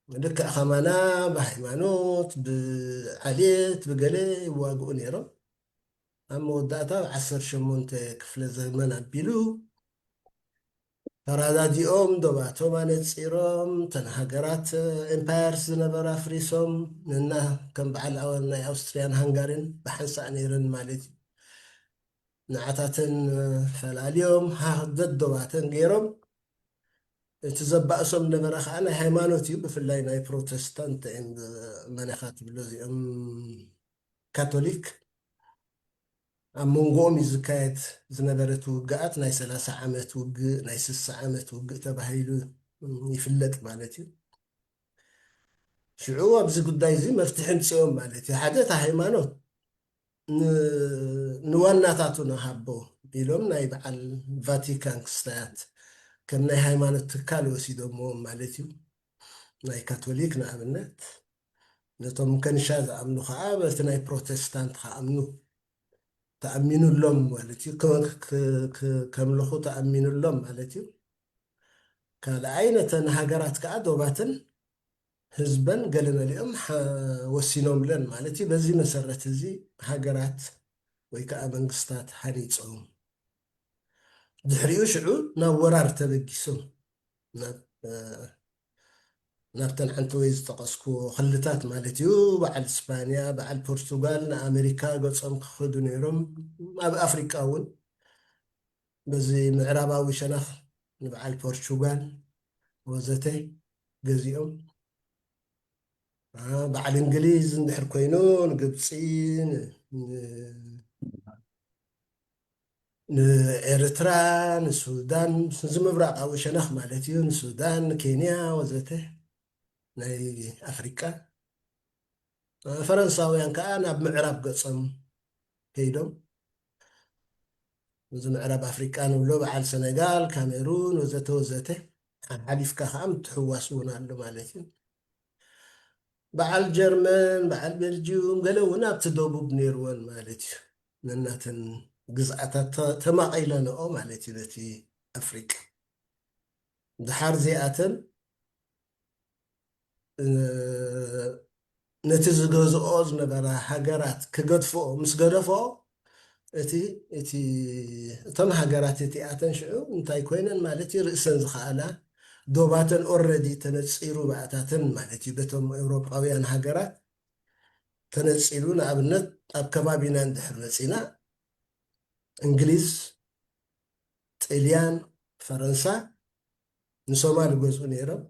ልክዕ ከማና ብሃይማኖት፣ ብዓሌት፣ ብገለ ይዋግኡ ነይሮም። ኣብ መወዳእታ ኣብ ዓሰርተ ሸሞንተ ክፍለ ዘመን ኣቢሉ ተራዳዲኦም ዶባቶም ኣነጺሮም፣ ተን ሃገራት ኤምፓየርስ ዝነበራ ኣፍሪሶም፣ ንና ከም በዓል ኣወል ናይ ኣውስትርያን ሃንጋሪን ብሓንሳእ ነይረን ማለት እዩ። ንዓታተን ፈላልዮም፣ ሃ-፣ ደዶባተን ገይሮም፣ እቲ ዘባእሶም ነበረ ከዓ ናይ ሃይማኖት እዩ፣ ብፍላይ ናይ ፕሮቴስታንት and መን ኢኻ ትብሎ እዚኦም ካቶሊክ። ኣብ መንጎኦም እዩ ዝካየድ ዝነበረ እቲ ውግኣት፣ ናይ ሰላሳ ዓመት ውግእ፣ ናይ ስሳ ዓመት ውግእ ተባሂሉ ይፍለጥ ማለት እዩ። ሽዑ ኣብዚ ጉዳይ እዚ መፍትሒ ምፅኦም ማለት እዩ። ሓደ እቲ ሃይማኖት ን-፣ ንዋናታቱ ንሃቦ ኢሎም ናይ በዓል ቫቲካን ክስታያት ከም ናይ ሃይማኖት ትካል ወሲዶምዎም ማለት እዩ። ናይ ካቶሊክ ንኣብነት፣ ነቶም ከንሻ ዝኣምኑ ከዓ በቲ ናይ ፕሮቴስታንት ክኣምኑ ተኣሚኑሎም ማለት እዩ። ከ-፣ ከ-፣ ከ-፣ ከምልኹ ተኣሚኑሎም ማለት እዩ። ካልኣይ ነተን ሃገራት ከዓ ዶባትን ህዝበን ገለ መሊኦም ሓ-፣ ወሲኖምለን ማለት እዩ። በዚ መሰረት እዚ ሃገራት ወይ ከዓ መንግስታት ሃኒጾም። ድሕሪኡ ሽዑ ናብ ወራር ተበጊሶም። ናብ፣ እ፣ ናብተን ሓንቲ ወይ ዝጠቐስኩዎ ክልታት ማለት እዩ። በዓል ስፓንያ፣ በዓል ፖርቱጋል ንኣሜሪካ ገጾም ክኸዱ ነይሮም። ኣብ ኣፍሪቃ እውን በዚ ምዕራባዊ ሸነኽ ንበዓል ፖርቹጋል ወዘተ ገዚኦም። አ፣ በዓል እንግሊዝ እንድሕር ኮይኑ ንግብፂ፣ ን-፣ ን-፣ ንኤርትራ፣ ንሱዳን፣ እዚ ምብራቓዊ ሸነኽ ማለት እዩ፣ ንሱዳን፣ ንኬንያ ወዘተ ናይ ኣፍሪቃ። ፈረንሳውያን ከዓ ናብ ምዕራብ ገጾም ከይዶም፣ እዚ ምዕራብ ኣፍሪቃ ንብሎ በዓል ሰነጋል፣ ካሜሩን ወዘተ ወዘተ ሓሊፍካ ከዓ ምትሕዋስ እውን ኣሎ ማለት እዩ። በዓል ጀርመን፣ በዓል ቤልጅዩም ገለ እውን ኣብቲ ደቡብ ነይርወን ማለት እዩ። ነናተን ግዝኣታት ተ-፣ ተማቒለንኦ ማለት እዩ ነቲ ኣፍሪቃ። ድሓር እዚኣተን እ፣ ነቲ ዝገዝኦ ዝነበራ ሃገራት ክገድፍኦ ምስ ገደፍኦ፣ እቲ፣ እቲ፣ እቶም ሃገራት እቲኣተን ሽዑ እንታይ ኮይነን ማለት እዩ? ርእሰን ዝኸኣላ ዶባተን ኦረዲ ተነጺሩ ብኣታተን ማለት እዩ። በቶም ኤውሮጳውያን ሃገራት ተነጺሩ፣ ንኣብነት ኣብ ከባቢና እንድሕር መጺና፣ እንግሊዝ፣ ጥልያን፣ ፈረንሳ ንሶማል ይገዝኡ ነይሮም።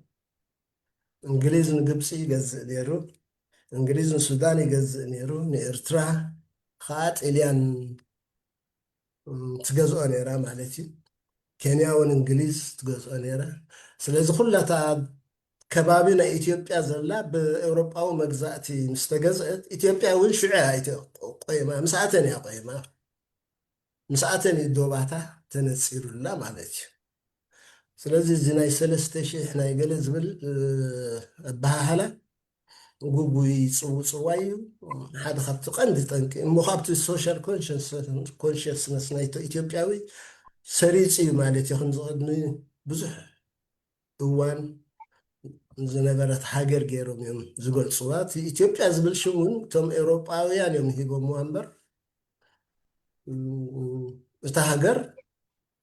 እንግሊዝ ንግብፂ ይገዝእ ነይሩ። እንግሊዝ ንሱዳን ይገዝእ ነይሩ። ንኤርትራ ከዓ ጥልያን፣ እም፣ ትገዝኦ ነይራ ማለት እዩ። ኬንያ እውን እንግሊዝ ትገዝኦ ነይራ። ስለዚ ኩላታ ከባቢ ናይ ኢትዮጵያ ዘላ ብኤውሮጳዊ መግዛእቲ ምስ ተገዝአት፣ ኢትዮጵያ እውን ሽዑ እያ ኢትዮ-፣ ቆይማ፣ ምስኣተን እያ ቆይማ። ምስኣተን እዩ ዶባታ ተነፂሩላ ማለት እዩ። ስለዚ እዚ ናይ ሰለስተ ሺሕ ናይ ገለ ዝብል፣ እ፣ ኣበሃህላ ግጉይ ጽውጽዋይ እዩ። ሓደ ካብቲ ቀንዲ ጠንቂ እሞ ካብቲ ሶሻል ኮንሽንስ-፣ ኮንሽስነስ ናይ ኢትዮጵያዊ ሰሪጹ እዩ ማለት እዩ። ከምዚ ቅድሚ ብዙሕ እዋን ዝነበረት ሃገር ገይሮም እዮም ዝገልጽዋ። እቲ ኢትዮጵያ ዝብል ሽም እውን እቶም ኤውሮጳውያን እዮም ሂቦምዋ እምበር፣ እም፣ እታ ሃገር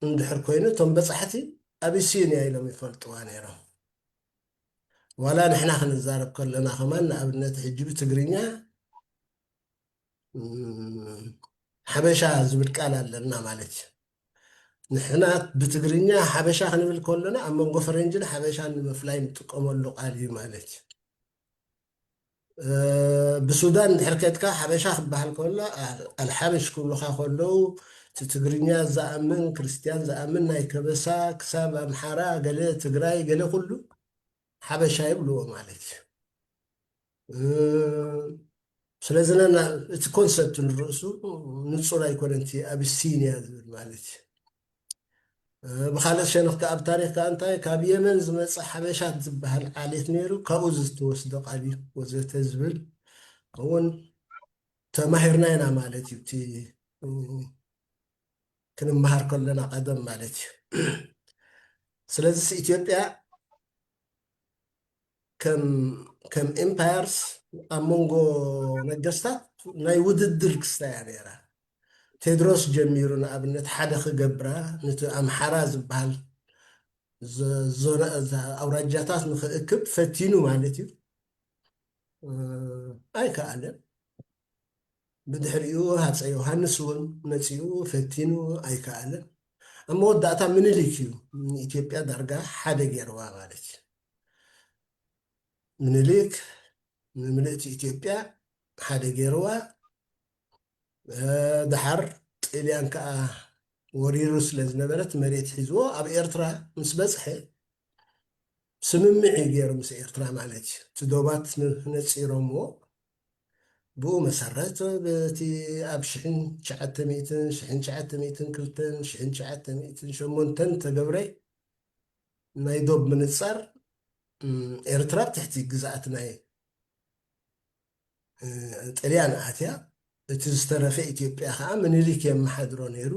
እንድሕር ኮይኑ እቶም በጻሕቲ ኣቢሲንያ ኢሎም ይፈልጥዋ ነይሮም። ዋላ ንሕና ክንዛረብ ከለና ከማን ንኣብነት ሕጂ ብትግርኛ፣ እም፣ ሓበሻ ዝብል ቃል ኣለና ማለት እዩ። ንሕና ብትግርኛ ሓበሻ ክንብል ከለና ኣብ መንጎ ፈረንጅን ሓበሻን ንምፍላይ ንጥቀመሉ ቃል እዩ ማለት እዩ። እ፣ ብሱዳን እንድሕር ከድካ ሓበሻ ክበሃል ከሎ፣ ኣል-፣ ኣልሓበሽ ክብሉኻ ከለዉ፣ እቲ ትግርኛ ዝኣምን፣ ክርስትያን ዝኣምን፣ ናይ ከበሳ ክሳብ ኣምሓራ፣ ገለ ትግራይ፣ ገለ ኩሉ ሓበሻ ይብልዎ ማለት እዩ። እ፣ ስለዚ ነና-፣ እቲ ኮንሰፕት ንርእሱ ንጹር ኣይኮነን፣ እቲ ኣቢሲንያ ዝብል ማለት እዩ። እ፣ ብኻልእ ሸነኽ ከኣ ኣብ ታሪኽ ከኣ እንታይ ካብ የመን ዝመጸ ሓበሻት ዝበሃል ዓሌት ነይሩ፣ ካብኡ ዝተወስደ ቃል እዩ ወዘተ ዝብል እውን ተማሂርና ኢና ማለት እዩ። እቲ፣ እ፣ ክንመሃር ከለና ቀደም ማለት እዩ። ስለዚስ ኢትዮጵያ ከም ከም empires ኣብ መንጎ ነገስታት ናይ ውድድር ክስታ እያ ነይራ። ቴድሮስ ጀሚሩ ንኣብነት ሓደ ክገብራ ነቲ ኣምሓራ ዝበሃል ኣውራጃታት ንክእክብ ፈቲኑ ማለት እዩ። ኣይከኣለን። ብድሕሪኡ ሃፀ ዮሃንስ እውን መፂኡ ፈቲኑ ኣይከኣለን። ኣብ መወዳእታ ምኒልክ እዩ ንኢትዮጵያ ዳርጋ ሓደ ገይርዋ ማለት እዩ። ምኒልክ ንምልእቲ ኢትዮጵያ ሓደ ገይርዋ። ደሓር ጥልያን ከዓ ወሪሩ ስለ ዝነበረት መሬት ሒዝዎ ኣብ ኤርትራ ምስ በፅሐ ስምምዕ እዩ ገይሩ ምስ ኤርትራ ማለት እዩ። እቲ ዶባት ነፂሮምዎ። ብኡ መሰረት በቲ ኣብ ሽሕን ትሽዓተ ሚእትን ሽሕን ትሽዓተ ሚእትን ክልተን ሽሕን ትሽዓተ ሚእትን ሸሞንተን ተገብረ ናይ ዶብ ምንፃር ኤርትራ ትሕቲ ግዝኣት ናይ ጥልያን ኣትያ፣ እቲ ዝተረፈ ኢትዮጵያ ከዓ ምኒልክ የመሓድሮ ነይሩ።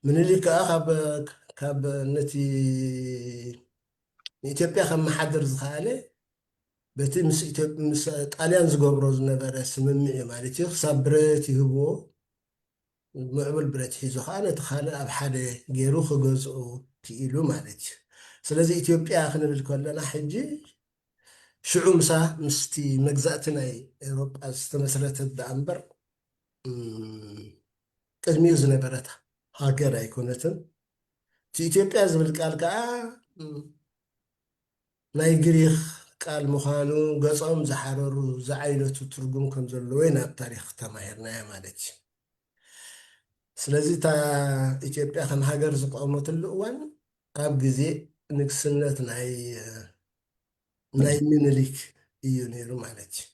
ምኒልክ ከዓ ካብ ካብ ነቲ ንኢትዮጵያ ከመሓድር ዝኸኣለ በቲ ምስ ጣልያን ዝገብሮ ዝነበረ ስምምዕ እዩ ማለት እዩ። ክሳብ ብረት ይህብዎ፣ ምዕቡል ብረት ሒዙ ከዓ ነቲ ካልእ ኣብ ሓደ ገይሩ ክገዝኦ ክኢሉ ማለት እዩ። ስለዚ ኢትዮጵያ ክንብል ከለና ሕጂ ሽዑ ምሳ ምስቲ መግዛእቲ ናይ ኤውሮጳ ዝተመስረተት ደኣ እምበር ቅድሚኡ ዝነበረት ሃገር ኣይኮነትን። እቲ ኢትዮጵያ ዝብል ቃል ከዓ ናይ ግሪኽ ቃል ምዃኑ ገጾም ዝሓረሩ ዝዓይነቱ ትርጉም ከም ዘለዎ ኢና ኣብ ታሪኽ ተማሂርናዮ ማለት እዩ። ስለዚ እታ ኢትዮጵያ ከም ሃገር ዝቆመትሉ እዋን ኣብ ግዜ ንግስነት ናይ ናይ ምኒልክ እዩ ነይሩ ማለት እዩ።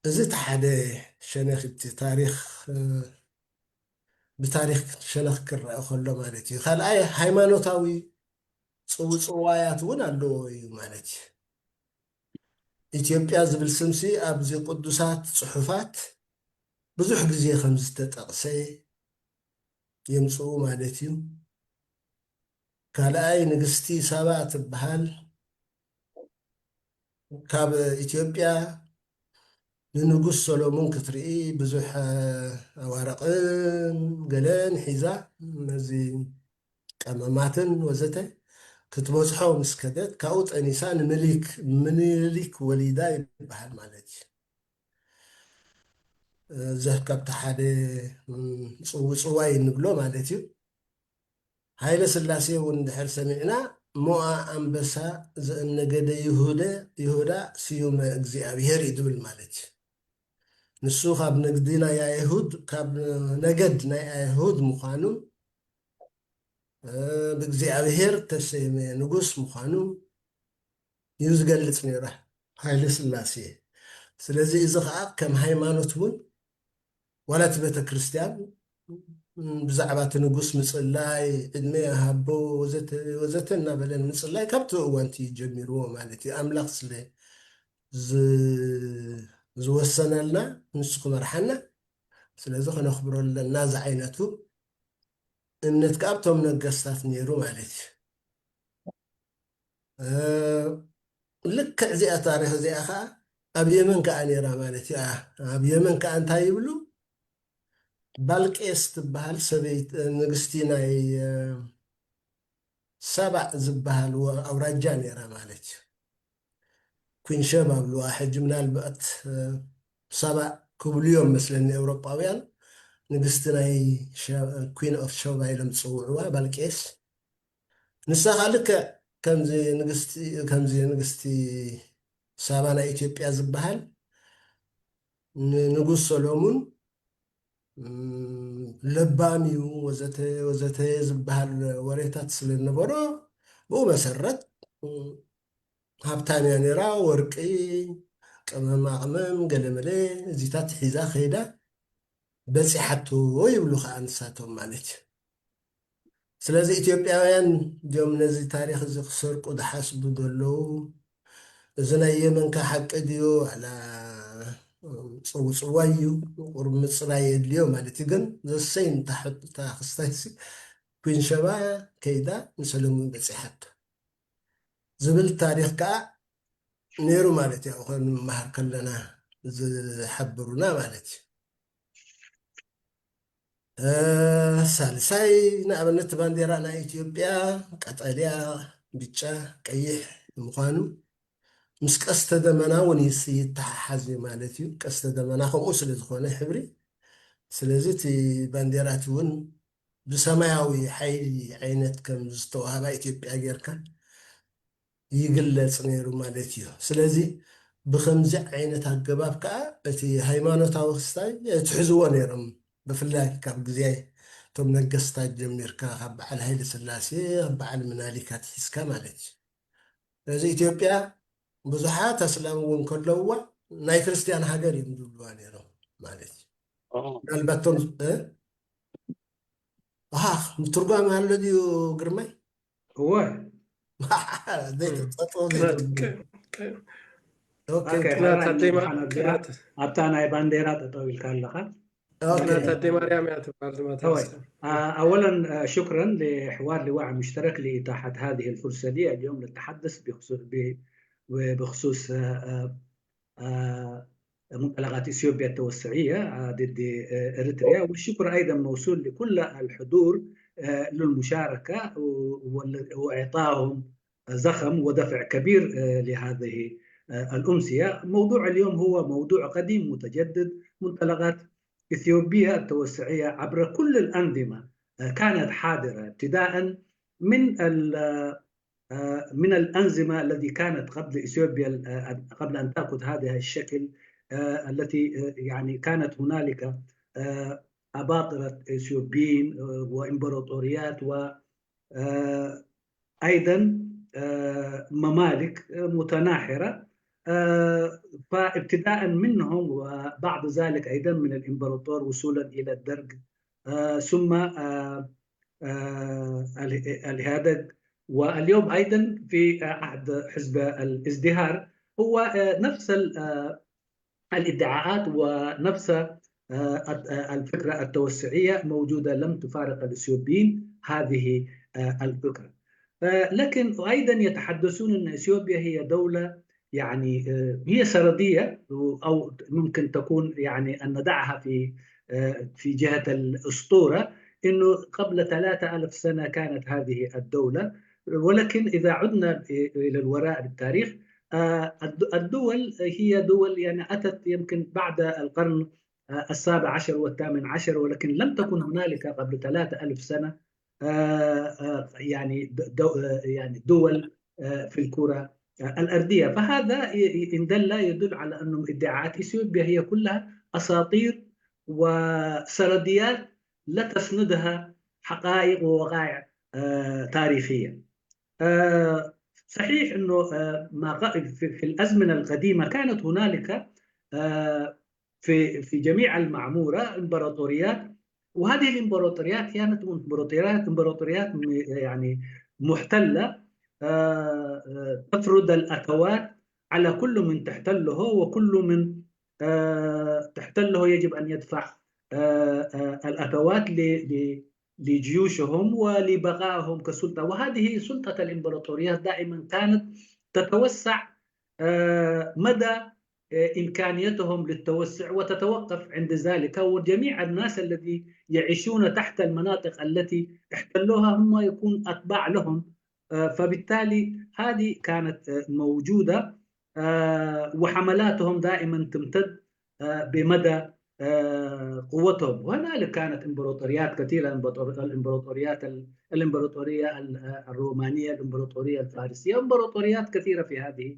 እዚ እቲ ሓደ ሸነኽ እቲ ታሪኽ ብታሪኽ ሸነኽ ክረአ ከሎ ማለት እዩ። ካልኣይ ሃይማኖታዊ ፅውፅዋያት እውን ኣለዎ እዩ ማለት እዩ። ኢትዮጵያ ዝብል ስምሲ ኣብዚ ቅዱሳት ፅሑፋት ብዙሕ ግዜ ከም ዝተጠቕሰ የምፅኡ ማለት እዩ። ካልኣይ ንግስቲ ሳባ ትበሃል ካብ ኢትዮጵያ ንንጉስ ሰሎሙን ክትርኢ ብዙሕ ኣዋርቕን ገለን ሒዛ ነዚ ቀመማትን ወዘተ ክትበፅሖ ምስ ከደት ካብኡ ጠኒሳ ንምኒልክ ምኒልክ ወሊዳ ይበሃል ማለት እዩ። ዘህ ካብቲ ሓደ ፅውፅዋይ እንብሎ ማለት እዩ። ሃይለ ስላሴ እውን ድሕር ሰሚዕና ሞኣ ኣንበሳ ዘእነገደ ይሁደ ይሁዳ ስዩመ እግዚኣብሔር እዩ ድብል ማለት እዩ። ንሱ ካብ ንግዲ ናይ ኣይሁድ ካብ ነገድ ናይ ኣይሁድ ምዃኑ ብእግዚኣብሔር ተሰይመ ንጉስ ምዃኑ እዩ ዝገልጽ ነይረ ሃይለ ስላሴ። ስለዚ እዚ ከዓ ከም ሃይማኖት እውን ዋላ እቲ ቤተ ክርስቲያን ብዛዕባ እቲ ንጉስ ምፅላይ ዕድመ ሃቦ ወዘተ እናበለን ምፅላይ ካብቲ እዋንቲ ጀሚርዎ ማለት እዩ። ኣምላኽ ስለ ዝወሰነልና ንሱ ክመርሓና ስለዚ ከነኽብሮ ኣለና ዝዓይነቱ እምነት ካብቶም ነገስታት ነይሩ ማለት እዩ። ልክዕ እዚኣ ታሪክ እዚኣ ከዓ ኣብ የመን ከዓ ነይራ ማለት እዩ። ኣብ የመን ከዓ እንታይ ይብሉ? ባልቄስ ትበሃል ሰበይት ንግስቲ ናይ ሳባእ ዝበሃል ኣውራጃ ነይራ ማለት እዩ። ኩን ሸባ ብልዋ ሕጂ ምናልባት ሳባእ ክብሉ እዮም መስለኒ ኤውሮጳውያን። ንግስቲ ናይ ኩን ኦፍ ሸባ ኢሎም ዝፅውዕዋ ባልቄስ። ንሳ ከዓ ልክዕ ከምዚ ንግስቲ ሳባ ናይ ኢትዮጵያ ዝበሃል ንንጉስ ሰሎሙን ለባም እዩ ወዘተ ወዘተ ዝበሃል ወሬታት ስለ ዝነበሮ ብኡ መሰረት ሃብታም እያ ነይራ። ወርቂ፣ ቅመማ ቅመም፣ ገለመለ እዚታት ሒዛ ከይዳ በፂሓቶ ይብሉ ከዓ ንሳቶም ማለት እዩ። ስለዚ ኢትዮጵያውያን ድዮም ነዚ ታሪክ እዚ ክሰርቁ ዝሓስቡ ዘለዉ? እዚ ናይ የመንካ ሓቂ ድዩ ዋላ ፅውፅዋይ እዩ? ቁሩብ ምፅራይ የድልዮ ማለት እዩ። ግን ዘሰይን እታ ክስታይሲ ኩን ሸባ ከይዳ ንሰለሙን በፂሓቶ ዝብል ታሪክ ከዓ ነይሩ ማለት እዩ። ክንመሃር ከለና ዝሓብሩና ማለት እዩ። ሳልሳይ ንኣብነት ባንዴራ ናይ ኢትዮጵያ ቀጠልያ፣ ብጫ፣ ቀይሕ ምዃኑ ምስ ቀስተ ደመና እውን ይስ- ይተሓሓዝ እዩ ማለት እዩ። ቀስተ ደመና ከምኡ ስለ ዝኾነ ሕብሪ፣ ስለዚ እቲ ባንዴራ እቲ እውን ብሰማያዊ ሓይሊ ዓይነት ከም ዝተዋህባ ኢትዮጵያ ጌርካ ይግለጽ ነይሩ ማለት እዩ። ስለዚ ብኸምዚ ዓይነት ኣገባብ ከዓ እቲ ሃይማኖታዊ ክስታይ ትሕዝዎ ነይሮም። ብፍላይ ካብ ግዜ እቶም ነገስታት ጀሚርካ ካብ በዓል ሃይለ ስላሴ፣ ካብ በዓል ምናሊክ ኣትሒዝካ ማለት እዩ። ስለዚ ኢትዮጵያ ብዙሓት ኣስላም እውን ከለውዋ ናይ ክርስቲያን ሃገር እዮም ዝብልዋ ነይሮም ማለት እዩ። ምናልባት ቶም እ? ኣሃ፣ ምትርጓም ኣሎ ድዩ ግርማይ? እወ ዘይተፀጥኦ ናታ ደይ ማርያም ኣብታ ናይ ባንዴራ ጠጠው ኢልካ ኣለኻ። ናታ ደይ ማርያም እያ ትበሃል። ኣወለን ሽክረን لحوار لواء مشترك لإتاحة هذه الفرصة لي اليوم للتحدث بخصوص منطلقات إثيوبيا التوسعية ضد إريتريا، والشكر أيضا موصول لكل الحضور للمشاركة وإعطائهم زخم ودفع كبير لهذه الأمسية. موضوع اليوم هو موضوع قديم متجدد، منطلقات إثيوبيا التوسعية عبر كل الأنظمة كانت حاضرة، ابتداء من من الأنظمة التي كانت قبل إثيوبيا، قبل أن تأخذ هذا الشكل، التي يعني كانت هنالك أباطرة إثيوبيين وإمبراطوريات و أيضا ممالك متناحرة، فابتداء منهم وبعد ذلك أيضا من الإمبراطور وصولا إلى الدرق، ثم الهادق، واليوم أيضا في عهد حزب الازدهار هو نفس الادعاءات ونفس الفكرة التوسعية موجودة، لم تفارق الإثيوبيين هذه الفكرة. لكن أيضا يتحدثون أن إثيوبيا هي دولة، يعني هي سردية، أو ممكن تكون يعني أن نضعها في في جهة الأسطورة، إنه قبل ثلاثة ألف سنة كانت هذه الدولة. ولكن إذا عدنا إلى الوراء بالتاريخ، الدول هي دول يعني أتت يمكن بعد القرن السابع عشر والثامن عشر، ولكن لم تكن هنالك قبل ثلاثة ألف سنة يعني يعني دول في الكرة الأرضية. فهذا إن دل يدل على أن ادعاءات إثيوبيا هي كلها أساطير وسرديات لا تسندها حقائق ووقائع تاريخية. صحيح أنه في الأزمنة القديمة كانت هنالك في في جميع المعمورة إمبراطوريات، وهذه الإمبراطوريات كانت إمبراطوريات إمبراطوريات يعني محتلة، تفرض الأتوات على كل من تحتله، وكل من تحتله يجب أن يدفع الأتوات لجيوشهم ولبقائهم كسلطة. وهذه سلطة الإمبراطوريات دائما كانت تتوسع مدى إمكانيتهم للتوسع وتتوقف عند ذلك، وجميع الناس الذي يعيشون تحت المناطق التي احتلوها هم يكون أتباع لهم. فبالتالي هذه كانت موجودة، وحملاتهم دائما تمتد بمدى قوتهم. وهنالك كانت إمبراطوريات كثيرة، الإمبراطوريات الإمبراطورية الرومانية، الإمبراطورية الفارسية، إمبراطوريات كثيرة في هذه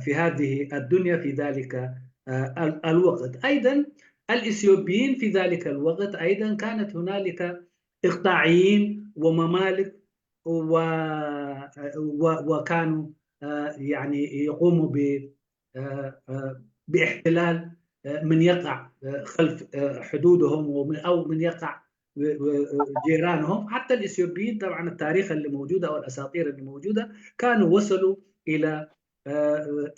في هذه الدنيا في ذلك الوقت. أيضا الإثيوبيين في ذلك الوقت أيضا كانت هنالك إقطاعيين وممالك، وكانوا يعني يقوموا ب باحتلال من يقع خلف حدودهم، أو من يقع جيرانهم. حتى الإثيوبيين طبعا التاريخ اللي موجود أو الأساطير اللي موجودة كانوا وصلوا إلى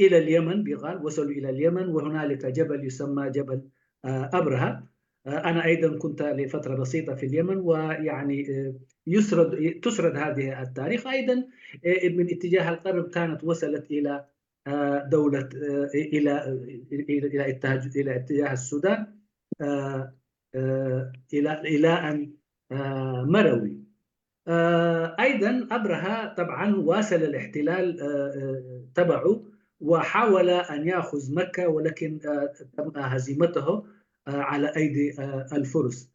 إلى اليمن، بيقال وصلوا إلى اليمن، وهنالك جبل يسمى جبل أبرهة. أنا أيضا كنت لفترة بسيطة في اليمن، ويعني يسرد تسرد هذه التاريخ أيضا من اتجاه الغرب كانت وصلت إلى دولة إلى إلى إلى اتجاه إلى اتجاه السودان إلى إلى أن مروي. أيضا أبرهة طبعا واصل الاحتلال تبعه وحاول أن يأخذ مكة، ولكن تم هزيمته على أيدي الفرس.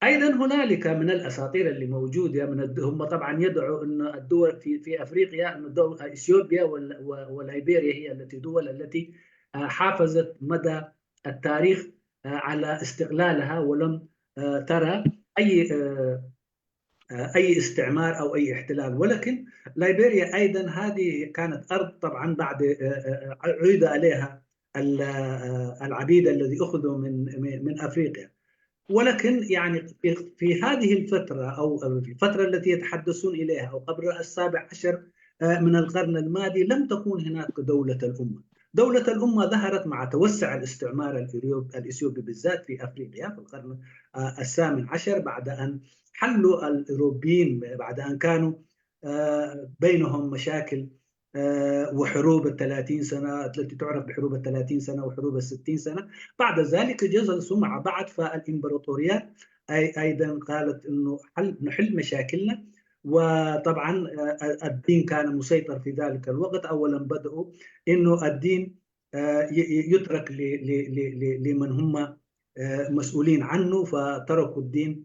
أيضا هنالك من الأساطير اللي موجودة من الد... هم طبعا يدعوا أن الدول في في أفريقيا، أن الدول إثيوبيا وليبيريا هي التي دول التي حافظت مدى التاريخ على استقلالها ولم ترى أي أي استعمار أو أي احتلال. ولكن ليبيريا أيضا هذه كانت أرض طبعا بعد عيد عليها العبيد الذي أخذوا من من أفريقيا. ولكن يعني في هذه الفترة أو في الفترة التي يتحدثون إليها أو قبل السابع عشر من القرن الماضي لم تكون هناك دولة الأمة. دولة الأمة ظهرت مع توسع الاستعمار الإثيوبي بالذات في أفريقيا في القرن الثامن عشر بعد أن حلوا الأوروبيين بعد أن كانوا بينهم مشاكل وحروب الثلاثين سنة التي تعرف بحروب الثلاثين سنة وحروب الستين سنة. بعد ذلك جلسوا مع بعض فالإمبراطوريات أيضا قالت أنه نحل مشاكلنا. وطبعا الدين كان مسيطر في ذلك الوقت. أولا بدأوا أنه الدين يترك لمن هم مسؤولين عنه، فتركوا الدين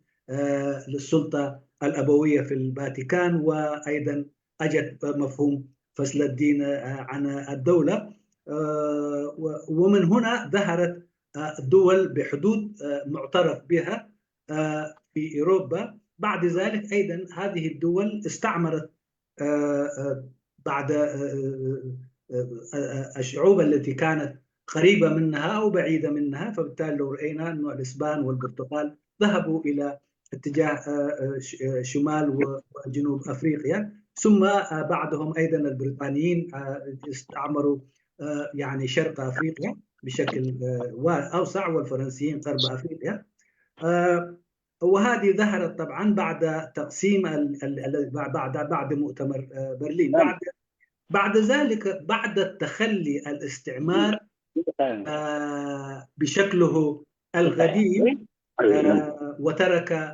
للسلطة الأبوية في الفاتيكان. وأيضا أجت مفهوم فصل الدين عن الدولة. ومن هنا ظهرت دول بحدود معترف بها في أوروبا. بعد ذلك أيضا هذه الدول استعمرت بعد الشعوب التي كانت قريبة منها أو بعيدة منها. فبالتالي لو رأينا أن الإسبان والبرتغال ذهبوا إلى اتجاه شمال وجنوب أفريقيا، ثم بعدهم أيضا البريطانيين استعمروا يعني شرق أفريقيا بشكل أوسع، والفرنسيين غرب أفريقيا. وهذه ظهرت طبعا بعد تقسيم بعد بعد مؤتمر برلين. بعد بعد ذلك بعد التخلي الاستعمار بشكله القديم وترك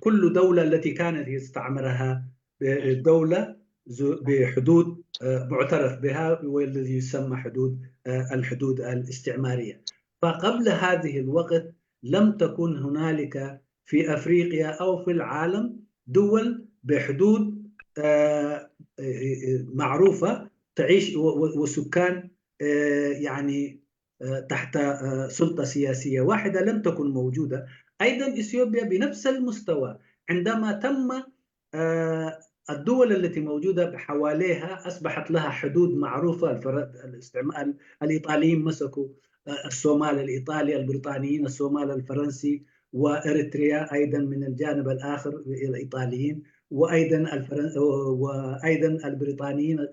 كل دولة التي كانت يستعمرها دولة بحدود معترف بها والذي يسمى حدود الحدود الاستعمارية. فقبل هذه الوقت لم تكن هنالك في أفريقيا أو في العالم دول بحدود معروفة تعيش وسكان يعني تحت سلطة سياسية واحدة لم تكن موجودة. أيضا إثيوبيا بنفس المستوى عندما تم الدول التي موجودة حواليها أصبحت لها حدود معروفة. الاستعمار الإيطاليين مسكوا الصومال الإيطالي، البريطانيين الصومال الفرنسي، وإريتريا أيضا من الجانب الآخر الإيطاليين، وأيضا الفرن... وأيضا البريطانيين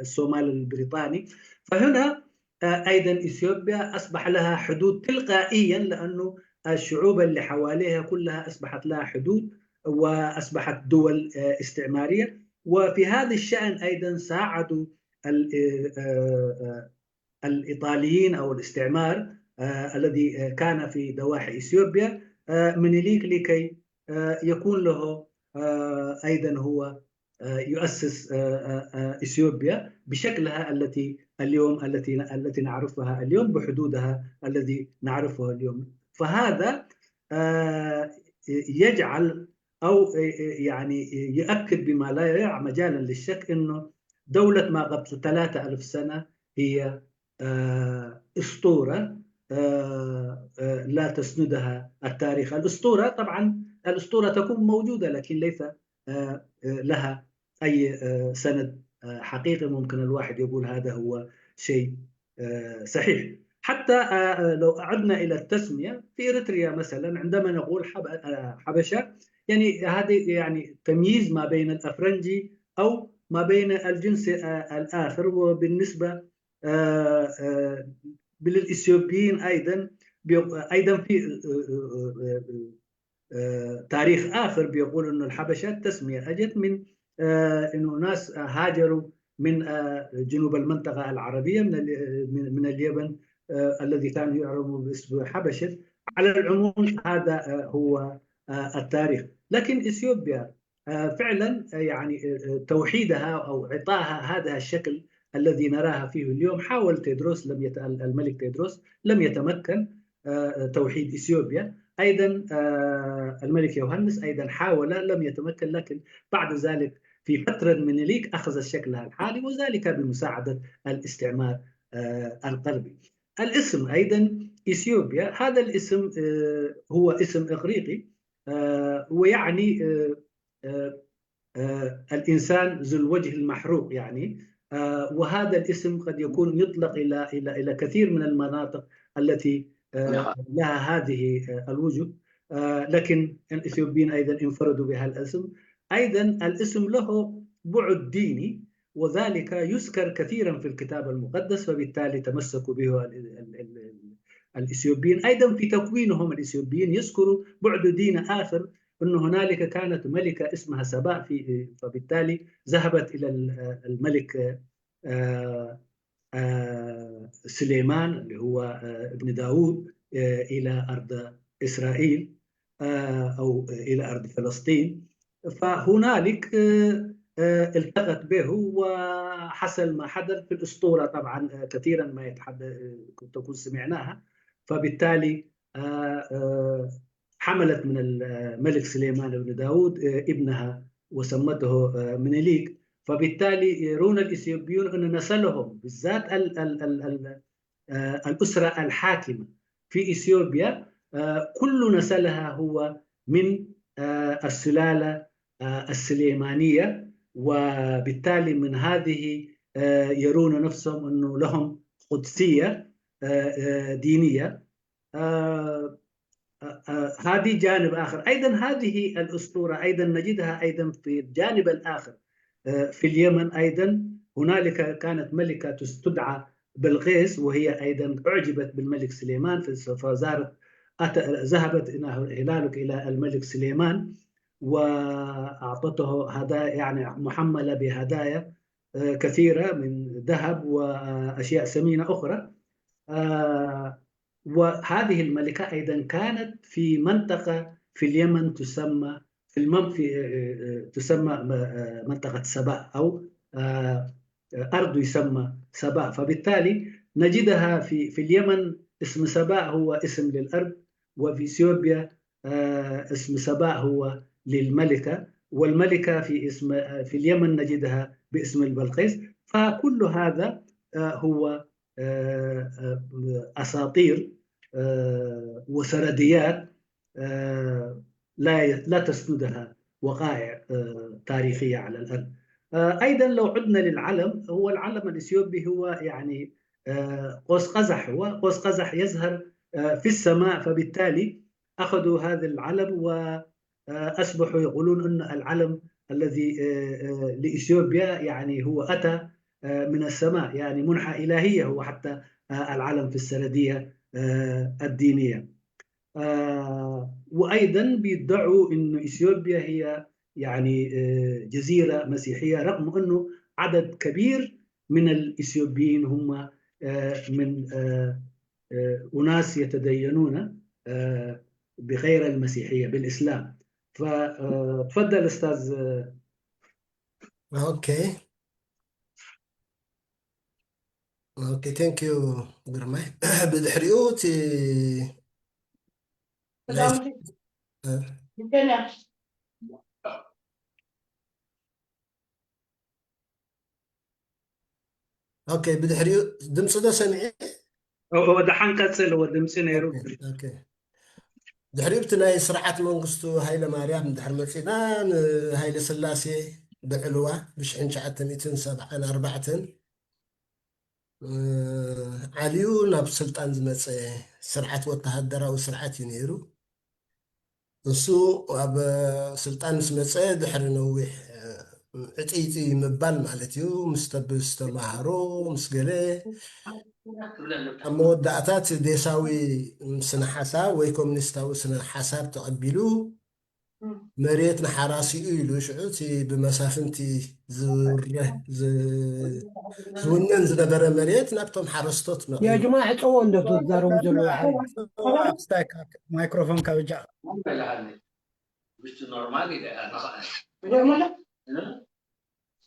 الصومال البريطاني. فهنا أيضا إثيوبيا أصبح لها حدود تلقائيا، لأنه الشعوب اللي حواليها كلها أصبحت لها حدود وأصبحت دول استعمارية. وفي هذا الشأن أيضا ساعدوا الإيطاليين أو الاستعمار الذي كان في ضواحي إثيوبيا منيليك لكي يكون له أيضا هو يؤسس إثيوبيا بشكلها التي اليوم التي التي نعرفها اليوم بحدودها الذي نعرفه اليوم. فهذا يجعل أو يعني يؤكد بما لا يدع مجالا للشك أنه دولة ما قبل ثلاثة ألف سنة هي أسطورة لا تسندها التاريخ. الأسطورة طبعا الأسطورة تكون موجودة لكن ليس لها أي سند حقيقي ممكن الواحد يقول هذا هو شيء صحيح. حتى لو عدنا إلى التسمية في إريتريا مثلا عندما نقول حبشة، يعني هذه يعني تمييز ما بين الأفرنجي أو ما بين الجنس الآخر. وبالنسبة للإثيوبيين أيضا أيضا في آه، تاريخ آخر بيقول إنه الحبشة التسمية أجت من، آه، إنه ناس هاجروا من، آه، جنوب المنطقة العربية، من ال-، من من اليمن، آه، الذي كانوا يعرفوا باسم حبشة. على العموم، هذا، آه، هو، آه، التاريخ. لكن إثيوبيا، آه، فعلًا، آه، يعني، آه، آه، توحيدها أو إعطاها هذا الشكل الذي نراها فيه اليوم، حاول تيدروس، لم يت-، الملك تيدروس لم يتمكن، آه، توحيد إثيوبيا. أيضًا، آه، الملك يوهانس أيضًا حاول، لم يتمكن، لكن بعد ذلك في فترة المنيليك أخذت شكلها الحالي، وذلك بمساعدة الاستعمار، آه، الغربي. الاسم أيضًا إثيوبيا، هذا الاسم، آه، هو اسم إغريقي، آه، ويعني، آه، آه، آه، الإنسان ذو الوجه المحروق، يعني. آه، وهذا الاسم قد يكون يطلق إلى، إلى، إلى كثير من المناطق التي، آه، نعم. لها هذه، آه، الوجوه. آه، لكن الإثيوبيين أيضًا انفردوا بهذا الاسم. أيضًا الاسم له بعد ديني، وذلك يذكر كثيرًا في الكتاب المقدس، فبالتالي تمسكوا به ال-، ال-، ال-، ال-، الإثيوبيين. أيضًا في تكوينهم الإثيوبيين يذكروا بعد دين آخر، أن هنالك كانت ملكة اسمها سباء، في، فبالتالي ذهبت إلى ال-، الملك، آه، آه، سليمان اللي هو، آه، ابن داود، آه، إلى أرض إسرائيل، آه، أو إلى أرض فلسطين. فهنالك، آه، آه، التقت به وحصل ما حدث في الأسطورة. طبعًا، آه، كثيرًا ما يتحدث، آه، تكون سمعناها. فبالتالي، آه، آه، حملت من الملك سليمان بن داود، آه، ابنها وسمته، آه، منيليك. فبالتالي يرون الإثيوبيون أن نسلهم، بالذات ال-، ال-، ال-، ال-، آه، الأسرة الحاكمة في إثيوبيا، آه، كل نسلها هو من، آه، السلالة، آه، السليمانية، وبالتالي من هذه، آه، يرون نفسهم أنه لهم قدسية، آه، آه، دينية. آه، آه، آه، هذه جانب آخر. أيضًا هذه الأسطورة أيضًا نجدها أيضًا في الجانب الآخر. آه، في اليمن أيضًا هنالك كانت ملكة تس-، تدعى بلقيس، وهي أيضًا أعجبت بالملك سليمان، ف-، فزارت، أت-، ذهبت إلى، هنالك إلى الملك سليمان، وأعطته هدايا، يعني محملة بهدايا، آه، كثيرة من ذهب وأشياء ثمينة أخرى. آه، وهذه الملكة أيضًا كانت في منطقة في اليمن تسمى، في المم-، في، آه، آه، تسمى م-، آه، منطقة سباء، أو، آه، آه، أرض يسمى سباء. فبالتالي نجدها في، في اليمن اسم سباء هو اسم للأرض، وفي إثيوبيا، آه، اسم سباء هو للملكة، والملكة في اسم، آه، في اليمن نجدها باسم البلقيس. فكل هذا، آه، هو، آه، آه، أساطير، آه، وسرديات، آه، لا ي-، لا تسندها وقائع، آه، تاريخية على الأرض. آه، أيضًا لو عدنا للعلم، هو العلم الإثيوبي هو يعني، آه، قوس قزح، هو قوس قزح يزهر، آه، في السماء، فبالتالي أخذوا هذا العلم و، آه، أصبحوا يقولون أن العلم الذي، آه، آه، لإثيوبيا يعني هو أتى، آه، من السماء، يعني منحة إلهية هو حتى، آه، العلم في السردية، آه، الدينية. آه، وأيضًا بيدعوا إنه إثيوبيا هي يعني، آه، جزيرة مسيحية، رغم إنه عدد كبير من الإثيوبيين هم، آه، من، آه، آه، أناس يتدينون، آه، بغير المسيحية، بالإسلام. فتفضل أستاذ. Okay. Okay, thank you, ግርማይ። ብድሕሪኡ እቲ ናይ፣ ሰላም። እ፣ እንዴት ነህ? okay፣ ብድሕሪኡ ድምፂ ዶ ሰሚዐ? ደሓን ቀፅል፣ እወ ድምፂ ነይሩ። Okay፣ okay። ድሕሪኡ እቲ ናይ ስርዓት መንግስቱ ሃይለ ማርያም ድሕሪ መፂና፣ ንሃይለ ስላሴ ብዕልዋ ብሽሕን ትሽዓተ ሚእትን ሰብዓን ኣርባዕተን፣ እ፣ ዓልዩ ናብ ስልጣን ዝመፀ ስርዓት ወተሃደራዊ ስርዓት እዩ ነይሩ። ንሱ ኣብ ስልጣን ምስ መፀ ድሕሪ ነዊሕ፣ እ፣ ዕጥይጥይ ምባል ማለት እዩ፣ ምስ ተብ-፣ ምስ ተምሃሮ፣ ምስ ገለ፣ ኣብ መወዳእታ እቲ ዴሳዊ ስነ ሓሳብ ወይ ኮሚኒስታዊ ስነ ሓሳብ ተቐቢሉ መሬት ንሓራሲኡ ኢሉ ሽዑ እቲ ብመሳፍንቲ ዝውረ- ዝ- ዝውነን ዝነበረ መሬት ናብቶም ሓረስቶት መቒሉ። የጅማ ዕፀዎ እንዶ ትዛረቡ ዘለዉ ሓይሊ ኣስታይ ማይክሮፎን ካብ እጃ ምሽቲ ኖርማል ኢለ ኣነኸ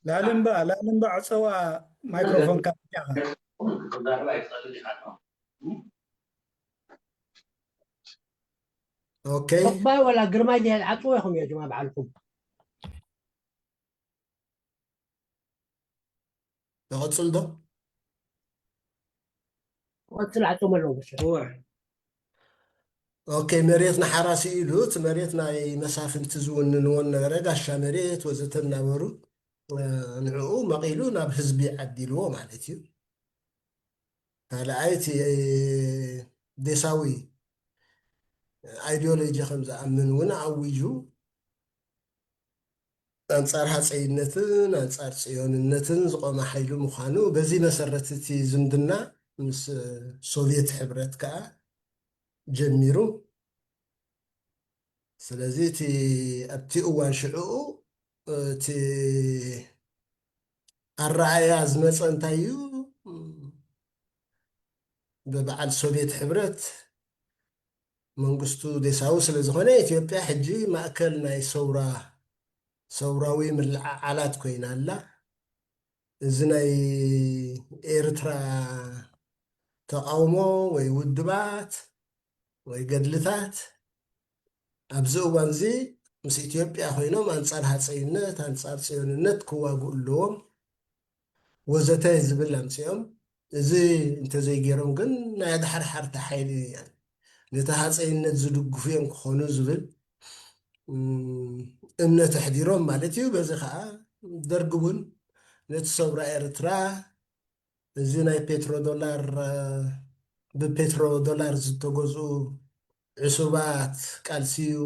ላልምባ ላልምባ ዕፀዋ ማይክሮፎን ካብ እጃ ክዛረብ ኣይትኽእልን ኢኻ። ኦኬ ተቕባይ ወላ ግርማይ ሊያል ዓፅዎ ኢኹም የጅማ በዓልኩም ይቐፅል ዶ? ክቐፅል ዓፅዎም ኣለዎ መሸ እወ ኦኬ መሬት ንሓራሲ ኢሉ እቲ መሬት ናይ መሳፍንቲ ዝውንንዎ ነበረ ጋሻ መሬት ወዘተ እናበሩ እ፣ ንዕኡ መቒሉ ናብ ህዝቢ ዓዲልዎ ማለት እዩ። ካልኣይ እቲ ዴሳዊ ኣይዲዮሎጂ ከም ዝኣምን እውን ኣዊጁ ኣንጻር ሃፀይነትን ኣንጻር ፅዮንነትን ዝቆመ ሓይሊ ምዃኑ በዚ መሰረት እቲ ዝምድና ምስ ሶቪየት ሕብረት ከዓ ጀሚሩ። ስለዚ እቲ ኣብቲ እዋን ሽዕኡ እቲ ኣረኣያ ዝመፀ እንታይ እዩ? ብበዓል ሶቪየት ሕብረት መንግስቱ ዴሳዊ ስለ ዝኾነ ኢትዮጵያ ሕጂ ማእከል ናይ ሰውራ ሰውራዊ ምልዕዓላት ኮይና ኣላ። እዚ ናይ ኤርትራ ተቃውሞ ወይ ውድባት ወይ ገድልታት ኣብዚ እዋን እዚ ምስ ኢትዮጵያ ኮይኖም ኣንጻር ሃፀይነት ኣንጻር ፅዮንነት ክዋግኡ ኣለዎም ወዘተ ዝብል ኣምፅኦም። እዚ እንተዘይገይሮም ግን ናይ ኣድሓርሓርቲ ሓይሊ ነቲ ሃፀይነት ዝድግፉ እዮም ክኾኑ ዝብል እምነት ኣሕዲሮም ማለት እዩ። በዚ ከዓ ደርግ እውን ነቲ ሰውራ ኤርትራ እዚ ናይ ፔትሮ ዶላር ብፔትሮ ዶላር ዝተገዝኡ ዕሱባት ቃልሲ እዩ፣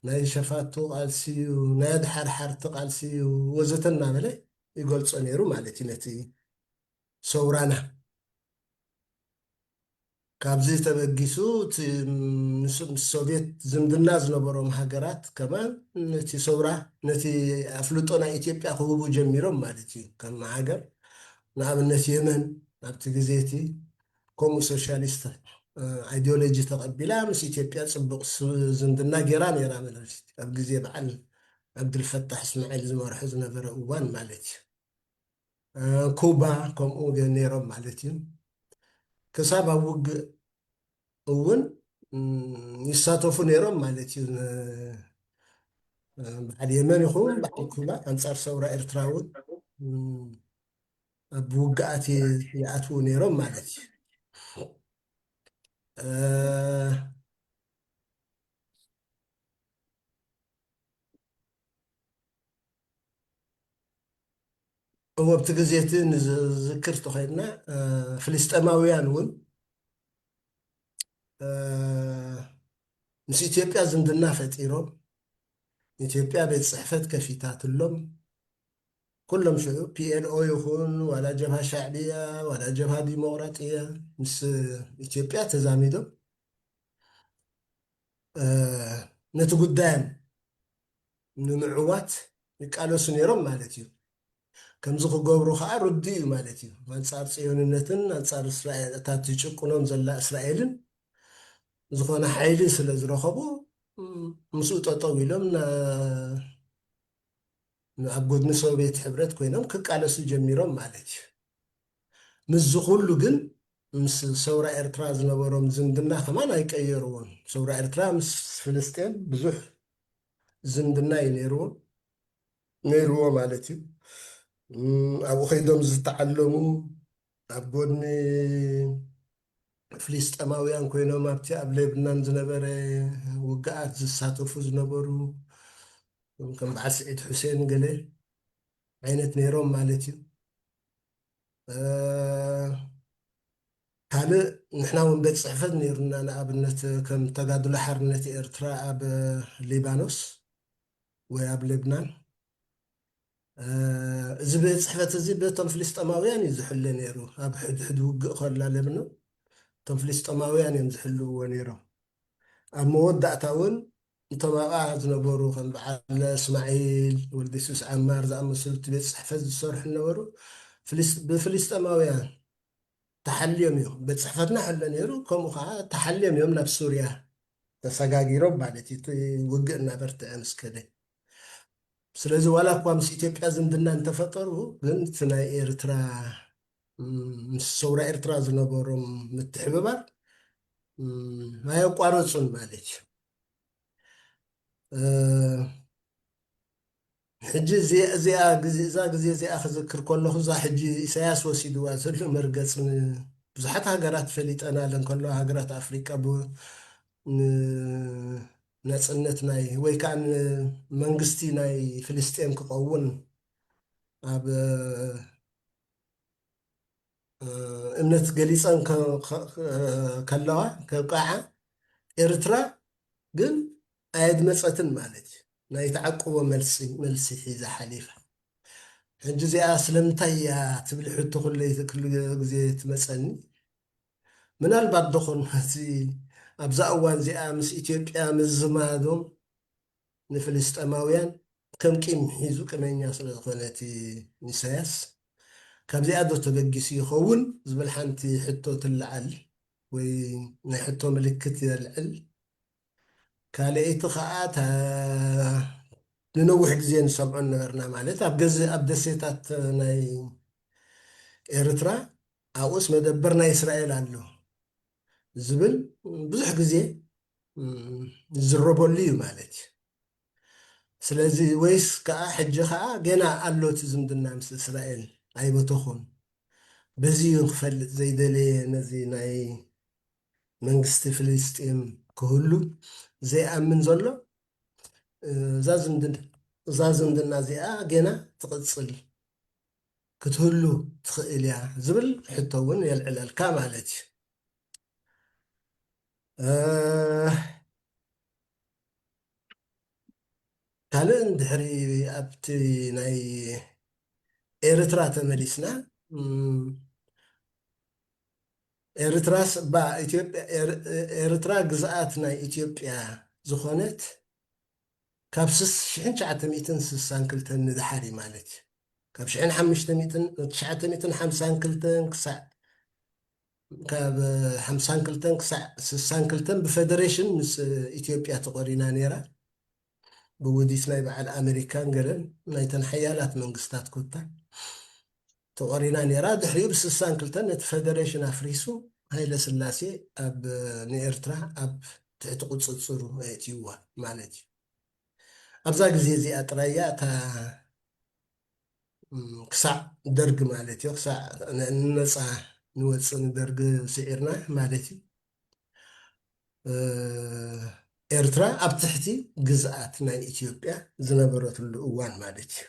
ናይ ሸፋቱ ቃልሲ እዩ፣ ናይ ኣድሓርሓርቲ ቃልሲ እዩ ወዘተ እናበለ ይገልፆ ነይሩ ማለት እዩ ነቲ ሰውራና። ካብዚ ተበጊሱ እቲ ምስ ምስ ሶቪየት ዝምድና ዝነበሮም ሃገራት ከማን ነቲ ሰውራ ነቲ ኣፍልጦ ናይ ኢትዮጵያ ክህቡ ጀሚሮም ማለት እዩ። ከም ሃገር ንኣብነት የመን ኣብቲ ግዜ እቲ ከምኡ ሶሻሊስት ኣይዲዮሎጂ ተቐቢላ ምስ ኢትዮጵያ ፅቡቕ ዝምድና ገይራ ነይራ ማለት ኣብ ግዜ በዓል ዓብድልፈታሕ እስማዒል ዝመርሑ ዝነበረ እዋን ማለት እዩ። ኩባ ከምኡ ነይሮም ማለት እዩ። ክሳብ ኣብ ውግእ እውን ይሳተፉ ነይሮም ማለት እዩ። በዓል የመን ይኹን በዓል ኩባ ኣንፃር ሰውራ ኤርትራ እውን ኣብ ውግኣት ይኣትዉ ነይሮም ማለት እዩ። እወ ኣብቲ ግዜ እቲ ንዝዝክር ተኾይንና ፍልስጠማውያን እውን ምስ ኢትዮጵያ ዝምድና ፈጢሮም ኢትዮጵያ ቤት ፅሕፈት ከፊታትሎም ኩሎም ሽዑ ፒኤልኦ ይኹን ዋላ ጀብሃ ሻዕብያ ዋላ ጀብሃ ዲሞቅራጥያ ምስ ኢትዮጵያ ተዛሚዶም ነቲ ጉዳዮም ንምዕዋት ይቃለሱ ነይሮም ማለት እዩ። ከምዚ ክገብሩ ከዓ ርዱ እዩ ማለት እዩ። ኣንፃር ፅዮንነትን ኣንፃር እስራኤል እታ ትጭቁኖም ዘላ እስራኤልን ዝኾነ ሓይሊ ስለ ዝረኸቡ ምስኡ ጠጠው ኢሎም ኣብ ጎድኒ ሶቪየት ሕብረት ኮይኖም ክቃለሱ ጀሚሮም ማለት እዩ። ምስዚ ኩሉ ግን ምስ ሰውራ ኤርትራ ዝነበሮም ዝምድና ከማን ኣይቀየርዎን። ሰውራ ኤርትራ ምስ ፍልስጤም ብዙሕ ዝምድና እዩ ነይርዎ ነይርዎ ማለት እዩ። ኣብኡ ከይዶም ዝተዓለሙ ኣብ ጎድኒ ፍልስጠማውያን ኮይኖም ኣብቲ ኣብ ሌብናን ዝነበረ ውግኣት ዝሳተፉ ዝነበሩ ከም በዓል ስዒድ ሑሴን ገለ ዓይነት ነይሮም ማለት እዩ። ካልእ ንሕና እውን ቤት ፅሕፈት ነይሩና ንኣብነት ከም ተጋድሎ ሓርነት ኤርትራ ኣብ ሊባኖስ ወይ ኣብ ሌብናን እዚ ቤት ጽሕፈት እዚ በቶም ፍልስጠማውያን እዩ ዝሕለ ነይሩ። ኣብ ሕድሕድ ውግእ ከላ ለብኖ እቶም ፍልስጠማውያን እዮም ዝሕልውዎ ነይሮም። ኣብ መወዳእታ እውን እቶም ኣብኣ ዝነበሩ ከም በዓል እስማዒል ወልደ የሱስ ዓማር ዝኣመሰሉ እቲ ቤት ጽሕፈት ዝሰርሑ ዝነበሩ ብፍልስጠማውያን ተሓልዮም እዮም። ቤት ጽሕፈትና ሕለ ነይሩ፣ ከምኡ ከዓ ተሓልዮም እዮም ናብ ሱርያ ተሰጋጊሮም ማለት እዩ። ውግእ እናበርትዐ ምስ ከደ ስለዚ ዋላ እኳ ምስ ኢትዮጵያ ዝምድና እንተፈጠሩ ግን እቲ ናይ ኤርትራ ምስ ሰውራ ኤርትራ ዝነበሮም ምትሕብባር ኣየቋረፁን ማለት እዩ። ሕጂ እዚኣ ግዜ እዚኣ ክዝክር ከለኹ እዛ ሕጂ ኢሳያስ ወሲድዋ ዘሎ መርገፅ ብዙሓት ሃገራት ፈሊጠናለን ከለዋ ሃገራት ኣፍሪቃ ናፅነት ናይ ወይ ከዓ መንግስቲ ናይ ፍልስጤም ክኸውን ኣብ እምነት ገሊፀን ከለዋ ከብቃዓ ኤርትራ ግን ኣየድመፀትን ማለት እዩ። ናይ ተዓቅቦ መልሲ ሒዛ ሓሊፋ። ሕጂ እዚኣ ስለምንታይ እያ ትብል ሕቶ ኩለይ ኩሉ ግዜ ትመፀኒ። ምናልባት ዶኾን እዚ ኣብዛ እዋን እዚኣ ምስ ኢትዮጵያ ምዝማዶም ንፍልስጠማውያን ከም ቂም ሒዙ ቅመኛ ስለ ዝኾነ እቲ ኢሳያስ ካብዚኣ ዶ ተበጊሱ ይኸውን ዝብል ሓንቲ ሕቶ ትለዓል ወይ ናይ ሕቶ ምልክት የልዕል። ካልኣይቲ ከዓ ንነዊሕ ግዜ ንሰምዖ ነበርና ማለት ኣብ ገዚ ኣብ ደሴታት ናይ ኤርትራ ኣብኡስ መደበር ናይ እስራኤል ኣሎ ዝብል ብዙሕ ግዜ ዝረበሉ እዩ ማለት እዩ። ስለዚ ወይስ ከዓ ሕጂ ከዓ ገና ኣሎ እቲ ዝምድና ምስ እስራኤል ኣይበተኹን። በዚ እዩ ክፈልጥ ዘይደለየ ነዚ ናይ መንግስቲ ፍልስጤም ክህሉ ዘይኣምን ዘሎ እዛ ዝምድና እዚኣ ገና ትቕፅል ክትህሉ ትኽእል እያ ዝብል ሕቶ እውን የልዕለልካ ማለት እዩ። ካልእ እንድሕሪ ኣብቲ ናይ ኤርትራ ተመሊስና ኤርትራስ ባ ኢትዮጵያ ኤርትራ ግዝኣት ናይ ኢትዮጵያ ዝኾነት ካብ ሽሕን ትሽዓተ ሚእትን ስሳን ክልተን ንድሓር እዩ ማለት እዩ። ካብ ሽሕን ሓሙሽተ ሚእትን ትሽዓተ ሚእትን ሓምሳን ክልተን ክሳዕ ካብ ሓምሳን ክልተን ክሳዕ ስሳን ክልተን ብፌደሬሽን ምስ ኢትዮጵያ ተቆሪና ነይራ። ብውዲት ናይ በዓል ኣሜሪካን ገለን ናይተን ሓያላት መንግስታት ኮታ ተቆሪና ነይራ። ድሕሪኡ ብስሳን ክልተን ነቲ ፌደሬሽን ኣፍሪሱ ሃይለ ስላሴ ኣብ ንኤርትራ ኣብ ትሕቲ ቁፅፅሩ ኣእትይዋ ማለት እዩ። ኣብዛ ግዜ እዚኣ ጥራይ እያ እታ ክሳዕ ደርግ ማለት እዩ ክሳዕ ንነፃ ንወፅእ ንደርግ ስዒርና ማለት እዩ። ኤርትራ ኣብ ትሕቲ ግዝኣት ናይ ኢትዮጵያ ዝነበረትሉ እዋን ማለት እዩ።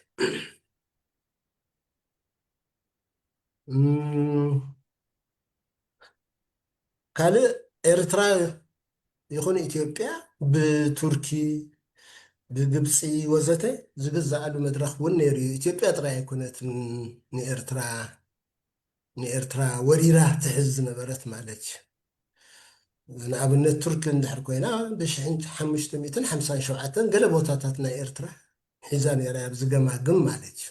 ካልእ ኤርትራ ይኹን ኢትዮጵያ ብቱርኪ ብግብፂ ወዘተ ዝግዛኣሉ መድረኽ እውን ነይሩ እዩ። ኢትዮጵያ ጥራይ ኣይኮነትን ንኤርትራ ንኤርትራ ወሪራ ትሕዝ ዝነበረት ማለት እዩ። ንኣብነት ቱርኪ እንድሕር ኮይና ብሽሕን ሓሙሽተ ሚእትን ሓምሳን ሸውዓተን ገለ ቦታታት ናይ ኤርትራ ሒዛ ነይራ ኣብዚ ገማግም ማለት እዩ።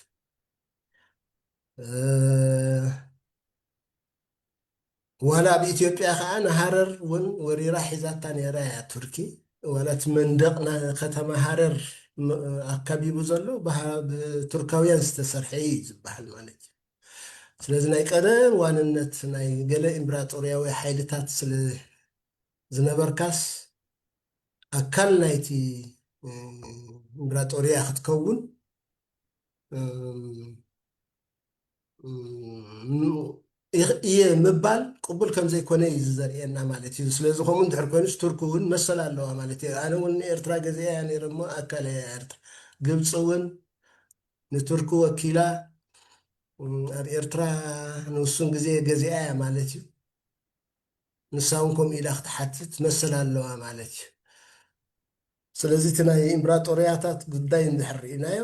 ዋላ ኣብ ኢትዮጵያ ከዓ ንሃረር እውን ወሪራ ሒዛታ ነይራ እያ ቱርኪ። ዋላ እቲ መንደቕ ከተማ ሃረር ኣካቢቡ ዘሎ ብቱርካውያን ዝተሰርሐ እዩ ዝበሃል ማለት እዩ። ስለዚ ናይ ቀደም ዋንነት ናይ ገለ ኢምብራጦርያዊ ሓይልታት ስለ ዝነበርካስ ኣካል ናይቲ ኢምብራጦርያ ክትከውን እየ ምባል ቅቡል ከም ዘይኮነ እዩ ዘርእየና ማለት እዩ። ስለዚ ከምኡ እንድሕር ኮይኑስ ቱርኪ እውን መሰል ኣለዋ ማለት እዩ። ኣነ እውን ንኤርትራ ገዚኣ እያ ነይረ እሞ ኣካል እያ ኤርትራ። ግብፂ እውን ንቱርኪ ወኪላ ኣብ ኤርትራ ንውሱን ግዜ ገዚኣ እያ ማለት እዩ። ንሳ እውን ከምኡ ኢላ ክትሓትት መሰል ኣለዋ ማለት እዩ። ስለዚ እቲ ናይ ኢምብራጦርያታት ጉዳይ እንድሕር ርኢናዮ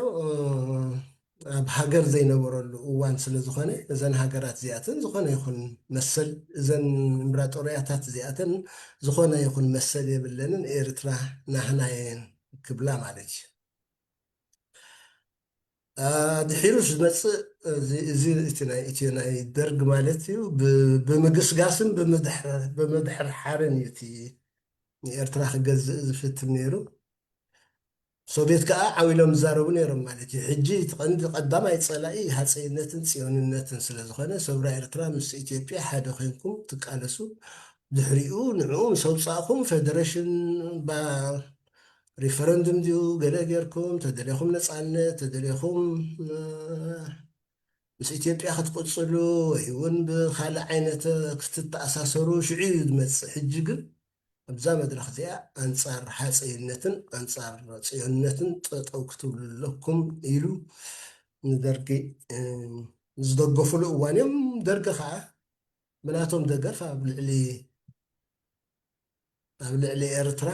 ኣብ ሃገር ዘይነበረሉ እዋን ስለ ዝኾነ፣ እዘን ሃገራት እዚኣተን ዝኾነ ይኹን መሰል፣ እዘን እምብራጦርያታት እዚኣተን ዝኾነ ይኹን መሰል የብለንን፣ ኤርትራ ናህና እየን ክብላ ማለት እዩ። ድሒሩ ዝመፅእ እዚ እቲ ናይ ኢትዮ ናይ ደርግ ማለት እዩ። ብምግስጋስን ብምድሕርሓርን እዩ እቲ ንኤርትራ ክገዝእ ዝፍትን ነይሩ። ሶቪየት ከዓ ዓው ኢሎም ዝዛረቡ ነይሮም ማለት እዩ። ሕጂ እቲ ቀንዲ ቀዳማይ ፀላኢ ሃፀይነትን ፅዮንነትን ስለዝኾነ፣ ሰውራ ኤርትራ ምስ ኢትዮጵያ ሓደ ኮይንኩም ትቃለሱ። ድሕሪኡ ንዕኡ ምስ ኣውፃእኹም ፌደሬሽን ሪፈረንዱም ድዩ ገለ ጌርኩም፣ ተደሌኹም ነፃነት፣ ተደሌኹም ምስ ኢትዮጵያ ክትቅፅሉ ወይ እውን ብካልእ ዓይነት ክትተኣሳሰሩ ሽዑ እዩ ዝመፅእ። ሕጂ ግን ኣብዛ መድረክ እዚኣ ኣንፃር ሃፀይነትን ኣንፃር ፅዮንነትን ጠጠው ክትብሉ ኣለኩም ኢሉ ንደርጊ ዝደገፉሉ እዋን እዮም። ደርጊ ከዓ ብናቶም ደገፍ ኣብ ልዕሊ ኣብ ልዕሊ ኤርትራ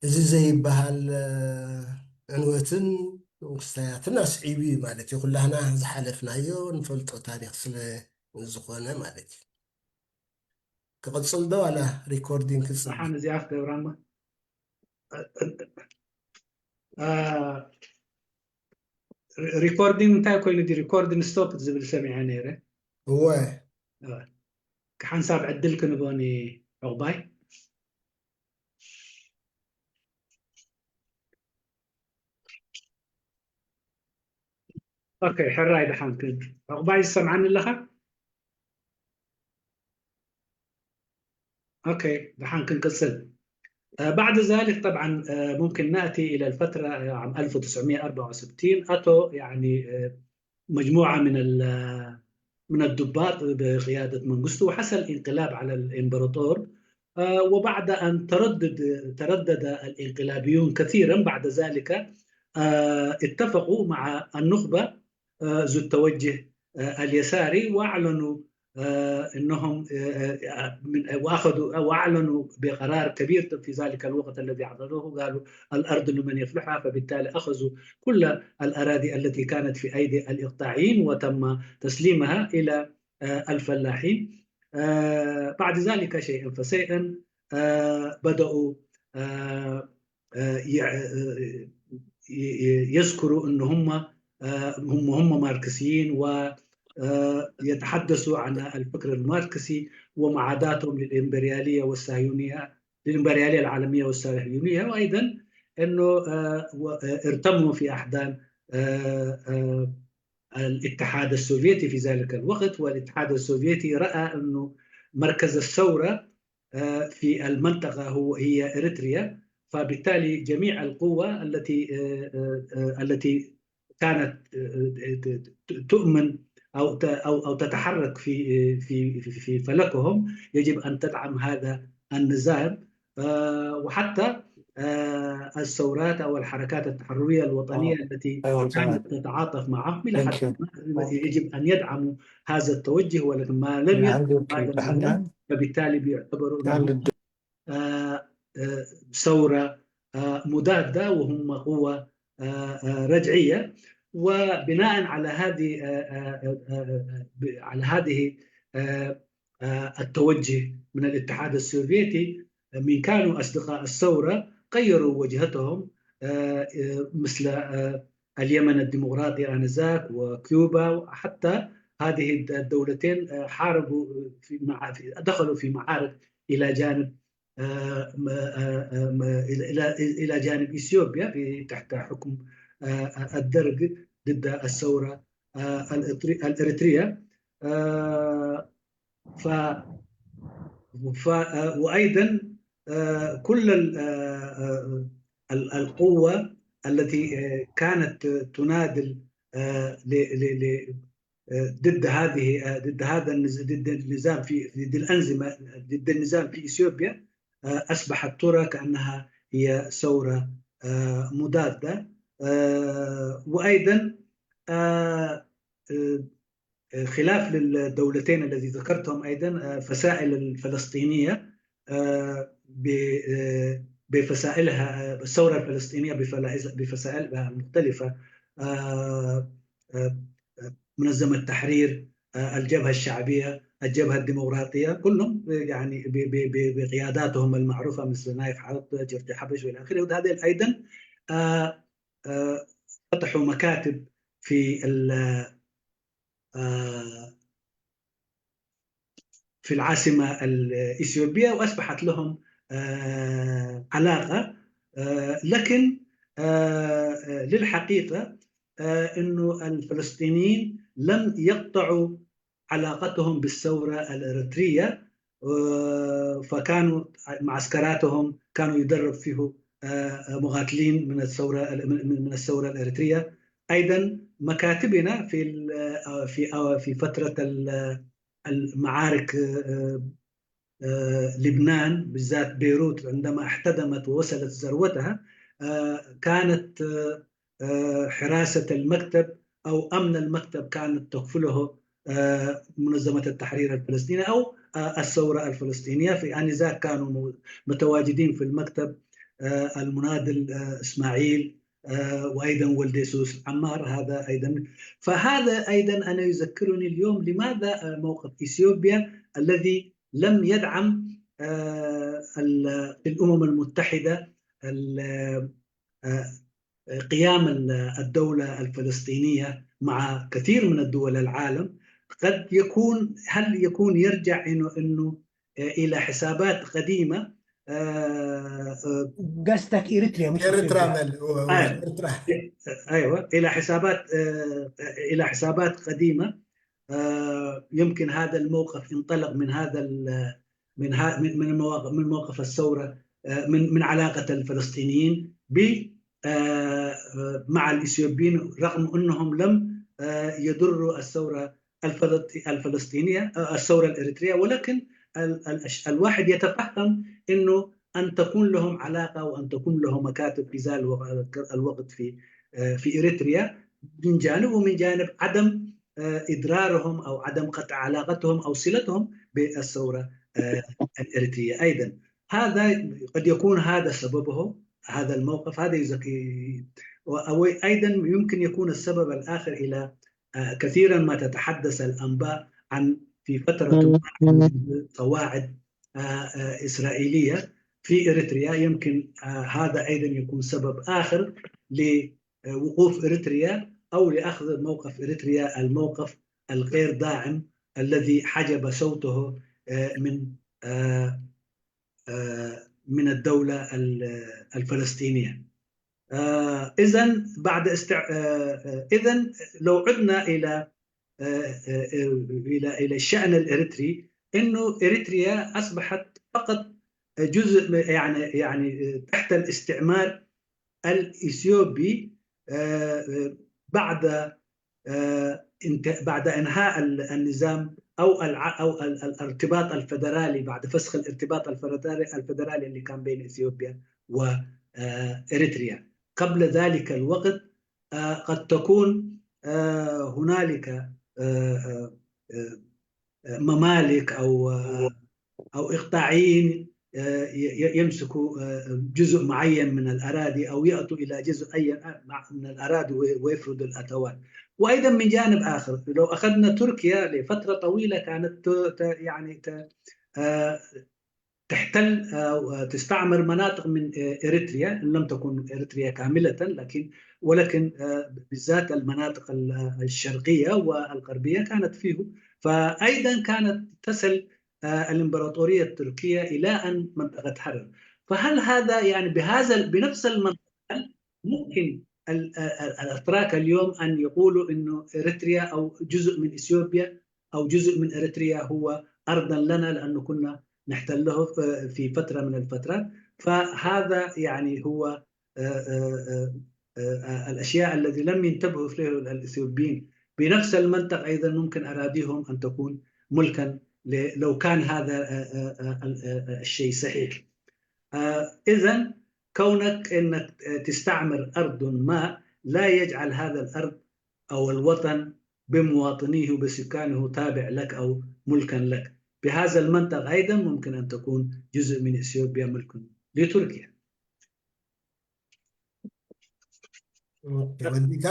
እዚ ዘይበሃል ዕንወትን ክስታያትን ኣስዒቡ እዩ ማለት እዩ። ኩላህና ዝሓለፍናዮ ንፈልጦ ታሪክ ስለ ዝኾነ ማለት እዩ። ክቕፅል ዶ ዋላ ሪኮርዲንግ ክፅል? ሓን እዚኣ ክገብራ እሞ ሪኮርዲንግ እንታይ ኮይኑ ዲ ሪኮርዲንግ ስቶፕ ዝብል ሰሚዐ ነይረ። እወ። ሓንሳብ ዕድል ክንቦኒ ዕቑባይ። ኦኬ፣ ሕራይ ደሓን ክን ዕቑባይ ዝሰምዓኒ ኣለኻ? ኦኬ፣ ደሓን ክንቅጽል። بعد ذلك طبعا ممكن نأتي إلى الفترة عام ألف وتسعمية وأربعة وستين أتوا يعني مجموعة من من الضباط بقيادة منغستو، وحصل انقلاب على الإمبراطور. وبعد أن تردد تردد الإنقلابيون كثيرا بعد ذلك، اتفقوا مع النخبة ذو التوجه اليساري، وأعلنوا أنهم من وأخذوا وأعلنوا بقرار كبير في ذلك الوقت الذي أعلنوه، قالوا: "الأرض لمن يفلحها"، فبالتالي أخذوا كل الأراضي التي كانت في أيدي الإقطاعيين وتم تسليمها إلى الفلاحين. بعد ذلك شيئا فشيئا بدأوا يذكروا أن هم هم هم ماركسيين، ويتحدثوا عن الفكر الماركسي ومعاداتهم للإمبريالية والصهيونية، للإمبريالية العالمية والصهيونية، وأيضا أنه ارتموا في أحضان الاتحاد السوفيتي في ذلك الوقت. والاتحاد السوفيتي رأى أنه مركز الثورة في المنطقة هو هي إريتريا، فبالتالي جميع القوة التي التي كانت تؤمن أو أو أو تتحرك في في في فلكهم يجب أن تدعم هذا النظام. وحتى الثورات أو الحركات التحررية الوطنية التي كانت تتعاطف معهم إلى حد ما يجب أن يدعموا هذا التوجه، ولكن ما لم يدعموا هذا النظام فبالتالي بيعتبروا ثورة مضادة وهم قوة رجعية. وبناء على هذه على هذه التوجه من الاتحاد السوفيتي، من كانوا أصدقاء الثورة غيروا وجهتهم مثل اليمن الديمقراطي آنذاك وكيوبا، وحتى هذه الدولتين حاربوا في دخلوا في معارك إلى جانب إلى جانب إثيوبيا تحت حكم الدرق ضد الثورة الإريترية. ف ف وأيضا كل القوة التي كانت تناضل ضد هذه ضد هذا ضد النظام في ضد الأنظمة ضد النظام في إثيوبيا أصبحت ترى كأنها هي ثورة مضادة. وأيضا خلاف للدولتين الذي ذكرتهم أيضا فصائل الفلسطينية بفصائلها الثورة الفلسطينية بفصائلها المختلفة آه، آه، منظمة تحرير، آه، الجبهة الشعبية، الجبهة الديمقراطية، كلهم يعني ب- ب- ب- بقياداتهم المعروفة مثل نايف عوض، جورج حبش والى اخره. وهذا ايضا آه، آه، فتحوا مكاتب في ال- آه، في العاصمة الإثيوبية، وأصبحت لهم آه، علاقة. آه، لكن آه، آه، للحقيقة آه، إنه الفلسطينيين لم يقطعوا علاقتهم بالثورة الإريترية، آه، فكانوا معسكراتهم كانوا يدرب فيه آه، مقاتلين من الثورة من من الثورة الإريترية. أيضا مكاتبنا في ال- آه، في آه، في فترة ال- المعارك آه، آه، لبنان، بالذات بيروت، عندما احتدمت ووصلت ذروتها، آه، كانت آه، آه، حراسة المكتب أو أمن المكتب كانت تكفله آه، منظمة التحرير الفلسطيني أو آه، الثورة الفلسطينية. في آنذاك كانوا مو- متواجدين في المكتب آه، المناضل آه، إسماعيل آه، وأيضا ولدي سوس عمار، هذا أيضا. فهذا أيضا أنا يذكرني اليوم لماذا آه، موقف إثيوبيا الذي لم يدعم آه، ال- الأمم المتحدة ال- آه، قيام ال- الدولة الفلسطينية مع كثير من الدول العالم. قد يكون، هل يكون يرجع إنه إنه آه، إلى حسابات قديمة؟ آه، آه، قصدك إريتريا مش اريترا إثيوبيا. مال آه. ايوه، الى حسابات آه، الى حسابات قديمه. آه، يمكن هذا الموقف انطلق من هذا ال- من ها- من من مواقف من موقف الثوره آه، من من علاقه الفلسطينيين ب آه، آه، مع الاثيوبيين، رغم انهم لم آه، يضروا الثوره الفلسطي- الفلسطينيه آه، الثوره الاريتريه، ولكن ال- ال- الواحد يتفهم انه ان تكون لهم علاقه وان تكون لهم مكاتب في ذا الوق- الوقت في آه، في اريتريا من جانب، ومن جانب عدم آه، اضرارهم او عدم قطع علاقتهم او صلتهم بالثوره آه، الاريتريه ايضا. هذا قد يكون هذا سببه، هذا الموقف، هذا يزكي. وايضا يمكن يكون السبب الاخر الى آه، كثيرا ما تتحدث الانباء عن في فتره قواعد آه، آه، اسرائيليه في اريتريا. يمكن آه، هذا ايضا يكون سبب اخر لوقوف اريتريا او لاخذ موقف اريتريا، الموقف الغير داعم الذي حجب صوته آه، من آه، آه، من الدوله ال- الفلسطينيه. اذا بعد استع... اذا لو عدنا الى آه، آه، الى الى الشان الاريتري، انه اريتريا اصبحت فقط جزء من- يعني يعني تحت الاستعمار الاثيوبي آه، آه، بعد آه، انت- بعد انهاء ال- النظام او الع- او ال- الارتباط الفدرالي، بعد فسخ الارتباط الفدرالي الفدرالي اللي كان بين اثيوبيا واريتريا. قبل ذلك الوقت آه، قد تكون آه، هنالك آه، آه، آه، ممالك او آه، او اقطاعيين آه، ي- ي- يمسكوا آه، جزء معين من الاراضي او ياتوا الى جزء اي من الاراضي وي- ويفرضوا الاتوات. وايضا من جانب اخر، لو اخذنا تركيا لفتره طويله كانت ت- ت- يعني ت- آه، تحتل آه، وتستعمر مناطق من آه، اريتريا، ان لم تكن اريتريا كامله، لكن ولكن آه، بالذات المناطق ال- الشرقيه والغربيه كانت فيه. فايضا كانت تصل آه، الامبراطوريه التركيه الى ان منطقه حرر. فهل هذا يعني بهذا ال- بنفس المنطق، هل ممكن ال- ال- الاتراك اليوم ان يقولوا انه اريتريا او جزء من اثيوبيا او جزء من اريتريا هو ارضا لنا لانه كنا نحتله في فتره من الفترات؟ فهذا يعني هو آه، آه، آه، آه، الاشياء التي لم ينتبهوا اليها الاثيوبيين. بنفس المنطق ايضا ممكن اراضيهم ان تكون ملكا ل- لو كان هذا آه، آه، آه، آه، الشيء صحيح. اذا كونك انك تستعمر ارض ما لا يجعل هذا الارض او الوطن بمواطنيه وبسكانه تابع لك او ملكا لك. بهذا المنطق ايضا ممكن ان تكون جزء من اثيوبيا ملك لتركيا. وديك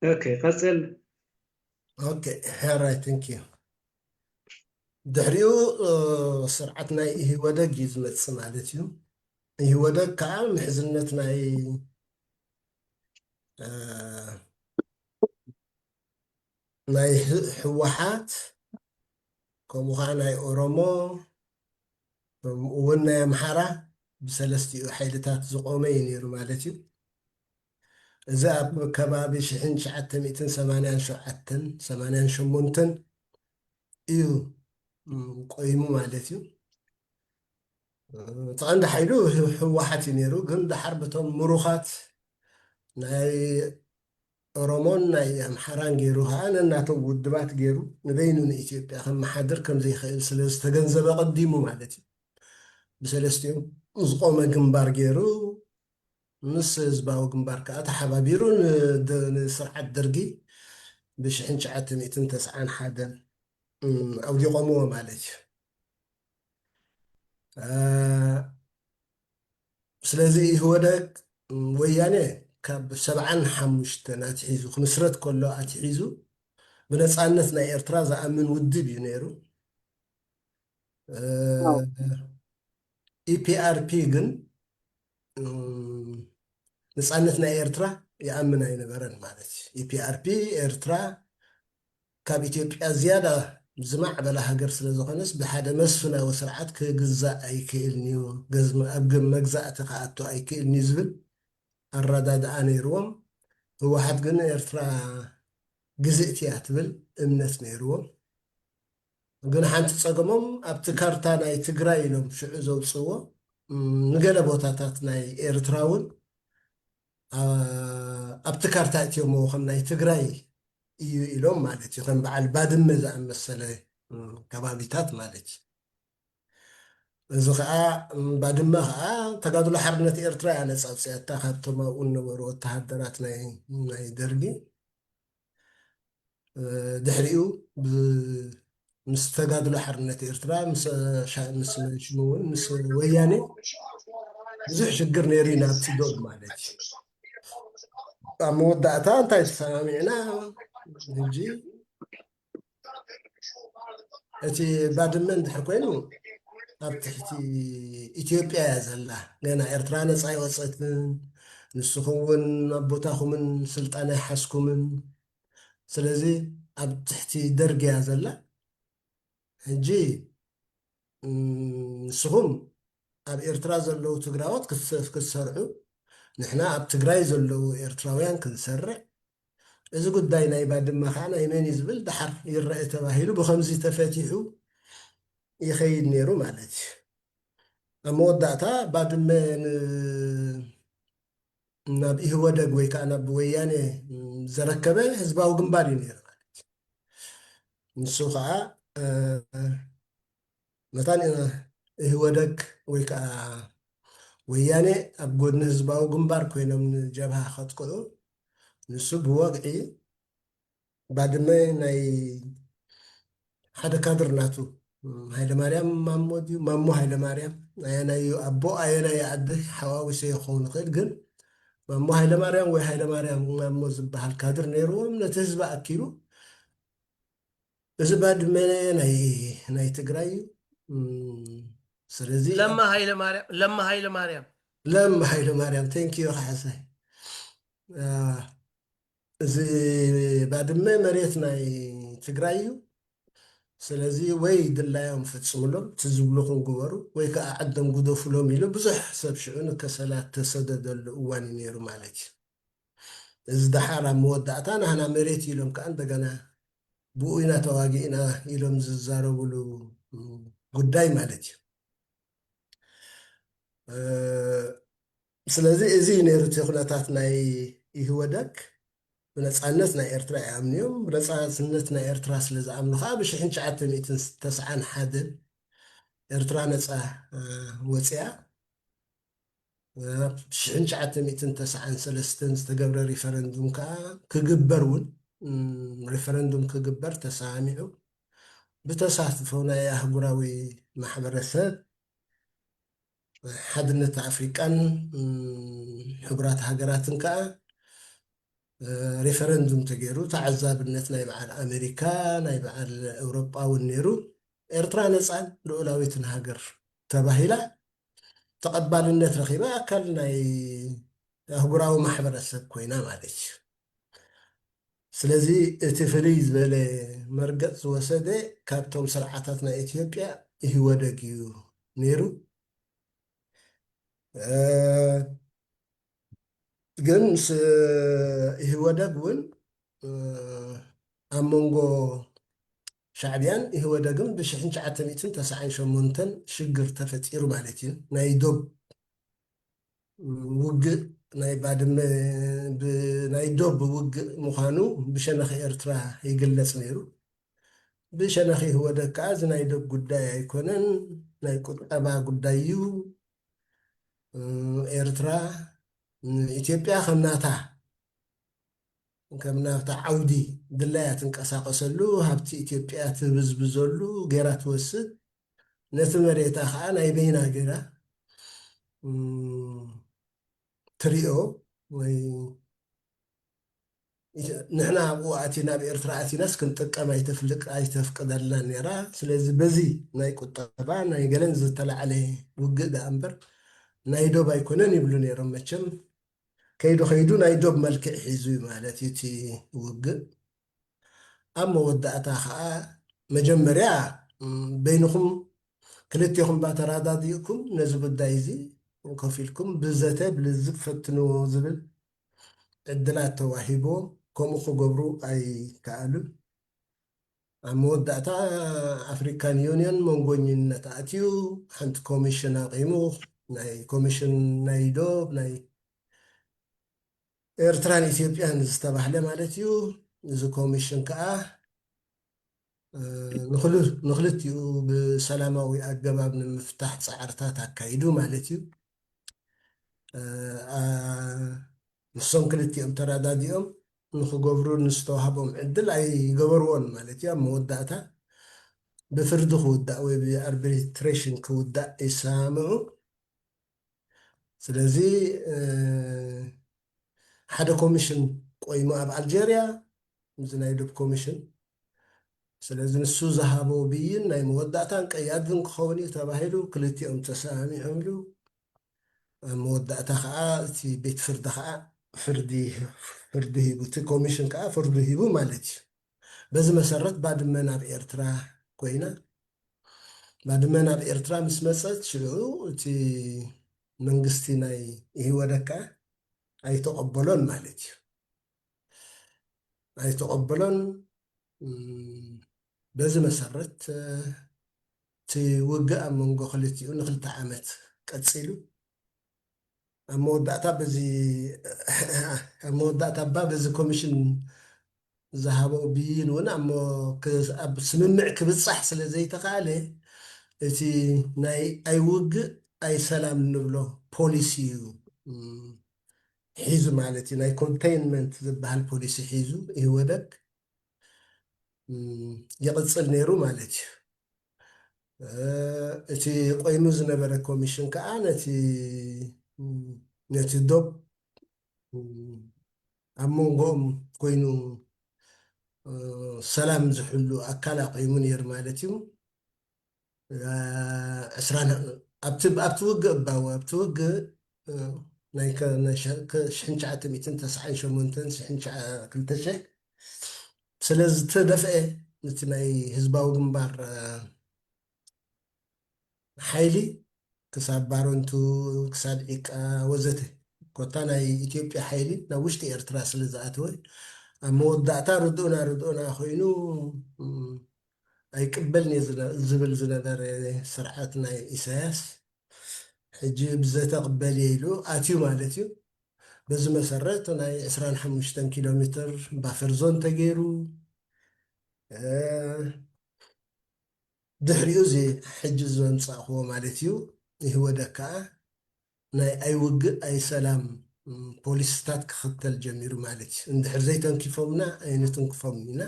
ኦኬ፣ ቀጽል። ኦኬ፣ ሕራይ፣ thank you። ድሕሪኡ ስርዓት ናይ ኢህወደግ እዩ ዝመፅእ ማለት እዩ። ኢህወደግ ከዓ ምሕዝነት ናይ ናይ ህወሓት፣ ከምኡ ከዓ ናይ ኦሮሞ፣ ከምኡ እውን ናይ ኣምሓራ፣ ብሰለስቲኡ ሓይልታት ዝቆመ እዩ ነይሩ ማለት እዩ። እዚ ኣብ ከባቢ ሽሕን ትሽዓተ ሚእትን ሰማንያን ሸውዓተን ሰማንያን ሸሞንተን እዩ ቆይሙ ማለት እዩ። እቲ ቀንዲ ሓይሉ ህወሓት እዩ ነይሩ፣ ግን ደሓር በቶም ምሩኻት ናይ ኦሮሞን ናይ ኣምሓራን ገይሩ ከዓ ነናቶም ውድባት ገይሩ ንበይኑ ንኢትዮጵያ ከመሓድር ከም ዘይኽእል ስለ ዝተገንዘበ ቀዲሙ ማለት እዩ ብሰለስቲኦም ዝቆመ ግንባር ገይሩ ምስ ህዝባዊ ግንባር ከዓ ተሓባቢሩ ንስርዓት ደርጊ ብሽሕን ትሽዓተ ሚእትን ተስዓን ሓደን ኣውዲቖምዎ ማለት እዩ። ስለዚ ኢህወደግ ወያነ ካብ ሰብዓን ሓሙሽተን ኣትሒዙ ክምስረት ከሎ ኣትሒዙ ብነፃነት ናይ ኤርትራ ዝኣምን ውድብ እዩ ነይሩ። ኢፒኣርፒ ግን ነፃነት ናይ ኤርትራ ይኣምን ኣይነበረን ማለት እዩ። ኢፒኣርፒ ኤርትራ ካብ ኢትዮጵያ ዝያዳ ዝማዕበለ ሃገር ስለ ዝኾነስ ብሓደ መስፍናዊ ስርዓት ክግዛእ ኣይክእልን እዩ፣ ኣብ መግዛእቲ ክኣቱ ኣይክእልን እዩ ዝብል ኣረዳድኣ ነይርዎም። ህወሓት ግን ኤርትራ ግዝእቲ እያ ትብል እምነት ነይርዎም። ግን ሓንቲ ፀገሞም ኣብቲ ካርታ ናይ ትግራይ ኢሎም ሽዑ ዘውፅዎ ንገለ ቦታታት ናይ ኤርትራ እውን ኣብቲ ካርታ እትዮሞ ከም ናይ ትግራይ እዩ ኢሎም ማለት እዩ። ከም በዓል ባድመ ዝኣመሰለ ከባቢታት ማለት እዩ። እዚ ከዓ ባድመ ከዓ ተጋድሎ ሓርነት ኤርትራ እያ ነፃ ኣውፅኣታ ካብቶም ኣብኡ ዝነበሩ ወተሃደራት ናይ ደርጊ። ድሕሪኡ ምስ ተጋድሎ ሓርነት ኤርትራ ምስ ሽሙ እውን ምስ ወያኔ ብዙሕ ሽግር ነይሩ ኢና ኣብቲ ዶብ ማለት እዩ። ኣብ መወዳእታ እንታይ ተሰማሚዕና? ሕጂ እቲ ባድመ እንድሕር ኮይኑ ኣብ ትሕቲ ኢትዮጵያ እያ ዘላ። ገና ኤርትራ ነፃ ኣይወፀትን። ንስኹም እውን ኣብ ቦታኹምን ስልጣን ኣይሓዝኩምን። ስለዚ ኣብ ትሕቲ ደርግ እያ ዘላ። ሕጂ ንስኹም ኣብ ኤርትራ ዘለዉ ትግራዎት ክትሰርዑ፣ ንሕና ኣብ ትግራይ ዘለዉ ኤርትራውያን ክንሰርዕ፣ እዚ ጉዳይ ናይ ባድመ ከዓ ናይ መን እዩ ዝብል ደሓር ይረአ ተባሂሉ ብከምዚ ተፈቲሑ ይኸይድ ነይሩ ማለት እዩ። ኣብ መወዳእታ ባድመ ናብ ኢህወደግ ወይ ከዓ ናብ ወያኔ ዘረከበ ህዝባዊ ግንባር እዩ ነይሩ ማለት እዩ። ንሱ ከዓ መታን ኢህወደግ ወይ ከዓ ወያኔ ኣብ ጎድኒ ህዝባዊ ግንባር ኮይኖም ንጀብሃ ከጥቅዑ፣ ንሱ ብወግዒ ባድመ ናይ ሓደ ካድር ናቱ፣ ሃይለማርያም ማሞ ድዩ? ማሞ ሃይለማርያም፣ ኣየናይ ኣቦ ኣየናይ ኣደ ሓዋዊሰ ይኸውን ይኽእል፣ ግን ማሞ ሃይለማርያም ወይ ሃይለማርያም ማሞ ዝበሃል ካድር ነይርዎም። ነቲ ህዝቢ ኣኪቡ እዚ ባድመ ናይ ናይ ትግራይ እዩ። ስለዚ ለማ ሃይለ ማርያም ለማ ሃይለ ማርያም ለማ ሃይለ ማርያም፣ thank you ካሕሳይ። እዚ ባድመ መሬት ናይ ትግራይ እዩ። ስለዚ ወይ ድላዮም ፈፅምሎም፣ እቲ ዝብልኹም ግበሩ፣ ወይ ከዓ ዓዶም ግደፉሎም ኢሉ ብዙሕ ሰብ ሽዑ ንከሰላ ተሰደደሉ እዋን እዩ ነይሩ ማለት እዩ። እዚ ደሓር ኣብ መወዳእታ ናህና መሬት ኢሎም ከዓ እንደገና ብኡ ኢና ተዋጊእና ኢሎም ዝዛረብሉ ጉዳይ ማለት እዩ። ስለዚ እዚ እዩ ነይሩ እቲ ኩነታት ናይ ኢህወደግ። ብነፃነት ናይ ኤርትራ ይኣምኑ እዮም። ብነፃነት ናይ ኤርትራ ስለ ዝኣምኑ ከዓ ብሽሕን ትሽዓተ ሚእትን ተስዓን ሓደን ኤርትራ ነፃ ወፅያ። ሽሕን ትሽዓተ ሚእትን ተስዓን ሰለስተን ዝተገብረ ሪፈረንዱም ከዓ ክግበር እውን ሪፈረንዱም ክግበር ተሰማሚዑ ብተሳትፎ ናይ ኣህጉራዊ ማሕበረሰብ ሓድነት ኣፍሪቃን ሕቡራት ሃገራትን ከዓ ሬፈረንዱም ተገይሩ፣ ተዓዛብነት ናይ በዓል ኣሜሪካ፣ ናይ በዓል ኤውሮጳ እውን ነይሩ። ኤርትራ ነፃን ልኡላዊትን ሃገር ተባሂላ፣ ተቐባልነት ረኺባ፣ ኣካል ናይ ኣህጉራዊ ማሕበረሰብ ኮይና ማለት እዩ። ስለዚ እቲ ፍልይ ዝበለ መርገፅ ዝወሰደ ካብቶም ስርዓታት ናይ ኢትዮጵያ ኢህወደግ እዩ ነይሩ። ግን ኢህወደግ እውን ኣብ መንጎ ሻዕብያን ኢህወደግን ብ ሽሕን ትሽዓተ ሚእትን ተስዓን ሸሞንተን ሽግር ተፈጢሩ ማለት እዩ። ናይ ዶብ ውግእ፣ ናይ ባድመ ናይ ዶብ ውግእ ምዃኑ ብሸነኽ ኤርትራ ይግለጽ ነይሩ። ብሸነኽ ኢህወደግ ከዓ እዚ ናይ ዶብ ጉዳይ ኣይኮነን፣ ናይ ቁጠባ ጉዳይ እዩ። ኤርትራ ንኢትዮጵያ ከም ናታ ከም ናብታ ዓውዲ ድላያ ትንቀሳቀሰሉ፣ ሃብቲ ኢትዮጵያ ትብዝብዘሉ ገይራ ትወስድ፣ ነቲ መሬታ ከዓ ናይ በይና ገይራ ትሪኦ ወይ ንሕና ኣብኡ ኣቲና ኣብ ኤርትራ ኣቲናስ ክንጥቀም ኣይተፍልቅ ኣይተፍቅደልና ነይራ። ስለዚ በዚ ናይ ቁጠባ ናይ ገለን ዝተላዕለ ውግእ ደኣ እምበር ናይ ዶብ ኣይኮነን ይብሉ ነይሮም። መቸም ከይዱ ከይዱ ናይ ዶብ መልክዕ ሒዙ እዩ ማለት እዩ እቲ ውግእ። ኣብ መወዳእታ ከዓ መጀመርያ በይንኹም ክልቴኹም ባተራዳዲእኩም ነዚ ጉዳይ እዚ ኮፍ ኢልኩም ብዘተ ብልዝብ ፈትንዎ ዝብል ዕድላት ተዋሂቦም ከምኡ ክገብሩ ኣይከኣሉን። ኣብ መወዳእታ ኣፍሪካን ዩኒየን መንጎኝነት ኣትዩ ሓንቲ ኮሚሽን ኣቂሙ ናይ ኮሚሽን ናይ ዶብ ናይ ኤርትራን ኢትዮጵያን ዝተባህለ ማለት እዩ። እዚ ኮሚሽን ከዓ ንክልቲኡ ብሰላማዊ ኣገባብ ንምፍታሕ ፃዕርታት ኣካይዱ ማለት እዩ። ንሶም ክልቲኦም ተረዳዲኦም ንክገብሩ ንዝተዋህቦም ዕድል ኣይገበርዎን ማለት እዩ። ኣብ መወዳእታ ብፍርዲ ክውዳእ ወይ ብኣርቢትሬሽን ክውዳእ ይሰማምዑ። ስለዚ ሓደ ኮሚሽን ቆይሙ ኣብ ኣልጀርያ፣ እዚ ናይ ዶብ ኮሚሽን። ስለዚ ንሱ ዝሃቦ ብይን ናይ መወዳእታን ቀያድን ክኸውን እዩ ተባሂሉ፣ ክልቲኦም ተሰማሚዖምሉ። ኣብ መወዳእታ ከዓ እቲ ቤት ፍርዲ ከዓ ፍርዲ ፍርዲ ሂቡ፣ እቲ ኮሚሽን ከዓ ፍርዱ ሂቡ ማለት እዩ። በዚ መሰረት ባድመ ናብ ኤርትራ ኮይና። ባድመ ናብ ኤርትራ ምስ መፀት ሽዑ እቲ መንግስቲ ናይ ኢህወደግ ከዓ ኣይተቐበሎን ማለት እዩ። ኣይተቐበሎን። በዚ መሰረት እቲ ውግእ ኣብ መንጎ ክልቲኡ ንክልተ ዓመት ቀፂሉ። ኣብ መወዳእታ በዚ ኣብ መወዳእታ እባ በዚ ኮሚሽን ዝሃቦ ብይን እውን ኣብ ስምምዕ ክብፃሕ ስለ ዘይተኻእለ እቲ ናይ ኣይውግእ ኣይሰላም ንብሎ ፖሊሲ እዩ ሒዙ ማለት እዩ። ናይ ኮንቴይንመንት ዝበሃል ፖሊሲ ሒዙ ኢህወደግ ይቕፅል ነይሩ ማለት እዩ። እቲ ቆይሙ ዝነበረ ኮሚሽን ከዓ ነቲ ነቲ ዶብ ኣብ መንጎኦም ኮይኑ ሰላም ዝሕሉ ኣካል ኣቑሙ ነይሩ ማለት እዩ። ዕስራን ኣብቲ ኣብቲ ውግእ እባው ኣብቲ ውግእ ናይ ሽሕን ትሽዓተ ሚእትን ተስዓን ሸሞንተን ሽሕን ክልተ ሽሕ ስለ ዝተደፍአ ነቲ ናይ ህዝባዊ ግንባር ሓይሊ ክሳብ ባረንቱ ክሳብ ዒቃ ወዘተ ኮታ ናይ ኢትዮጵያ ሓይሊ ናብ ውሽጢ ኤርትራ ስለ ዝኣተወ ኣብ መወዳእታ ርድኡና ርድኡና ኮይኑ ኣይቅበልን እየ ዝብል ዝነበረ ስርዓት ናይ ኢሳያስ ሕጂ ብዘተ ቅበል እየ ኢሉ ኣትዩ ማለት እዩ። በዚ መሰረት ናይ ዕስራን ሓሙሽተን ኪሎ ሜትር ባፈር ዞን ተገይሩ ድሕሪኡ እዚ ሕጂ ዘምፃእክዎ ማለት እዩ። ኢህወደግ ከዓ ናይ ኣይውግእ ኣይሰላም ፖሊስታት ክኽተል ጀሚሩ ማለት እዩ። እንድሕር ዘይተንኪፎምና ኣይንትንክፎም ኢና፣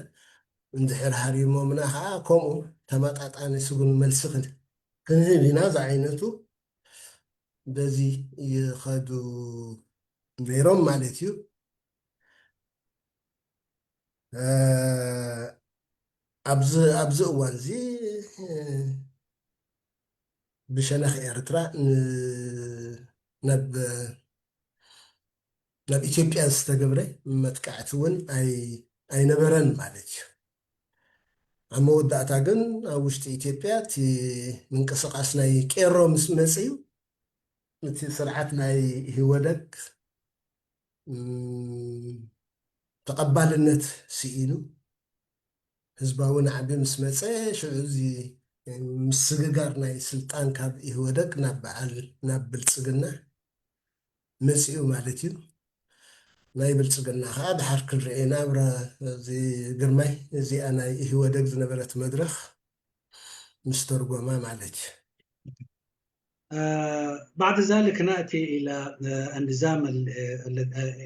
እንድሕር ሃሪሞምና ከዓ ከምኡ ተመጣጣኒ ስጉን መልሲ ክንህብ ኢና ዝዓይነቱ በዚ ይኸዱ ነይሮም ማለት እዩ። ኣብዚ እዋን እዚ ብሸነኽ ኤርትራ ናብ ናብ ኢትዮጵያ ዝተገብረ መጥቃዕቲ እውን ኣይነበረን ማለት እዩ። ኣብ መወዳእታ ግን ኣብ ውሽጢ ኢትዮጵያ እቲ ምንቅስቃስ ናይ ቄሮ ምስ መፅዩ እቲ ስርዓት ናይ ኢህወደግ ተቐባልነት ስኢኑ ህዝባዊ ናዕቢ ምስ መፀ ሽዑ እዚ ምስግጋር ናይ ስልጣን ካብ ኢህወደግ ናብ በዓል ናብ ብልፅግና መፂኡ ማለት እዩ። ናይ ብልፅግና ከዓ ድሓር ክንርኤ ናብራ እዚ ግርማይ እዚኣ ናይ ኢህወደግ ዝነበረት መድረኽ ምስ ተርጎማ ማለት እዩ። بعد ذلك نأتي إلى النظام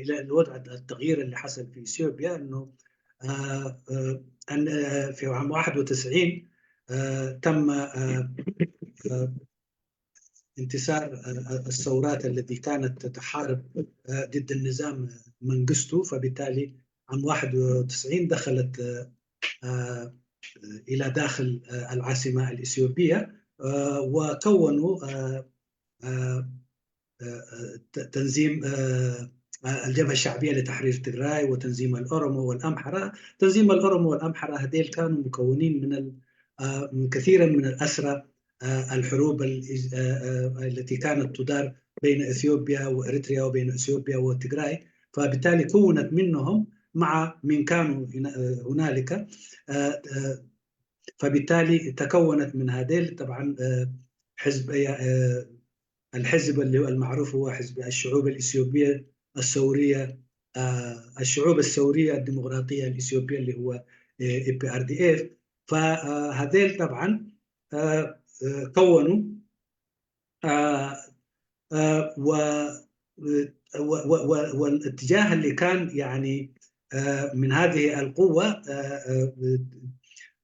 إلى الوضع التغيير اللي حصل في إثيوبيا أنه في عام واحد وتسعين تم انتصار الثورات التي كانت تتحارب ضد النظام منغستو، فبالتالي عام واحد وتسعين دخلت إلى داخل العاصمة الإثيوبية وكونوا تنظيم الجبهة الشعبية لتحرير تجراي وتنظيم الأورومو والأمحرة. تنظيم الأورومو والأمحرة هذيل كانوا مكونين من من كثيرا من الأسرى الحروب التي كانت تدار بين إثيوبيا وإريتريا وبين إثيوبيا وتجراي، فبالتالي كونت منهم مع من كانوا هنالك، فبالتالي تكونت من هذيل طبعا حزب الحزب اللي هو المعروف هو حزب الشعوب الإثيوبية الثورية، الشعوب الثورية الديمقراطية الإثيوبية اللي هو إي بي آر دي إف. فهذيل طبعا كونوا و والاتجاه اللي كان يعني من هذه القوة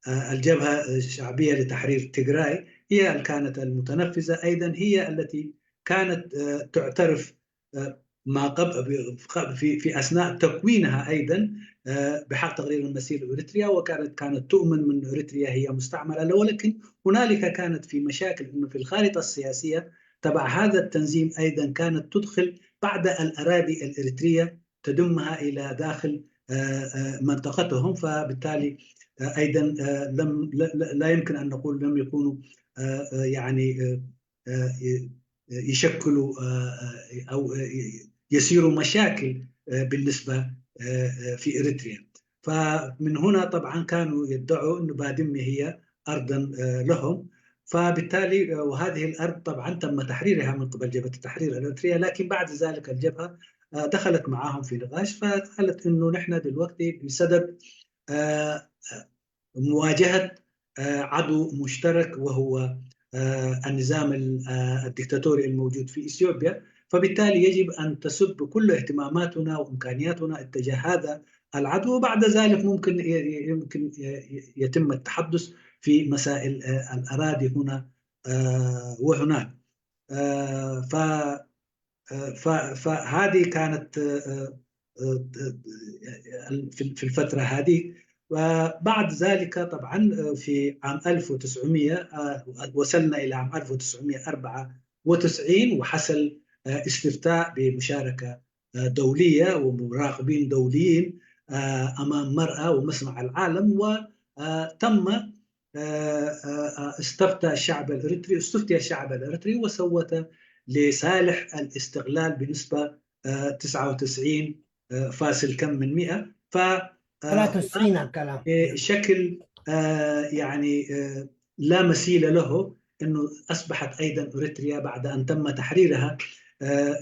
الجبهة الشعبية لتحرير تيغراي هي اللي كانت المتنفذة، أيضا هي التي كانت تعترف ما قبل في في اثناء تكوينها ايضا بحق تقرير المسير لاريتريا، وكانت كانت تؤمن من اريتريا هي مستعمره، ولكن هنالك كانت في مشاكل انه في الخارطه السياسيه تبع هذا التنظيم ايضا كانت تدخل بعض الاراضي الاريتريه تضمها الى داخل منطقتهم، فبالتالي ايضا لم لا يمكن ان نقول لم يكونوا يعني يشكلوا او يصيروا مشاكل بالنسبه في اريتريا. فمن هنا طبعا كانوا يدعوا انه بادمه هي ارضا لهم، فبالتالي وهذه الارض طبعا تم تحريرها من قبل جبهه التحرير الاريتريه، لكن بعد ذلك الجبهه دخلت معهم في نقاش، فقالت انه نحن دلوقتي بصدد مواجهه عدو مشترك وهو النظام الدكتاتوري الموجود في اثيوبيا، فبالتالي يجب ان تسد كل اهتماماتنا وامكانياتنا اتجاه هذا العدو، وبعد ذلك ممكن يمكن يتم التحدث في مسائل الاراضي هنا وهناك. فهذه كانت في الفترة هذه. وبعد ذلك طبعا في عام ألف وتسعمية وصلنا إلى عام ألف وتسعمية وأربعة وتسعين وحصل استفتاء بمشاركة دولية ومراقبين دوليين أمام مرأى ومسمع العالم، وتم استفتى الشعب الإريتري، استفتي الشعب الإريتري وصوت لصالح الاستقلال بنسبة تسعة وتسعين فاصل كم من مئة. ف ثلاثة وتسعين الكلام. بشكل يعني لا مثيل له انه اصبحت ايضا اريتريا بعد ان تم تحريرها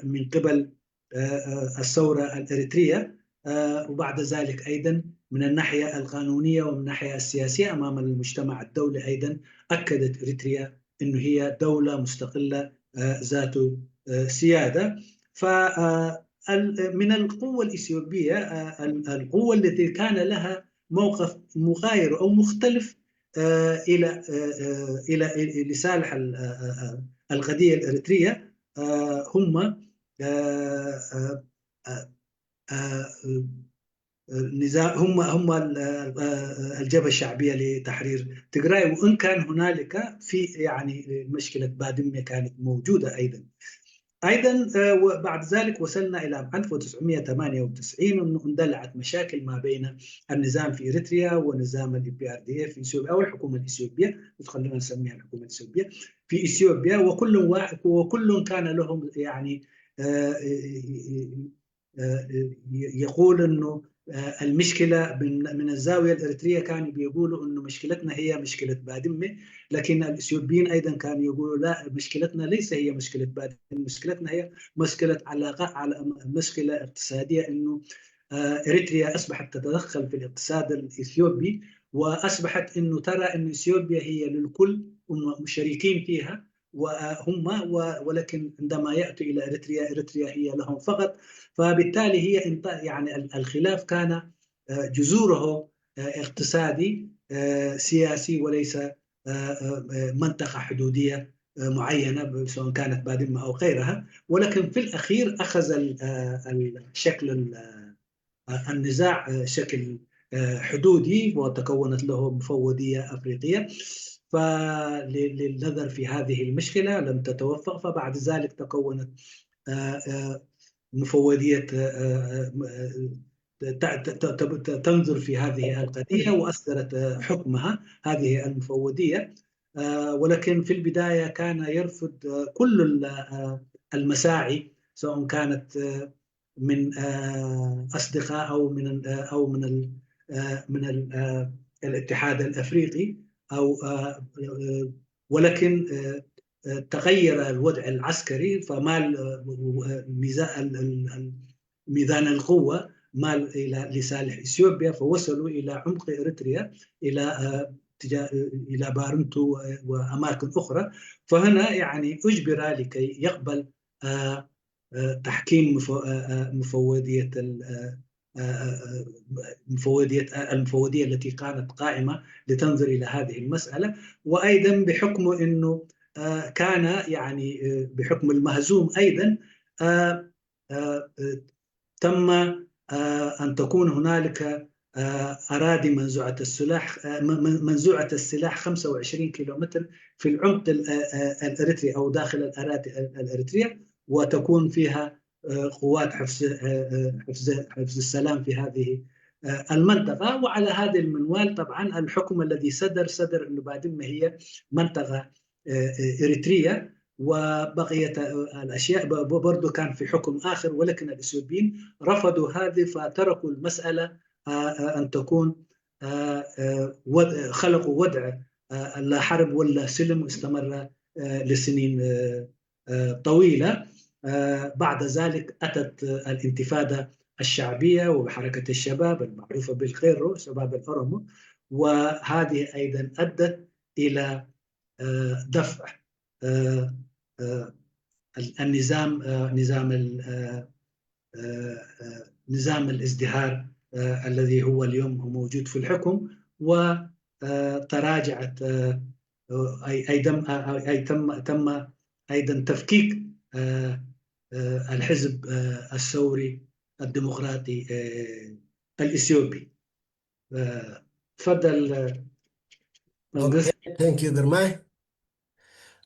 من قبل الثوره الاريتريه، وبعد ذلك ايضا من الناحيه القانونيه ومن الناحيه السياسيه امام المجتمع الدولي ايضا اكدت اريتريا انه هي دوله مستقله ذات سياده. ف من القوة الإثيوبية القوة التي كان لها موقف مغاير أو مختلف إلى إلى لصالح القضية الإريترية هم النزاع هم هم ال- ال- الجبهة الشعبية لتحرير تجراي، وإن كان هنالك في يعني مشكلة بادمة كانت موجودة أيضا. أيضا آه، وبعد ذلك وصلنا إلى عام ألف وتسعمية وتمانية وتسعين، أنه اندلعت مشاكل ما بين النظام في إريتريا ونظام ال P R D F في إثيوبيا أو الحكومة الإثيوبية، خلينا نسميها الحكومة الإثيوبية في إثيوبيا، وكل واحد وكل كان لهم يعني آه، آه، آه، يقول انه آه، المشكله من من الزاويه الاريتريه كانوا بيقولوا انه مشكلتنا هي مشكله بادمه، لكن الاثيوبيين ايضا كانوا يقولوا لا، مشكلتنا ليس هي مشكله بادمه، مشكلتنا هي مشكله علاقه على مشكله اقتصاديه، انه آه، اريتريا اصبحت تتدخل في الاقتصاد الاثيوبي، واصبحت انه ترى ان اثيوبيا هي للكل، هم شريكين فيها وهم و- ولكن عندما ياتوا الى اريتريا، اريتريا هي لهم فقط. فبالتالي هي انت يعني ال- الخلاف كان آه، جذوره آه، اقتصادي آه، سياسي، وليس آه، آه، آه، منطقه حدوديه آه، معينه، سواء كانت بادمه او غيرها، ولكن في الاخير اخذ ال- آه، الشكل ال- آه، النزاع آه، شكل آه، حدودي، وتكونت له مفوضيه افريقيه. فللنظر في هذه المشكله لم تتوفق، فبعد ذلك تكونت آه، آه، مفوضيه آه، آه، آه، ت- ت- ت- ت- تنظر في هذه القضيه، واصدرت آه، حكمها هذه المفوضيه. آه، ولكن في البدايه كان يرفض آه، كل ال- آه، المساعي، سواء كانت آه، من آه، اصدقاء او من آه، او من ال- آه، من ال- آه، الاتحاد الافريقي او آه، آه، ولكن آه، آه، تغير الوضع العسكري، فمال آه، ميزان ال- ال- ال- ميزان القوة مال إلى لصالح إثيوبيا، فوصلوا إلى عمق إريتريا، إلى آه، تجا- إلى بارنتو وأماكن أخرى. فهنا يعني أجبر لكي يقبل آه، آه، تحكيم مفو- آه، آه، مفوضية ال- آه، آه، آه، مفوضية آه، المفوضية التي كانت قائمة لتنظر إلى هذه المسألة. وأيضا بحكم أنه آه، كان يعني آه، بحكم المهزوم أيضا آه، آه، آه، تم آه، أن تكون هنالك آه، أراضي منزوعة السلاح آه، من- من- منزوعة السلاح خمسة وعشرين كيلومتر في العمق ال- آه، آه، الإريتري أو داخل الأراضي ال- الإريترية، وتكون فيها آه، قوات حفظ آه، آه، حفظ حفظ السلام في هذه آه، المنطقة. وعلى هذا المنوال طبعا الحكم الذي صدر صدر أن بادمة هي منطقة آه، آه، إريترية، وبقية آه، الأشياء ب- ب- برضو كان في حكم آخر، ولكن الإثيوبيين رفضوا هذه، فتركوا المسألة آه، آه، أن تكون آه، آه، وضع- خلقوا وضع آه، لا حرب ولا سلم استمر آه، لسنين آه، آه، طويلة. آه، بعد ذلك أتت آه، الانتفاضة الشعبية وحركة الشباب المعروفة بالخيرو، شباب الأورومو، وهذه أيضا أدت إلى آه، دفع آه، آه، ال- النظام آه، نظام ال- آه، آه، آه، نظام الازدهار آه، الذي هو اليوم موجود في الحكم، وتراجعت آه، آه، أي أي دم آه، أي تم تم أيضا تفكيك آه، آه، الحزب آه، الثوري الديمقراطي آه، الإثيوبي. آه، تفضل آه، መንግስት። ቴንክ ዩ ግርማይ።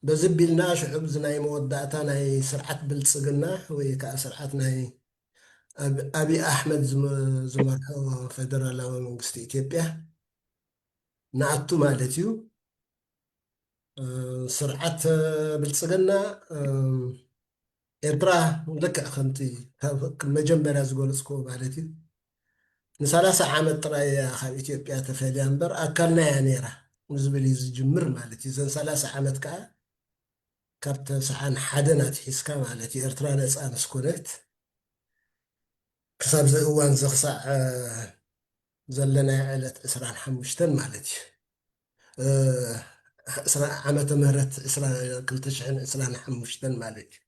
በዚ ቢልና ሽዑ እዚ ናይ መወዳእታ ናይ ስርዓት ብልፅግና ወይ ከዓ ስርዓት ናይ ኣብ- ኣብይ ኣሕመድ ዝመ- ዝመርሖ ፌደራላዊ መንግስቲ ኢትዮጵያ ንኣቱ ማለት እዩ። እ፣ ስርዓት ብልፅግና እ፣ ኤርትራ ልክዕ ከምቲ ካብ መጀመርያ ዝገለፅክዎ ማለት እዩ ንሰላሳ ዓመት ጥራይ እያ ካብ ኢትዮጵያ ተፈልያ እምበር ኣካልና እያ ነይራ ንዝብል እዩ ዝጅምር ማለት እዩ። እዘን ሰላሳ ዓመት ከዓ ካብ ተስዓን ሓደን ኣትሒዝካ ማለት እዩ ኤርትራ ነፃ ምስ ኮነት ክሳብ እዚ እዋን እዚ ክሳዕ ዘለናዮ ዕለት ዕስራን ሓሙሽተን ማለት እዩ። ዓመተ ምህረት ክልተ ሽሕን ዕስራን ሓሙሽተን ማለት እዩ።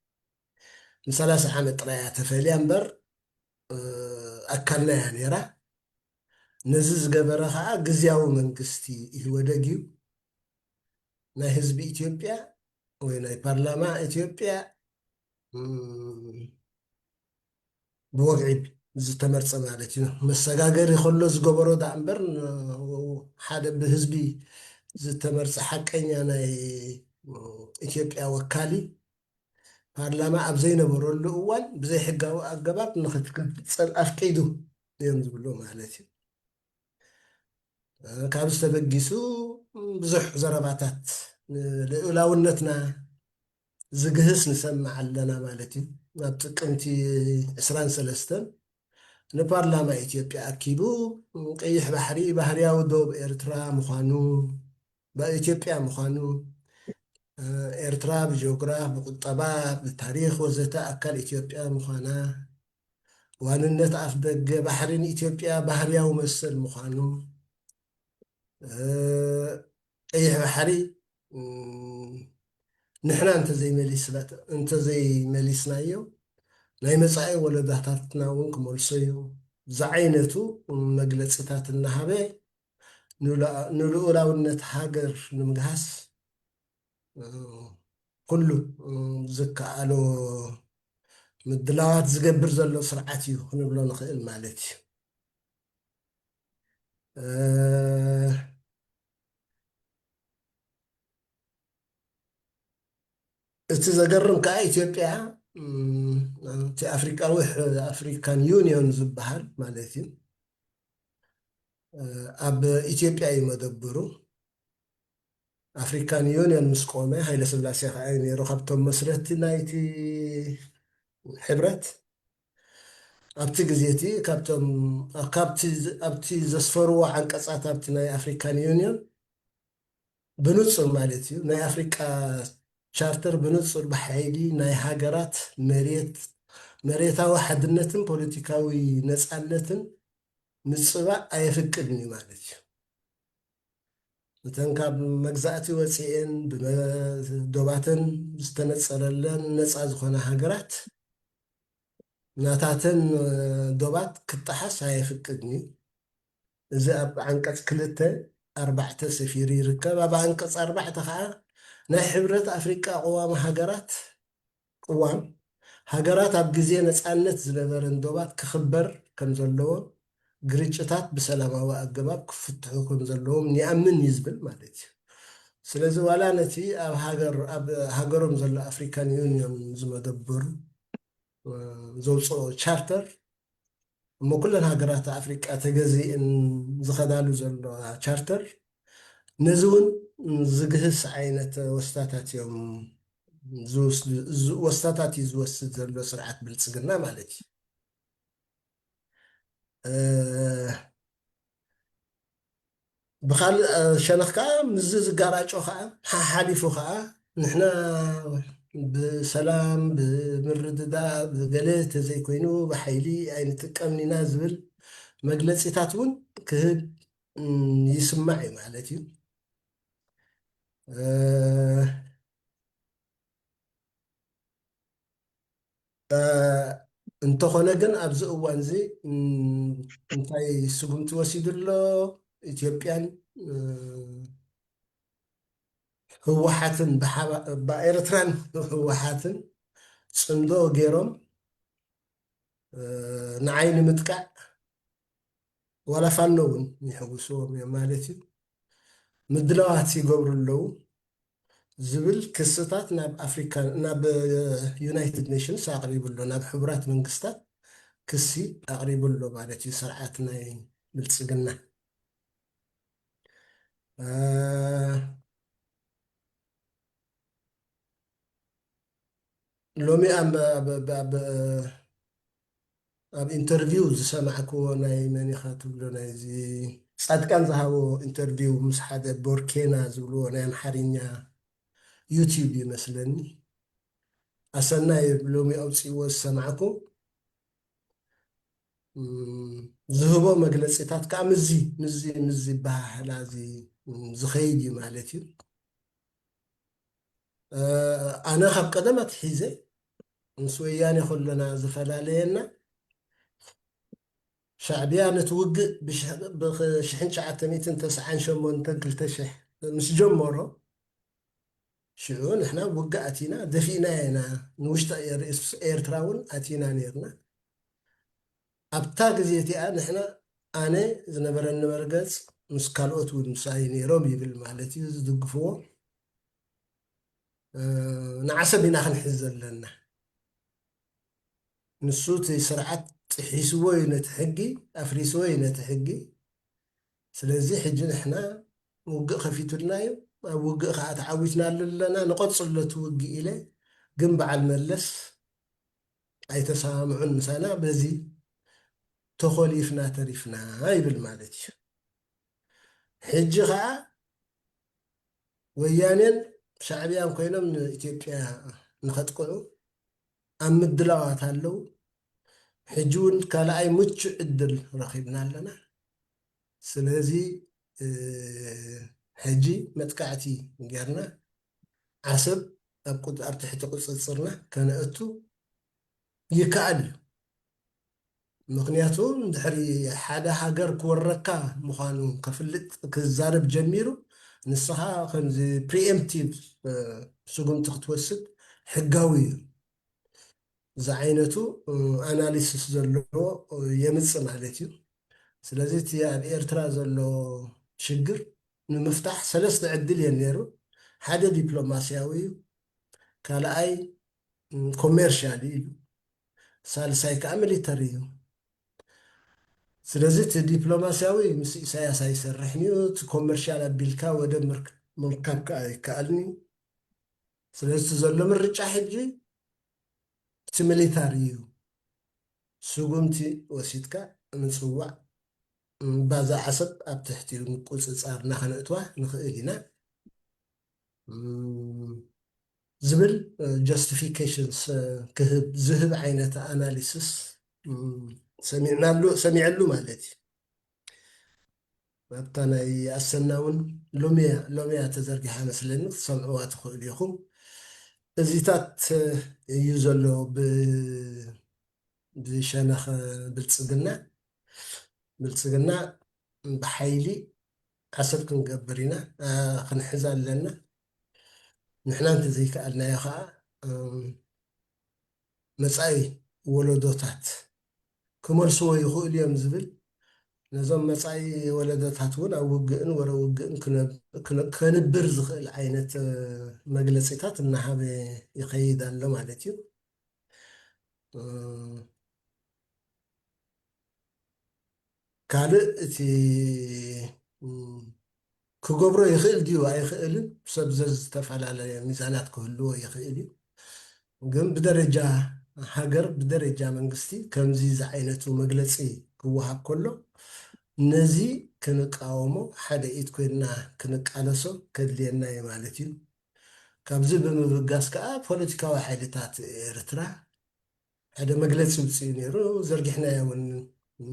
ንሰላሳ ዓመት ጥራይ እያ ተፈልያ እምበር ኣካልና እያ ነይራ። ነዚ ዝገበረ ከዓ ግዝያዊ መንግስቲ ኢህወደግ እዩ። ናይ ህዝቢ ኢትዮጵያ ወይ ናይ ፓርላማ ኢትዮጵያ ብወግዒ ዝተመርጸ ማለት እዩ። መሰጋገሪ ከሎ ዝገበሮ ደኣ እምበር፣ ን-፣ ሓደ ብህዝቢ ዝተመርጸ ሓቀኛ ናይ ኢትዮጵያ ወካሊ ፓርላማ ኣብ ዘይነበረሉ እዋን ብዘይሕጋዊ ኣገባብ ንኽትቅጽል ኣፍቂዱ እዮም ዝብሉ ማለት እዩ። ካብዚ ተበጊሱ ብዙሕ ዘረባታት ንልኡላውነትና ዝግህስ ንሰምዕ ኣለና ማለት እዩ። ኣብ ጥቅምቲ ዕስራን ሰለስተን ንፓርላማ ኢትዮጵያ ኣኪቡ ቀይሕ ባሕሪ ባህርያዊ ዶብ ኤርትራ ምዃኑ፣ ኢትዮጵያ ምዃኑ፣ ኤርትራ ብጂኦግራፍ፣ ብቁጠባ፣ ብታሪኽ ወዘተ ኣካል ኢትዮጵያ ምዃና፣ ዋንነት ኣፍ ደገ ባሕሪ ንኢትዮጵያ ባህርያዊ መሰል ምዃኑ፣ እ፣ ቀይሕ ባሕሪ፣ እ፣ ንሕና እንተዘይመሊስና-፣ እንተዘይመሊስናዮ ናይ መጻኢ ወለዶታትና እውን ክመልሶ እዩ ዝዓይነቱ መግለጺታት እናሃበ ንሉ-፣ ንልኡላውነት ሃገር ንምግሃስ፣ እ፣ ኩሉ፣ እ፣ ዝከኣሎ ምድላዋት ዝገብር ዘሎ ስርዓት እዩ ክንብሎ ንኽእል ማለት እዩ። እ፣ እቲ ዘገርም ከኣ ኢትዮጵያ፣ ም፣ እቲ ኣፍሪቃዊ ሕ-፣ ኣፍሪካን ዩኒዮን ዝበሃል ማለት እዩ፣ እ፣ ኣብ ኢትዮጵያ እዩ መደብሩ። ኣፍሪካን ዩኒዮን ምስ ቆመ፣ ሃይለ ስላሴ ከኣ እዩ ነይሩ ካብቶም መስረትቲ ናይቲ ሕብረት። ኣብቲ ግዜ እቲ ካብቶም፣ ካብቲ፣ ኣብቲ ዘስፈርዎ ዓንቀጻት ኣብቲ ናይ ኣፍሪካን ዩኒዮን ብንጹር ማለት እዩ፣ ናይ ኣፍሪቃ ቻርተር ብንጹር ብሓይሊ ናይ ሃገራት መሬት፣ መሬታዊ ሓድነትን ፖለቲካዊ ነጻነትን ምጽባእ ኣየፍቅድን እዩ ማለት እዩ። እተን ካብ መግዛእቲ ወጺኤን ብመ-፣ ዶባተን ዝተነጸረለን ነጻ ዝኾና ሃገራት ናታተን፣ እ፣ ዶባት ክጠሓስ ኣየፍቅድን እዩ። እዚ ኣብ ዓንቀጽ ክልተ ኣርባዕተ ሰፊሩ ይርከብ። ኣብ ዓንቀጽ ኣርባዕተ ኸዓ ናይ ሕብረት ኣፍሪቃ ቅዋም ሃገራት፣ ቅዋም ሃገራት ኣብ ግዜ ነጻነት ዝነበረን ዶባት ክኽበር ከም ዘለዎ፣ ግርጭታት ብሰላማዊ ኣገባብ ክፍትሑ ከም ዘለዎም ይኣምን እዩ ዝብል ማለት እዩ። ስለዚ ዋላ ነቲ ኣብ ሃገር-፣ ኣብ ሃገሮም ዘሎ ኣፍሪካን ዩኒዮን ዝመደበሩ፣ እ፣ ዘውፅኦ ቻርተር እሞ ኩለን ሃገራት ኣፍሪቃ ተገዚእን ዝኸዳሉ ዘሎ ቻርተር ነዚ እውን ዝግህስ ዓይነት ወስታታት እዮም ዝወስዱ፣ ዝ-፣ ወስታታት እዩ ዝወስድ ዘሎ ስርዓት ብልጽግና ማለት እዩ። እ፣ ብኻልእ፣ እ፣ ሸነኽ ከኣ ምስዚ ዝጋራጮ ከኣ ሓሓሊፉ ከኣ ንሕና ብሰላም፣ ብምርድዳእ፣ ብገለ ተዘይኮይኑ ብሓይሊ ኣይንጥቀምን ኢና ዝብል መግለጺታት እውን ክህብ፣ እም፣ ይስማዕ እዩ ማለት እዩ። እ፣ እ፣ እንተኾነ ግን ኣብዚ እዋን እዚ፣ እም፣ እንታይ ስጉምቲ ወሲዱ ኣሎ? ኢትዮጵያን፣ እ፣ ህወሓትን ብሓባ-፣ ብኤርትራን ህወሓትን ጽምዶ ገይሮም፣ እ፣ ንዓይ ንምጥቃዕ ዋላ ፋኖ እውን ይሕጉስዎም እዮም ማለት እዩ። ምድላዋት ይገብሩ ኣለዉ ዝብል ክስታት ናብ ኣፍሪካ፣ ናብ ዩናይትድ ኔሽንስ ኣቕሪቡ ኣሎ፣ ናብ ሕቡራት መንግስታት ክሲ ኣቕሪቡ ኣሎ ማለት እዩ ስርዓት ናይ ብልጽግና። እ፣ ሎሚ ኣብ፣ ኣብ፣ ኣብ፣ ኣብ፣ ኣብ ኢንተርቪው ዝሰማዕክዎ ናይ መን ኢኻ ትብሎ፣ ናይዚ ጻድቃን ዝሃቦ ኢንተርቪው ምስ ሓደ ቦርኬና ዝብልዎ ናይ ኣምሓርኛ ዩቲዩብ ይመስለኒ። ኣሰናይ ሎሚ ኣውፅእዎ ዝሰማዕኩ፣ እም፣ ዝህቦ መግለፂታት ከዓ ምዚ፣ ምዚ፣ ምዚ በሃህላ እዚ፣ እም፣ ዝኸይድ እዩ ማለት እዩ። እ፣ ኣነ ካብ ቀደም ኣትሒዘ ምስ ወያኔ ከሎና ዝፈላለየና፣ ሻዕብያ ነቲ ውግእ ብሽ-፣ ብሽሕን ትሽዓተ ሚእትን ተስዓን ሸሞንተን ክልተ ሽሕ ምስ ጀመሮ፣ ሽዑ ንሕና ውግእ ኣቲና፣ ደፊእና ኢና፣ ንውሽጢ ኤር-፣ ኤርትራ እውን ኣቲና ነይርና። ኣብታ ግዜ እቲኣ ንሕና ኣነ ዝነበረኒ መርገጽ ምስ ካልኦት እውን ምሳይ ነይሮም ይብል ማለት እዩ ዝድግፍዎ። ንዓሰብ ኢና ክንሕዝ ዘለና። ንሱ እቲ ስርዓት ጥሒስዎ እዩ ነቲ ሕጊ፣ ኣፍሪስዎ እዩ ነቲ ሕጊ። ስለዚ ሕጂ ንሕና ውግእ ከፊቱልና እዩ፣ ኣብ ውግእ ከዓ ተዓዊትና ኣለና፣ ንቐጽሎ እቲ ውግእ ኢለ። ግን በዓል መለስ ኣይተሰማምዑን ምሳና፣ በዚ ተኾሊፍና ተሪፍና ይብል ማለት እዩ። ሕጂ ከዓ ወያኔን ሻዕብያን ኮይኖም ንኢትዮጵያ ንኸጥቅዑ ኣብ ምድላዋት ኣለዉ። ሕጂ እውን ካልኣይ ምቹ ዕድል ረኺብና ኣለና። ስለዚ ሕጂ መጥቃዕቲ ጌርና ዓሰብ ኣብ ትሕቲ ቁፅፅርና ከነእቱ ይከኣል እዩ። ምክንያቱ ድሕሪ ሓደ ሃገር ክወረካ ምዃኑ ከፍልጥ ክዛረብ ጀሚሩ፣ ንስኻ ከምዚ ፕሪኤምፕቲቭ ስጉምቲ ክትወስድ ሕጋዊ እዩ። ዝዓይነቱ ኣናሊሲስ ዘለዎ የምፅእ ማለት እዩ። ስለዚ እቲ ኣብ ኤርትራ ዘሎ ሽግር ንምፍታሕ ሰለስተ ዕድል እየን ነይሩ። ሓደ ዲፕሎማስያዊ እዩ፣ ካልኣይ ኮሜርሻል እዩ፣ ሳልሳይ ከዓ ሚሊተሪ እዩ። ስለዚ እቲ ዲፕሎማስያዊ ምስ ኢሳያስ ኣይሰርሕን እዩ፣ እቲ ኮመርሻል ኣቢልካ ወደብ ምርካብ ከዓ ኣይከኣልን እዩ። ስለዚ እቲ ዘሎ ምርጫ ሕጂ እቲ ሚሊታሪ እዩ። ስጉምቲ ወሲድካ ምፅዋዕ፣ ባዛ ዓሰብ ኣብ ትሕቲ ምቁፅፃርና ከነእትዋ ንኽእል ኢና ዝብል ጀስቲፊኬሽንስ ክህብ ዝህብ ዓይነት ኣናሊሲስ ሰሚዕናሉ ሰሚዐሉ ማለት እዩ። ኣብታ ናይ ኣሰና እውን ሎሚያ ሎሚያ ተዘርጊሓ መስለኒ ክትሰምዕዋ ትኽእሉ ኢኹም። እዚታት እዩ ዘሎ ብሸነኽ ብልፅግና ብልፅግና ብሓይሊ ዓሰብ ክንገብር ኢና፣ ክንሕዝ ኣለና። ንሕና እንተዘይከኣልናዮ ከዓ መፃኢ ወለዶታት ክመልስዎ ይኽእሉ እዮም ዝብል፣ ነዞም መፃኢ ወለዶታት እውን ኣብ ውግእን ወረ ውግእን ከንብር ዝኽእል ዓይነት መግለፂታት እናሃበ ይኸይድ ኣሎ ማለት እዩ። ካልእ እቲ ክገብሮ ይኽእል ድዩ ኣይኽእልን ሰብ ዘዝተፈላለየ ሚዛናት ክህልዎ ይኽእል እዩ። ግን ብደረጃ ሃገር ብደረጃ መንግስቲ ከምዚ ዝዓይነቱ መግለፂ ክወሃብ ከሎ ነዚ ክንቃወሞ ሓደ ኢድ ኮይንና ክንቃለሶ ከድልየና እዩ ማለት እዩ። ካብዚ ብምብጋስ ከዓ ፖለቲካዊ ሓይልታት ኤርትራ ሓደ መግለፂ ውፅኡ ነይሩ፣ ዘርጊሕናዮ እውን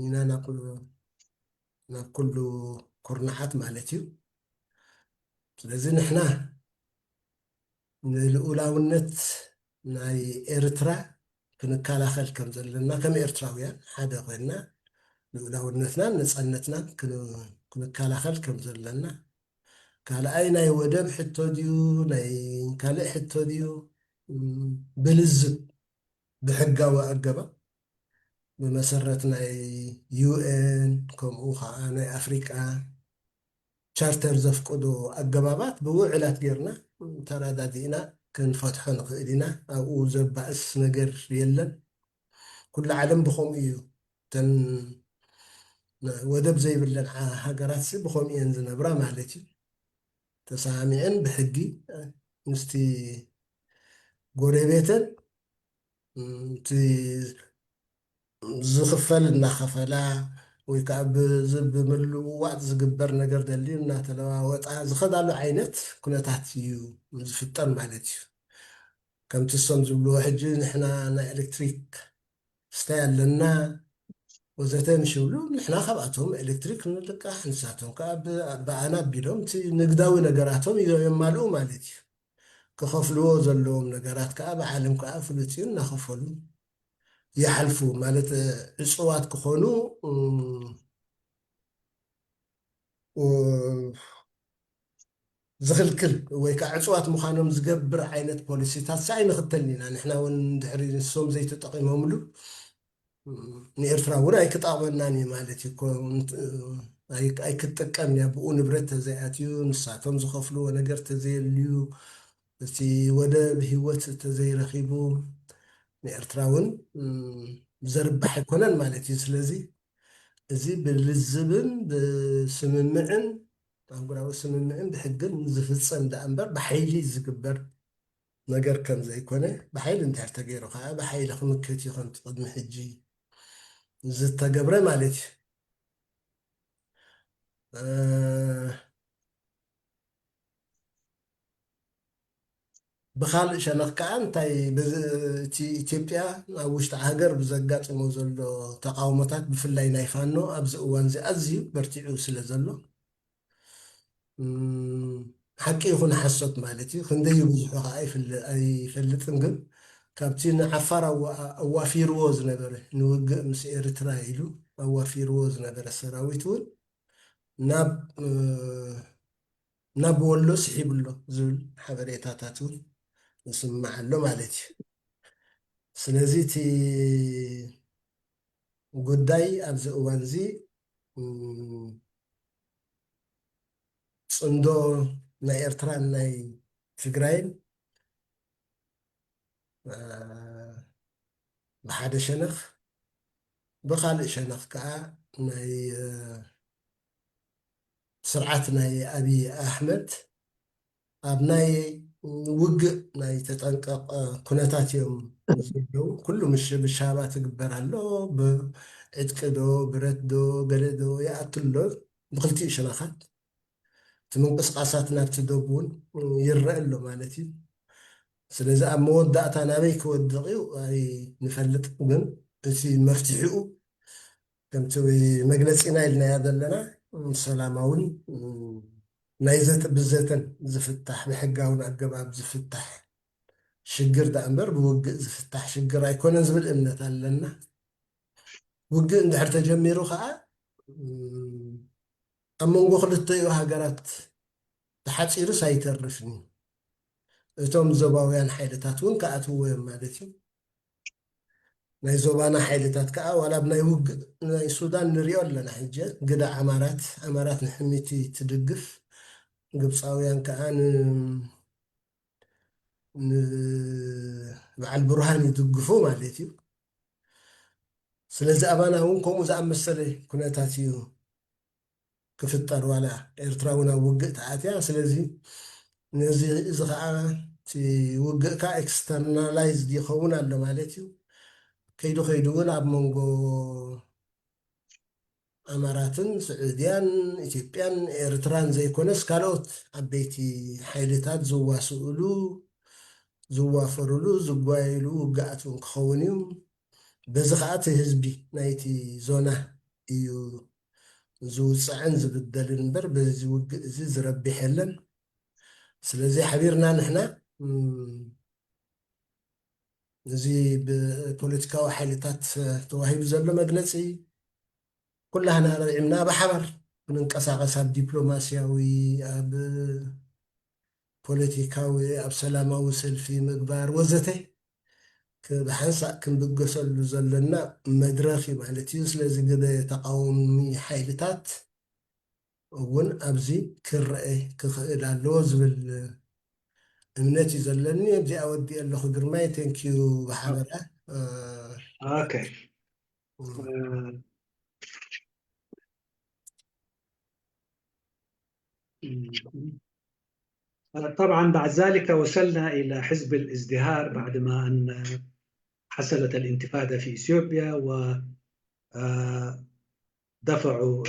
ኢና ናብ ኩሉ ኩርናዓት ማለት እዩ። ስለዚ ንሕና ንልኡላውነት ናይ ኤርትራ ክንከላኸል ከም ዘለና ከም ኤርትራውያን ሓደ ኮይንና ልኡላውነትናን ነፃነትናን ክንከላኸል ከም ዘለና፣ ካልኣይ ናይ ወደብ ሕቶ ድዩ ናይ ካልእ ሕቶ ድዩ ብልዝብ ብሕጋዊ ኣገባብ ብመሰረት ናይ ዩኤን ከምኡ ከዓ ናይ ኣፍሪቃ ቻርተር ዘፍቅዶ ኣገባባት ብውዕላት ጌርና ተረዳዲእና ክንፈትሖ ንኽእል ኢና። ኣብኡ ዘባእስ ነገር የለን። ኩሉ ዓለም ብኸምኡ እዩ። እተን ወደብ ዘይብለን ሃገራት ብኸምኡ እየን ዝነብራ ማለት እዩ። ተሰማሚዐን ብሕጊ ምስቲ ጎረቤተን እቲ ዝኽፈል እናኸፈላ ወይ ከዓ ብምልውዋጥ ዝግበር ነገር ደልዩ እናተለዋወጣ ዝኸዳሉ ዓይነት ኩነታት እዩ ዝፍጠር ማለት እዩ። ከምቲ እሶም ዝብልዎ ሕጂ ንሕና ናይ ኤሌክትሪክ ስታይ ኣለና ወዘተ ምስ ይብሉ ንሕና ካብኣቶም ኤሌክትሪክ ንልቃሕ ንሳቶም ከዓ ብኣና ኣቢሎም እቲ ንግዳዊ ነገራቶም የማልኡ ማለት እዩ። ክኸፍልዎ ዘለዎም ነገራት ከዓ ብዓለም ከዓ ፍሉጥ እዩ እናኸፈሉ ይሓልፉ ማለት ዕፅዋት ክኾኑ ዝኽልክል ወይ ከዓ ዕፅዋት ምዃኖም ዝገብር ዓይነት ፖሊሲታት ሰ ኣይንኽተልን ኢና። ንሕና እውን ድሕሪ ንሶም ዘይተጠቒሞምሉ ንኤርትራ እውን ኣይክጠቕመናን እዩ ማለት እዩ። ኣይክትጥቀም እያ። ብኡ ንብረት ተዘይኣትዩ፣ ንሳቶም ዝኸፍልዎ ነገር ተዘየልዩ፣ እቲ ወደብ ህይወት ተዘይረኺቡ፣ ንኤርትራ እውን ዘርባሕ ኣይኮነን ማለት እዩ። ስለዚ እዚ ብልዝብን ብስምምዕን ኣህጉራዊ ስምምዕን ብሕግን ዝፍጸም ደኣ እምበር ብሓይሊ ዝግበር ነገር ከም ዘይኮነ፣ ብሓይሊ እንድሕር ተገይሩ ከዓ ብሓይሊ ክምክት እዩ ከምቲ ቅድሚ ሕጂ ዝተገብረ ማለት እዩ። ብኻልእ ሸነኽ ከዓ እንታይ፣ እቲ ኢትዮጵያ ኣብ ውሽጢ ሃገር ብዘጋጥሞ ዘሎ ተቃውሞታት፣ ብፍላይ ናይ ፋኖ ኣብዚ እዋን እዚ ኣዝዩ በርቲዑ ስለ ዘሎ፣ ሓቂ ይኹን ሓሶት ማለት እዩ፣ ክንደይ ብዙሑ ከዓ ኣይፈልጥን፣ ግን ካብቲ ንዓፋር ኣዋፊርዎ ዝነበረ፣ ንውግእ ምስ ኤርትራ ኢሉ ኣዋፊርዎ ዝነበረ ሰራዊት እውን ናብ ናብ ወሎ ስሒቡ ኣሎ ዝብል ሓበሬታታት እውን ይስማዕ ኣሎ ማለት እዩ። ስለዚ እቲ ጉዳይ ኣብዚ እዋን እዚ ፅምዶ ናይ ኤርትራን ናይ ትግራይን ብሓደ ሸነኽ፣ ብኻልእ ሸነኽ ከዓ ናይ ስርዓት ናይ ኣብይ ኣሕመድ ኣብ ናይ ውግእ ናይ ተጠንቀቕ ኩነታት እዮም ዘለዉ። ኩሉ ምሽ ብሻባ ትግበር ኣሎ። ብዕጥቂ ዶ ብረት ዶ ገለ ዶ ይኣቱ ኣሎ። ብክልቲኡ ሸነኻት እቲ ምንቅስቃሳት ናብቲ ዶብ እውን ይረአ ኣሎ ማለት እዩ። ስለዚ ኣብ መወዳእታ ናበይ ክወድቕ እዩ ኣይንፈልጥ፣ ግን እቲ መፍትሒኡ ከምቲ መግለፂና ኢልናያ ዘለና ሰላማውን ናይ ዘተ ብዘተን ዝፍታሕ፣ ብሕጋውን ኣገባብ ዝፍታሕ ሽግር ደኣ እምበር ብውግእ ዝፍታሕ ሽግር ኣይኮነን ዝብል እምነት ኣለና። ውግእ እንድሕር ተጀሚሩ ከዓ ኣብ መንጎ ክልተኡ ሃገራት ተሓፂሩስ ኣይተርፍን እዩ። እቶም ዞባውያን ሓይልታት እውን ክኣትውዎ እዮም ማለት እዩ። ናይ ዞባና ሓይልታት ከዓ ዋላ ኣብ ናይ ውግእ ናይ ሱዳን ንሪኦ ኣለና። ሕጂ ግዳ ዓማራት ዓማራት ንሕሚቲ ትድግፍ፣ ግብፃውያን ከዓ ንበዓል ብርሃን ይድግፉ ማለት እዩ። ስለዚ ኣባና እውን ከምኡ ዝኣመሰለ ኩነታት እዩ ክፍጠር፣ ዋላ ኤርትራ እውን ኣብ ውግእ ተኣትያ። ስለዚ ነዚ እዚ ከዓ እቲ ውግእ ከዓ ኤክስተርናላይዝድ ይኸውን ኣሎ ማለት እዩ። ከይዱ ከይዱ እውን ኣብ መንጎ ኣማራትን ስዑድያን ኢትዮጵያን ኤርትራን ዘይኮነስ ካልኦት ዓበይቲ ሓይልታት ዝዋስእሉ ዝዋፈሩሉ ዝጓየሉ ውግኣት እውን ክኸውን እዩ። በዚ ከዓ እቲ ህዝቢ ናይቲ ዞና እዩ ዝውፃዕን ዝብደልን እምበር በዚ ውግእ እዚ ዝረቢሕ የለን። ስለዚ ሓቢርና ንሕና እዚ ብፖለቲካዊ ሓይልታት ተዋሂቡ ዘሎ መግለፂ ኩላህና ረዒምና ብሓባር ክንንቀሳቐስ ኣብ ዲፕሎማስያዊ ኣብ ፖለቲካዊ ኣብ ሰላማዊ ሰልፊ ምግባር ወዘተ ብሓንሳእ ክንብገሰሉ ዘለና መድረኽ እዩ ማለት እዩ። ስለዚ ግደ ተቃወሚ ሓይልታት እውን ኣብዚ ክረአ ክኽእል ኣለዎ ዝብል እምነት እዩ ዘለኒ። ኣብዚኣ ወዲእ ኣለኹ ግርማይ። ቴንኪዩ ብሓበራ። ኦኬ። طبعا بعد ذلك وصلنا إلى حزب الازدهار بعد ما أن حصلت الانتفاضة في إثيوبيا و دفعوا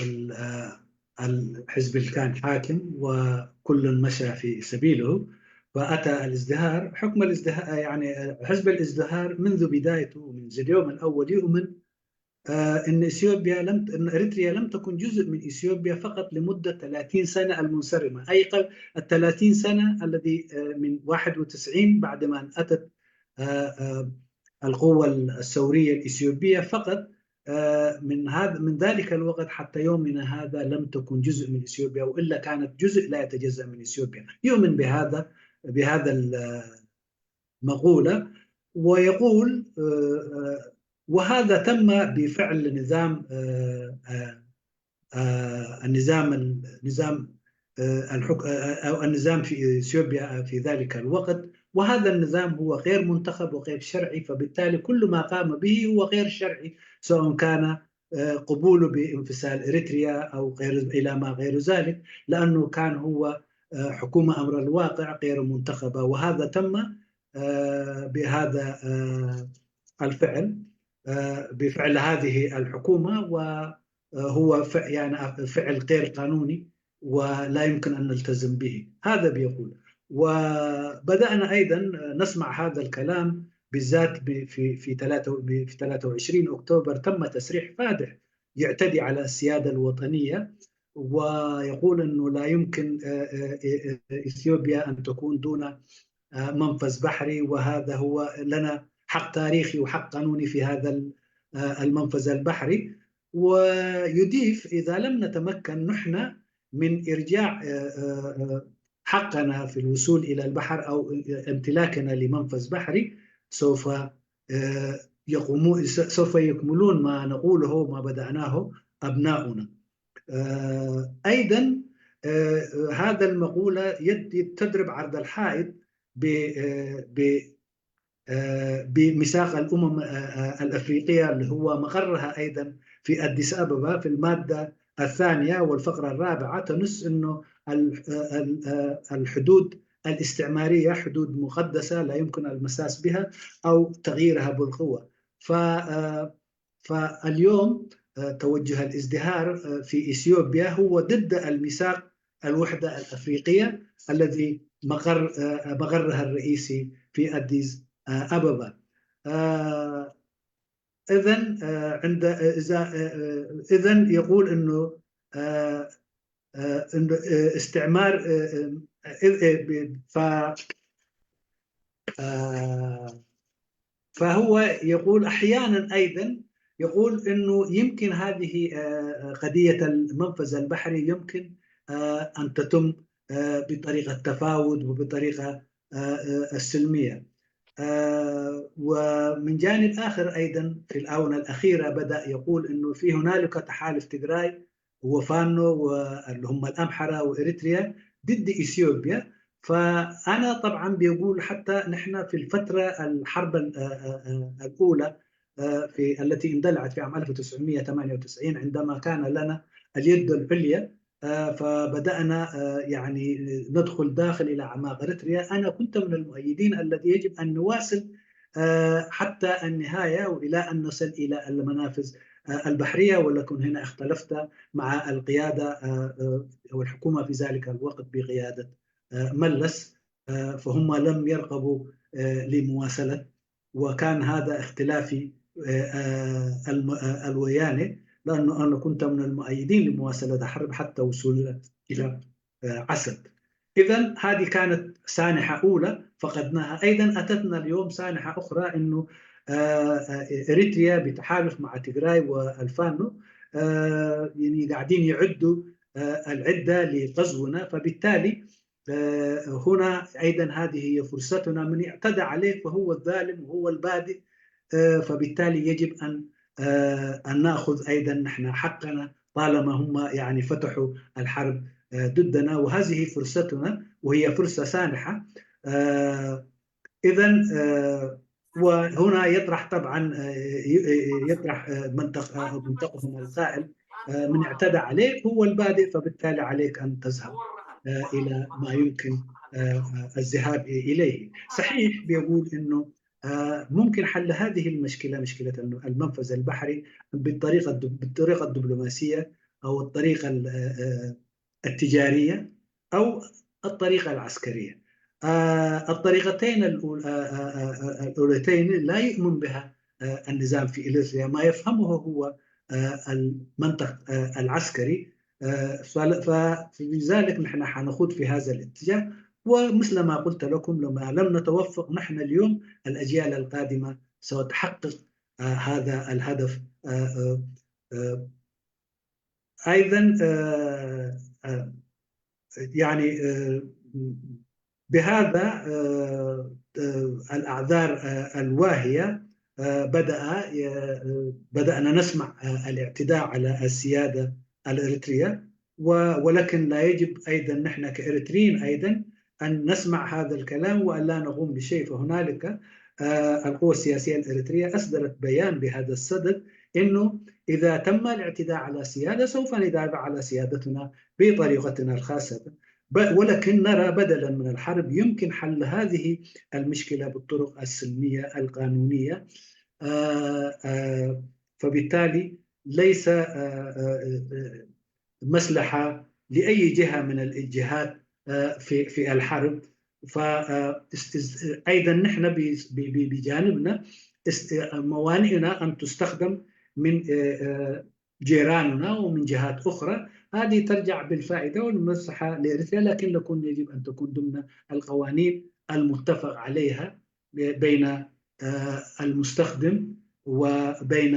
الحزب اللي كان حاكم وكل مشى في سبيله. فأتى الازدهار، حكم الازدهار، يعني حزب الازدهار منذ بدايته، من اليوم الأول يؤمن آه، ان اثيوبيا لم ان اريتريا لم تكن جزء من اثيوبيا فقط لمده ثلاثين سنه المنصرمه، اي ال ثلاثين سنه الذي آه، من واحد وتسعين بعد ما اتت آه، القوه الثوريه الاثيوبيه فقط. من هذا من ذلك الوقت حتى يومنا هذا لم تكن جزء من اثيوبيا، والا كانت جزء لا يتجزا من اثيوبيا. يؤمن بهذا بهذا المقوله، ويقول وهذا تم بفعل نظام آه، آه، آه، النظام النظام آه، الحك... آه، أو النظام في إثيوبيا في ذلك الوقت. وهذا النظام هو غير منتخب وغير شرعي، فبالتالي كل ما قام به هو غير شرعي، سواء كان آه، قبوله بانفصال إريتريا أو غير، إلى ما غير ذلك، لأنه كان هو آه، حكومة أمر الواقع غير منتخبة. وهذا تم آه، بهذا آه، الفعل، آه، بفعل هذه الحكومة، وهو ف- يعني فعل غير قانوني ولا يمكن أن نلتزم به. هذا بيقول. وبدأنا أيضا نسمع هذا الكلام بالذات ب- في في ثلاثة ب- في ثلاثة وعشرين أكتوبر تم تصريح فادح يعتدي على السيادة الوطنية، ويقول أنه لا يمكن آه، آه، آه، إثيوبيا أن تكون دون آه، منفذ بحري، وهذا هو لنا حق تاريخي وحق قانوني في هذا ال- آه، المنفذ البحري. ويضيف: إذا لم نتمكن نحن من إرجاع آه، آه، آه، حقنا في الوصول إلى البحر أو امتلاكنا لمنفذ بحري، سوف آه، يقومون سوف يكملون ما نقوله ما بدأناه أبناؤنا. آه، أيضا آه، هذا المقولة يد- تضرب عرض الحائط ب- آه، ب- آه، بميثاق الأمم آه، آه، الأفريقية اللي هو مقرها أيضا في أديس أبابا، في المادة الثانية والفقرة الرابعة تنص أنه ال- آه، ال- آه، الحدود الاستعمارية حدود مقدسة لا يمكن المساس بها أو تغييرها بالقوة. ف- آه، فاليوم آه، توجه الازدهار آه، في إثيوبيا هو ضد الميثاق الوحدة الأفريقية الذي مقر آه، مقرها الرئيسي في أديس آه، أبابا. إذا عند إذا إذا يقول أنه آه، آه، إنه، آه، استعمار آه، آه، آه، ف آه، فهو يقول أحيانا أيضا يقول أنه يمكن هذه آه، قضية المنفذ البحري يمكن آه، أن تتم آه، بطريقة تفاوض وبطريقة آه، آه، السلمية. آه، ومن جانب آخر أيضا في الآونة الأخيرة بدأ يقول أنه في هنالك تحالف تجراي وفانو واللي هم الأمحرة وإريتريا ضد إثيوبيا. فأنا طبعا بيقول حتى نحن في الفترة الحرب ال- آه، آه، آه، الأولى آه، في التي اندلعت في عام ألف وتسعمية وثمانية وتسعين عندما كان لنا اليد العليا آه، فبدأنا آه، يعني ندخل داخل إلى أعماق إريتريا. أنا كنت من المؤيدين الذي يجب أن نواصل آه، حتى النهاية وإلى أن نصل إلى المنافذ آه، البحرية، ولكن هنا اختلفت مع القيادة آه، آه، والحكومة في ذلك الوقت بقيادة آه، ملس، آه، فهم لم يرغبوا آه، لمواصلة، وكان هذا اختلافي آه، آه، الم- آه، الويانة، لأنه أنا كنت من المؤيدين لمواصلة الحرب حتى وصولنا إلى آه، عسد. إذا هذه كانت سانحة أولى فقدناها. أيضا أتتنا اليوم سانحة أخرى أنه آه، آه، إريتريا بتحالف مع تيغراي والفانو آه، يعني قاعدين يعدوا آه، العدة لغزونا، فبالتالي آه، هنا أيضا هذه هي فرصتنا، من اعتدى عليك فهو الظالم وهو البادئ آه، فبالتالي يجب أن آه، أن نأخذ أيضا نحن حقنا طالما هم يعني فتحوا الحرب آه، ضدنا، وهذه فرصتنا وهي فرصة سانحة. إذا وهنا يطرح طبعا آه، ي- يطرح آه، منطق آه، منطقهم القائل آه، من اعتدى عليك هو البادئ، فبالتالي عليك أن تذهب آه، إلى ما يمكن آه، الذهاب إليه. صحيح بيقول أنه آه، ممكن حل هذه المشكلة، مشكلة المنفذ البحري، بالطريقة الدب- بالطريقة الدبلوماسية أو الطريقة ال- آه، آه، التجارية أو الطريقة العسكرية. آه، الطريقتين الأول- آه، آه، آه، آه، الأولتين لا يؤمن بها آه، النظام في إريتريا. ما يفهمه هو آه، المنطق آه، العسكري. آه، فل- فلذلك نحن حنخوض في هذا الاتجاه. ومثل ما قلت لكم، لما لم نتوفق نحن اليوم، الأجيال القادمة ستحقق آه، هذا الهدف. آه، آه، آه، أيضا آه، آه، يعني آه، بهذا آه، آه، الأعذار آه، الواهية آه، بدأ ي- بدأنا نسمع آه، الاعتداء على السيادة الإريترية، و- ولكن لا يجب أيضا نحن كإريتريين أيضا أن نسمع هذا الكلام وأن لا نقوم بشيء. فهنالك آه، القوى السياسية الإريترية أصدرت بيان بهذا الصدد، إنه إذا تم الاعتداء على سيادة سوف ندافع على سيادتنا بطريقتنا الخاصة. ب- ولكن نرى بدلا من الحرب يمكن حل هذه المشكلة بالطرق السلمية القانونية. آه، آه، فبالتالي ليس آه، آه، آه، مصلحة لأي جهة من الجهات آه، في في الحرب. فأيضا نحن ب- ب- ب- بجانبنا است- موانئنا أن تستخدم من آه، آه، جيراننا ومن جهات أخرى. هذه ترجع بالفائدة والمصلحة لإريتريا، لكن نكون يجب أن تكون ضمن القوانين المتفق عليها بين آه، المستخدم وبين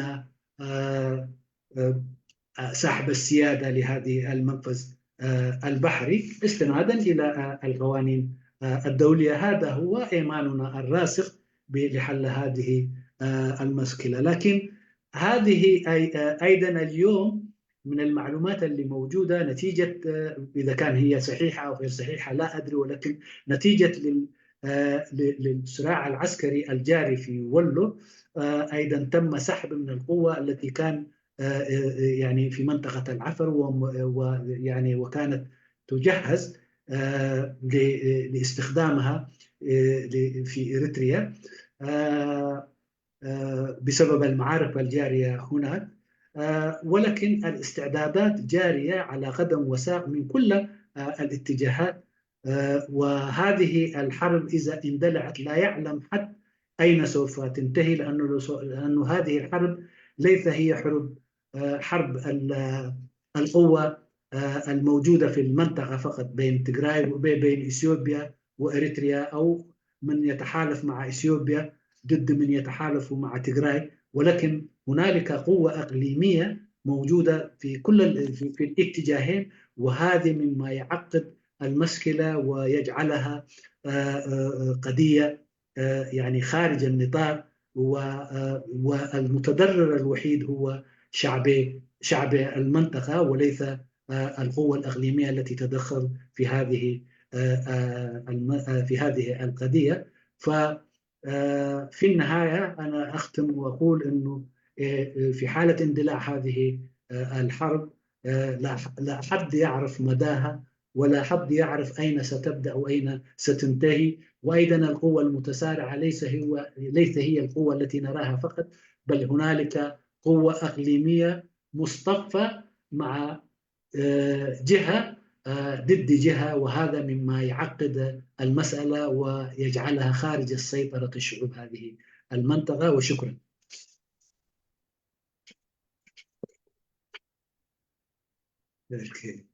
آه، آه، صاحب السيادة لهذه المنفذ آه، البحري، استنادا إلى آه، القوانين آه، الدولية. هذا هو إيماننا الراسخ ب- لحل هذه آه، المشكلة. لكن هذه أي- آه، أيضا اليوم من المعلومات اللي موجودة نتيجة آه، إذا كان هي صحيحة أو غير صحيحة لا أدري، ولكن نتيجة لل- آه، ل- للصراع العسكري الجاري في ولو، آه، أيضا تم سحب من القوة التي كان آه، آه، يعني في منطقة العفر وم- ويعني وكانت تجهز آه، ل- لاستخدامها آه، ل- في إريتريا آه، آه، بسبب المعارك الجارية هناك. آه، ولكن الاستعدادات جارية على قدم وساق من كل آه، الاتجاهات. آه، وهذه الحرب إذا اندلعت لا يعلم حد أين سوف تنتهي، لأنه لو سو- لأنه هذه الحرب ليس هي حرب آه، حرب ال- آه، القوة آه، الموجودة في المنطقة فقط بين تجراي وبين بين إثيوبيا وإريتريا، أو من يتحالف مع إثيوبيا ضد من يتحالف مع تجراي، ولكن هنالك قوة إقليمية موجودة في كل ال- في في الاتجاهين، وهذا مما يعقد المشكلة ويجعلها آه، آه، آه، قضية آه، يعني خارج النطاق، و- آه، والمتضرر الوحيد هو شعب شعب المنطقة، وليس آه، القوة الإقليمية التي تدخل في هذه آه، آه، الم- آه، في هذه القضية. ف آه، في النهاية أنا أختم وأقول أنه آه، في حالة اندلاع هذه آه، الحرب آه، لا لا حد يعرف مداها، ولا حد يعرف أين ستبدأ وأين ستنتهي. وأيضا القوة المتسارعة ليس هو ليس هي القوة التي نراها فقط، بل هنالك قوة إقليمية مصطفى مع آه، جهة آه، ضد جهة، وهذا مما يعقد المسألة ويجعلها خارج السيطرة الشعوب هذه المنطقة. وشكرا. Okay.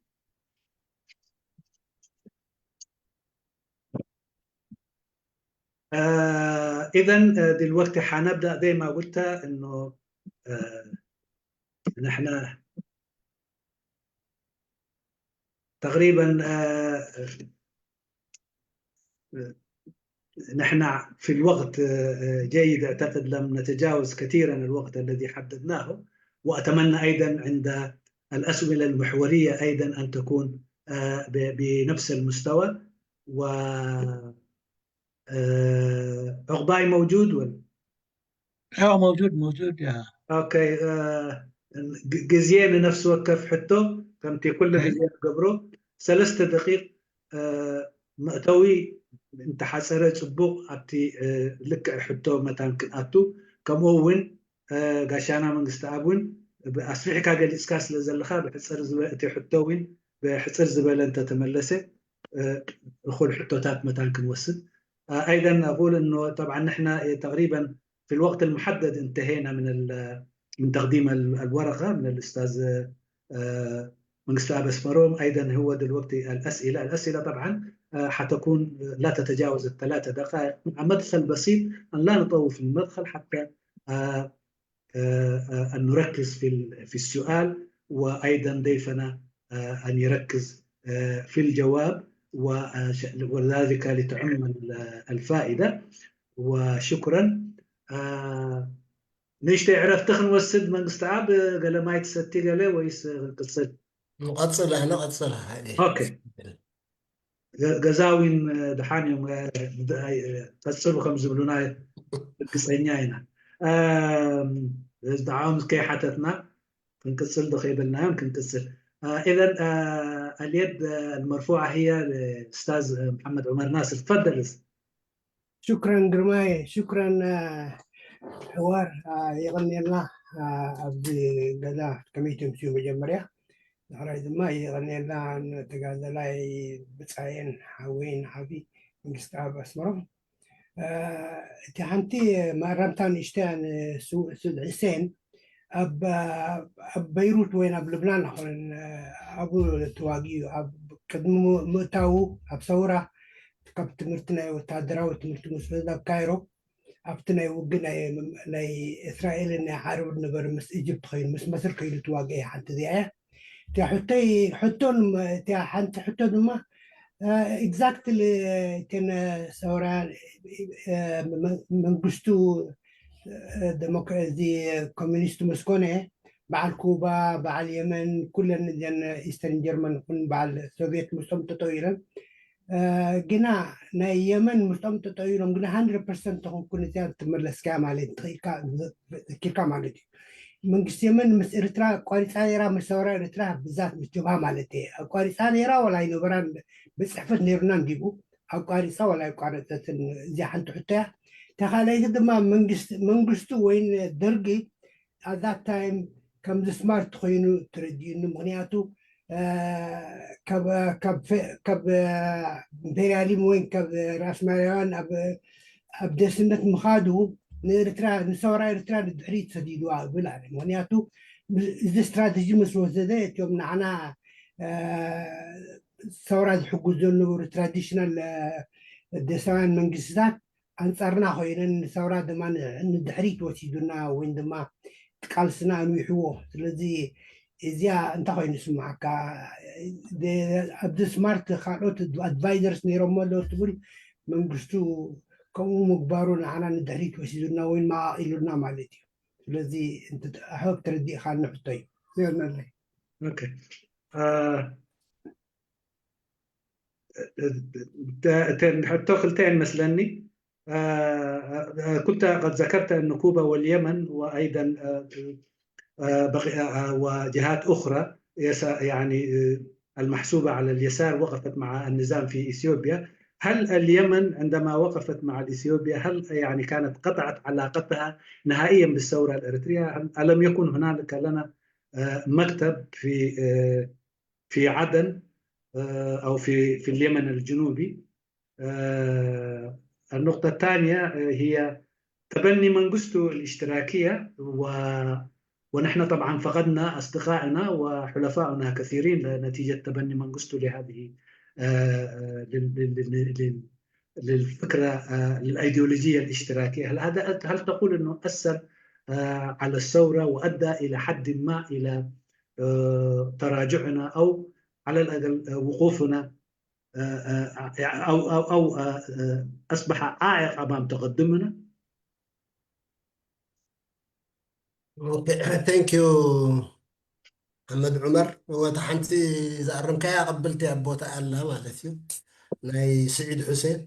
آه إذا دلوقتي حنبدأ زي ما قلت إنه آه نحن تقريبا آه نحن في الوقت آه، جيد، أعتقد لم نتجاوز كثيرا الوقت الذي حددناه، وأتمنى أيضا عند الأسئلة المحورية أيضا أن تكون آه، ب- بنفس المستوى. و آه، عقباي موجود ولا؟ اه، موجود موجود يا ኦኬ፣ ግዜ ንነፍሲ ወከፍ ሕቶ ከምቲ ኩሉ ግዜ ንገብሮ ሰለስተ ደቂቕ መእተዊ እንተሓፀረ ፅቡቕ ኣብቲ ልክዕ ሕቶ መታን ክንኣቱ። ከምኡ እውን ጋሻና መንግስቲ ኣብ እውን ኣስፊሕካ ገሊፅካ ስለ ዘለካ ብሕፅር ዝበ እቲ ሕቶ እውን ብሕፅር ዝበለ እንተተመለሰ እኹል ሕቶታት መታን ክንወስድ። أيضا أقول أنه طبعا نحن تقريبا في الوقت المحدد انتهينا من من تقديم الورقة من الأستاذ منقسطاب أسمروم. أيضا هو دلوقتي الأسئلة الأسئلة طبعا حتكون لا تتجاوز الثلاثة دقائق مع مدخل بسيط، أن لا نطول في المدخل حتى أن نركز في في السؤال، وأيضا ضيفنا أن يركز في الجواب، وذلك لتعم الفائدة. وشكرا. ንእሽተይ ዕረፍቲ ክንወስድ። መንግስቲ ኣብ ገለ ማይ ትሰቲ ገለ ወይስ ክንቅፅል? ንቐፅል ንቐፅል። ኦኬ። ገዛዊን ድሓን እዮም ቀፅሉ ከም ዝብሉና ርግፀኛ ኢና። ንዕኦም ከይሓተትና ክንቅፅል ዶ ከይበልናዮም ክንቅፅል። إذا اليد المرفوعة هي لأستاذ محمد عمر ناصر. تفضل. ሽክረን ግርማይ፣ ሽክረን ሕዋር። የቐንየልና። ኣብዚ ገዛ ከመይ ተምስዩ? መጀመርያ ድሕራይ ድማ የቐንየልና ንተጋደላይ ብፃየን ሓወይን ሓቢ መንግስቲ ኣብ ኣስመሮም። እቲ ሓንቲ መእረምታ ንእሽተያ ንስውእ ስውድ ሕሴን ኣብ በይሩት ወይን ኣብ ልብናን ኣይኮነን ኣብኡ ተዋጊኡ። ኣብ ቅድሚ ምእታዉ ኣብ ሰውራ ካብ ትምህርቲ ናይ ወታደራዊ ትምህርቲ ምስ ወሰደ ኣብ ካይሮ ኣብቲ ናይ ውግእ ናይ እስራኤልን ናይ ዓረብ ነበረ ምስ ኢጅፕት ኮይኑ ምስ መስር ከይዱ ተዋግአ። ሓንቲ እዚኣ እያ። እቲያ ሕቶይ ሕቶን እቲያ ሓንቲ ሕቶ ድማ exactly እተን ሰውራ መንግስቱ እዚ ኮሚኒስት ምስ ኮነ በዓል ኩባ በዓል የመን ኩለን እዘን ኢስተርን ጀርመን ን በዓል ሶቪየት ምስቶም ጠጠው ኢለን ግና ናይ የመን ምስቶም ጠጠው ኢሎም ግና hundred percent ተኾንኩን እዚኣ ትመለስካ ማለት ትኽኢልካ ማለት እዩ። መንግስቲ የመን ምስ ኤርትራ ኣቋሪፃ ነይራ፣ ምስ ሰውራ ኤርትራ ብዛት ምስ ጀብሃ ማለት እየ ኣቋሪፃ ነይራ። ዋላ ኣይነበራን ብፅሕፈት ነይሩና እንዲቡ ኣቋሪፃ ዋላ ኣይቋረፀትን። እዚኣ ሓንቲ ሕቶ እያ። ተኻለይቲ ድማ መንግስቲ መንግስቱ ወይን ደርጊ at that time ከምዚ smart ኮይኑ ተረዲኡኒ። ምክንያቱ ካብ ኢምፔሪያሊም ወይ ካብ ራስማርያውያን ኣብ ደስነት ምኻዱ ንኤርትራ ንሰውራ ኤርትራ ንድሕሪት ሰዲድዋ እብል ኣነ። ምክንያቱ እዚ ስትራተጂ ምስ ወሰደ እቲኦም ንዓና ሰውራ ዝሕጉዝ ዘለነበሩ ትራዲሽናል ደሳውያን መንግስትታት ኣንጻርና ኮይነን ንሰውራ ድማ ንድሕሪት ወሲዱና ወይ ድማ ቃልስና ኣንዊሕዎ። ስለዚ እዚኣ እንታይ ኮይኑ ይስምዓካ? ኣብዚ ስማርት ካልኦት ኣድቫይዘርስ ነይሮሞ ኣለዉ ትብል መንግስቱ ከምኡ ምግባሩ ንዓና ንድሕሪት ወሲዱና ወይ መቓቒሉና ማለት እዩ። ስለዚ ኣሕበብ ተረዲእካ ንሕቶ እዩ። ይርነለይ እተን ሕቶ ክልተ እየን መስለኒ። كنت قد ذكرت أن كوبا واليمن وأيضا وجهات أخرى يعني المحسوبة على اليسار وقفت مع النظام في إثيوبيا. هل اليمن عندما وقفت مع إثيوبيا هل يعني كانت قطعت علاقتها نهائيا بالثورة الإريترية؟ ألم يكن هنالك لنا مكتب في في عدن أو في في اليمن الجنوبي. النقطة الثانية هي تبني منغستو الاشتراكية و ونحن طبعا فقدنا أصدقائنا وحلفائنا كثيرين نتيجة تبني منغستو لهذه للفكرة للأيديولوجية الاشتراكية. هل هذا هل تقول أنه أثر على الثورة وأدى إلى حد ما إلى تراجعنا أو على الأقل وقوفنا أو أو أو أصبح عائق أمام تقدمنا؟ Thank you ሓመድ ዑመር። ወታ ሓንቲ ዝኣረምካያ ቀብልቲ ኣብ ቦታ ኣላ ማለት እዩ። ናይ ስዒድ ሑሴን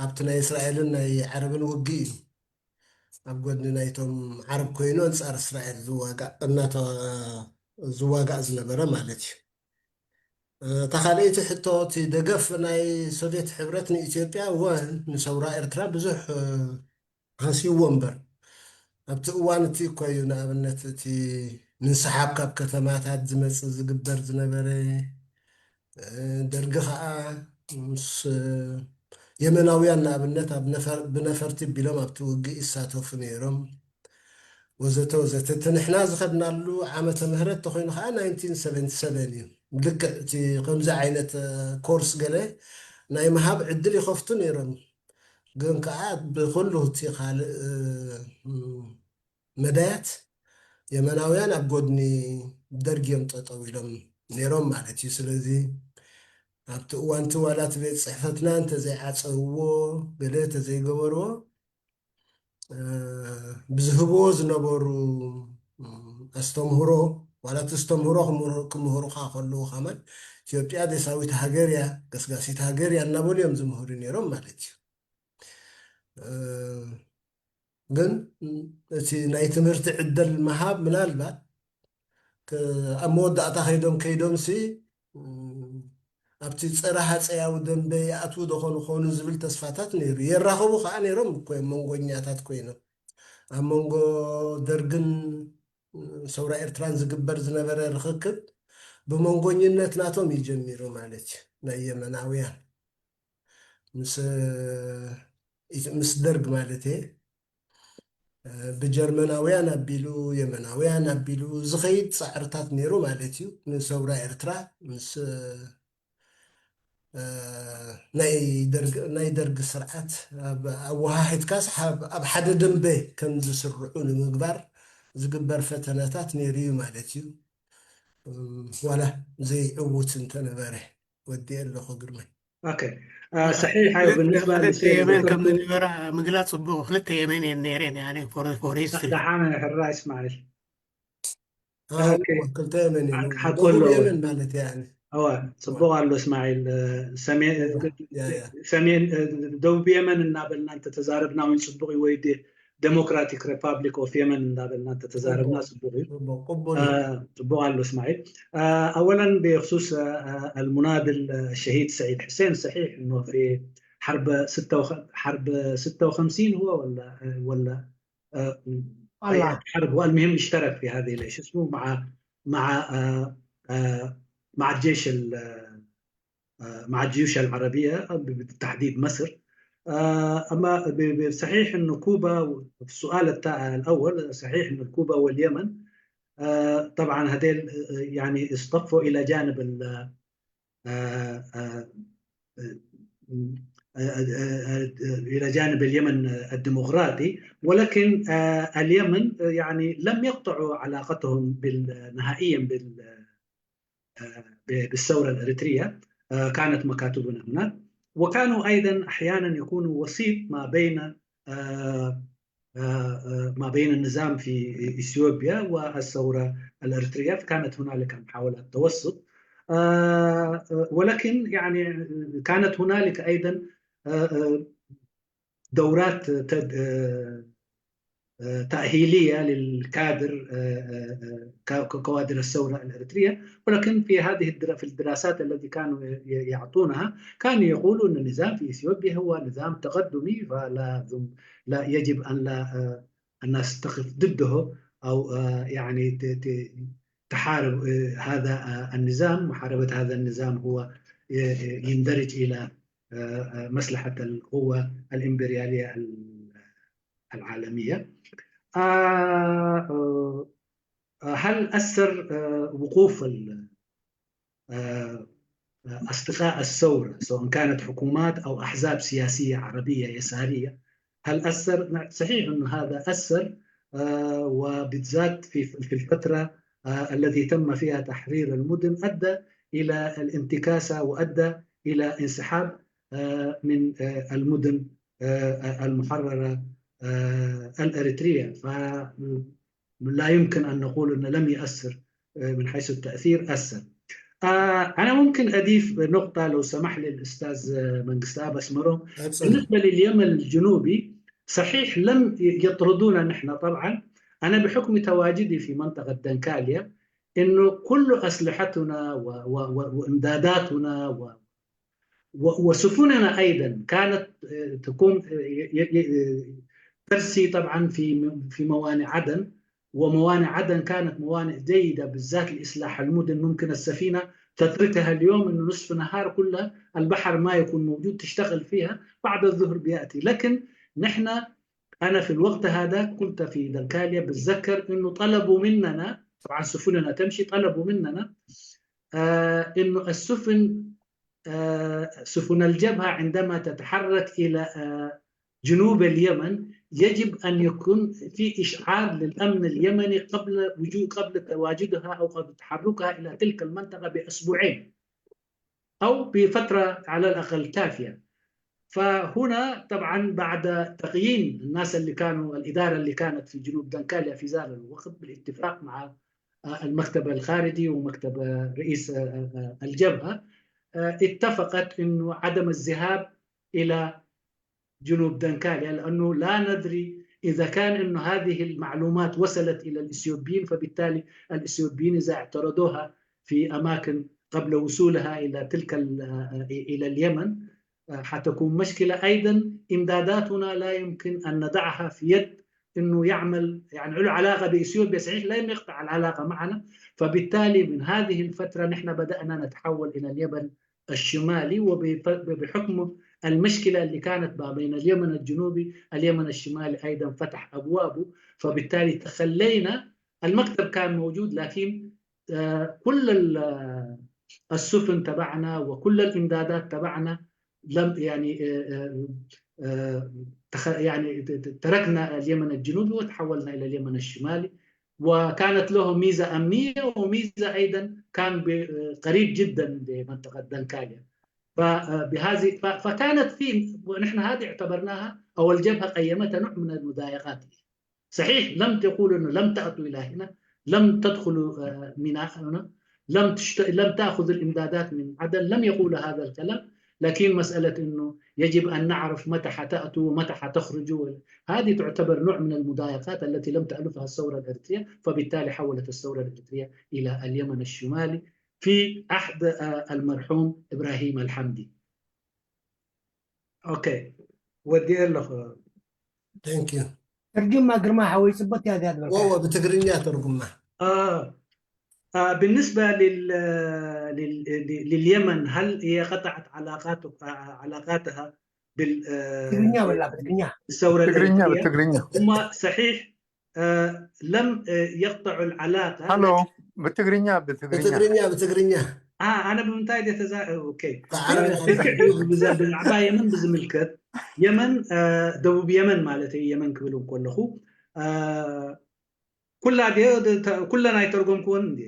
ኣብቲ ናይ እስራኤልን ናይ ዓረብን ውግእ እዩ። ኣብ ጎድኒ ናይቶም ዓረብ ኮይኑ ኣንጻር እስራኤል ዝዋጋእ እናተ ዝዋጋእ ዝነበረ ማለት እዩ። እታ ካልኣይቲ ሕቶ እቲ ደገፍ ናይ ሶቪየት ሕብረት ንኢትዮጵያ እወ ንሰውራ ኤርትራ ብዙሕ ሃስይዎ እምበር ኣብቲ እዋን እቲ እኮ እዩ ንኣብነት እቲ ምንስሓብ ካብ ከተማታት ዝመፅእ ዝግበር ዝነበረ ደርጊ ከዓ ምስ የመናውያን ንኣብነት ብነፈርቲ ቢሎም ኣብቲ ውግእ ይሳተፉ ነይሮም ወዘተ ወዘተ እቲ ንሕና ዝኸድናሉ ዓመተ ምህረት ተኮይኑ ከዓ ናይንቲን ሰቨንቲ ሰቨን እዩ ልክዕ እቲ ከምዚ ዓይነት ኮርስ ገለ ናይ ምሃብ ዕድል ይኸፍቱ ነይሮም ግን ከዓ ብኩሉ እቲ ካልእ መዳያት የመናውያን ኣብ ጎድኒ ደርጊ እዮም ጠጠው ኢሎም ነይሮም ማለት እዩ ስለዚ ኣብቲ እዋንቲ ዋላ እቲ ቤት ፅሕፈትና እንተዘይዓፀውዎ ገለ እንተዘይገበርዎ ብዝህብዎ ዝነበሩ ኣስተምህሮ፣ ዋላ እቲ ኣስተምህሮ ክምህሩኻ ከለዉ ከማን፣ ኢትዮጵያ ደሳዊት ሃገር እያ፣ ገስጋሲት ሃገር እያ እናበሉ እዮም ዝምህሩ ነይሮም ማለት እዩ። ግን እቲ ናይ ትምህርቲ ዕድል ምሃብ ምናልባት ኣብ መወዳእታ ከይዶም ከይዶም ሲ ኣብቲ ፀረ ሃፀያዊ ደንበ ይኣትዉ ዶ ኾኑ ኾኑ ዝብል ተስፋታት ነይሩ። የራኸቡ ከዓ ነይሮም እኮ እዮም፣ መንጎኛታት ኮይኖም። ኣብ መንጎ ደርግን ሰውራ ኤርትራን ዝግበር ዝነበረ ርኽክብ ብመንጎኝነት ናቶም እዩ ጀሚሩ ማለት እዩ። ናይ የመናውያን ምስ ምስ ደርግ ማለት እየ፣ ብጀርመናውያን ኣቢሉ፣ የመናውያን ኣቢሉ ዝኸይድ ፃዕርታት ነይሩ ማለት እዩ። ንሰውራ ኤርትራ ምስ ናይ ደርግ ስርዓት ኣወሃሂድካስ ኣብ ሓደ ደንበ ከም ዝስርዑ ንምግባር ዝግበር ፈተነታት ነይሩ እዩ ማለት እዩ። ዋላ ዘይዕውት እንተነበረ። ወዲኤ ኣለኹ ግርማይ። ኦኬ። ሰሒሕ ኣዩ። ብንስባ ክልተ የመን ከም ዝነበራ ምግላፅ ፅቡቅ። ክልተ የመን እየን ነይረን ያኔ ፎሬስት ደሓነ ሕራ እስማዒል። ክልተ የመን እየን። ሓቆሎ የመን ማለት ያኔ እዋ ጽቡቕ ኣሎ እስማዒል። ሰሜን ደቡብ የመን እናበልና እንተተዛረብና እውን ጽቡቕ እዩ። ወይ ዴሞክራቲክ ሪፓብሊክ ኦፍ የመን እንዳበልና እንተተዛረብና ጽቡቕ እዩ። ጽቡቕ ኣሎ እስማዒል። أولا بخصوص المناضل الشهيد سعيد حسين، صحيح انه في حرب ستة وخ... حرب ستة وخمسين هو ولا ولا آه، أي حرب، هو المهم اشترك في هذه شو اسمه مع مع آه، آه، مع الجيش مع الجيوش العربية، بالتحديد مصر. أما صحيح أن كوبا، في السؤال الأول، صحيح أن كوبا واليمن طبعا هذين يعني اصطفوا إلى جانب إلى جانب اليمن الديمقراطي، ولكن اليمن يعني لم يقطعوا علاقتهم نهائيا بال بالثورة الإريترية. كانت مكاتبنا هناك، وكانوا أيضا أحيانا يكونوا وسيط ما بين ما بين النظام في إثيوبيا والثورة الإريترية، فكانت هنالك محاولات توسط. ولكن يعني كانت هنالك أيضا دورات تأهيلية للكادر، كوادر الثورة الإريترية. ولكن في هذه في الدراسات التي كانوا يعطونها كانوا يقولوا أن النظام في إثيوبيا هو نظام تقدمي، فلا لا يجب أن لا الناس تقف ضده أو يعني تحارب هذا النظام. محاربة هذا النظام هو يندرج إلى مصلحة القوة الإمبريالية العالمية. هل أثر وقوف أصدقاء الثورة، سواء كانت حكومات أو أحزاب سياسية عربية يسارية، هل أثر؟ صحيح أن هذا أثر، وبالذات في في الفترة الذي تم فيها تحرير المدن أدى إلى الانتكاسة وأدى إلى انسحاب من المدن المحررة الأريترية. فلا يمكن أن نقول أنه لم يؤثر من حيث التأثير، أثر. أنا ممكن أضيف نقطة لو سمح لي الأستاذ منقستاب أسمرو. بالنسبة لليمن الجنوبي، صحيح لم يطردونا نحن طبعا، أنا بحكم تواجدي في منطقة دنكاليا إنه كل أسلحتنا وإمداداتنا وسفننا أيضا كانت تقوم ترسي طبعا في في موانئ عدن، وموانئ عدن كانت موانئ جيدة بالذات لإصلاح المدن. ممكن السفينة تتركها اليوم إنه نصف نهار كلها البحر ما يكون موجود، تشتغل فيها، بعد الظهر بيأتي. لكن نحن أنا في الوقت هذا كنت في دنكاليا، بتذكر إنه طلبوا مننا، طبعا سفننا تمشي، طلبوا مننا آه إنه السفن آه سفن الجبهة عندما تتحرك إلى آه جنوب اليمن يجب أن يكون في إشعار للأمن اليمني قبل وجود، قبل تواجدها أو قبل تحركها إلى تلك المنطقة بأسبوعين أو بفترة على الأقل كافية. فهنا طبعا بعد تقييم الناس اللي كانوا، الإدارة اللي كانت في جنوب دنكاليا في ذلك الوقت بالاتفاق مع المكتب الخارجي ومكتب رئيس الجبهة، اتفقت أنه عدم الذهاب إلى جنوب دنكاليا، لأنه لا ندري إذا كان أنه هذه المعلومات وصلت إلى الإثيوبيين، فبالتالي الإثيوبيين إذا اعترضوها في أماكن قبل وصولها إلى تلك إلى اليمن حتكون مشكلة. أيضا إمداداتنا لا يمكن أن نضعها في يد أنه يعمل، يعني له علاقة بإثيوبيا، صحيح لم يقطع العلاقة معنا، فبالتالي من هذه الفترة نحن بدأنا نتحول إلى اليمن الشمالي، وبحكم المشكلة اللي كانت ما بين اليمن الجنوبي، اليمن الشمالي أيضا فتح أبوابه، فبالتالي تخلينا. المكتب كان موجود، لكن آه، كل السفن تبعنا وكل الإمدادات تبعنا لم، يعني آه، آه، يعني تركنا اليمن الجنوبي وتحولنا إلى اليمن الشمالي، وكانت له ميزة أمنية وميزة أيضا كان قريب جدا لمنطقة دنكاليا. فبهذه فكانت في، ونحن هذه اعتبرناها أو الجبهة قيمتها نوع من المضايقات. صحيح لم تقول أنه لم تأتوا إلى هنا، لم تدخلوا ميناءنا، لم تشت... لم تأخذ الإمدادات من عدن، لم يقول هذا الكلام، لكن مسألة أنه يجب أن نعرف متى حتأتوا ومتى حتخرجوا، هذه تعتبر نوع من المضايقات التي لم تألفها الثورة الإريترية، فبالتالي حولت الثورة الإريترية إلى اليمن الشمالي في عهد المرحوم إبراهيم الحمدي. ኦኬ፣ ወዲኤ ኣለኹ። Thank you. ተርጅማ ግርማ ሓወይ ጽቡቅ እያ እዚኣ ዝበልካ ወ ብትግርኛ ተርጉማ። آه. آه بالنسبة لل... لل... لليمن، هل هي قطعت علاقات علاقاتها بال ትግርኛ በላ ብትግርኛ الثورة ትግርኛ الإريترية؟ ትግርኛ هم صحيح آه لم آه يقطعوا العلاقة ሃሎ ብትግርኛ ብትግርኛ ብትግርኛ ብትግርኛ آه أنا ብምንታይ ድየ ተዛ ኦኬ ብዓረብኛ ልክዕ እዩ ብዛ- ብዛዕባ የመን ብዝምልከት የመን ደቡብ የመን ማለት እዩ የመን ክብል ከለኹ ኩላ ኩለን ኣይተርጎምክዎን እንዲ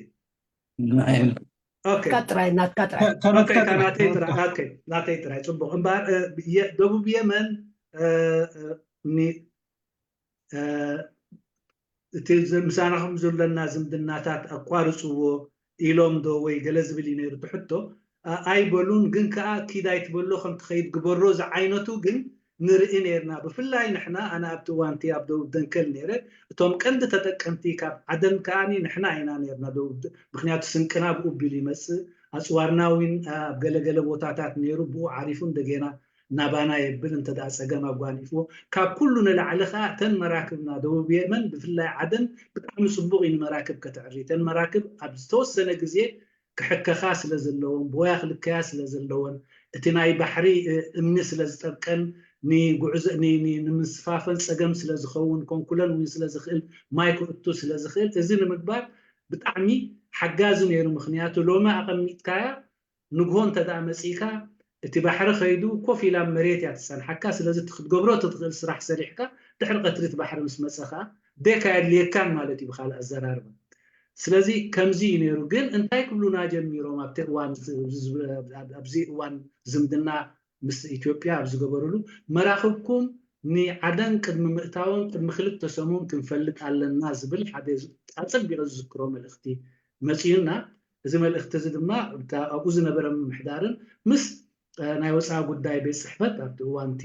ናትካ ጥራይ ናትካ ጥራይ ናተይ ጥራይ ናተይ ጥራይ ፅቡቅ እምበር ደቡብ የመን እቲ ምሳናኹም ዘለና ዝምድናታት ኣቋርፅዎ ኢሎም ዶ ወይ ገለ ዝብል እዩ ነይሩ ትሕቶ ኣይበሉን ግን ከዓ ኪድ ኣይትበሎ ከም ትኸይድ ግበሮ ዝዓይነቱ ግን ንርኢ ነርና ብፍላይ ንሕና ኣነ ኣብቲ እዋንቲ ኣብ ደቡብ ደንከል ነይረ እቶም ቀንዲ ተጠቀምቲ ካብ ዓደን ከዓ ንሕና ኢና ነርና ደቡብ ምክንያቱ ስንቅና ብኡ ቢሉ ይመፅእ ኣፅዋርና እውን ኣብ ገለገለ ቦታታት ነይሩ ብኡ ዓሪፉ እንደገና ናባና የብል እንተ ጸገም ኣጓኒፍዎ ካብ ኩሉ ንላዕሊ ከዓ እተን መራክብና ደቡብ የመን ብፍላይ ዓደን ብጣዕሚ ፅቡቅ እዩ ንመራክብ ከተዕሪ እተን መራክብ ኣብ ዝተወሰነ ግዜ ክሕከኻ ስለ ዘለወን ብወያ ክልከያ ስለ ዘለወን እቲ ናይ ባሕሪ እምኒ ስለ ዝጠብቀን ንምስፋፈን ፀገም ስለ ዝኸውን ኮንኩለን እውን ስለ ዝኽእል ማይ ክእቱ ስለ ዝኽእል እዚ ንምግባር ብጣዕሚ ሓጋዚ ነይሩ ምክንያቱ ሎሚ ኣቐሚጥካያ ንግሆ እንተ ደኣ መጺእካ፣ እቲ ባሕሪ ከይዱ ኮፍ ኢላ ኣብ መሬት እያ ትጸንሓካ። ስለዚ እቲ ክትገብሮ እትኽእል ስራሕ ሰሪሕካ ድሕሪ ቀትሪ እቲ ባሕሪ ምስ መጸ ከኣ ቤካ ኣየድልየካን ማለት እዩ ብኻልእ ኣዘራርባ። ስለዚ ከምዚ እዩ ነይሩ። ግን እንታይ ክብሉና ጀሚሮም ኣብቲ እዋን ኣብዚ እዋን ዝምድና ምስ ኢትዮጵያ ኣብ ዝገበሩሉ መራኽብኩም ንዓደን ቅድሚ ምእታዎም ቅድሚ ክልተ ሰሙን ክንፈልጥ ኣለና ዝብል ሓደ ኣጸቢቐ ዝዝክሮ መልእኽቲ መጺኡና። እዚ መልእኽቲ እዚ ድማ ኣብኡ ዝነበረ ምምሕዳርን ምስ ናይ ወፃኢ ጉዳይ ቤት ፅሕፈት ኣብቲ እዋን እቲ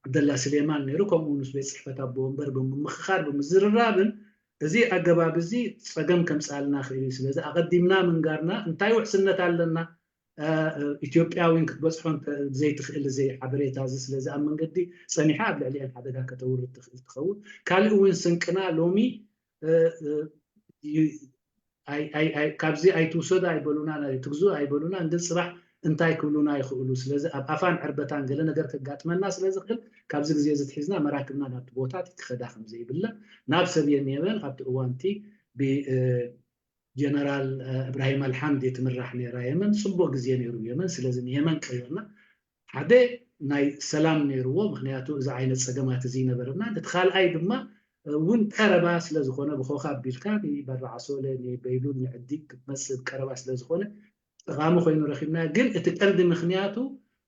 ዓብደላ ስሌማን ነይሩ ከምኡ ምስ ቤት ፅሕፈት ኣቦ ወንበር ብምምኽኻር ብምዝርራብን እዚ ኣገባብ እዚ ፀገም ከምፅኣልና ክእል እዩ ስለዚ ኣቐዲምና ምንጋርና እንታይ ውሕስነት ኣለና ኢትዮጵያ እውን ክትበፅሖ ዘይትኽእል እዚ ሓበሬታ እዚ ስለዚ ኣብ መንገዲ ፀኒሓ ኣብ ልዕሊአን ሓደጋ ከተውርድ ትኽእል ትኸውን ካልእ እውን ስንቅና ሎሚ ካብዚ ኣይትውሰዱ ኣይበሉና ትግዝኡ ኣይበሉና ግን ፅባሕ እንታይ ክብሉና ይኽእሉ ስለዚ ኣብ ኣፋን ዕርበታን ገለ ነገር ከጋጥመና ስለ ዝኽእል ካብዚ ግዜ እዚ ትሒዝና መራክብና ናብቲ ቦታት ክኸዳ ከም ዘይብለን ናብ ሰብየን የመን ኣብቲ እዋንቲ ጀነራል እብራሂም ኣልሓምድ ትምራሕ ነይራ የመን ፅቡቅ ግዜ ነይሩ የመን ስለዚ ንየመን ቀይርና ሓደ ናይ ሰላም ነይርዎ ምክንያቱ እዚ ዓይነት ፀገማት እዚ ይነበረና እቲ ካልኣይ ድማ እውን ቀረባ ስለዝኮነ ብኮካ ኣቢልካ ንበራዓሶለ ንበይሉል ንዕዲ ክትመፅእ ቀረባ ስለዝኮነ ጠቃሚ ኮይኑ ረኪብና ግን እቲ ቀንዲ ምክንያቱ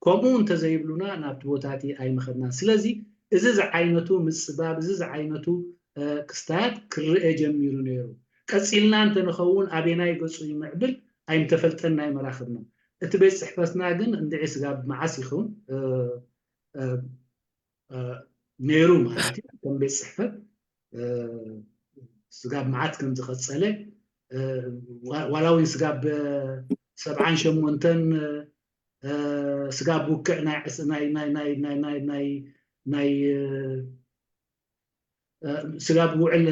ከምኡ እንተዘይብሉና ናብቲ ቦታ እቲ ኣይምኸድናን። ስለዚ እዚ ዝዓይነቱ ምጽባብ፣ እዚ ዝዓይነቱ ክስታያት ክረአ ጀሚሩ ነይሩ። ቀጺልና እንተንኸውን ኣበናይ ገጹ ይምዕብል ኣይምተፈልጠን ናይ መራኽብና። እቲ ቤት ጽሕፈትና ግን እንድዒ ስጋብ መዓስ ይኸውን ነይሩ ማለት እዩ። ከም ቤት ጽሕፈት ስጋብ መዓት ከም ዝቐጸለ፣ ዋላ እውን ስጋብ ሰብዓን ሸሞንተን ስጋብ ውክዕ ናይ ስጋብ ውዕል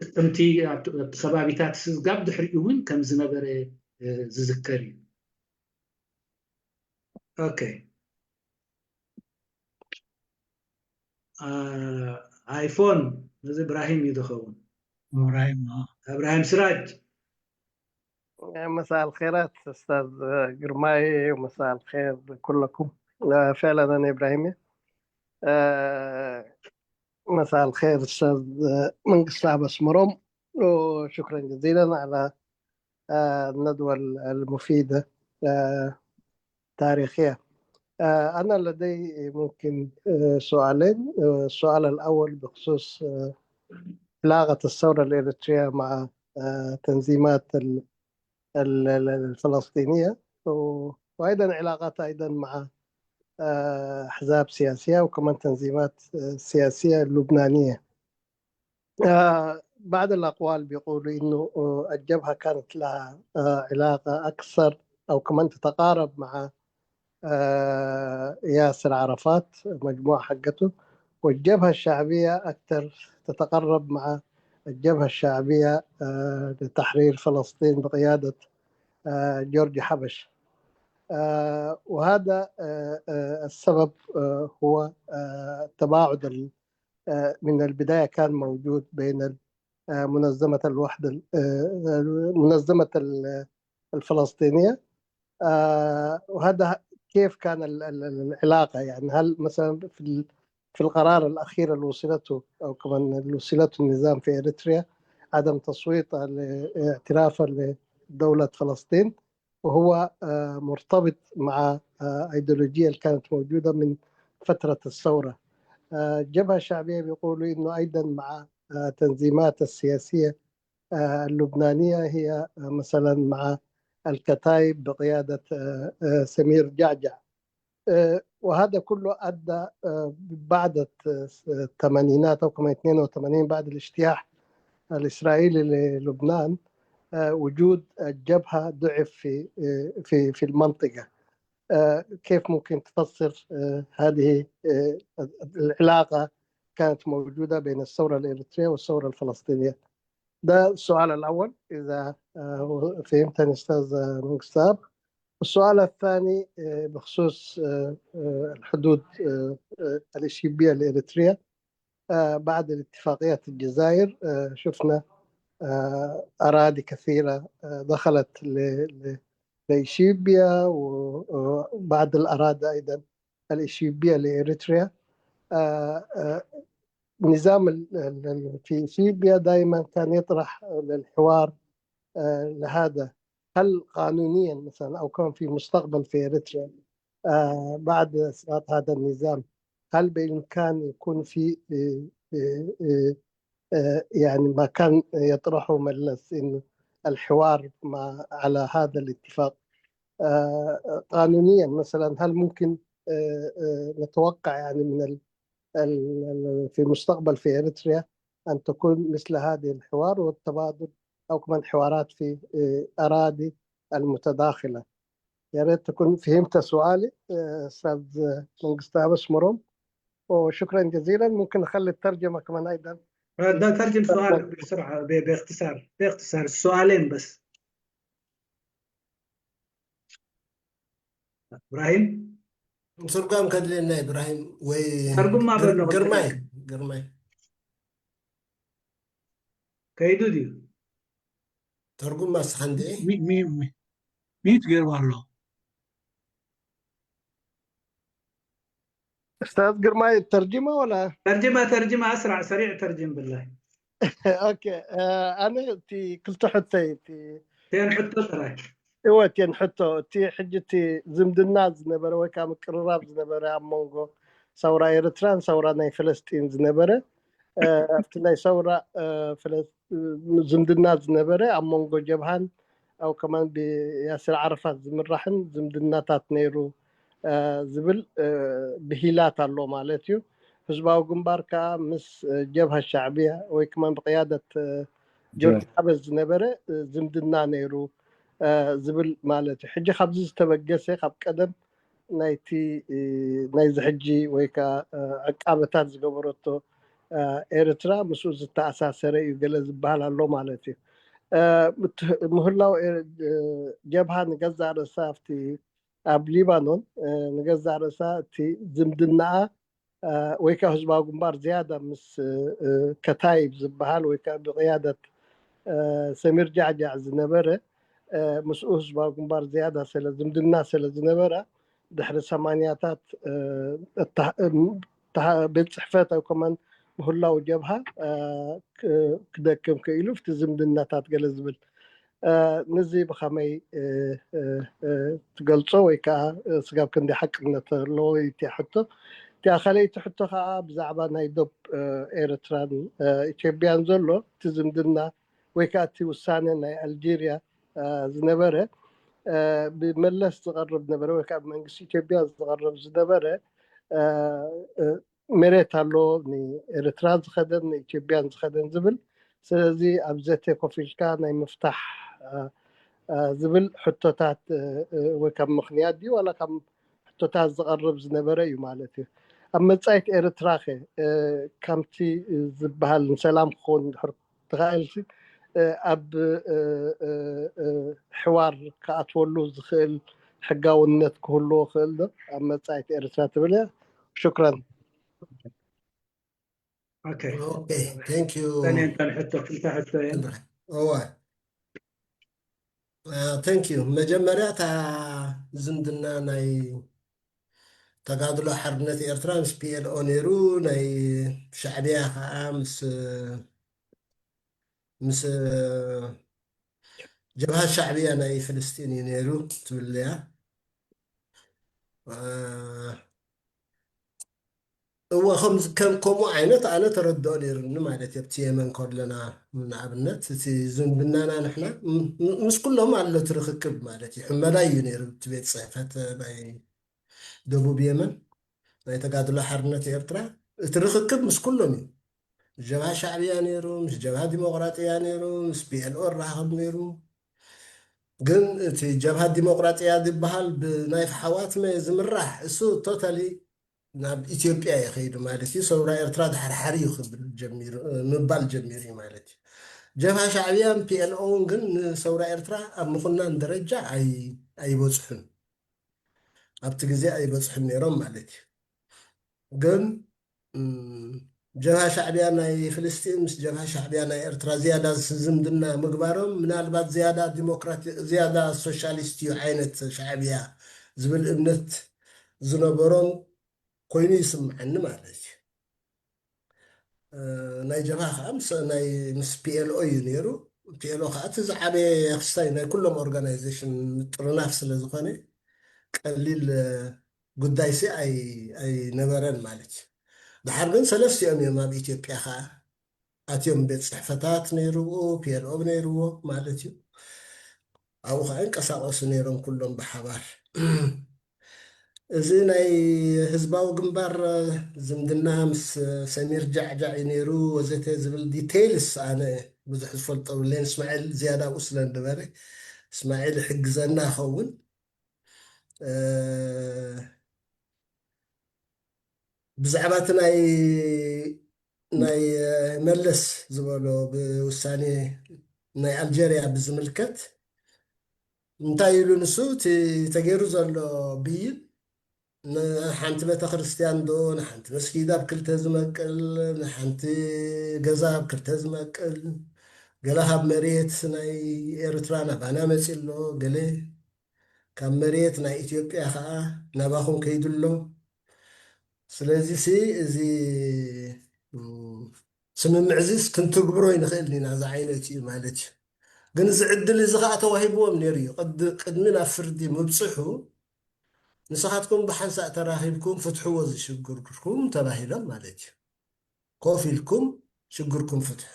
ጥቅምቲ ኣብቲ ከባቢታት ስጋብ ድሕሪኡ እውን ከም ዝነበረ ዝዝከር እዩ። ኦኬ። ኣይፎን እዚ እብራሂም እዩ ዝኸውን። እብራሂም እብራሂም ስራጅ። مساء الخيرات أستاذ جرماي، ومساء الخير لكلكم. فعلا أنا إبراهيمي. مساء الخير أستاذ منقص عباس مروم، وشكرا جزيلا على الندوة المفيدة التاريخية. أنا لدي ممكن سؤالين. السؤال الأول بخصوص علاقة الثورة الإريترية مع تنظيمات الفلسطينية، وأيضا علاقات أيضا مع أحزاب سياسية وكمان تنظيمات سياسية لبنانية. بعض الأقوال بيقولوا إنه الجبهة كانت لها علاقة أكثر أو كمان تتقارب مع ياسر عرفات، مجموعة حقته، والجبهة الشعبية أكثر تتقرب مع الجبهة الشعبية لتحرير فلسطين بقيادة جورج حبش. وهذا السبب هو التباعد من البداية كان موجود بين منظمة الوحدة منظمة الفلسطينية. وهذا كيف كان العلاقة؟ يعني هل مثلا في في القرار الأخير اللي وصلته أو كمان اللي وصلته النظام في إريتريا عدم تصويت لاعترافا لدولة فلسطين، وهو مرتبط مع أيديولوجية اللي كانت موجودة من فترة الثورة. الجبهة الشعبية بيقولوا إنه أيضا مع تنظيمات السياسية اللبنانية هي مثلا مع الكتائب بقيادة سمير جعجع. وهذا كله أدى بعد الثمانينات أو كمان اثنين وثمانين بعد الاجتياح الإسرائيلي للبنان وجود الجبهة ضعف في في في المنطقة. كيف ممكن تفسر هذه العلاقة كانت موجودة بين الثورة الإريترية والثورة الفلسطينية؟ ده السؤال الأول إذا فهمتني أستاذ منقص عباس. والسؤال الثاني بخصوص الحدود الإثيوبية الإريترية. بعد الاتفاقية الجزائر شفنا أراضي كثيرة دخلت لإثيوبيا، وبعض الأراضي أيضا الإثيوبية لإريتريا. نظام في إثيوبيا دائما كان يطرح للحوار لهذا، هل قانونيا مثلا أو كان في مستقبل في إريتريا بعد إسقاط هذا النظام، هل بإمكان يكون في يعني ما كان يطرحه ملس إنه الحوار مع على هذا الاتفاق قانونيا مثلا، هل ممكن نتوقع يعني من في المستقبل في إريتريا أن تكون مثل هذه الحوار والتبادل أو كمان حوارات في أراضي المتداخلة؟ يا ريت تكون فهمت سؤالي أستاذ منقص عباس مروم، وشكرا جزيلا. ممكن نخلي الترجمة كمان أيضا. ده ترجم سؤالك بسرعة باختصار، باختصار سؤالين بس. إبراهيم؟ ترجم كدلنا إبراهيم و ترجم ما بلغ قرماي قرماي كيدو ديو ترجم ما سخندي ሚዩት ገይርዋ ኣሎ። أستاذ قرماي الترجمة ولا؟ ترجمة ترجمة أسرع سريع ترجم بالله. أوكي. أنا تي كل تحتي تي تين حتى تراي. እወ፣ እተን ሕቶ፣ እቲ ሕጂ እቲ ዝምድና ዝነበረ ወይ ከዓ ምቅርራብ ዝነበረ ኣብ መንጎ ሰውራ ኤርትራን ሰውራ ናይ ፈለስጢን ዝነበረ፣ እ፣ ኣብቲ ናይ ሰውራ፣ እ፣ ፈለስ-፣ እ፣ ዝምድና ዝነበረ ኣብ መንጎ ጀብሃን ኣብ ከማን ብያስር ዓረፋት ዝምራሕን ዝምድናታት ነይሩ፣ እ፣ ዝብል፣ እ፣ ብሂላት ኣሎ ማለት እዩ። ህዝባዊ ግንባር ከዓ ምስ፣ እ፣ ጀብሃ ሻዕብያ ወይ ከማን ብቅያደት፣ እ፣ ጆርጅ ሓበዝ ዝነበረ፣ እ፣ ዝምድና ነይሩ፣ እ፣ ዝብል ማለት እዩ። ሕጂ ካብዚ ዝተበገሰ ካብ ቀደም ናይቲ፣ እ፣ ናይዚ ሕጂ ወይ ከዓ፣ እ፣ ዕቃበታት ዝገበረቶ፣ እ፣ ኤርትራ ምስኡ ዝተኣሳሰረ እዩ ገለ ዝበሃል ኣሎ ማለት እዩ። እ፣ ምት-፣ ምህላው ኤር-፣ እ፣ ጀብሃ ንገዛእ ርእሳ ኣብቲ ኣብ ሊባኖን፣ እ፣ ንገዛእ ርእሳ እቲ ዝምድናኣ፣ እ፣ ወይ ከዓ ህዝባዊ ግንባር ዝያዳ ምስ፣ እ፣ ከታይብ ዝበሃል ወይ ከዓ ብቅያደት፣ እ፣ ሰሚር ጃዕጃዕ ዝነበረ፣ እ፣ ምስኡ ህዝባዊ ግንባር ዝያዳ ስለ ዝምድና ስለ ዝነበራ ድሕሪ ሰማንያታት፣ እ፣ እታ-፣ እም፣ እታ-፣ ቤት ጽሕፈት ኣብ ከማን ምህላው ጀብሃ፣ እ፣ ክ-፣ ክደክም ክኢሉ፣ ኣብቲ ዝምድናታት ገለ ዝብል፣ እ፣ ነዚ ብኸመይ፣ እ፣ እ፣ እ፣ ትገልጾ ወይ ከዓ፣ እ፣ ስጋብ ክንደይ ሓቅነት ኣለዎ? እቲ ሕቶ። እቲኣ ካልኣይቲ ሕቶ ከዓ ብዛዕባ ናይ ዶብ፣ እ፣ ኤርትራን፣ እ፣ ኢትዮጵያን ዘሎ እቲ ዝምድና ወይ ከዓ እቲ ውሳነ ናይ ኣልጄርያ፣ እ፣ ዝነበረ፣ እ፣ ብመለስ ዝቐርብ ነበረ ወይ ከዓ ብመንግስቲ ኢትዮጵያ ዝቐርብ ዝነበረ፣ እ፣ እ፣ መሬት ኣሎ ንኤርትራ ዝኸደን ንኢትዮጵያን ዝኸደን ዝብል። ስለዚ ኣብ ዘተ ኮፍ ኢልካ ናይ ምፍታሕ፣ እ፣ እ፣ ዝብል ሕቶታት፣ እ፣ እ፣ ወይ ካብ ምኽንያት ድዩ ዋላ ካብ ሕቶታት ዝቐርብ ዝነበረ እዩ ማለት እዩ። ኣብ መጻኢት ኤርትራ ኸ፣ እ፣ ከምቲ ዝበሃል ንሰላም ክኸውን እንድሕር ተኻኢልሲ፣ እ፣ ኣብ፣ እ፣ እ፣ እ፣ ሕዋር ክኣትወሉ ዝኽእል ሕጋውነት ክህልዎ ክእል ዶ ኣብ መጻኢት ኤርትራ ትብል እያ? ሽክራን። ኦኬ። Okay, thank you. እተን እየን እተን ሕቶ፣ ክልተ ሕቶ እየን። እወ። አ፣ thank you። መጀመርያ እታ ዝምድና ናይ ተጋድሎ ሓርነት ኤርትራ ምስ ፒ ኤል ኦ ነይሩ፣ ናይ ሻዕብያ ከዓ ምስ፣ ምስ ጀብሃ ሻዕብያ ናይ ፍልስጢን እዩ ነይሩ ትብል እያ። አ፣ እወ፣ ከም፣ ከም፣ ከምኡ ዓይነት ኣነ ተረድኦ ነይሩኒ ማለት እዩ። ኣብቲ የመን ከለና ንኣብነት እቲ ዝምድናና ንሕና ም-፣ ም-፣ ምስ ኩሎም ኣሎ እቲ ርክክብ ማለት እዩ። ሕመላ እዩ ነይሩ እቲ ቤት ጽሕፈት ናይ ደቡብ የመን ናይ ተጋድሎ ሓርነት ኤርትራ። እቲ ርክክብ ምስ ኩሎም እዩ። ምስ ጀብሃ ሻዕብያ ነይሩ፣ ምስ ጀብሃ ዲሞቅራጥያ ነይሩ፣ ምስ ፒ ኤል ኦ ራኸብ ነይሩ። ግን እቲ ጀብሃ ዲሞቅራጥያ ዝበሃል ብናይፍ ሓዋትመ ዝምራሕ እሱ ቶታሊ ናብ ኢትዮጵያ እዩ ከይዱ ማለት እዩ። ሰውራ ኤርትራ ድሓርሓር እዩ ክብል ጀሚሩ፣ ምባል ጀሚሩ እዩ ማለት እዩ። ጀብሃ ሻዕብያን ፒ ኤል ኦን ግን ንሰውራ ኤርትራ ኣብ ምኹናን ደረጃ ኣይ-፣ ኣይበጽሑን። ኣብቲ ግዜ ኣይበጽሑን ነይሮም ማለት እዩ። ግን፣ እም፣ ጀብሃ ሻዕብያ ናይ ፍልስጢን ምስ ጀብሃ ሻዕብያ ናይ ኤርትራ ዝያዳ ዝምድና ምግባሮም ምናልባት ዝያዳ ዲሞክራቲ-፣ ዝያዳ ሶሻሊስት እዩ ዓይነት ሻዕብያ ዝብል እምነት ዝነበሮም ኮይኑ ይስምዓኒ ማለት እዩ። እ፣ ናይ ጀብሃ ከዓ ምስ፣ ናይ፣ ምስ ፒ ኤል ኦ እዩ ነይሩ። ፒ ኤል ኦ ከዓ እቲ ዝዓበየ ክስታይ ናይ ኩሎም ኦርጋናይዜሽን ምጥርናፍ ስለ ዝኾነ ቀሊል፣ እ፣ ጉዳይ ሲ ኣይ-፣ ኣይነበረን ማለት እዩ። ድሓር ግን ሰለስቲኦም እዮም ኣብ ኢትዮጵያ ከዓ ኣትዮም ቤት ጽሕፈታት ነይርዎ፣ ፒ ኤል ኦ ነይርዎ ማለት እዩ። ኣብኡ ከዓ ይንቀሳቐሱ ነይሮም ኩሎም ብሓባር። እዚ ናይ ህዝባዊ ግንባር ዝምድና ምስ ሰሚር ጃዕጃዕ እዩ ነይሩ ወዘተ ዝብል ዲቴይልስ ኣነ ብዙሕ ዝፈልጦ ብለን። እስማዒል ዝያዳ ኣብኡ ስለ ዝነበረ እስማዒል ይሕግዘና ይኸውን። እ፣ ብዛዕባ እቲ ናይ፣ ናይ መለስ ዝበሎ ብውሳኔ ናይ ኣልጀርያ ብዝምልከት እንታይ ኢሉ ንሱ? እቲ ተገይሩ ዘሎ ብይን ንሓንቲ ቤተክርስትያን ዶ ንሓንቲ መስጊድ ኣብ ክልተ ዝመቅል፣ ንሓንቲ ገዛ ኣብ ክልተ ዝመቅል፣ ገለ ካብ መሬት ናይ ኤርትራ ናባና መጺ ኣሎ፣ ገለ ካብ መሬት ናይ ኢትዮጵያ ከዓ ናባኹም ከይዱ ኣሎ። ስለዚ ሲ እዚ፣ እም፣ ስምምዕ እዚስ ክንትግብሮ ይንኽእል ኢና ዝዓይነቱ እዩ ማለት እዩ። ግን እዚ ዕድል እዚ ከዓ ተዋሂብዎም ነይሩ እዩ። ቅድ- ቅድሚ ናብ ፍርዲ ምብፅሑ ንስኻትኩም ብሓንሳእ ተራኺብኩም ፍትሕዎ ዝሽግርኩም ተባሂሎም ማለት እዩ። ኮፍ ኢልኩም ሽግርኩም ፍትሑ፣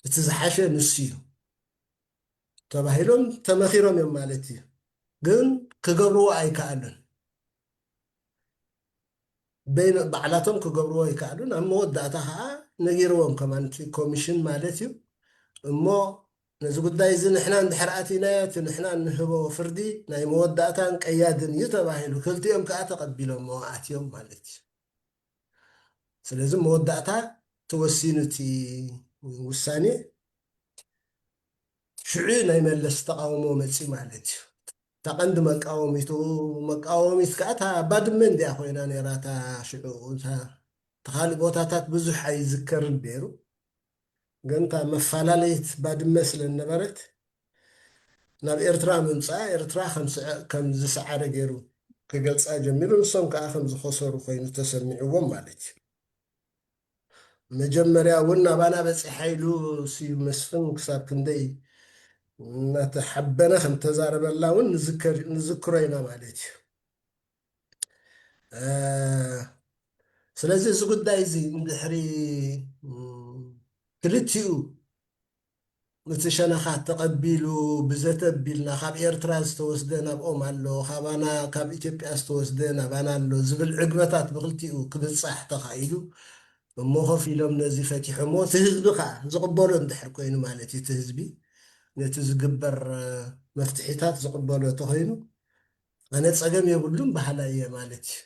እቲ ዝሓሸ ንሱ እዩ ተባሂሎም ተመኺሮም እዮም ማለት እዩ። ግን ክገብርዎ ኣይከኣሉን። በይነ ባዕላቶም ክገብርዎ ኣይከኣሉን። ኣብ መወዳእታ ከዓ ነጊርዎም ከማን እቲ ኮሚሽን ማለት እዩ። እሞ ነዚ ጉዳይ እዚ ንሕና እንድሕር ኣቲናዮ እቲ ንሕና እንህቦ ፍርዲ ናይ መወዳእታን ቀያድን እዩ ተባሂሉ። ክልቲኦም ከዓ ተቐቢሎሞ ኣትዮም ማለት እዩ። ስለዚ መወዳእታ ተወሲኑ እቲ ውሳኔ ሽዑ ናይ መለስ ተቃውሞ መፂ ማለት እዩ። እታ ቀንዲ መቃወሚቱ መቃወሚት ከዓ እታ ባድመ እንዲያ ኮይና ነይራ። እታ ሽዑ እታ እታ ካልእ ቦታታት ብዙሕ ኣይዝከርን ነይሩ። ግን እታ መፈላለይት ባድመ ስለ ነበረት ናብ ኤርትራ ምምፃእ ኤርትራ ከም ዝሰዓረ ገይሩ ክገልፃ ጀሚሩ። ንሶም ከዓ ከም ዝኸሰሩ ኮይኑ ተሰሚዕዎም ማለት እዩ። መጀመርያ እውን ናባና በፂሓ ኢሉ ስዩም መስፍን ክሳብ ክንደይ እናተሓበነ ከም ተዛረበላ እውን ንዝከር- ንዝክሮ ኢና ማለት እዩ። እ፣ ስለዚ እዚ ጉዳይ እዚ እንድሕሪ ም፣ ክልቲኡ እቲ ሸነኻት ተቐቢሉ ብዘተ ኣቢልና ካብ ኤርትራ ዝተወስደ ናብኦም ኣሎ፣ ካባና ካብ ኢትዮጵያ ዝተወስደ ናባና ኣሎ ዝብል ዕግበታት ብክልቲኡ ክብጻሕ ተኻኢሉ እሞ ኮፍ ኢሎም ነዚ ፈቲሖሞ እቲ ህዝቢ ከዓ ዝቕበሎ እንድሕር ኮይኑ ማለት እዩ። እቲ ህዝቢ ነቲ ዝግበር መፍትሒታት ዝቕበሎ ተኾይኑ ኣነ ጸገም የብሉን በሃላይ እየ ማለት እዩ።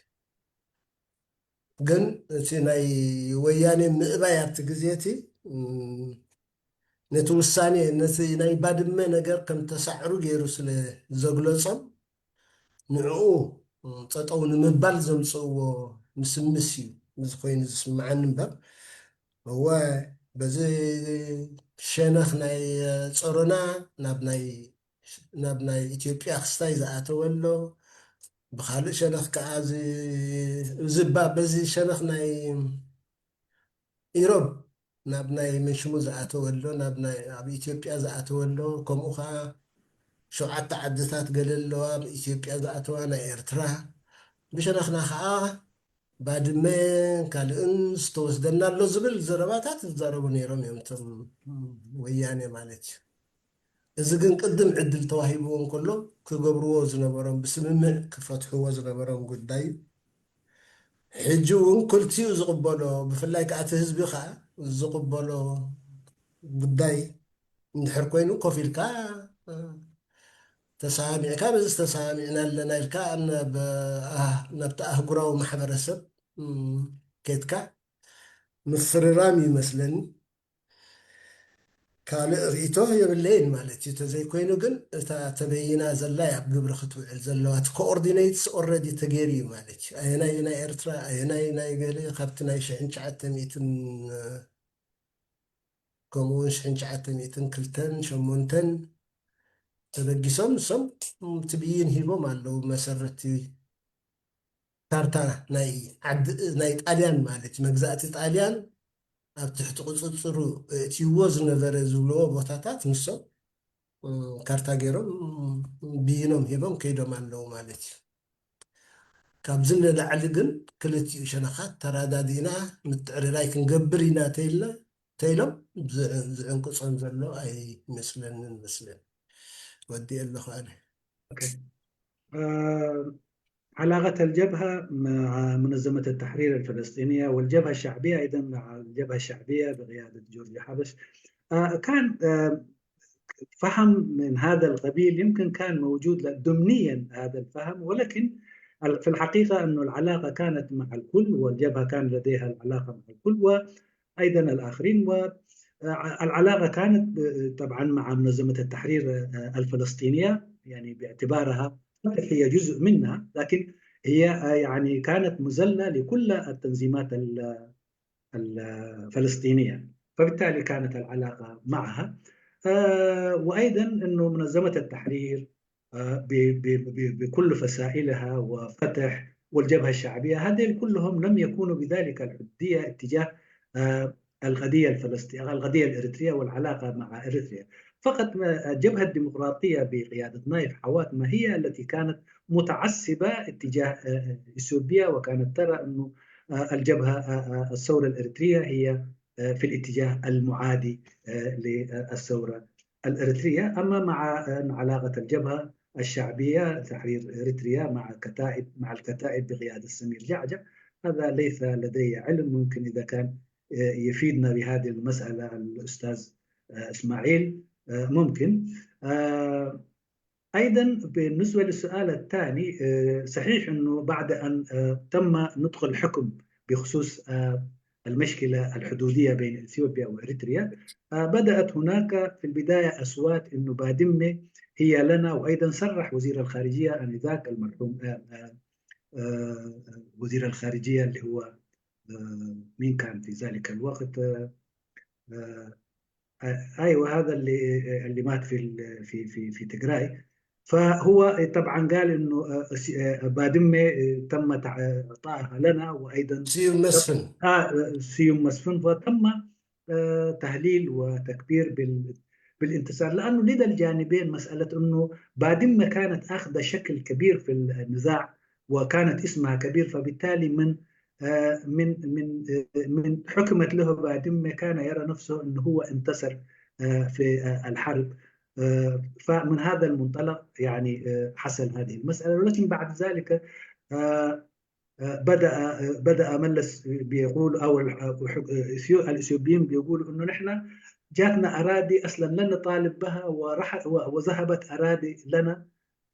ግን እቲ ናይ ወያኔ ምእባይ ኣብቲ ግዜ እቲ ነቲ ውሳኔ ነቲ ናይ ባድመ ነገር ከም ተሳዕሩ ገይሩ ስለ ዘግለጾም ንዕኡ ጠጠው ንምባል ዘምፅእዎ ምስምስ እዩ እዚ ኮይኑ ዝስምዓኒ እምበር እወ በዚ ሸነኽ ናይ ጾሮና ናብ ናይ ናብ ናይ ኢትዮጵያ ክስታይ ዝኣተወ ኣሎ። ብካልእ ሸነኽ ከዓ እዚ እባ በዚ ሸነኽ ናይ ኢሮብ ናብ ናይ መንሽሙ ዝኣተወ ኣሎ፣ ናብ ናይ ኣብ ኢትዮጵያ ዝኣተወ ኣሎ። ከምኡ ከዓ ሸውዓተ ዓድታት ገለ ኣለዋ ኣብ ኢትዮጵያ ዝኣተዋ ናይ ኤርትራ። ብሸነኽና ከዓ ባድመን ካልእን ዝተወስደና ኣሎ ዝብል ዘረባታት ዝዛረቡ ነይሮም እዮም እቶም ወያኔ ማለት እዩ። እዚ ግን ቅድም ዕድል ተዋሂብዎም ከሎ ክገብርዎ ዝነበሮም ብስምምዕ ክፈትሕዎ ዝነበሮም ጉዳይ እዩ። ሕጂ እውን ክልቲኡ ዝቕበሎ ብፍላይ ከዓ እቲ ህዝቢ ከዓ ዝቕበሎ ጉዳይ እንድሕር ኮይኑ ኮፍ ኢልካ ተሰማሚዕካ በዚ ዝተሰማሚዕና ኣለና ኢልካ ናብቲ ኣህጉራዊ ማሕበረሰብ ከድካ ምፍርራም ይመስለኒ። ካልእ ርእቶ የብለይን ማለት እዩ። ተዘይኮይኑ ግን እታ ተበይና ዘላ ኣብ ግብሪ ክትውዕል ዘለዋ እቲ ኮኦርዲኔትስ ኦረዲ ተገይሩ እዩ ማለት እዩ። ኣየናይ ናይ ኤርትራ ኣየናይ ናይ ገለ ካብቲ ናይ ሽሕን ትሽዓተ ሚእትን ከምኡ እውን ሽሕን ትሽዓተ ሚእትን ክልተን ሸሞንተን ተበጊሶም ንሶም ትብይን ሂቦም ኣለዉ መሰረቲ ካርታ ናይ ዓዲ ናይ ጣልያን ማለት እዩ። መግዛእቲ ጣልያን ኣብ ትሕቲ ቁፅፅሩ እእትይዎ ዝነበረ ዝብልዎ ቦታታት ንሶም ካርታ ገይሮም ብይኖም ሂቦም ከይዶም ኣለዉ ማለት እዩ። ካብዚ ንላዕሊ ግን ክልቲኡ ሸነኻት ተራዳዲና ምትዕርራይ ክንገብር ኢና ተይልና ተይሎም ዝዕንቅፆም ዘሎ ኣይመስለንን መስለን ወዲ ኣለኹ ኣነ علاقة الجبهة مع منظمة التحرير الفلسطينية والجبهة الشعبية أيضا مع الجبهة الشعبية بقيادة جورج حبش كان فهم من هذا القبيل يمكن كان موجود ضمنيا هذا الفهم ولكن في الحقيقة أن العلاقة كانت مع الكل والجبهة كان لديها العلاقة مع الكل وأيضا الآخرين والعلاقة كانت طبعا مع منظمة التحرير الفلسطينية يعني باعتبارها هي جزء منها لكن هي يعني كانت مذلة لكل التنظيمات الفلسطينية فبالتالي كانت العلاقة معها وأيضا أنه منظمة التحرير بكل فصائلها وفتح والجبهة الشعبية هذين كلهم لم يكونوا بذلك الحدية اتجاه القضية الفلسطينية القضية الإريترية والعلاقة مع إريتريا فقط ما- الجبهة الديمقراطية بقيادة نايف حوات ما هي التي كانت متعصبة اتجاه آه، إثيوبيا، وكانت ترى أنه آه، الجبهة آه، آه، الثورة الإريترية هي آه، في الاتجاه المعادي آه، للثورة الإريترية. أما مع آه، علاقة الجبهة الشعبية تحرير إريتريا مع كتائب مع الكتائب بقيادة سمير جعجع، هذا ليس لدي علم. ممكن إذا كان آه، يفيدنا بهذه المسألة الأستاذ آه، إسماعيل، آه، ممكن. آه، أيضًا بالنسبة للسؤال الثاني، آه، صحيح أنه بعد أن آه، تم نطق الحكم بخصوص آه، المشكلة الحدودية بين إثيوبيا وإريتريا، آه، بدأت هناك في البداية أصوات أنه بادمة هي لنا، وأيضًا صرح وزير الخارجية آنذاك المرحوم آه، آه، آه، وزير الخارجية اللي هو آه، مين كان في ذلك الوقت؟ آه، آه، آه، أيوة، هذا اللي اللي مات في ال- في في في تجراي. فهو طبعا قال انه آه، س- آه، بادمه آه، تم تع- اعطائها لنا، وايضا سيوم مسفن. آه، سيوم مسفن، وتم آه، تهليل وتكبير بال- بالانتصار، لانه لدى الجانبين مساله انه بادمه كانت اخذه شكل كبير في النزاع، وكانت اسمها كبير، فبالتالي من آه، من من آه، من حكمت له بادمه كان يرى نفسه انه هو انتصر آه، في آه، الحرب. آه، فمن هذا المنطلق يعني آه، حصل هذه المسألة، ولكن بعد ذلك آه، آه، بدأ آه، بدأ ملس بيقول، أو الح- آه، الحك- آه، الإثيو- الإثيوبيين بيقولوا إنه نحن جاتنا أراضي أصلًا لم نطالب بها، وراح و- وذهبت أراضي لنا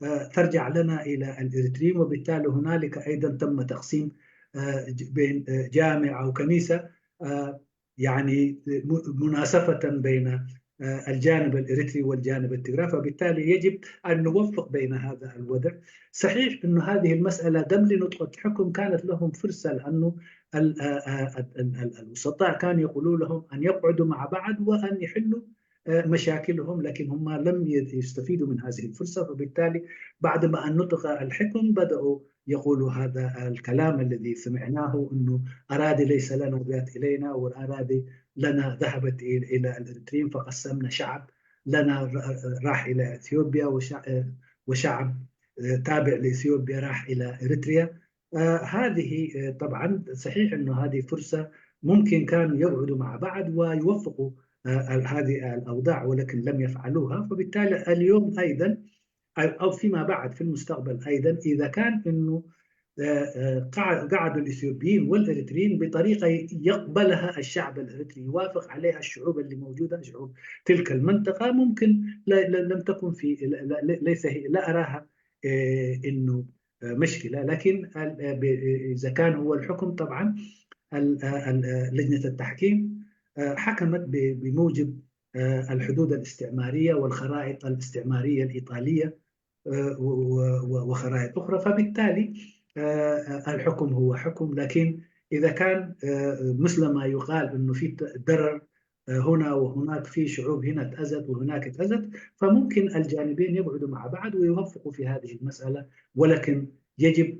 آه، ترجع لنا إلى الإريتريين، وبالتالي هنالك أيضًا تم تقسيم آه، ج- بين آه، جامع أو كنيسة آه، يعني م- مناسفة بين آه، الجانب الإريتري والجانب التجرافي، فبالتالي يجب أن نوفق بين هذا الوضع. صحيح أن هذه المسألة قبل نطق الحكم كانت لهم فرصة، لأنه ال- آه، آه، ال- ال- ال- الوسطاء كانوا يقولوا لهم أن يقعدوا مع بعض وأن يحلوا آه، مشاكلهم، لكن هم لم ي- يستفيدوا من هذه الفرصة، فبالتالي بعد ما أن نطق الحكم بدأوا يقولوا هذا الكلام الذي سمعناه، أنه أراضي ليس لنا جات إلينا، والأراضي لنا ذهبت إلى إلى الإريتريين، فقسمنا شعب لنا ر- راح إلى إثيوبيا، وشع- وشعب آه، تابع لإثيوبيا راح إلى إريتريا. آه، هذه آه، طبعا صحيح أنه هذه فرصة ممكن كانوا يقعدوا مع بعض ويوفقوا آه، هذه الأوضاع، ولكن لم يفعلوها. فبالتالي اليوم أيضا أو فيما بعد في المستقبل أيضا، إذا كان أنه آه، آه، قعد- قعدوا الإثيوبيين والإريتريين بطريقة يقبلها الشعب الإريتري، يوافق عليها الشعوب اللي موجودة، شعوب تلك المنطقة، ممكن لا- لا- لم تكن في لا- لا- ليس هي لا أراها آه، إنه آه، مشكلة. لكن ال- آه، ب- آه، إذا كان هو الحكم طبعا ال- آه، ال- آه، لجنة التحكيم آه، حكمت ب- بموجب آه، الحدود الاستعمارية والخرائط الاستعمارية الإيطالية آه، و- و- وخرائط أخرى. فبالتالي آه، آه، الحكم هو حكم، لكن إذا كان آه، مثل ما يقال أنه في ت- ضرر آه، هنا وهناك، في شعوب هنا اتأذت وهناك اتأذت، فممكن الجانبين يقعدوا مع بعض ويوفقوا في هذه المسألة، ولكن يجب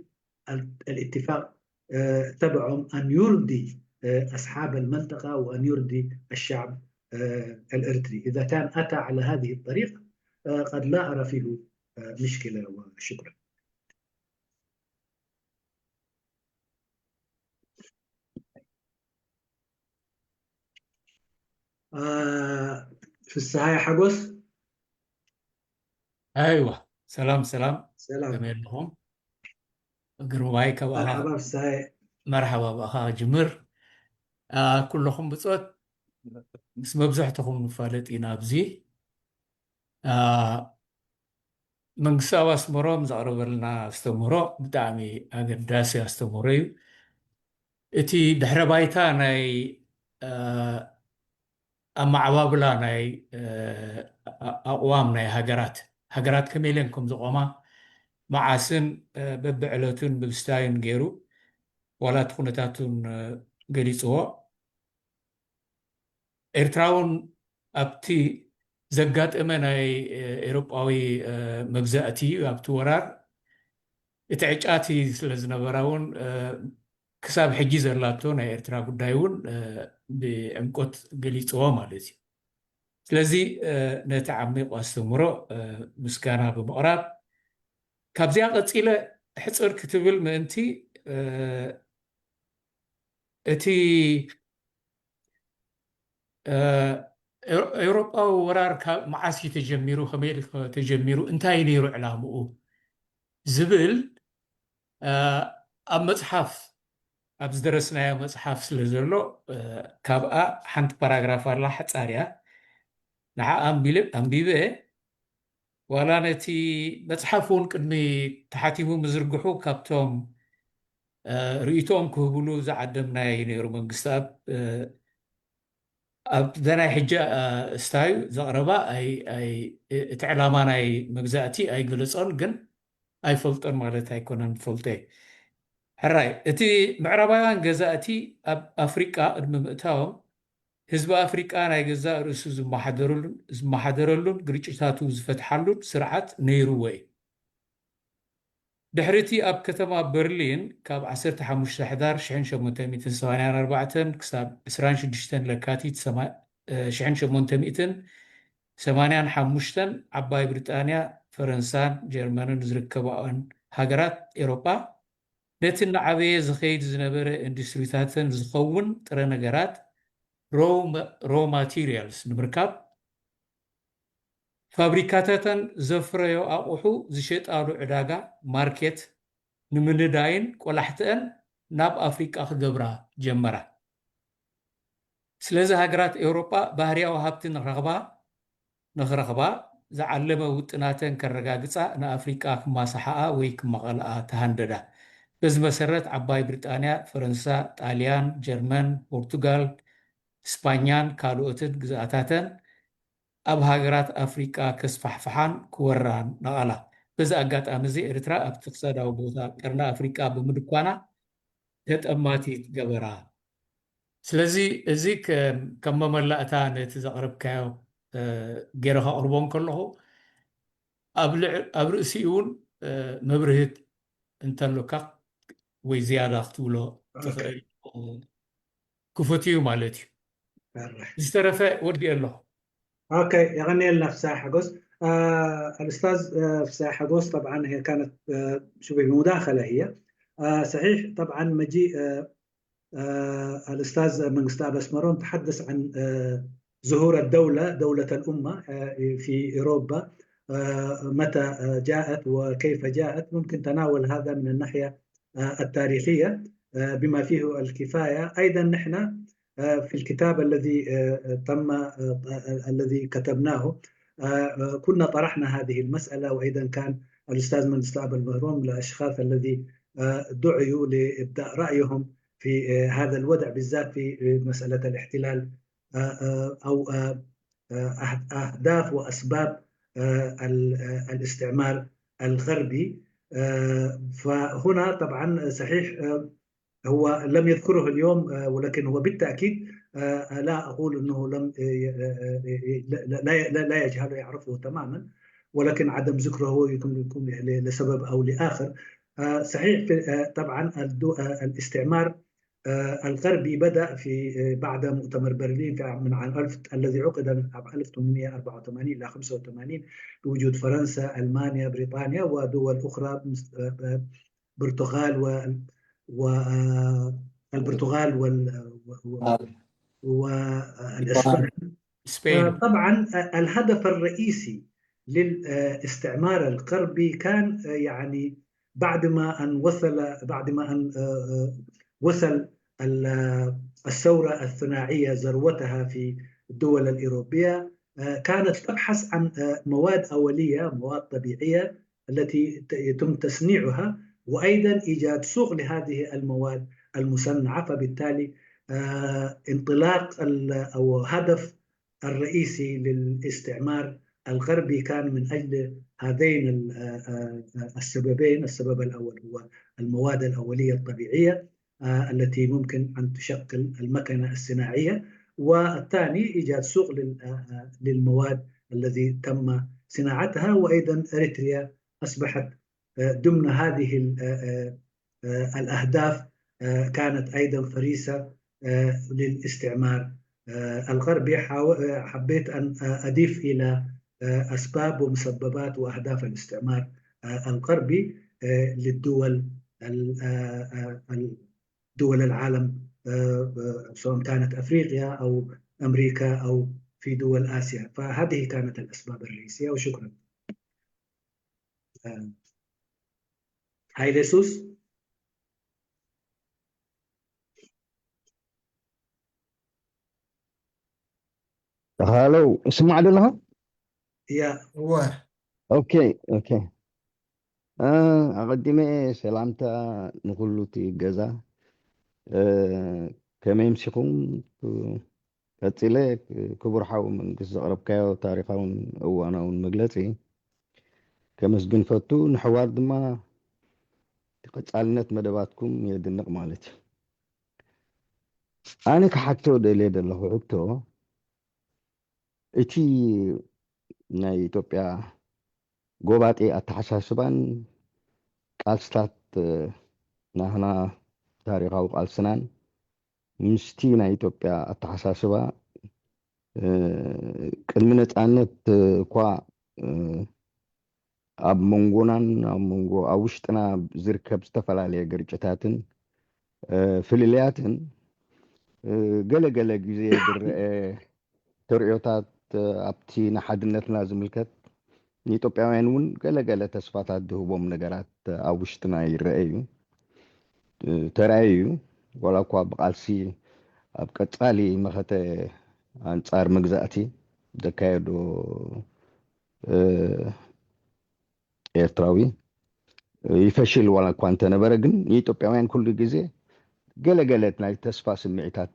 ال- الاتفاق آه، تبعهم أن يرضي آه، أصحاب المنطقة وأن يرضي الشعب آه، الإريتري. إذا كان أتى على هذه الطريقة آه، قد لا أرى فيه آه، مشكلة. وشكرا. آه، ፍስሃየ ሓጎስ። ኣይዋ ሰላም ሰላም ሰላም። ከመይ ኣለኹም? ግርማይ ካብኣኻ መርሓባ ፍስሃየ። መርሓባ ብኣኻ ጅምር። ኩለኹም ብፆት ምስ መብዛሕትኹም ንፋለጥ ኢና ኣብዚ። መንግስቲ ኣብ ኣስመሮም ዘቕረበልና ኣስተምህሮ ብጣዕሚ ኣገዳሲ ኣስተምህሮ እዩ። እቲ ድሕረ ባይታ ናይ ኣመዓባብላ ናይ ኣቕዋም ናይ ሃገራት ሃገራት ከመይ ኢለን ከም ዝቆማ መዓስን በብዕለቱን ብብስታዩን ገይሩ ዋላ እቲ ኩነታቱን ገሊፅዎ። ኤርትራ እውን ኣብቲ ዘጋጠመ ናይ ኤሮጳዊ መግዛእቲ ኣብቲ ወራር እቲ ዕጫቲ ስለ ዝነበራ እውን ክሳብ ሕጂ ዘላቶ ናይ ኤርትራ ጉዳይ እውን ብዕምቆት ገሊፅዎ ማለት እዩ። ስለዚ ነቲ ዓሚቕ ኣስተምህሮ ምስጋና ብምቕራብ፣ ካብዚኣ ቀጺለ ሕጽር ክትብል ምእንቲ እቲ ኤውሮጳዊ ወራር ካብ መዓስ እዩ ተጀሚሩ፣ ከመይ ተጀሚሩ፣ እንታይ ነይሩ ዕላምኡ ዝብል ኣብ መጽሓፍ፣ ኣብ ዝደረስናዮ መጽሓፍ ስለ ዘሎ፣ ካብኣ ሓንቲ ፓራግራፍ ኣላ፣ ሓጻር እያ። ንዓ ኣንቢበ፣ ዋላ ነቲ መጽሓፍ እውን ቅድሚ ተሓቲሙ ምዝርግሑ ካብቶም ርእይቶኦም ክህብሉ ዝዓደምናዮ ነይሩ። መንግስቲ ኣብ ኣብዛ ናይ ሕጂ ስታዩ ዘቕረባ እቲ ዕላማ ናይ መግዛእቲ ኣይገለጾን፣ ግን ኣይፈልጦን ማለት ኣይኮነን፣ ፈልጦ። ሕራይ፣ እቲ ምዕራባውያን ገዛእቲ ኣብ ኣፍሪቃ ቅድሚ ምእታዎም ህዝቢ ኣፍሪቃ ናይ ገዛእ ርእሱ ዝመሓደረሉን ግርጭታቱ ዝፈትሓሉን ስርዓት ነይርዎ እዩ። ድሕሪ እቲ ኣብ ከተማ በርሊን ካብ ዓሰርተ ሓሙሽተ ሕዳር ሽሕን ሸሞንተ ሚእትን ሰማንያን ኣርባዕተን ክሳብ ዕስራን ሽዱሽተን ለካቲት ሽሕን ሸሞንተ ሚእትን ሰማንያን ሓሙሽተን ዓባይ ብሪጣንያ፣ ፈረንሳን ጀርመንን ዝርከባኦን ሃገራት ኤውሮጳ ነቲ እናዓበየ ዝኸይድ ዝነበረ ኢንዱስትሪታተን ዝኸውን ጥረ ነገራት፣ ሮ ማቴሪያልስ፣ ንምርካብ ፋብሪካታተን ዘፍረዮ ኣቑሑ ዝሸጣሉ ዕዳጋ፣ ማርኬት፣ ንምንዳይን ቆላሕትአን ናብ ኣፍሪቃ ክገብራ ጀመራ። ስለዚ ሃገራት ኤውሮጳ ባህርያዊ ሃብቲ ንክረኽባ ንክረኽባ ዝዓለመ ውጥናተን ከረጋግጻ ንኣፍሪቃ ክማሳሓኣ ወይ ክማቐልኣ ተሃንደዳ። በዚ መሰረት ዓባይ ብሪጣንያ፣ ፈረንሳ፣ ጣልያን፣ ጀርመን፣ ፖርቱጋል፣ ስጳኛን ካልኦትን ግዝኣታተን ኣብ ሃገራት ኣፍሪቃ ከስፋሕፍሓን ክወራን ነቓላ። በዚ ኣጋጣሚ እዚ ኤርትራ ኣብቲ ክሳዳዊ ቦታ ቀርኒ ኣፍሪቃ ብምድኳና ተጠማቲት ገበራ። ስለዚ እዚ ከም መመላእታ ነቲ ዘቕረብካዮ ገይረ ከቕርቦ እንከለኹ ኣብ ርእሲኡ እውን መብርህት እንተሎካ ወይ ዝያዳ ክትብሎ ትኽእል ክፉት እዩ ማለት እዩ። ዝተረፈ ወዲእ ኣለኹ። ኦኬ፣ የቐንየልና ፍስሐ ሓጎስ። ኣልስታዝ ፍስሐ ሓጎስ፣ طبعا هي كانت شبه مداخلة هي. صحيح، طبعا مجيء الأستاذ منقستاب أسمرون تحدث عن ظهور الدولة، دولة الأمة في أوروبا، متى جاءت وكيف جاءت. ممكن تناول هذا من الناحية التاريخية بما فيه الكفاية. أيضا نحن في الكتاب الذي تم، الذي كتبناه، كنا طرحنا هذه المسألة، وأيضا كان الأستاذ منقستاب أسمرون من الأشخاص الذي دعيوا لإبداء رأيهم في هذا الوضع، بالذات في مسألة الاحتلال أو أهداف وأسباب الاستعمار الغربي. فهنا طبعا صحيح هو لم يذكره اليوم، ولكن هو بالتأكيد، لا أقول أنه لم، لا يجهله، يعرفه تماما، ولكن عدم ذكره هو يمكن يكون لسبب أو لآخر. صحيح، طبعا الاستعمار الغربي بدأ في، بعد مؤتمر برلين في من عام ألف، الذي عقد من عام ألف وثمانمائة وأربعة وثمانين إلى خمسة وثمانين، بوجود فرنسا، ألمانيا، بريطانيا ودول أخرى، برتغال و، و، البرتغال وال، والإسبان. طبعا الهدف الرئيسي للاستعمار الغربي كان، يعني، بعد ما أن وصل، بعد ما أن وصل الثورة الصناعية ذروتها في الدول الأوروبية، كانت تبحث عن مواد أولية، مواد طبيعية التي يتم تصنيعها، وأيضا إيجاد سوق لهذه المواد المصنعة. فبالتالي انطلاق أو هدف الرئيسي للاستعمار الغربي كان من أجل هذين السببين. السبب الأول هو المواد الأولية الطبيعية التي ممكن أن تشكل المكنة الصناعية، والثاني إيجاد سوق للمواد الذي تم صناعتها. وأيضا إريتريا أصبحت ضمن هذه الأهداف، كانت أيضا فريسة للاستعمار آه، الغربي، حاو- آه، حبيت أن أضيف إلى آه، أسباب ومسببات وأهداف الاستعمار آه، الغربي آه، للدول ال- آه، آه، ال- دول العالم آه، آه، سواء كانت أفريقيا أو أمريكا أو في دول آسيا. فهذه كانت الأسباب الرئيسية، وشكرا. آه، هاي ليسوس. ሃለው፣ እስማዕ ዶ ኣለኻ? ያ እወ ኦኬ ኦኬ። አ፣ ኣቐዲመ ሰላምታ ንኹሉ እቲ ገዛ። እ፣ ከመይ ምሲኹም? ቀጺለ፣ ክቡር ሓው መንግስት፣ ዘቕረብካዮ ታሪኻውን እዋናውን መግለጺ ከመስግን ፈቱ። ንሕዋር ድማ እቲ ቀጻልነት መደባትኩም የድንቕ ማለት እዩ። ኣነ ክሓቶ ደልየ ዘለኹ ሕቶ፣ እቲ ናይ ኢትዮጵያ ጎባጢ ኣተሓሳስባን ቃልስታት፣ እ፣ ናህና ታሪኻዊ ቃልስናን ምስቲ ናይ ኢትዮጵያ ኣተሓሳስባ፣ እ፣ ቅድሚ ነጻነት እኳ፣ እ፣ ኣብ መንጎናን ኣብ መንጎ ኣብ ውሽጥና ዝርከብ ዝተፈላለየ ግርጭታትን እ፣ ፍልልያትን፣ እ፣ ገለ ገለ ግዜ ዝረአ ተርእዮታት፣ እ፣ ኣብቲ ንሓድነትና ዝምልከት ንኢትዮጵያውያን እውን ገለ ገለ ተስፋታት ዝህቦም ነገራት ኣብ ውሽጥና ይረአ እዩ፣ እ፣ ተራእዩ እዩ። ዋላ እኳ ብቃልሲ ኣብ ቀጻሊ መኸተ ኣንጻር መግዛእቲ ዘካየዶ፣ እ፣ ኤርትራዊ ይፈሽል ዋላ እኳ እንተነበረ፣ ግን ንኢትዮጵያውያን ኩሉ ግዜ ገለ ገለ ናይ ተስፋ ስምዒታት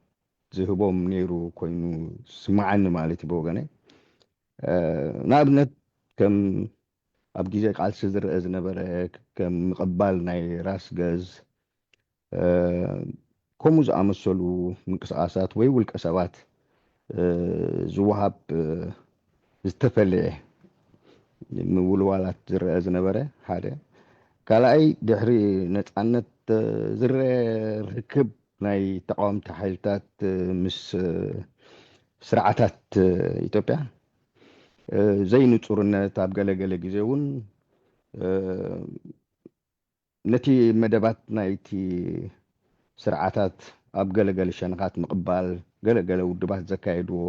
ዝህቦም ነይሩ ኮይኑ ስምዓኒ ማለት እዩ ብወገነይ። እ፣ ንኣብነት ከም ኣብ ግዜ ቃልሲ ዝረአ ዝነበረ ከም ምቕባል ናይ ራስ ገዝ፣ እ፣ ከምኡ ዝኣመሰሉ ምንቅስቓሳት ወይ ውልቀ ሰባት፣ እ፣ ዝወሃብ፣ እ፣ ዝተፈለየ ምውልዋላት ዝረአ ዝነበረ ሓደ። ካልኣይ፣ ድሕሪ ነጻነት፣ እ፣ ዝረአ ርክብ ናይ ተቃወምቲ ሓይልታት፣ እ፣ ምስ፣ እ፣ ስርዓታት፣ እ፣ ኢትዮጵያ፣ እ፣ ዘይንጹርነት፣ ኣብ ገለ ገለ ግዜ እውን፣ እ፣ ነቲ መደባት ናይቲ ስርዓታት ኣብ ገለ ገለ ሸነኻት ምቕባል፣ ገለ ገለ ውድባት ዘካየድዎ፣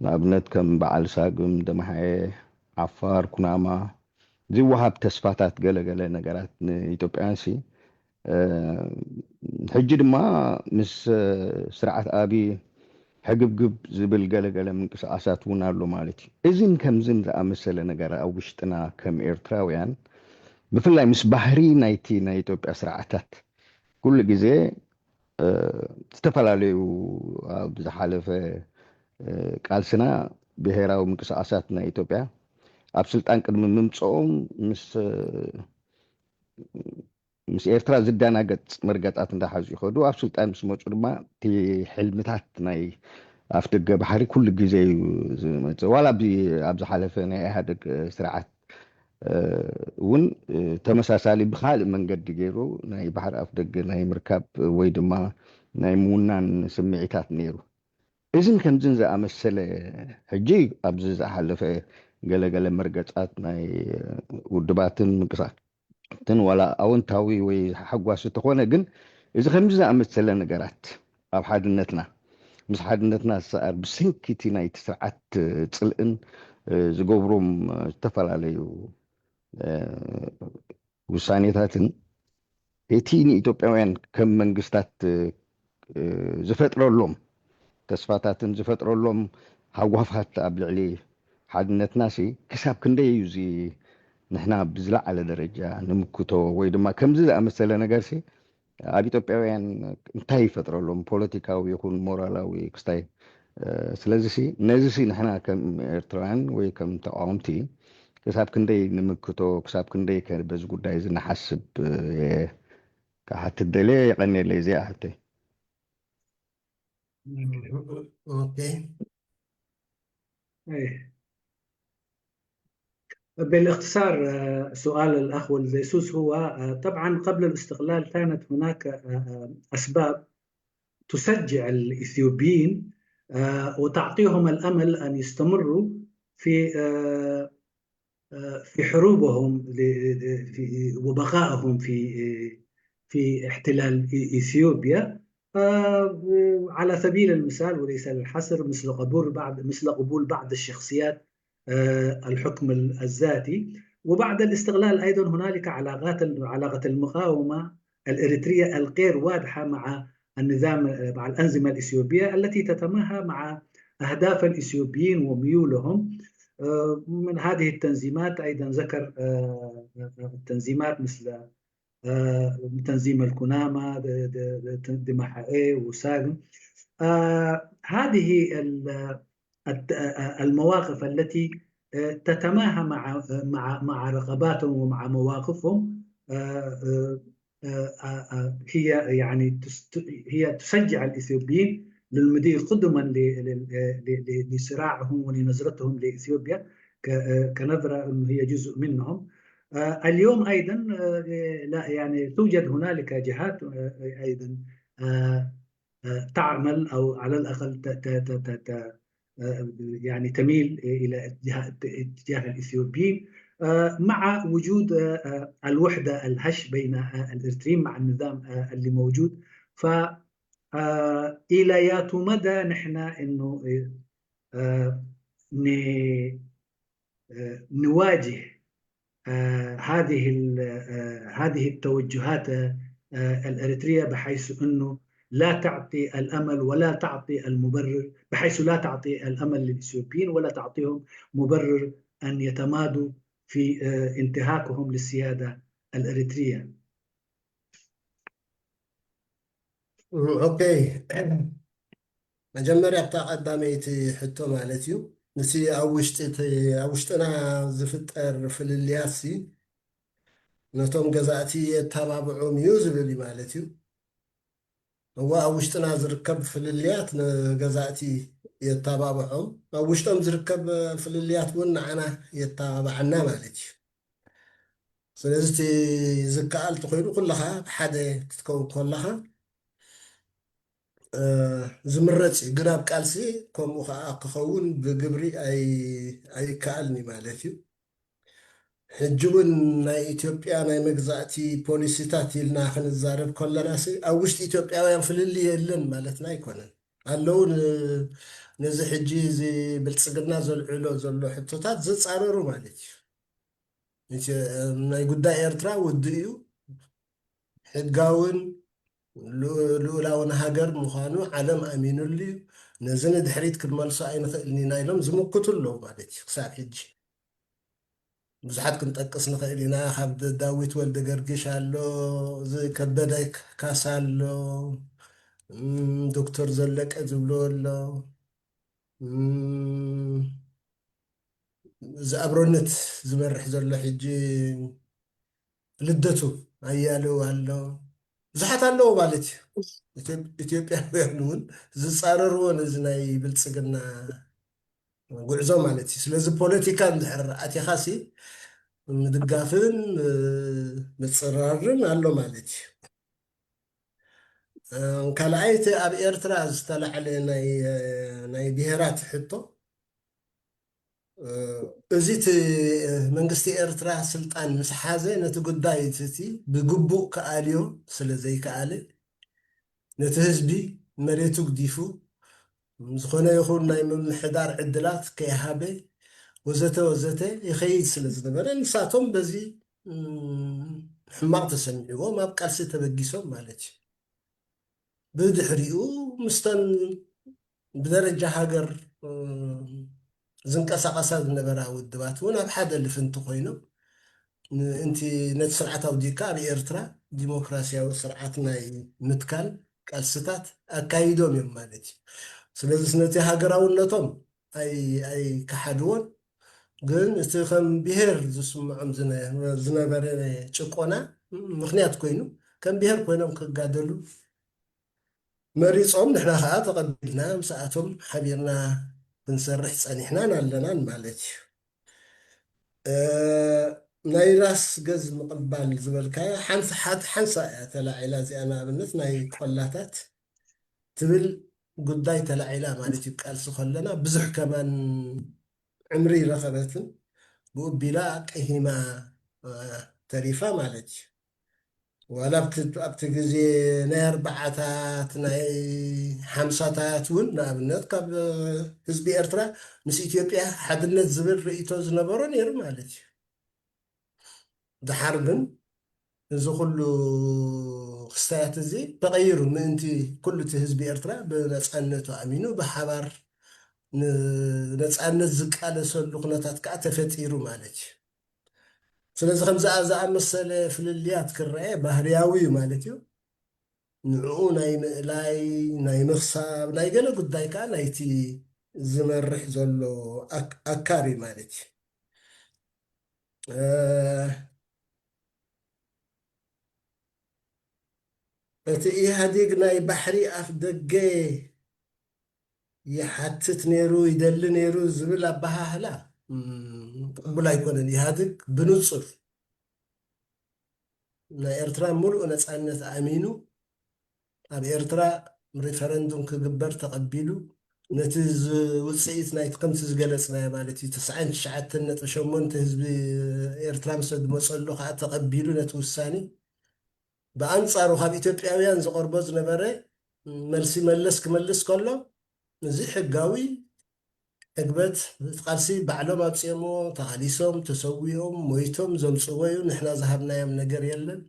ንኣብነት ከም በዓል ሳግም፣ ደምሃየ፣ ዓፋር፣ ኩናማ ዝወሃብ ተስፋታት፣ ገለ ገለ ነገራት ንኢትዮጵያውያን ሲ፣ እ፣ ሕጂ ድማ ምስ፣ እ፣ ስርዓት ኣብይ ሕግብግብ ዝብል ገለ ገለ ምንቅስቓሳት እውን ኣሎ ማለት እዩ። እዚን ከምዝን ዝኣመሰለ ነገር ኣብ ውሽጥና ከም ኤርትራውያን፣ ብፍላይ ምስ ባህሪ ናይቲ ናይ ኢትዮጵያ ስርዓታት፣ ኩሉ ግዜ፣ እ፣ ዝተፈላለዩ ኣብ ዝሓለፈ፣ እ፣ ቃልስና ብሄራዊ ምንቅስቓሳት ናይ ኢትዮጵያ ኣብ ስልጣን ቅድሚ ምምፅኦም ምስ፣ እ፣ ምስ ኤርትራ ዝደናገጽ መርገጻት እንዳሓዙ ይኸዱ። ኣብ ስልጣን ምስ መጹ ድማ እቲ ሕልምታት ናይ ኣፍደገ ባሕሪ ኩሉ ግዜ እዩ ዝመጽእ። ዋላ ኣብዚ፣ ኣብ ዝሓለፈ ናይ ኢህኣደግ ስርዓት፣ እ፣ እውን፣ እ፣ ተመሳሳሊ ብኻልእ መንገዲ ገይሩ ናይ ባሕሪ ኣፍደገ ናይ ምርካብ ወይ ድማ ናይ ምውናን ስምዒታት ነይሩ። እዝን ከምዝን ዝኣመሰለ ሕጂ ኣብዚ ዝሓለፈ ገለገለ መርገጻት ናይ ውድባትን ምንቅስቃሳትን ዋላ ኣወንታዊ ወይ ሓጓሲ ተኾነ፣ ግን እዚ ከምዚ ዝኣመሰለ ነገራት ኣብ ሓድነትና፣ ምስ ሓድነትና ዝሰኣር ብሰንኪ እቲ ናይቲ ስርዓት ጽልእን፣ እ፣ ዝገብሮም ዝተፈላለዩ፣ እ፣ ውሳኔታትን እቲ ንኢትዮጵያውያን ከም መንግስታት፣ እ፣ ዝፈጥረሎም ተስፋታትን ዝፈጥረሎም ሃጓፋት ኣብ ልዕሊ ሓድነትናሲ ክሳብ ክንደይ እዩ እዚ ንሕና ብዝለዓለ ደረጃ ንምክቶ ወይ ድማ ከምዚ ዝኣመሰለ ነገርሲ ኣብ ኢትዮጵያውያን እንታይ ይፈጥረሎም ፖለቲካዊ ይኹን ሞራላዊ ክስታይ፣ እ፣ ስለዚሲ ነዚሲ ንሕና ከም ኤርትራውያን ወይ ከም ተቃወምቲ ክሳብ ክንደይ ንምክቶ፣ ክሳብ ክንደይ ከ በዚ ጉዳይ እዚ ንሓስብ፣ እ፣ ክሓትት ደልየ። የቐንየለይ እዚኣ ሕቶይ። ኦኬ። إيه. بالاختصار، آه، سؤال الأخ ولد يسوس هو، آه، طبعا قبل الاستقلال كانت هناك، آه، آه، أسباب تشجع الإثيوبيين آه، وتعطيهم الأمل أن يستمروا في آه، آه، في حروبهم ل- ل- في- وبقائهم في في احتلال إي- إثيوبيا. آه، على سبيل المثال وليس للحصر، مثل قبول بعض مثل قبول بعض الشخصيات آه، الحكم الذاتي. وبعد الاستقلال أيضا هنالك علاقات علاقة المقاومة الإريترية الغير واضحة مع النظام، مع الأنظمة الإثيوبية التي تتماهى مع أهداف الإثيوبيين وميولهم. آه، من هذه التنظيمات أيضا ذكر آه، تنظيمات مثل آه، تنظيم الكنامة، د- د- د- دمحائي وساغم. آه، هذه ال- الت- آه، المواقف التي آه، تتماهى مع مع مع رغباتهم ومع مواقفهم، آه، آه، آه، آه، آه، هي يعني تست- هي تشجع الإثيوبيين للمضي قدما ل- ل- ل- ل- لصراعهم ولنظرتهم لإثيوبيا ك- آه، كنظرة أنه هي جزء منهم. آه، اليوم أيضا آه، لا يعني توجد هنالك جهات آه، أيضا آه، آه، تعمل أو على الأقل ت- ت- ت- ت- ت- آه، يعني تميل إلى اتجاه اتجاه الإثيوبيين آه، مع وجود آه، آه، الوحدة الهش بين آه، الإريتريين مع النظام آه، اللي موجود. ف آه، إلى ياتو مدى نحن إنه آه، ن- آه، نواجه آه، هذه ال- آه، هذه التوجهات آه، الإريترية بحيث أنه لا تعطي الأمل ولا تعطي المبرر، بحيث لا تعطي الأمل للإثيوبيين ولا تعطيهم مبرر أن يتمادوا في آه، انتهاكهم للسيادة الإريترية. ኦኬ፣ መጀመርያ ኣብታ ቀዳመይቲ ሕቶ ማለት እዩ፣ እቲ ኣብ ውሽጢ እቲ ኣብ ውሽጥና ዝፍጠር ፍልልያት ሲ ነቶም ገዛእቲ የተባብዖም እዩ ዝብል እዩ ማለት እዩ። እዋ ኣብ ውሽጥና ዝርከብ ፍልልያት ንገዛእቲ የተባብዖም፣ ኣብ ውሽጦም ዝርከብ ፍልልያት እውን ንዓና የተባብዓና ማለት እዩ። ስለዚ እቲ ዝከኣል ተኮይኑ ኩለኻ ብሓደ ክትከውን ከለኻ ዝምረፅ እዩ። ግን ኣብ ቃልሲ ከምኡ ከዓ ክኸውን ብግብሪ ኣይከኣልን እዩ ማለት እዩ። ሕጂ እውን ናይ ኢትዮጵያ ናይ መግዛእቲ ፖሊሲታት ኢልና ክንዛረብ ከለና ኣብ ውሽጢ ኢትዮጵያውያን ፍልልይ የለን ማለትና ኣይኮነን። ኣለዉ ነዚ ሕጂ እዚ ብልፅግና ዘልዕሎ ዘሎ ሕቶታት ዝፃረሩ ማለት እዩ። ናይ ጉዳይ ኤርትራ ውድእ እዩ። ሕጋውን ልኡላውን ሃገር ምዃኑ ዓለም ኣሚኑሉ እዩ። ነዚ ንድሕሪት ክንመልሶ ኣይንኽእልን ኢና ኢሎም ዝምክቱ ኣለዉ ማለት እዩ። ክሳብ ሕጂ ብዙሓት ክንጠቅስ ንኽእል ኢና። ካብ ዳዊት ወልደ ገርግሽ ኣሎ፣ እዚ ከበደ ካሳ ኣሎ፣ ዶክተር ዘለቀ ዝብሎ ኣሎ። እዚ ኣብሮነት ዝመርሕ ዘሎ ሕጂ ልደቱ ኣያሌው ኣሎ፣ ብዙሓት ኣለዎ ማለት እዩ። ኢትዮጵያውያን እውን ዝፃረርዎ ነዚ ናይ ብልፅግና ጉዕዞ ማለት እዩ። ስለዚ ፖለቲካ እንድሕር ኣቲኻሲ ምድጋፍን ምፅራርን ኣሎ ማለት እዩ። ካልኣይቲ ኣብ ኤርትራ ዝተላዕለ ናይ ብሄራት ሕቶ እዚ እቲ መንግስቲ ኤርትራ ስልጣን ምስ ሓዘ ነቲ ጉዳይ እቲ ብግቡእ ክኣልዮ ስለ ዘይከኣለ ነቲ ህዝቢ መሬቱ ግዲፉ ዝኾነ ይኹን ናይ ምምሕዳር ዕድላት ከይሃበ ወዘተ ወዘተ ይኸይድ ስለ ዝነበረ ንሳቶም በዚ ሕማቕ ተሰሚዕዎም ኣብ ቃልሲ ተበጊሶም ማለት እዩ። ብድሕሪኡ ምስተን ብደረጃ ሃገር ዝንቀሳቐሳ ዝነበራ ውድባት እውን ኣብ ሓደ ልፍንቲ ኮይኖም ምእንቲ ነቲ ስርዓት ኣውዲቕካ ኣብ ኤርትራ ዲሞክራሲያዊ ስርዓት ናይ ምትካል ቃልስታት ኣካይዶም እዮም ማለት እዩ። ስለዚ ነቲ ሃገራውነቶም ኣይከሓድዎን፣ ግን እቲ ከም ብሄር ዝስምዖም ዝነበረ ጭቆና ምኽንያት ኮይኑ ከም ብሄር ኮይኖም ክጋደሉ መሪፆም፣ ንሕና ከዓ ተቐቢልና ምስኣቶም ሓቢርና ክንሰርሕ ፀኒሕናን ኣለናን ማለት እዩ። ናይ ራስ ገዝ ምቕባል ዝበልካዮ ሓንሳእ እያ ተላዒላ እዚኣ፣ ንኣብነት ናይ ቆላታት ትብል ጉዳይ ተላዒላ ማለት እዩ። ቃልሲ ከለና ብዙሕ ከማን ዕምሪ ረኸበትን ብኡ ቢላ ቅሂማ ተሪፋ ማለት እዩ። ዋላ ኣብቲ ግዜ ናይ ኣርባዓታት ናይ ሓምሳታት እውን ንኣብነት ካብ ህዝቢ ኤርትራ ምስ ኢትዮጵያ ሓድነት ዝብል ርእይቶ ዝነበሮ ነይሩ ማለት እዩ። ድሓር ግን እዚ ኩሉ ክስታያት እዚ ተቐይሩ ምእንቲ ኩሉ እቲ ህዝቢ ኤርትራ ብነፃነቱ ኣሚኑ ብሓባር ንነፃነት ዝቃለሰሉ ኩነታት ከዓ ተፈጢሩ ማለት እዩ። ስለዚ ከምዚ ዝኣመሰለ ፍልልያት ክረአ ባህርያዊ እዩ ማለት እዩ። ንዕኡ ናይ ምእላይ ናይ ምኽሳብ ናይ ገለ ጉዳይ ከዓ ናይቲ ዝመርሕ ዘሎ ኣካር እዩ ማለት እዩ። እቲ ኢህኣዴግ ናይ ባሕሪ ኣፍ ደገ ይሓትት ነይሩ ይደሊ ነይሩ ዝብል ኣበሃህላ ቅቡል ኣይኮነን። ኢህኣዴግ ብንፁር ናይ ኤርትራ ሙሉእ ነፃነት ኣሚኑ ኣብ ኤርትራ ሪፈረንዱም ክግበር ተቐቢሉ ነቲ ውፅኢት ናይቲ ከምቲ ዝገለፅናዮ ማለት እዩ ተስዓን ትሽዓተን ነጥቢ ሸሞንተ ህዝቢ ኤርትራ ምስ ዝመፀሉ ከዓ ተቐቢሉ ነቲ ውሳኔ ብኣንፃሩ ካብ ኢትዮጵያውያን ዝቐርቦ ዝነበረ መልሲ መለስ ክመልስ ከሎ እዚ ሕጋዊ ዕግበት ቃልሲ ባዕሎም ኣውፅኦሞ ተቓሊሶም ተሰዊኦም ሞይቶም ዘምፅዎ እዩ። ንሕና ዝሃብናዮም ነገር የለን።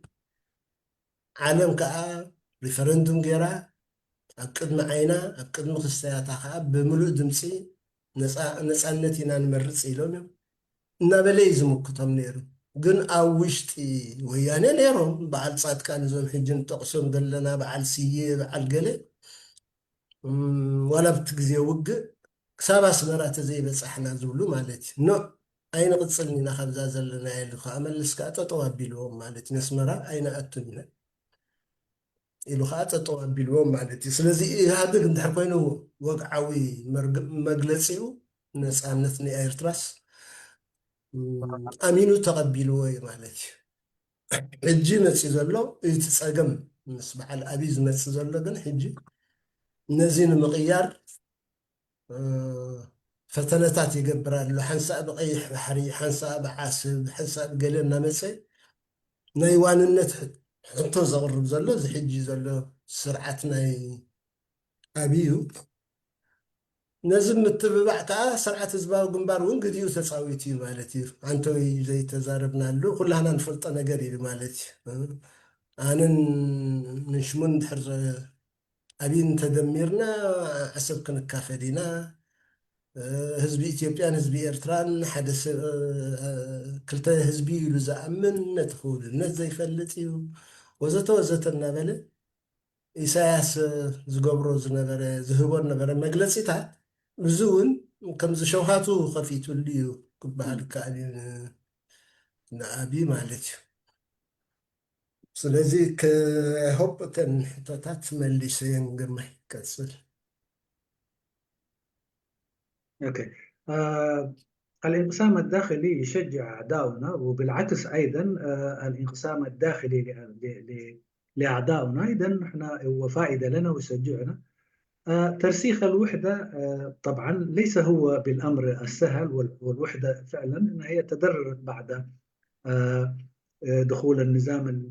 ዓለም ከዓ ሪፈረንዱም ገይራ ኣብ ቅድሚ ዓይና ኣብ ቅድሚ ክስተያታ ከዓ ብምሉእ ድምፂ ነፃነት ኢና ንመርፅ ኢሎም እዮም እናበለ እዩ ዝምክቶም ነይሩ። ግን ኣብ ውሽጢ ወያነ ነይሮም በዓል ፃድቃን እዞም ሕጂ ንጠቕሶም ዘለና በዓል ስየ በዓል ገለ ዋላ ኣብቲ ግዜ ውግእ ክሳብ ኣስመራ ተዘይበፃሕና ዝብሉ ማለት እዩ። ኖ ኣይንቕፅልን ኢና ካብዛ ዘለና ኢሉ ከዓ መልስ ከዓ ጠጠው ኣቢልዎም ማለት እዩ። ነስመራ ኣይንኣቱን ኢና ኢሉ ከዓ ጠጠው ኣቢልዎም ማለት እዩ። ስለዚ ኢህኣደግ እንድሕር ኮይኑ ወግዓዊ መግለፂኡ ነፃነት ንኤርትራስ ኣሚኑ ተቐቢልዎ እዩ ማለት እዩ። ሕጂ መፂ ዘሎ እቲ ፀገም ምስ በዓል ኣብይ ዝመፅእ ዘሎ ግን ሕጂ ነዚ ንምቕያር ፈተነታት ይገብር ኣሎ። ሓንሳእ ብቐይሕ ባሕሪ፣ ሓንሳእ ብዓስብ፣ ሓንሳእ ብገለ እናመፀ ናይ ዋንነት ሕቶ ዘቕርብ ዘሎ እዚ ሕጂ ዘሎ ስርዓት ናይ ኣብይ እዩ። ነዚ ምትብባዕ ከዓ ስርዓት ህዝባዊ ግንባር እውን ግዲኡ ተፃዊቱ እዩ ማለት እዩ። ኣንተወይ ዘይተዛረብናሉ ኩላህና ንፈልጦ ነገር እዩ ማለት እዩ። ኣነን ንሽሙን ድሕር ኣብይ እንተደሚርና ዓሰብ ክንካፈል ኢና። ህዝቢ ኢትዮጵያን ህዝቢ ኤርትራን ሓደ ክልተ ህዝቢ ኢሉ ዝኣምን ነቲ ክውንነት ዘይፈልጥ እዩ ወዘተ ወዘተ እናበለ ኢሳያስ ዝገብሮ ዝነበረ ዝህቦ ነበረ መግለፂታት እዚ እውን ከምዚ ሸውሃቱ ከፊቱሉ እዩ ክበሃል ይከኣል እዩ ንኣብይ ማለት እዩ። ስለዚ ክሆፕ እተን ሕቶታት መሊሰ እየን ግርማይ ቀፅል። اوكي آه الانقسام الداخلي يشجع اعداؤنا وبالعكس ايضا آه الانقسام الداخلي لاعداؤنا ايضا احنا هو فائده لنا ويشجعنا. آه ترسيخ الوحده آه طبعا ليس هو بالامر السهل والوحده فعلا ان هي تدررت بعد آه دخول النظام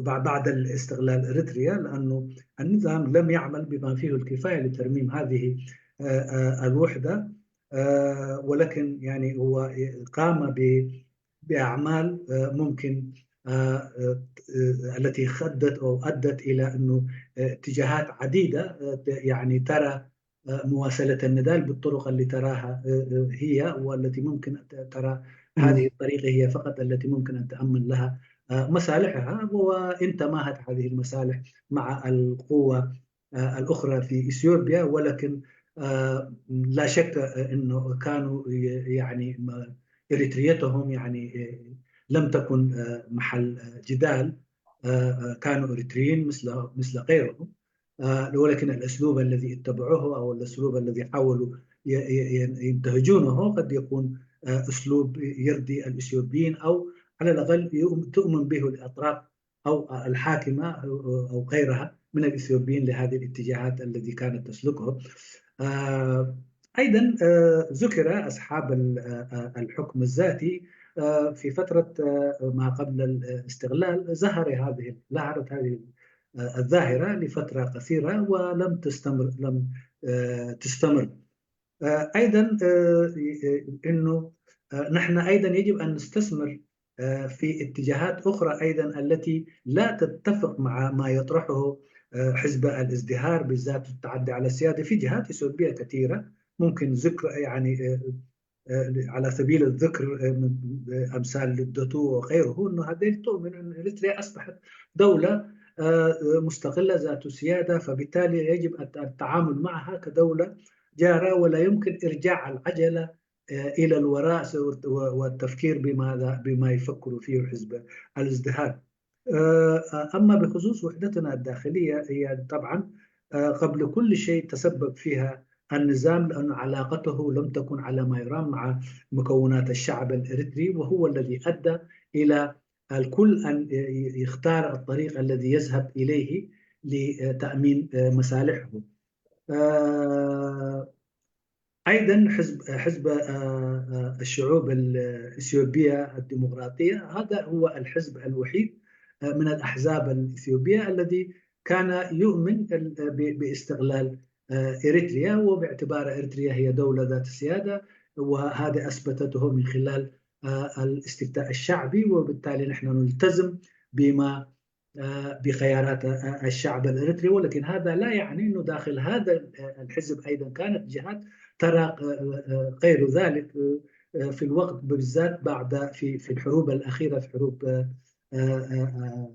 بعد الاستقلال اريتريا لانه النظام لم يعمل بما فيه الكفايه لترميم هذه الوحده ولكن يعني هو قام باعمال ممكن التي خدت او ادت الى انه اتجاهات عديده يعني ترى مواصلة النضال بالطرق اللي تراها هي والتي ممكن ترى هذه الطريقة هي فقط التي ممكن أن تأمن لها مصالحها وإن تماهت هذه المصالح مع القوة الأخرى في إثيوبيا ولكن لا شك أنه كانوا يعني إريتريتهم يعني لم تكن محل جدال كانوا إريتريين مثل مثل غيرهم ولكن الأسلوب الذي اتبعوه أو الأسلوب الذي حاولوا ينتهجونه قد يكون أسلوب يرضي الإثيوبيين أو على الأقل تؤمن به الأطراف أو الحاكمة أو غيرها من الإثيوبيين لهذه الاتجاهات التي كانت تسلكه. آه، أيضا آه، ذكر أصحاب ال- آه، آه، الحكم الذاتي. آه، في فترة آه، ما قبل الاستقلال ظهر هذه ظهرت هذه آه، الظاهرة لفترة قصيرة ولم تستمر لم آه، تستمر. آه، أيضا آه، آه، أنه آه، نحن أيضا يجب أن نستثمر آه، في اتجاهات أخرى أيضا التي لا تتفق مع ما يطرحه آه، حزب الازدهار، بالذات التعدي على السيادة في جهات إثيوبية كثيرة. ممكن ذكر يعني آه، آه، على سبيل الذكر آه، من- آه، أمثال للدوتو وغيره، أنه هذه تؤمن أن إريتريا أصبحت دولة آه، مستقلة ذات سيادة، فبالتالي يجب الت- التعامل معها كدولة جارة، ولا يمكن إرجاع العجلة آه، إلى الوراء س- و- والتفكير بماذا بما يفكر فيه حزب الازدهار. آه، أما بخصوص وحدتنا الداخلية، هي طبعا آه، قبل كل شيء تسبب فيها النظام، لأن علاقته لم تكن على ما يرام مع مكونات الشعب الإريتري، وهو الذي أدى إلى الكل أن يختار الطريق الذي يذهب إليه لتأمين مصالحه. آه، أيضا حزب حزب آه، آه، الشعوب الإثيوبية الديمقراطية، هذا هو الحزب الوحيد آه، من الأحزاب الإثيوبية الذي كان يؤمن ال- ب- باستقلال آه، إريتريا، وباعتبار إريتريا هي دولة ذات سيادة، وهذا أثبتته من خلال آه، الاستفتاء الشعبي، وبالتالي نحن نلتزم بما آه، بخيارات آه، الشعب الإريتري. ولكن هذا لا يعني أنه داخل هذا آه، الحزب أيضا كانت جهات ترى آه، آه، غير ذلك آه، آه، في الوقت بالذات بعد في في الحروب الأخيرة، في حروب آه، آه، آه، آه،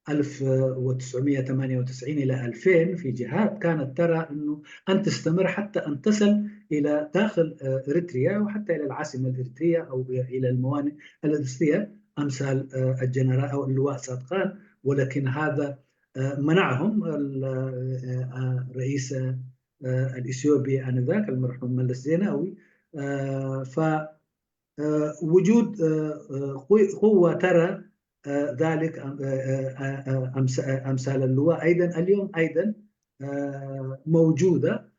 ألف وتسعمية وتمانية وتسعين إلى ألفين، في جهات كانت ترى أنه أن تستمر حتى أن تصل إلى داخل آه، إريتريا، وحتى إلى العاصمة الإريترية أو إلى الموانئ الإريترية، أمثال آه، الجنرال أو اللواء صادقان. ولكن هذا آه، منعهم ال- آه، آه، الرئيس آه، الإثيوبي آنذاك المرحوم ملس زيناوي. آه، ف آه، وجود آه، آه، قو- قوة ترى آه، ذلك آه، آه، آه، آه، أمس- آه، أمثال اللواء أيضا اليوم أيضا آه، موجودة.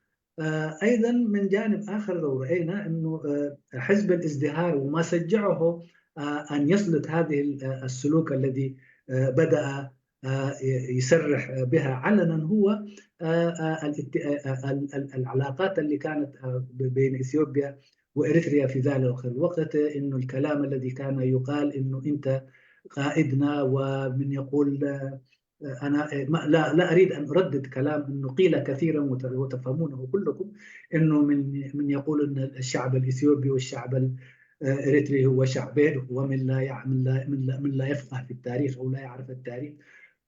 آه، أيضا من جانب آخر لو رأينا أنه آه، حزب الازدهار وما شجعه آه، أن يسلك هذه ال- آه، السلوك الذي آه، بدأ آه، يصرح بها علنا هو آه، آه، الات- آه، آه، ال- ال- العلاقات اللي كانت آه، ب- بين إثيوبيا وإريتريا في ذلك الوقت، إنه الكلام الذي كان يقال إنه أنت قائدنا، ومن يقول آه، أنا آه، ما- لا لا أريد أن أردد كلام إنه قيل كثيرا وت- وتفهمونه كلكم، إنه من من يقول إن الشعب الإثيوبي والشعب الإريتري هو شعبين، ومن لا يع- من لا من لا من لا يفقه في التاريخ أو لا يعرف التاريخ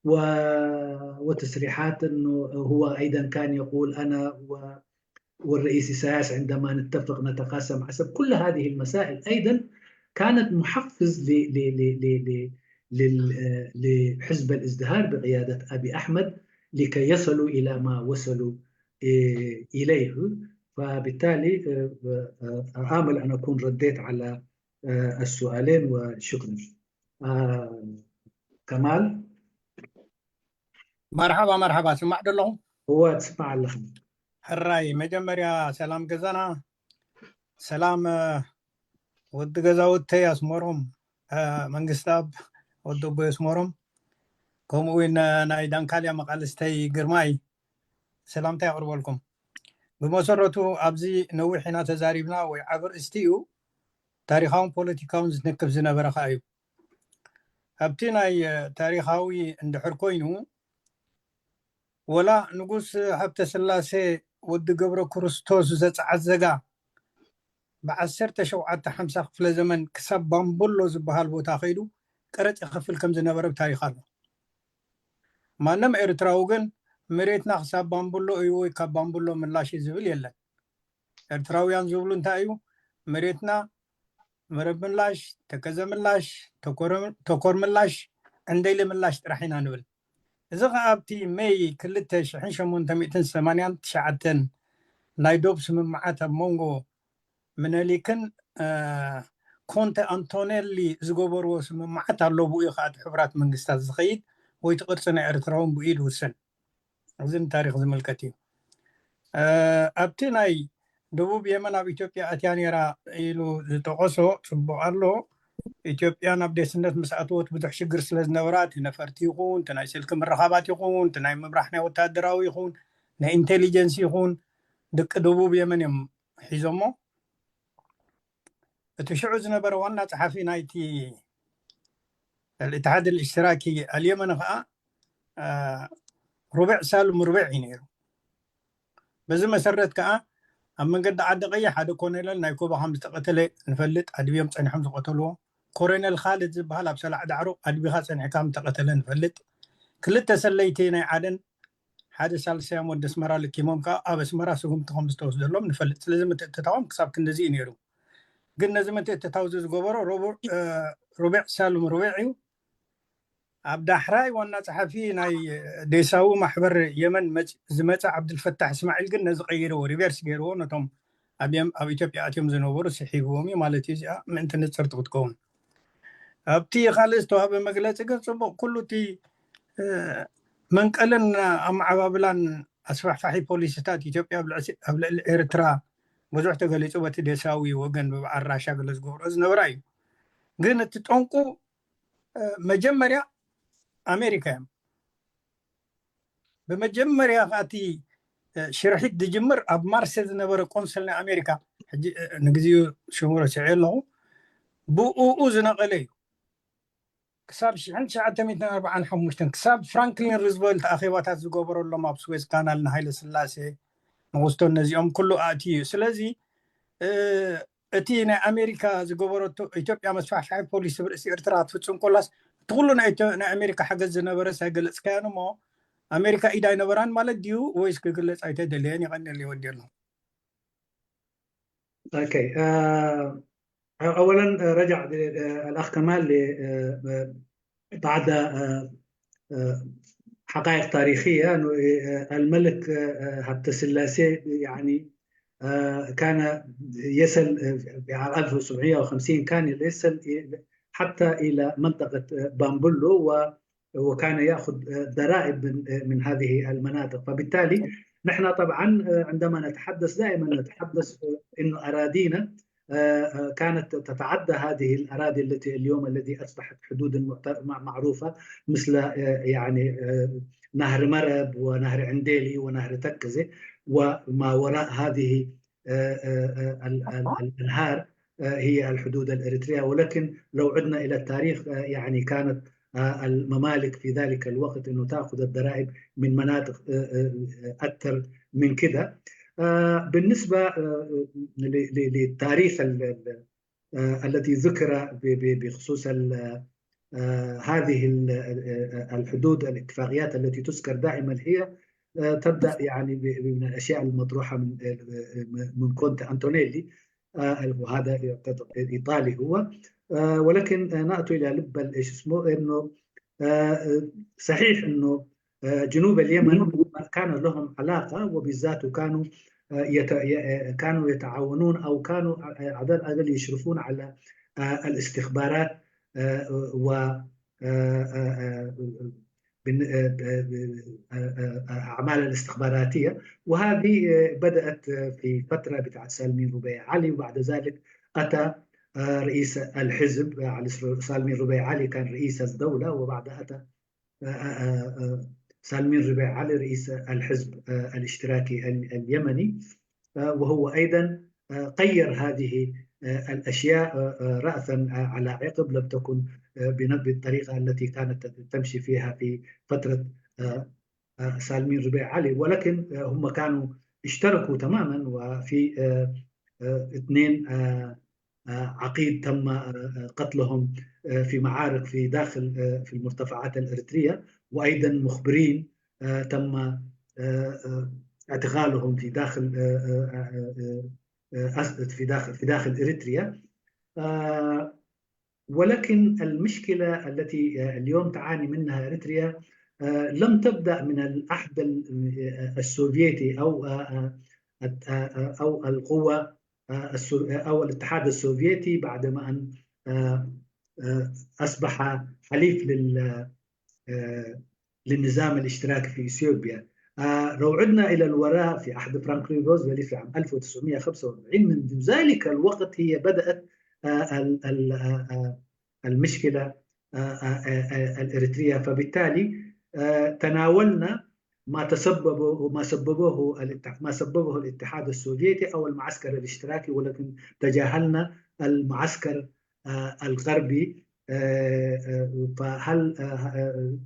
و- وتصريحات انه هو ايضا كان يقول انا و- والرئيس اساياس عندما نتفق نتقاسم عسب. كل هذه المسائل ايضا كانت محفز ل- ل- ل- ل- ل- لل- آه، لحزب الازدهار بقياده ابي احمد لكي يصلوا الى ما وصلوا آه، اليه. فبالتالي آه، آه، آه، امل ان اكون رديت على آه، السؤالين، وشكرا. آه، كمال. መርሓባ መርሓባ፣ ስማዕ ዶ ኣለኹ? እወ ትስማዕ ኣለኻ። ሕራይ፣ መጀመርያ ሰላም ገዛና፣ ሰላም እ፣ ወዲ ገዛውተይ ኣስመሮም እ፣ መንግስታብ፣ ወዲ ኣቦይ ኣስመሮም፣ ከምኡ እውን እ፣ ናይ ዳንካልያ መቃልስተይ ግርማይ ሰላምታ የቕርበልኩም። ብመሰረቱ ኣብዚ ነዊሕ ኢና ተዛሪብና ወይ ዓቢ ርእስቲ እዩ፣ ታሪኻውን ፖለቲካውን ዝንክፍ ዝነበረ ከኣ እዩ። ኣብቲ ናይ እ፣ ታሪኻዊ እንድሕር ኮይኑ፣ ወላ ንጉስ ሃብተ ስላሴ ወዲ ገብረ ክርስቶስ ዘጸዓዘጋ ብዓሰርተ ሸውዓተ ሓምሳ ክፍለ ዘመን ክሳብ ባምቦሎ ዝበሃል ቦታ ከይዱ ቀረጽ ይኸፍል ከም ዝነበረ ብታሪኽ ኣሎ። ማንም ኤርትራዊ ግን መሬትና ክሳብ ባምቦሎ እዩ ወይ ካብ ባምቦሎ ምላሽ እዩ ዝብል የለን። ኤርትራውያን ዝብሉ እንታይ እዩ? መሬትና መረብ ምላሽ፣ ተከዘ ምላሽ፣ ተኮረ- ተኮር ምላሽ፣ ዕንደይሊ ምላሽ ጥራሕ ኢና ንብል። እዚ ኸዓ ኣብቲ ሜይ ክልተ ሽሕን ሸሞንተ ሚእትን ሰማንያን ትሽዓተን ናይ ዶብ ስምምዓት ኣብ መንጎ ምነሊክን እ፣ ኮንተ ኣንቶኔሊ ዝገበርዎ ስምምዓት ኣሎ። ብኡ እዩ ከዓ እቲ ሕቡራት መንግስታት ዝኸይድ ወይ እቲ ቅርፂ ናይ ኤርትራ እውን ብኡ እዩ ዝውሰን። እዚ ንታሪኽ ዝምልከት እዩ። ኣብቲ ናይ ደቡብ የመን ኣብ ኢትዮጵያ ኣትያ ነይራ ኢሉ ዝጠቐሶ ጽቡቕ ኣሎ። ኢትዮጵያ ናብ ዴስነት ምስ ኣተወት ብዙሕ ሽግር ስለ ዝነበራ፣ እቲ ነፈርቲ ይኹን፣ እቲ ናይ ስልኪ ምርኻባት ይኹን፣ እቲ ናይ ምብራህ ናይ ወታደራዊ ይኹን፣ ናይ ኢንቴሊጀንስ ይኹን፣ ደቂ ደቡብ የመን እዮም ሒዞሞ። እቲ ሽዑ ዝነበረ ዋና ጸሓፊ ናይቲ الاتحاد الاشتراكي اليمني ከዓ ሩብዕ ሳሉም ሩብዕ እዩ ነይሩ። በዚ መሰረት ከዓ ኣብ መንገዲ ዓዲ ቀይሕ ሓደ ኮሎኔል ናይ ኮባ ከም ዝተቐተለ ንፈልጥ። ኣድብዮም ጸኒሖም ዝቐተልዎ ኮሎኔል ካልድ ዝበሃል ኣብ ሰላዕ ዳዕሮ ኣድቢኻ ጸኒሕካ ከም ዝተቐተለ ንፈልጥ። ክልተ ሰለይቲ ናይ ዓደን ሓደ ሳልሳዮም ወዲ ኣስመራ ልኪሞም ከዓ ኣብ ኣስመራ ስጉምቲ ከም ዝተወስደሎም ንፈልጥ። ስለዚ ምትእትታዎም ክሳብ ክንድዚ እዩ ነይሩ። ግን ነዚ ምትእትታው እዚ ዝገበሮ ሩብዕ ሳሉም ሩብዕ እዩ። ኣብ ዳሕራይ ዋና ጸሓፊ ናይ ዴሳዊ ማሕበር የመን ዝመጸ ዓብድልፈታሕ እስማዒል ግን ነዚ ቀይርዎ፣ ሪቨርስ ገይርዎ። ነቶም ኣብ ኢትዮጵያ ኣትዮም ዝነበሩ ስሒብዎም እዩ ማለት እዩ። እዚኣ ምእንቲ ንጽርቲ ክትከውን። ኣብቲ ካልእ ዝተዋህበ መግለጺ ግን ጽቡቕ፣ ኩሉ እቲ መንቀልን ኣመዓባብላን ኣስፋሕፋሒ ፖሊሲታት ኢትዮጵያ ኣብ ልዕሊ ኤርትራ ብዙሕ ተገሊጹ፣ በቲ ዴሳዊ ወገን ብበዓል ራሻ ገለ ዝገብሮ ዝነበራ እዩ። ግን እቲ ጠንቁ መጀመርያ ኣሜሪካ እዮም። ብመጀመርያ ከኣቲ ሽርሒት ዝጅምር ኣብ ማርሴ ዝነበረ ቆንስል ናይ ኣሜሪካ፣ ሕጂ ንግዚኡ ሽሙ ረሲዐ ኣለኹ፣ ብኡኡ ዝነቐለ እዩ። ክሳብ ሽሕን ትሽዓተ ሚእትን ኣርባዓን ሓሙሽተን ክሳብ ፍራንክሊን ሩዝቨልት ኣኼባታት ዝገበረሎም ኣብ ስዌዝ ካናል ንሃይለ ስላሴ ንጉስቶን ነዚኦም ኩሉ ኣእትዩ እዩ። ስለዚ እቲ ናይ ኣሜሪካ ዝገበረቶ ኢትዮጵያ መስፋሕፋሒ ፖሊሲ ብርእሲ ኤርትራ ክትፍጽም ኮላስ እቲ ኩሉ ናይ ኣሜሪካ ሓገዝ ዝነበረ ሳይገለጽካዮን እሞ ኣሜሪካ ኢድ ኣይነበራን ማለት ድዩ ወይስ ክግለጽ ኣይተደለየን? ይቐንል ይወዲ ኣሎ። ኦኬ። أولا رجع الأخ كمال بعد حقائق تاريخية أنه الملك هبت سلاسي يعني كان يصل بعام ألف وسبعمية وخمسين كان يصل حتى إلى منطقة بامبولو وكان يأخذ ضرائب من هذه المناطق. فبالتالي نحن طبعا عندما نتحدث دائما نتحدث أنه أراضينا كانت تتعدى هذه الأراضي التي اليوم الذي أصبحت حدود معروفة مثل يعني نهر مرب ونهر عنديلي ونهر تكزي وما وراء هذه الأنهار هي الحدود الإريترية. ولكن لو عدنا إلى التاريخ يعني كانت الممالك في ذلك الوقت أنه تأخذ الضرائب من مناطق أكثر من كذا. بالنسبة للتاريخ الذي ذكر بخصوص هذه الحدود، الاتفاقيات التي تذكر دائما هي تبدا يعني من الاشياء المطروحه من من كونت انتونيلي، وهذا ايطالي هو. ولكن ناتي الى لب ايش اسمه انه صحيح انه جنوب اليمن كان لهم علاقه، وبالذات كانوا كانوا يتعاونون او كانوا على الاقل يشرفون على الاستخبارات و اعمال الاستخباراتيه. وهذه بدات في فتره بتاعت سالمين ربيع علي، وبعد ذلك اتى رئيس الحزب علي سالمين ربيع علي كان رئيس الدوله، وبعد اتى سالمين ربيع علي رئيس الحزب الاشتراكي اليمني، وهو ايضا غير هذه الاشياء راسا على عقب، لم تكن بالطريقه التي كانت تمشي فيها في فتره سالمين ربيع علي، ولكن هم كانوا اشتركوا تماما وفي اثنين عقيد تم قتلهم في معارك في داخل في المرتفعات الإريترية، وأيضا مخبرين تم اعتقالهم في داخل في داخل في داخل إريتريا. ولكن المشكلة التي اليوم تعاني منها إريتريا لم تبدأ من العهد السوفيتي أو أو القوة أو الاتحاد السوفيتي بعدما أن أصبح حليف لل للنظام الاشتراكي في آه، لو عدنا إلى الوراء في عهد فرانكلين روزفلت في عام ألف وتسعمية وخمسة وأربعين، منذ ذلك الوقت هي بدأت، آه، ال- ال- آه، آه، المشكلة، آه، آه، آه، آه، الإريترية. فبالتالي، آه، تناولنا ما تسببه، ما سببه الاتح-، ما سببه الاتحاد السوفيتي أو المعسكر الاشتراكي، ولكن تجاهلنا المعسكر، آه، الغربي. آه، آه، فهل، آه، آه،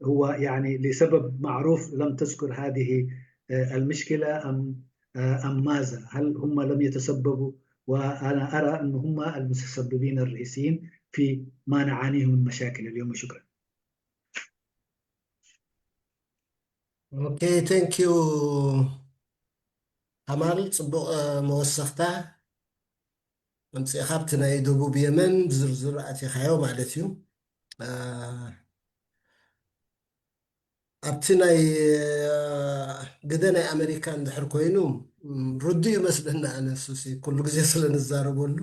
هو يعني لسبب معروف لم تذكر هذه، آه، المشكلة أم، آه، أم ماذا؟ هل هم لم يتسببوا؟ وأنا أرى أن هم المتسببين الرئيسيين في ما نعانيه من مشاكل اليوم. شكرا. Okay, thank you. ኣማል፣ ጽቡቕ፣ እ፣ መወሰኽታ ኣምጺእኻ ኣብቲ ናይ ደቡብ የመን ብዝርዝር ኣቲኻዮ ማለት እዩ። እ፣ ኣብቲ ናይ፣ እ፣ ግደ ናይ ኣመሪካ እንድሕር ኮይኑ፣ ም፣ ርዱእ ይመስለኒ ኣነ፣ እሱሲ ኩሉ ግዜ ስለ ንዛረበሉ።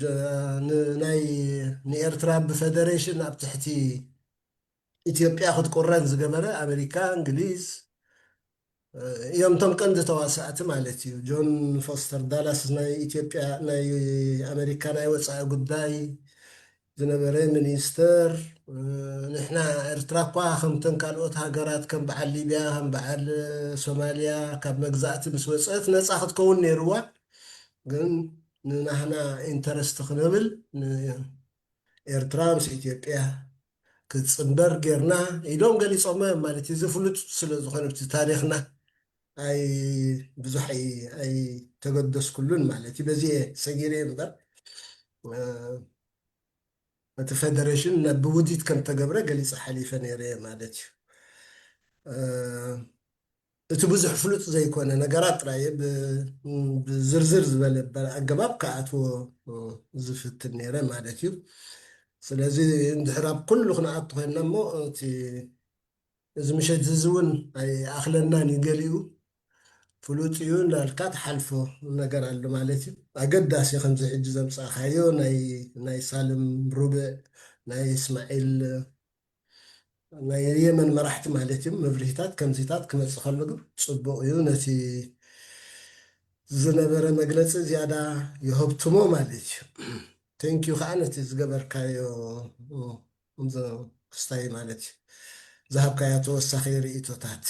ጀ-፣ ን-፣ ናይ፣ ንኤርትራ ብፌደሬሽን ኣብ ትሕቲ ኢትዮጵያ ክትቁረን ዝገበረ ኣመሪካ፣ እንግሊዝ፣ እ፣ እዮም እቶም ቀንዲ ተዋሳእቲ ማለት እዩ። ጆን ፎስተር ዳላስ ናይ ኢትዮጵያ፣ ናይ ኣመሪካ ናይ ወጻኢ ጉዳይ ዝነበረ ሚኒስተር፣ እ፣ ንሕና ኤርትራ እኳ ከምተን ካልኦት ሃገራት ከም በዓል ሊብያ፣ ከም በዓል ሶማልያ ካብ መግዛእቲ ምስ ወጸት ነጻ ክትከውን ነይርዋ፣ ግን ንናህና ኢንተረስት ክንብል ን-፣ ኤርትራ ምስ ኢትዮጵያ ክትጽንበር ጌርና ኢሎም ገሊጾሞ እዮም ማለት እዩ። እዚ ፍሉጥ ስለ ዝኾነ ብቲ ታሪኽና ኣይ-፣ ብዙሕ ኣይ-፣ ኣይተገደስኩሉን ማለት እዩ። በዚ እየ ሰጊረ እምበር፣ እ፣ እቲ ፌደሬሽን ነ-፣ ብውዲት ከም ተገብረ ገሊጸ ሓሊፈ ነይረ እየ ማለት እዩ። እ፣ እቲ ብዙሕ ፍሉጥ ዘይኮነ ነገራት ጥራይ እየ ብ-፣ ብዝርዝር ዝበለ በ-፣ ኣገባብ ክኣትዎ ዝፍትን ነይረ ማለት እዩ። ስለዚ እንድሕር ኣብ ኩሉ ክንኣቱ ኮይንና እሞ እቲ፣ እዚ ምሸት እዚ እውን ኣይኣኽለናን እዩ፣ ገሊኡ ፍሉጥ እዩ እናልካ ትሓልፎ ነገር ኣሎ ማለት እዩ። ኣገዳሲ ከምዚ ሕጂ ዘምጻእካዮ ናይ፣ ናይ ሳልም ሩብዕ፣ ናይ እስማዒል፣ ናይ የመን መራሕቲ ማለት እዩ፣ መብርሂታት ከምዚታት ክመጽእ ከሎ ግን ጽቡቕ እዩ። ነቲ ዝነበረ መግለጺ ዝያዳ የሀብትሞ ማለት እዩ። ቴንኪዩ ከዓ ነቲ ዝገበርካዮ፣ እም፣ እም፣ ክስታይ ማለት እዩ፣ ዝሃብካዮ ተወሳኺ ርእይቶታት።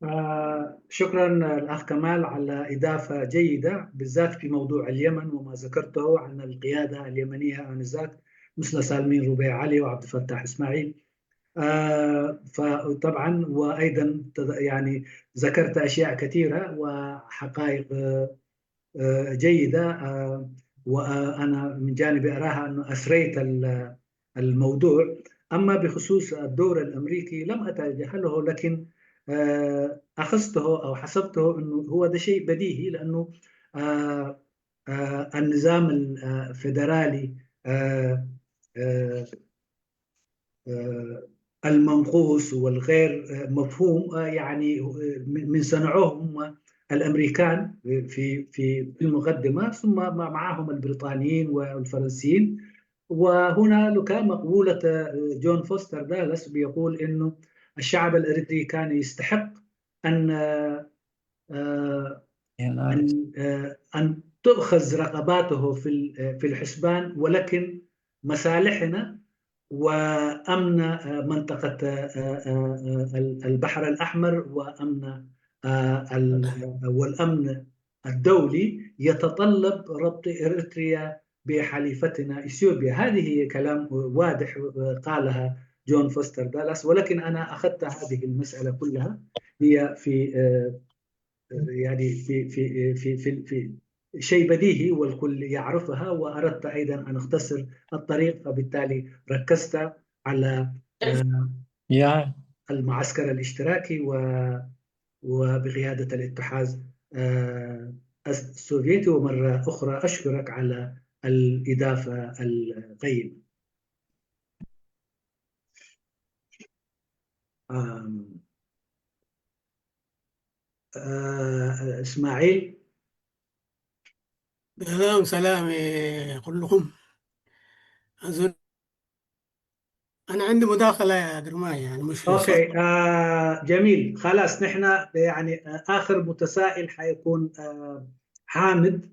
آه، شكرا الأخ كمال على إضافة جيدة، بالذات في موضوع اليمن وما ذكرته عن القيادة اليمنية آنذاك، مثل سالمين ربيع علي وعبد الفتاح إسماعيل. آه، فطبعا وأيضا تذ-، يعني ذكرت أشياء كثيرة وحقائق، آه، آه، جيدة. آه، وأنا من جانبي أراها أنه أثريت ال-، الموضوع. أما بخصوص الدور الأمريكي لم أتجاهله، لكن، آه، أخذته أو حسبته أنه هو ده شيء بديهي، لأنه، آه، آه، النظام الفيدرالي، آه، آه، آه، المنقوص والغير، آه، مفهوم، آه، يعني، آه، من من صنعوه هم الأمريكان في في في المقدمة، ثم مع-، معهم البريطانيين والفرنسيين. وهنالك مقولة، آه، جون فوستر دالاس بيقول إنه الشعب الإريتري كان يستحق أن، آه، آه، أن، آه، أن تؤخذ رقباته في ال-، آه، في الحسبان، ولكن مصالحنا وأمن، آه، منطقة، آه، آه، آه، ال-، البحر الأحمر وأمن، آه، ال-، آه، والأمن الدولي يتطلب ربط إريتريا بحليفتنا إثيوبيا. هذه كلام واضح، آه، قالها جون فوستر دالاس، ولكن أنا أخذت هذه المسألة كلها هي في، آه، يعني في، في، في، في، في شيء بديهي والكل يعرفها، وأردت أيضًا أن أختصر الطريق، فبالتالي ركزت على، آه، يا المعسكر الاشتراكي و-، وبقيادة الاتحاد، آه، السوفيتي. ومرة أخرى أشكرك على الإضافة القيمة. آم، آه، إسماعيل. ሰላም ሰላም፣ እ፣ ኩልኹም። ኣዞ أنا عندي مداخلة يا جرماي، يعني مش اوكي. آه جميل، خلاص، نحن يعني آخر متسائل حيكون آه حامد،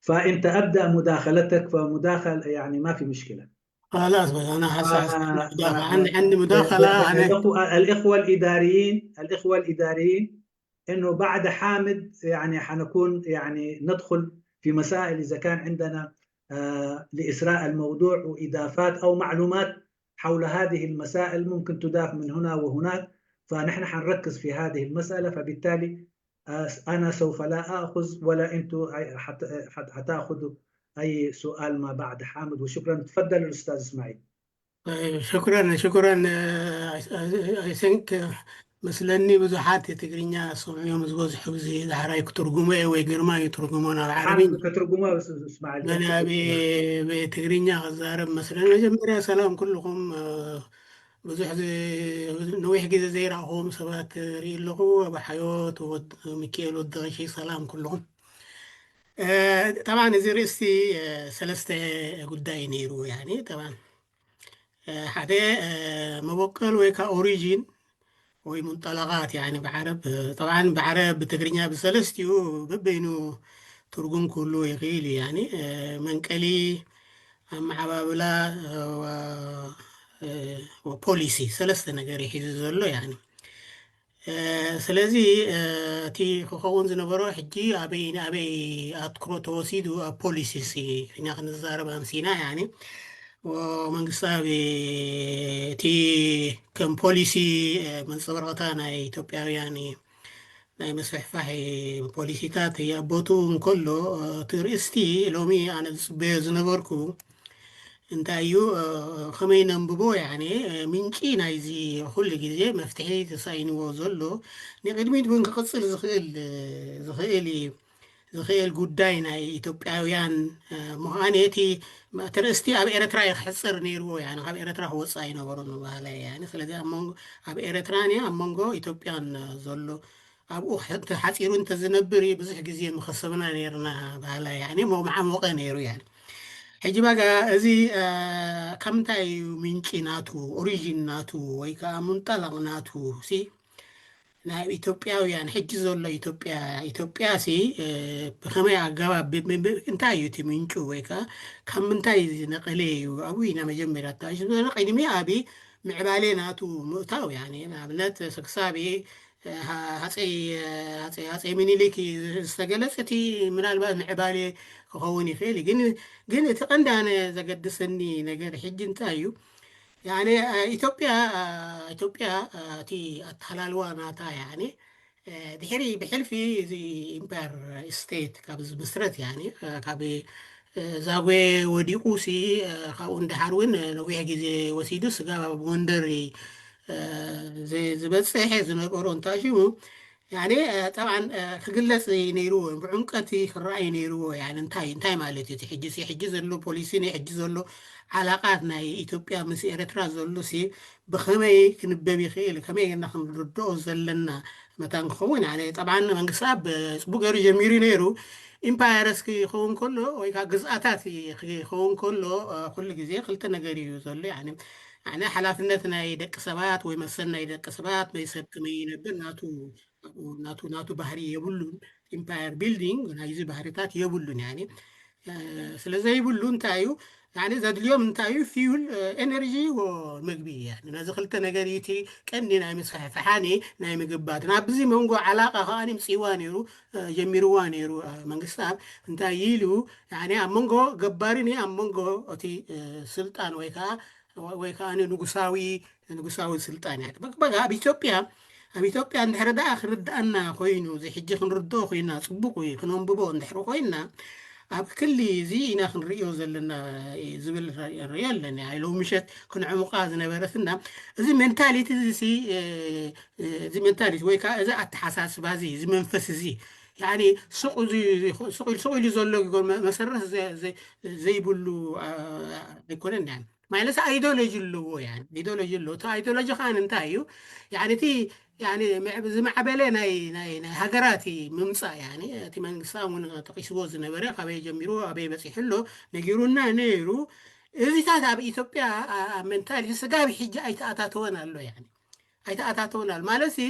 فانت ابدا مداخلتك، فمداخل يعني ما في مشكله. خلاص، بس أنا حاسس آه، مداخلة. آه، عندي عندي مداخلة. أنا الاخوه الاخوه الاداريين الاخوه الاداريين انه بعد حامد يعني حنكون يعني ندخل في مسائل اذا كان عندنا آه لاثراء الموضوع واضافات او معلومات حول هذه المسائل ممكن تضاف من هنا وهناك، فنحن حنركز في هذه المساله، فبالتالي آه انا سوف لا اخذ ولا انتم حت- حت- حتاخذوا اي سؤال ما بعد حامد. وشكرا، تفضل الاستاذ اسماعيل. طيب، شكرا شكرا. I think መስለኒ ብዙሓት ትግርኛ ዝሰምዑ እዮም ዝበዝሑ። እዚ ዳሕራይ ክትርጉሞ እየ ወይ ግርማ ይትርጉሞ ናብ ዓረብኛ። حامد كترجمه بس اسماعيل ኣነ ብትግርኛ ክዛረብ መስለኒ። መጀመርያ ሰላም ኩልኹም። ብዙሕ ነዊሕ ግዜ ዘይረኣኹዎም ሰባት ርኢ ኣለኹ። ኣብ ሓዮት፣ ሚካኤል ወዲ ቀሺ፣ ሰላም ኩልኹም። ጠብዓን እዚ ርእስቲ ሰለስተ ጉዳይ ነይሩ። ያኒ ጠብዓን ሓደ መበቆል ወይ ከዓ ኦሪጂን ወይ ሙንጠለቓት፣ ያኒ ብዓረብ ጠብዓን ብዓረብ ብትግርኛ ብሰለስቲኡ በበይኑ ትርጉም ክህልዎ ይኽእል እዩ። ያኒ መንቀሊ፣ ኣመዓባብላ፣ ፖሊሲ፣ ሰለስተ ነገር እዩ ሒዙ ዘሎ። ያኒ ስለዚ እቲ ክኸውን ዝነበሮ ሕጂ ኣበይ ኣበይ ኣትኩሮ ተወሲዱ ኣብ ፖሊሲ ሲ ኢና ክንዛረብ ኣምሲና። ያኒ መንግስቲ ኣብ እቲ ከም ፖሊሲ መንፀባረቕታ ናይ ኢትዮጵያውያን ናይ ምስፍሕፋሕ ፖሊሲታት የቦቱ እንከሎ፣ እቲ ርእስቲ ሎሚ ኣነ ዝፅበዮ ዝነበርኩ እንታይ እዩ፣ ከመይ ነንብቦ? ያኒ ምንጪ ናይዚ ኩሉ ግዜ መፍትሒ ተሳኢንዎ ዘሎ ንቅድሚት እውን ክቕፅል ዝኽእል ዝኽእል እዩ ዝኽእል ጉዳይ ናይ ኢትዮጵያውያን ምዃን እቲ እቲ ርእስቲ ኣብ ኤርትራ እዩ ክሕፅር ነይርዎ። ያኒ ካብ ኤርትራ ክወፅእ ኣይነበሮን ምባህላይ። ያኒ ስለዚ ኣብ መንጎ ኣብ ኤርትራን ኣብ መንጎ ኢትዮጵያን ዘሎ ኣብኡ ተሓፂሩ እንተዝነብር ብዙሕ ግዜ ምኸሰብና ነይርና ባህላ። ያኒ ሞ መዓሞቐ ነይሩ። ያኒ ሕጂ ባጋ እዚ ካብ ምንታይ እዩ ምንጪ ናቱ፣ ኦሪጂን ናቱ ወይ ከዓ ሙንጠለቕ ናቱ ሲ ናይ ኢትዮጵያውያን ሕጂ ዘሎ ኢትዮጵያ ኢትዮጵያ ሲ ብኸመይ ኣገባብ እንታይ እዩ እቲ ምንጩ ወይ ከዓ ካብ ምንታይ ዝነቐለ እዩ? ኣብኡ ኢና መጀመርያ ተኣሽ ቅድሚ ኣብ ምዕባሌ ናቱ ምእታው። ያኒ ንኣብነት ክሳብ ሃፀይ ሃፀይ ሃፀይ ምኒልክ ዝተገለፀ እቲ ምናልባት ምዕባሌ ክኸውን ይኽእል እዩ። ግን ግን እቲ ቀንዲ ኣነ ዘገድሰኒ ነገር ሕጂ እንታይ እዩ? ያኒ ኢትዮጵያ ኢትዮጵያ እቲ ኣተሃላልዋ ናታ ያኒ ድሕሪ ብሕልፊ እዚ ኢምፓየር ስቴት ካብ ዝምስረት ያኒ ካብ ዛጉዌ ወዲቑ ሲ ካብኡ ንደሓር እውን ነዊሕ ግዜ ወሲዱ ስጋብ ኣብ ጎንደር ዝበፅሕ ዝነበሮ እንታሽሙ ያኒ ጠብዓን ክግለፅ ነይርዎ ብዕምቀት ክረኣይ ነይርዎ። ያኒ እንታይ እንታይ ማለት እዩ እቲ ሕጂ ሲ ሕጂ ዘሎ ፖሊሲ ናይ ሕጂ ዘሎ ዓላቃት ናይ ኢትዮጵያ ምስ ኤርትራ ዘሎ ሲ ብኸመይ ክንበብ ይኽእል፣ ከመይ ጌርና ክንርድኦ ዘለና መታን ክኸውን ያኒ ጠብዓን መንግስቲ ኣብ ፅቡቅ ገይሩ ጀሚሩ ነይሩ። ኢምፓየርስ ክኸውን ከሎ ወይ ከዓ ግዝኣታት ክኸውን ከሎ ኩሉ ግዜ ክልተ ነገር እዩ ዘሎ። ያኒ ያኒ ሓላፍነት ናይ ደቂ ሰባት ወይ መሰል ናይ ደቂ ሰባት ወይ ሰብ ከመይ ይነብር ናቱ ናቱ ናቱ ባህሪ የብሉን። ኢምፓየር ቢልዲንግ ናይዚ ባህሪታት የብሉን። ያኒ ስለ ዘይብሉ እንታይ እዩ ያኒ ዘድልዮም እንታይ እዩ? ፊውል፣ ኤነርጂ፣ ምግቢ። ያኒ ነዚ ክልተ ነገር እቲ ቀንዲ ናይ ምስፍሕፋሓኒ ናይ ምግባትን ኣብዚ መንጎ ዓላቃ ከዓ ምፅዋ ነይሩ ጀሚርዋ ነይሩ። መንግስቲ ኣብ እንታይ ኢሉ ያኒ ኣብ መንጎ ገባሪን ኣብ መንጎ እቲ ስልጣን ወይ ከዓ ወይ ከዓ ንጉሳዊ ንጉሳዊ ስልጣን። ያኒ በቃ ኣብ ኢትዮጵያ ኣብ ኢትዮጵያ እንድሕር ደኣ ክርድኣና ኮይኑ እዚ ሕጂ ክንርድኦ ኮይና ፅቡቅ እዩ ክነንብቦ እንድሕር ኮይና ኣብ ክሊ እዚ ኢና ክንርእዮ ዘለና ዝብል ርእዮ ኣለኒ። ኣይ ሎሚ ምሸት ክንዕሙቃ ዝነበረትና እዚ ሜንታሊቲ እዚ እዚ ሜንታሊቲ ወይ ከዓ እዚ ኣተሓሳስባ እዚ እዚ መንፈስ እዚ ያኒ ሱቅ ኢሉ ሱቅ ኢሉ ዘሎ መሰረት ዘይብሉ ኣይኮነን። ያኒ ማለት ኣይዶሎጂ ኣለዎ። ያኒ ኣይዶሎጂ ኣለዎ። እቲ ኣይዶሎጂ ከዓ እንታይ እዩ? ያኒ እቲ ያኒ ዝማዕበለ ናይ ናይ ናይ ሃገራት ምምፃእ ያኒ እቲ መንግስቲ እውን ጠቂስዎ ዝነበረ ካበይ ጀሚሩ ኣበይ በፂሑ ኣሎ ነጊሩና ነይሩ። እዚታት ኣብ ኢትዮጵያ ኣብ ሜንታሊቲ ስጋብ ሕጂ ኣይተኣታተወን ኣሎ። ያኒ ኣይተኣታተወን ኣሎ ማለት ሲ፣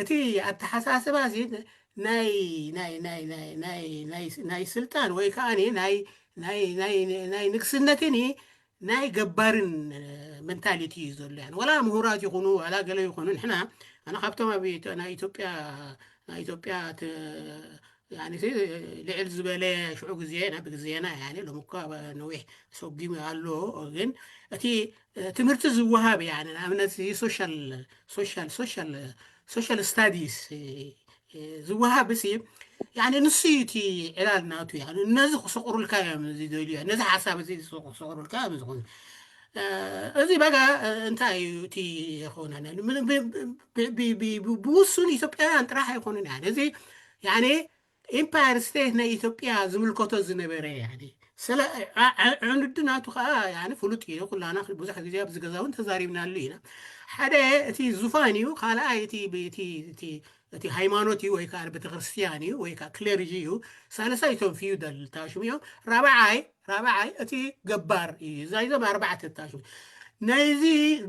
እቲ ኣተሓሳስባ ሲ ናይ ናይ ናይ ናይ ናይ ናይ ናይ ስልጣን ወይ ከዓ ናይ ናይ ናይ ናይ ንግስነትን ናይ ገባርን ሜንታሊቲ እዩ ዘሎ። ያኒ ዋላ ምሁራት ይኹኑ ዋላ ገለ ይኹኑ፣ ንሕና፣ ኣነ ካብቶም ኣብ ኢትዮ- ናይ ኢትዮጵያ ናይ ኢትዮጵያ ት- ያኒ ሲ ልዕል ዝበለ ሽዑ ግዜ ናብ ግዜና፣ ያኒ ሎሚ እኳ ነዊሕ ሰጊሙ ኣሎ። ግን እቲ ትምህርቲ ዝወሃብ፣ ያኒ ንኣብነት ሲ ሶሻል ሶሻል ሶሻል ሶሻል ስታዲስ ዝወሃብ ሲ፣ ያኒ ንሱ እዩ እቲ ዕላል ናቱ። ያኒ ነዚ ክሰቑሩልካ እዮም ዝደልዩ፣ ነዚ ሓሳብ እዚ ክሰቑሩልካ እዮም ዝኾኑ። እዚ በጋ እንታይ እዩ እቲ ይኸውን? ብውሱን ኢትዮጵያውያን ጥራሕ ኣይኮኑን። ያኒ እዚ ያኒ ኢምፓየር ስቴት ናይ ኢትዮጵያ ዝምልከቶ ዝነበረ፣ ያኒ ስለ ዓ- ዓ- ዕንዱ ናቱ ከዓ ያኒ ፍሉጥ እዩ። ኩላና ብዙሕ ግዜ ኣብዚ ገዛ እውን ተዛሪብናሉ ኢና። ሓደ እቲ ዙፋን እዩ፣ ካልኣይ እቲ ብ- እቲ እቲ እቲ ሃይማኖት እዩ ወይ ከዓ ቤተክርስትያን እዩ ወይ ከዓ ክሌርጂ እዩ። ሳልሳይ እቶም ፊውዳል ታሽሙ እዮም። ራብዓይ ራብዓይ እቲ ገባር እዩ። እዛ እዞም ኣርባዕተ ታሽሙ ናይዚ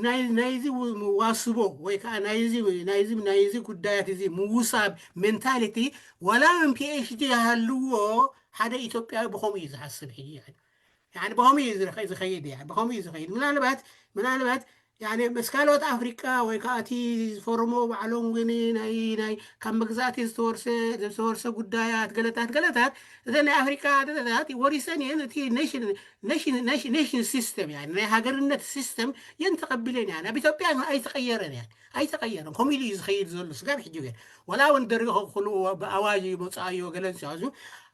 ናይ- ናይዚ ው- መዋስቦ ወይ ከዓ ናይዚ ናይዚ ናይዚ ጉዳያት እዚ ምውሳብ ሜንታሊቲ ዋላ እውን ፒኤችዲ ይሃልዎ ሓደ ኢትዮጵያዊ ብኸምኡ እዩ ዝሓስብ። ሕጂ ያኒ ያኒ ብኸምኡ እዩ ዝረኸ- ዝኸይድ። ያኒ ብኸምኡ እዩ ዝኸይድ። ምናልባት ምናልባት ያኒ ምስ ካልኦት ኣፍሪቃ ወይ ከዓ እቲ ዝፈረሞ ባዕሎም ግን ናይ ናይ ካብ መግዛእቲ ዝተወርሰ ዝተወርሰ ጉዳያት ገለታት ገለታት እዘን ናይ ኣፍሪቃ ገለታት ወሪሰን እየን። እቲ ኔሽን ኔሽን ኔሽን ኔሽን ሲስተም ያኒ ናይ ሃገርነት ሲስተም የን ተቐቢለን። ያኒ ኣብ ኢትዮጵያ ኣይተቐየረን። ያኒ ኣይተቐየረን። ከምኡ ኢሉ እዩ ዝኸይድ ዘሎ ስጋብ ሕጂ። ግን ዋላ እውን ደርጊ ክሉ ብኣዋጅ መፅኣዮ ገለን ሲያዙ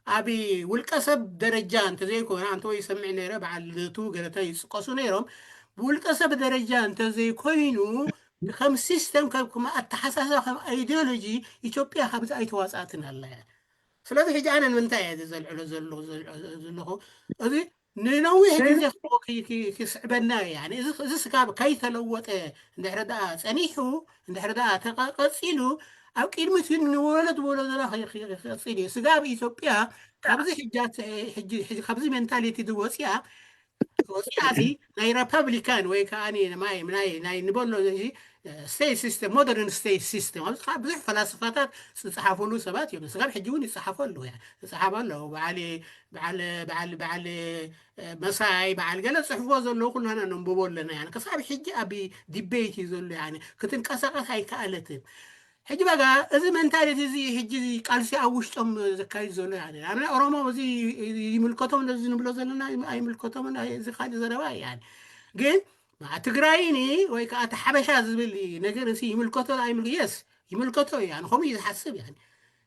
ኣብ ውልቀ ሰብ ደረጃ እንተዘይኮነ፣ ኣንተ ወይ ይሰምዕ ነይረ፣ በዓል ልደቱ ገለተ ይፅቀሱ ነይሮም። ብውልቀ ሰብ ደረጃ እንተዘይኮይኑ ከም ሲስተም ከም ከም ኣተሓሳሰባ ከም ኣይዲዮሎጂ ኢትዮጵያ ካብዚ ኣይተዋፃእትን ኣላ እያ። ስለዚ ሕጂ ኣነ ንምንታይ እየ እዚ ዘልዕሎ ዘለኹ ዘልዕሎ ዘለኹ እዚ ንነዊሕ ግዜ ክስዕበና እዩ። ያኒ እዚ እዚ ስጋብ ከይተለወጠ እንድሕር ደኣ ፀኒሑ እንድሕር ደኣ ተቐ- ቀፂሉ ኣብ ቅድሚት ግን ንወለድ ወለዶና ከይ- ከይ- ክቐፅል እዩ። ስጋብ ኢትዮጵያ ካብዚ ሕጃት ሕጂ ሕጂ ካብዚ ሜንታሊቲ ዝወፅያ ወፂኣሲ ናይ ሪፐብሊካን ወይ ከዓ ማይ ናይ ናይ ንበሎ እዚ ስቴት ሲስተም ሞደርን ስቴት ሲስተም ኣብዚ ከዓ ብዙሕ ፈላስፋታት ዝፀሓፈሉ ሰባት እዮም። ስጋብ ሕጂ እውን ይፀሓፉ ኣለዉ። ያ ዝፀሓፉ ኣለዉ። በዓል በዓል በዓል በዓል መሳይ በዓል ገለ ፅሕፎ ዘለዉ ኩላና ነንብቦ ኣለና። ያ ክሳብ ሕጂ ኣብ ዲቤት እዩ ዘሎ። ያ ክትንቀሳቀስ ኣይከኣለትን። ሕጂ በጋ እዚ መንታሊቲ እዚ ሕጂ ቃልሲ ኣብ ውሽጦም ዘካይድ ዘሎ ያ ኣነ ኦሮሞ እዚ ይምልከቶም ነዚ ንብሎ ዘለና ኣይምልከቶምን። እዚ ካልእ ዘረባ እያ። ግን ትግራይኒ ወይ ከዓ እቲ ሓበሻ ዝብል ነገር እዚ ይምልከቶ ኣይምል የስ ይምልከቶ እያ። ከምኡ እዩ ዝሓስብ። ያ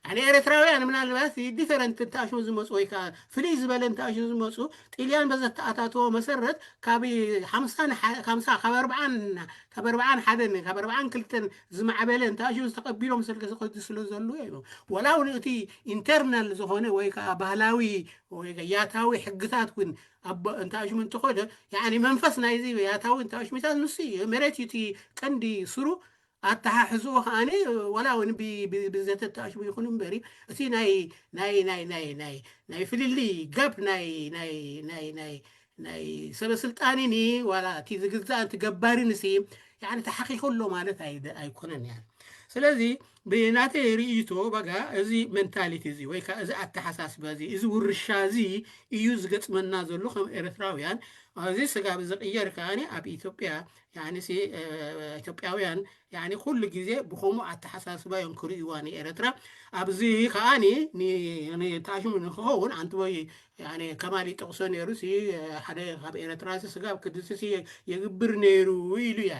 ኣነ ኤርትራውያን ምናልባት ዲፈረንት እንተኣሽሙ ዝመፁ ወይ ከዓ ፍልይ ዝበለ እንተኣሽሙ ዝመፁ ጥልያን በዘተኣታተዎ መሰረት ካብ ሓምሳን ሓ- ካብ ኣርባዓን ካብ ኣርባዓን ሓደን ካብ ኣርባዓን ክልተን ዝማዕበለ እንተኣሽሙ ዝተቐቢሎም ስለ ዝኸዱ ስለ ዘለዉ እዮም። ወላ እውን እቲ ኢንተርናል ዝኾነ ወይ ከዓ ባህላዊ ወይ ያታዊ ሕግታት እውን ኣብ እንተኣሽሙ እንተኾነ ያኒ መንፈስ ናይዚ ያታዊ እንተኣሽሙታት ንሱ እዩ። መሬት እዩ እቲ ቀንዲ ስሩ። ኣተሓሕዝኡ ከዓኒ ዋላ እውን ብ- ብ- ብዘተተኣሽሙ ይኹን እምበሪ እቲ ናይ ናይ ናይ ናይ ናይ ናይ ፍልልይ ጋፕ ናይ ናይ ናይ ናይ ናይ ሰበ ስልጣንኒ ዋላ እቲ ዝግዛእ እቲ ገባርንሲ ያኒ ተሓኺኹ ኣሎ ማለት ኣይደ- ኣይኮነን። ያ ስለዚ ብናተይ ርእይቶ በጋ እዚ መንታሊቲ እዚ ወይ ከዓ እዚ ኣተሓሳስባ እዚ እዚ ውርሻ እዚ እዩ ዝገጥመና ዘሎ ከም ኤርትራውያን። እዚ ስጋብ ዝቕየር ከዓኒ ኣብ ኢትዮጵያ ያኒ ሲ- እ፣ ኢትዮጵያውያን ያኒ ኩሉ ግዜ ብኸምኡ ኣተሓሳስባ እዮም ክርእይዋ ንኤርትራ። ኣብዚ ከዓኒ ኒ- ኒ- ታሽሙ ንክኸውን ኣንቲ ወይ ያኒ ከማል ይጠቕሶ ነይሩ ሲ ሓደ ካብ ኤርትራ ሲ ስጋብ ክድስሲ የግብር ነይሩ ኢሉ። ያ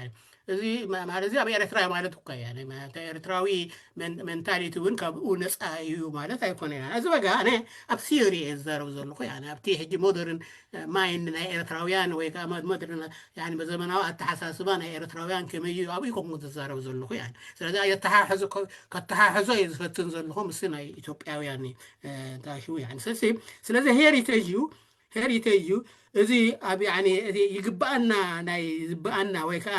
እዚ ማ- ማለት እዚ ኣብ ኤርትራ ማለት እኮ እያ ናይ ማለት ኤርትራዊ መን- መንታሊቲ እውን ካብኡ ነፃ እዩ ማለት ኣይኮነ። ያ እዚ በጋ ኣነ ኣብ ቲዮሪ እየ ዝዛረብ ዘለኹ። ያ ኣብቲ ሕጂ ሞደርን ማይንድ ናይ ኤርትራውያን ወይ ከዓ ሞደርን ያኒ ብዘመናዊ ኣተሓሳስባ ናይ ኤርትራውያን ከመይ እዩ ኣብኡ ከምኡ ዝዛረብ ዘለኹ። ያ ስለዚ ኣየተሓሕዞ ከ- ከተሓሕዞ እየ ዝፈትን ዘለኹ ምስ ናይ ኢትዮጵያውያን እ፣ ታሽሙ። ያ ስለዚ ስለዚ ሄሪቴጅ እዩ ሄሪቴጅ እዩ። እዚ ኣብ ያኒ እቲ ይግባኣና ናይ ዝባኣና ወይ ከዓ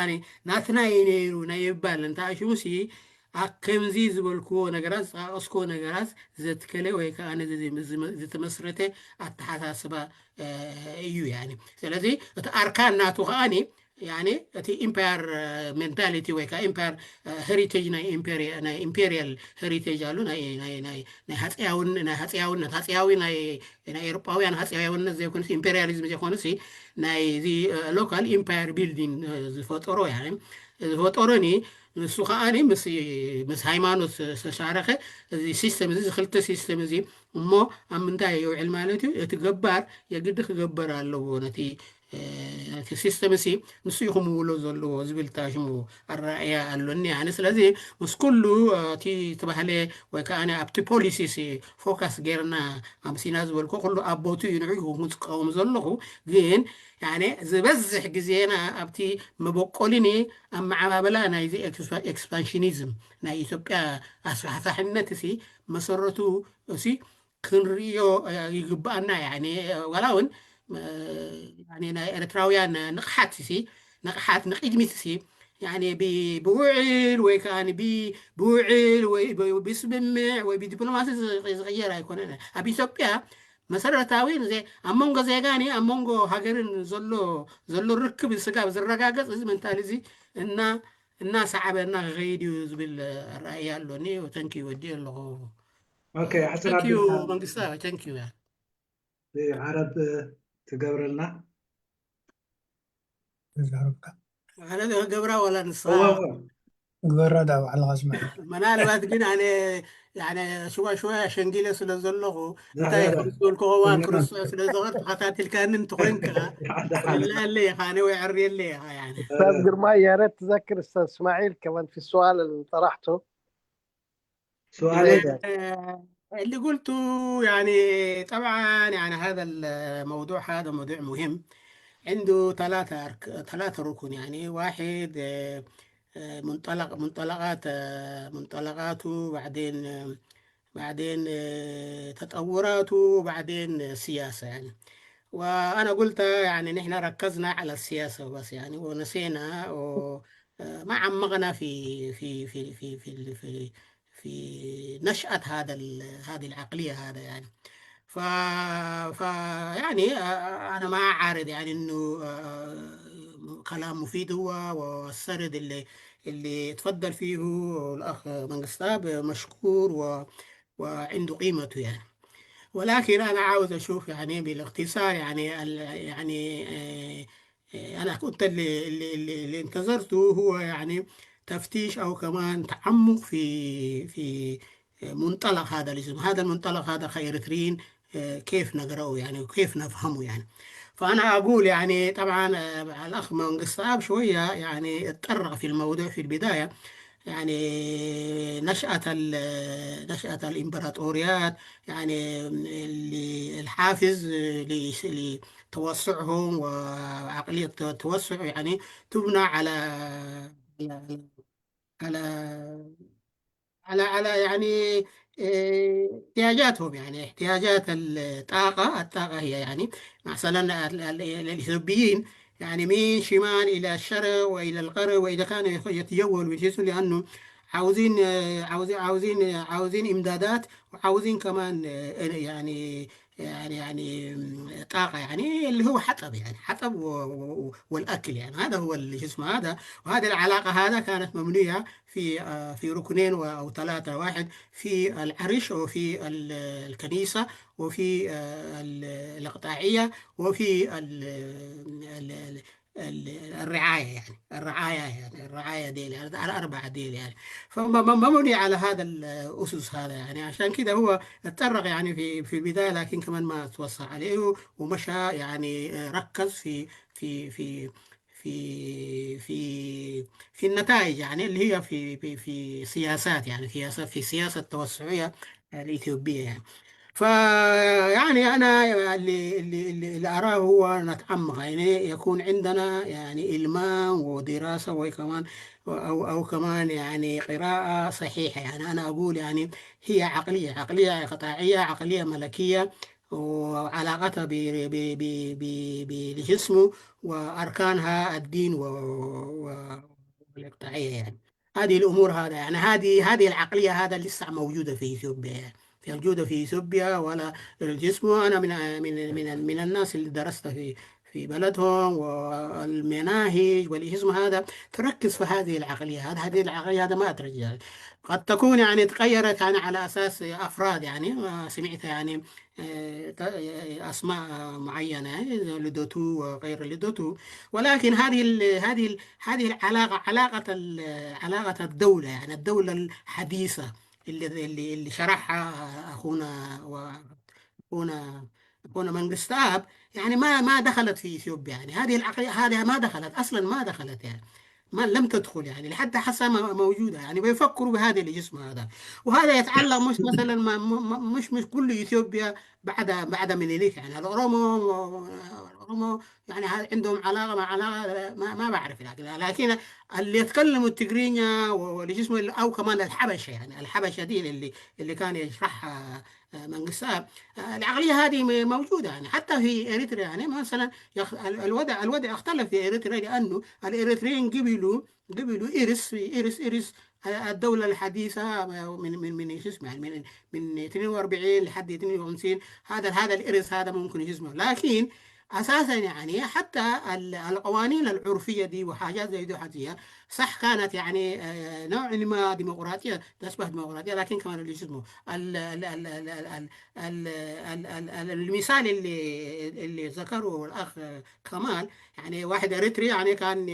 ናትና እዩ ነይሩ ናይ ይባል እንተኣሽሙ ሲ ኣብ ከምዚ ዝበልክዎ ነገራት፣ ዝጠቃቀስክዎ ነገራት ዘትከለ ወይ ከዓ ነዚ ዝም-፣ ዝተመስረተ ኣተሓሳስባ፣ እ፣ እዩ። ያኒ ስለዚ እቲ ኣርካን ናቱ ከዓኒ፣ ያኒ እቲ ኢምፓየር፣ እ፣ ሜንታሊቲ ወይ ከዓ ኢምፓየር፣ እ፣ ሄሪቴጅ፣ ናይ ኢምፔሪ-፣ ናይ ኢምፔሪያል ሄሪቴጅ ኣሉ፣ ናይ፣ ናይ፣ ናይ፣ ናይ ሃፀያውን-፣ ናይ ሃፀያውነት፣ ሃፀያዊ ናይ፣ ናይ ኤውሮጳውያን ሃፀያውነት ዘይኮኑስ፣ ኢምፔሪያሊዝም ዘይኮኑሲ፣ ናይ እዚ፣ እ፣ ሎካል ኢምፓየር ቢልዲንግ፣ እ፣ ዝፈጠሮ፣ ያኒ ዝፈጠሮኒ፣ ንሱ ከዓኒ ምስ፣ ምስ ሃይማኖት ዝተሻረኸ፣ እዚ ሲስተም እዚ፣ እዚ ክልተ ሲስተም እዚ እሞ ኣብ ምንታይ የውዕል ማለት እዩ? እቲ ገባር የግዲ ክገበር ኣለዎ ነቲ፣ እ፣ ነቲ ሲስተም እዚ፣ ንሱ እዩ ክምውሎ ዘለዎ ዝብል ታሽሙ ኣረኣእያ ኣሎኒ ኣነ። ስለዚ ምስ ኩሉ፣ እ፣ እቲ ተባህለ ወይ ከዓ ኣብቲ ፖሊሲ ሲ ፎካስ ጌርና ኣምሲና ዝበልኮ ኩሉ ኣብ ቦቱ እዩ፣ ንዑ ክቃወም ዘለኹ። ግን ያኔ ዝበዝሕ ግዜና ኣብቲ መበቆሊኒ ኣመዓባብላ ናይዚ ኤክስፓ-፣ ኤክስፓንሽኒዝም ናይ ኢትዮጵያ ኣስፋሕፋሕነት ሲ መሰረቱ ሲ ክንርእዮ፣ እ፣ ይግብኣና። ያኔ ዋላ እውን፣ እ፣ ያኔ ናይ ኤርትራውያን ንቕሓት ሲ፣ ንቕሓት ንቕድሚት ሲ፣ ያኔ ብ-፣ ብውዕል ወይ ከዓ ብ-፣ ብውዕል ወይ ብ-፣ ብስምምዕ ወይ ብዲፕሎማሲ ዝ-፣ ዝቕየር ኣይኮነን። ኣብ ኢትዮጵያ መሰረታዊ ንዘ-፣ ኣብ መንጎ ዜጋን ኣብ መንጎ ሃገርን ዘሎ፣ ዘሎ ርክብ ስጋብ ዝረጋገጽ እዚ መንታሊ እዚ እና፣ እናሰዓበ እናኸይድ እዩ ዝብል ኣረኣእያ ኣሎኒ። ተንኪዩ ወዲ ኣለኹ። ኦኬ፣ ኣሕፅር ተንኪዩ ኣቢልካ መንግስታዊ፣ ተንኪዩ። ዓረብ ትገብረልና። ተዛረብካ ኣነ ዶ ክገብራ ዋላ ንስኻ? እወ፣ እወ። ግበራ ዳ ባዕልኻ ስምዐ። ምናልባት ግን ኣነ ያነ ሽዋ ሽዋ ሸንጊለ ስለ ዘለኹ እንታይ لا، لا. ከም ዝበልኩ እዋን لا. ክርስቶስ ስለ ዝኸር ተኸታቲልካኒ እንተኾይንካ ትብለለ ኢኻ፣ ኣነ ወይ ዕርየለ ኢኻ ያነ። أستاذ قرماي، يا ريت تذكر أستاذ إسماعيل كمان في السؤال اللي طرحته. سؤال يا إيه؟ ريت. آه، اللي قلته يعني طبعا يعني هذا الموضوع، هذا موضوع مهم. عنده ثلاثة أرك-، ثلاثة ركن، يعني واحد، آه، آه، منطلق، منطلقات، آه، منطلقاته، بعدين، آه، بعدين، آه، تطوراته، وبعدين، آه، سياسة يعني. وأنا قلت يعني نحن ركزنا على السياسة بس يعني، ونسينا و-، آه، ما عمقنا في، في، في، في، في، في، في نشأة هذا ال-، هذه العقلية هذا يعني. ف-، ف-، يعني، آه، أنا ما أعارض يعني إنه، آه، كلام مفيد هو، والسرد اللي، اللي اتفضل فيه الأخ منقستاب مشكور و-، وعنده قيمته يعني. ولكن أنا عاوز أشوف يعني بالاختصار يعني ال-، يعني، آه، آه، أنا كنت اللي، اللي، اللي، اللي انتظرته هو يعني تفتيش أو كمان تعمق في، في منطلق هذا الاسم، هذا المنطلق هذا كإريتريين، آه، كيف نقرأه يعني وكيف نفهمه يعني. فأنا أقول يعني طبعا، آه، الأخ منقستاب شوية يعني اتطرق في الموضوع في البداية، يعني نشأة ال-، نشأة الإمبراطوريات، يعني اللي الحافز ل-، لتوسعهم وعقلية التوسع يعني تبنى على، على، على، على، على يعني، آه، احتياجاتهم، يعني احتياجات الطاقة. الطاقة هي يعني مثلا ال-، ال-، الإثيوبيين يعني من شمال إلى الشرق وإلى الغرب، وإذا كانوا يخ-، يتجولوا يجلسوا، لأنه عاوزين، آه، عاوزين، عاوزين، عاوزين إمدادات، وعاوزين كمان، آه، يعني، يعني، يعني، آم، طاقة، يعني اللي هو حطب، يعني حطب و-، و-، و-، والأكل، يعني هذا هو اللي شو اسمه هذا. وهذه العلاقة هذا كانت مبنية في، آه، في ركنين و-، أو ثلاثة، واحد في العرش وفي ال-، الكنيسة وفي، آه، ال-، الإقطاعية وفي ال-، ال-، ال-، ال-، الرعاية، يعني الرعاية، يعني الرعاية ديل، يعني الأربعة ديل يعني. فمبني على هذا الأسس هذا، يعني عشان كده هو اتطرق يعني في، في البداية، لكن كمان ما توسع عليه ومشى يعني، آه، ركز في، في، في، في، في، في النتائج، يعني اللي هي في، في، في سياسات، يعني سياسات، في سياسة توسعية الإثيوبية يعني. فيعني أنا اللي، اللي، اللي، اللي أراه هو نتعمق، يعني يكون عندنا يعني إلمام ودراسة وكمان، أو، أو كمان يعني قراءة صحيحة. يعني أنا أقول يعني هي عقلية، عقلية قطاعية، عقلية ملكية، وعلاقتها ب-، ب-، ب-، ب-، ب-، بجسمه وأركانها الدين و-، و-، والإقطاعية يعني. هذه الأمور هذا، يعني، هذه، هذه العقلية هذا لسه موجودة في إثيوبيا، يعني. موجودة في إثيوبيا، ولا الجسم. أنا من، من، من، من الناس اللي درست في، في بلدهم، والمناهج والاسم هذا تركز في هذه العقلية. هذا، هذه العقلية هذا ما أترجع. قد تكون، يعني، تغيرت، يعني، على أساس أفراد، يعني، ما سمعت، يعني، آه، ت-، آه، أسماء معينة، يعني، لدوتو وغير لدوتو. ولكن هذه ال-، هذه ال-، هذه العلاقة، علاقة ال-، علاقة الدولة، يعني، الدولة الحديثة اللي، اللي، اللي شرحها أخونا و-، أخونا، أخونا منقستاب، يعني، ما، ما دخلت في إثيوبيا. يعني، هذه العقلية هذه ما دخلت، أصلًا ما دخلت، يعني، ما لم تدخل، يعني، لحتى حسا ما موجودة. يعني، بيفكروا بهذا الجسم هذا، وهذا يتعلق مش مثلًا ما، ما، ما، مش، مش كل إثيوبيا بعد، بعد منيليك، يعني، هذا أورومو، أورومو، يعني، هذا عندهم علاقة مع علاقة، ما، ما بعرف، لكن، لكن اللي يتكلموا التجرينيا و-، والجسم ال-، أو كمان الحبشة، يعني، الحبشة دي اللي، اللي كان يشرحها، آه، منقسام. آه، العقلية هذه م-، موجودة، يعني، حتى في إريتريا، يعني، مثلًا، يخ-، ال-، الوضع، الوضع اختلف في إريتريا، لأنه الإريتريين قبلوا، قبلوا إرس، في إرس، إرس، آه، الدولة الحديثة من، من، من، شو اسمه، يعني، من، من اثنين وأربعين لحد اثنين وخمسين، هذا، هذا الإرس هذا ممكن، شو اسمه، لكن أساسًا، يعني، حتى ال-، القوانين العرفية دي وحاجات زي دي حتى صح كانت، يعني، آه، نوع ما ديمقراطية، تشبه ديمقراطية، لكن كمان اللي، شو اسمه، ال-، ال-، ال-، ال-، ال-، ال-، ال-، ال-، ال-، المثال اللي، اللي ذكره الأخ كمال، يعني، واحد إريتري، يعني، كان،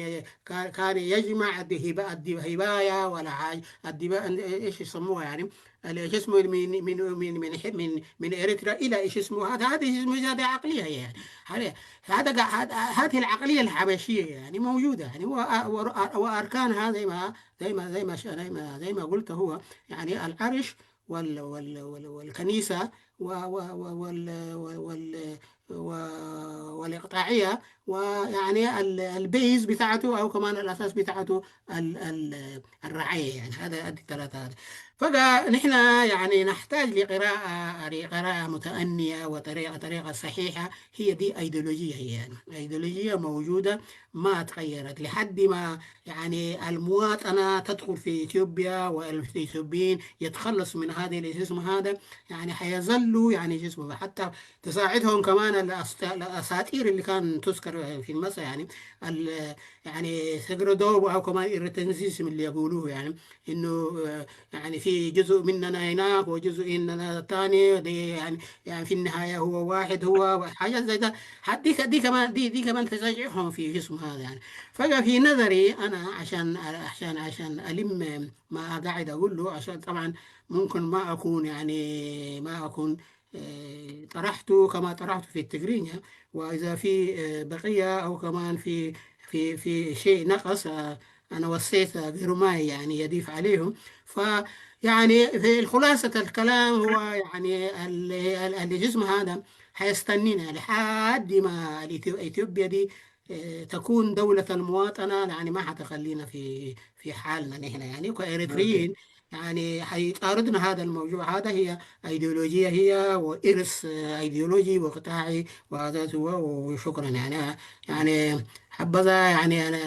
كان، كان يجمع الدهبا-، الدهباية ولا حاجة، الدبا-، إيش يسموها، يعني، ال-، شو اسمه، من، من، من، من ح-، من، من إريتريا إلى، شو اسمه، هذا، هذه، شو اسمه، هذه عقلية، يعني. هذه، هذا قا-، هذا، هذه العقلية الحبشية، يعني، موجودة، يعني، و-، و-، وأركانها زي ما، زي ما، زي ما ش-، زي ما، زي ما قلت، هو، يعني، العرش وال-، وال-، وال-، والكنيسة و-، و-، و-، وال-، وال-، و-، والإقطاعية، ويعني ال-، البيز بتاعته أو كمان الأساس بتاعته ال-، ال-، الرعاية، يعني. هذا، هذه الثلاثة هذا. فقا نحن، يعني، نحتاج لقراءة، قراءة متأنية وطريقة، طريقة صحيحة. هي دي أيديولوجية، هي، يعني، أيديولوجية موجودة ما تغيرت لحد ما، يعني، المواطنة تدخل في إثيوبيا والإثيوبيين يتخلصوا من هذه الاسم هذا، يعني، حيظلوا، يعني، جسمه حتى تساعدهم كمان الأست-، الأساطير اللي كان تذكر في المسا، يعني، ال-، يعني، سجرودوب أو كمان إيريتنزيسم اللي يقولوه، يعني، إنه، آه، يعني، في جزء مننا هناك وجزء مننا تاني، دي، يعني، يعني، في النهاية هو واحد، هو حاجات زي ده. حد-، دي ك-، دي كمان، دي، دي كمان تشجعهم في جسم هذا، يعني. فقا في نظري أنا، عشان، عشان، عشان ألم ما قاعد أقوله، عشان طبعًا ممكن ما أكون، يعني، ما أكون، آه، طرحته كما طرحته في التجرينيا، وإذا في، آه، بقية أو كمان في، في، في شيء نقص، آه، أنا وصيت غير ما، يعني، يضيف عليهم. ف-، يعني، في خلاصة الكلام هو، يعني، ال-، ال-، الجسم هذا حيستنينا لحد ما الإثيو-، إثيوبيا دي، آه، تكون دولة المواطنة، يعني، ما حتخلينا في، في حالنا نحن، يعني، كإريتريين، يعني، حيطاردنا هذا الموضوع. هذا هي أيديولوجية، هي وإرث، آه، أيديولوجي وقطاعي، وهذا هو، وشكرًا، يعني. يعني، حبذا، يعني، أنا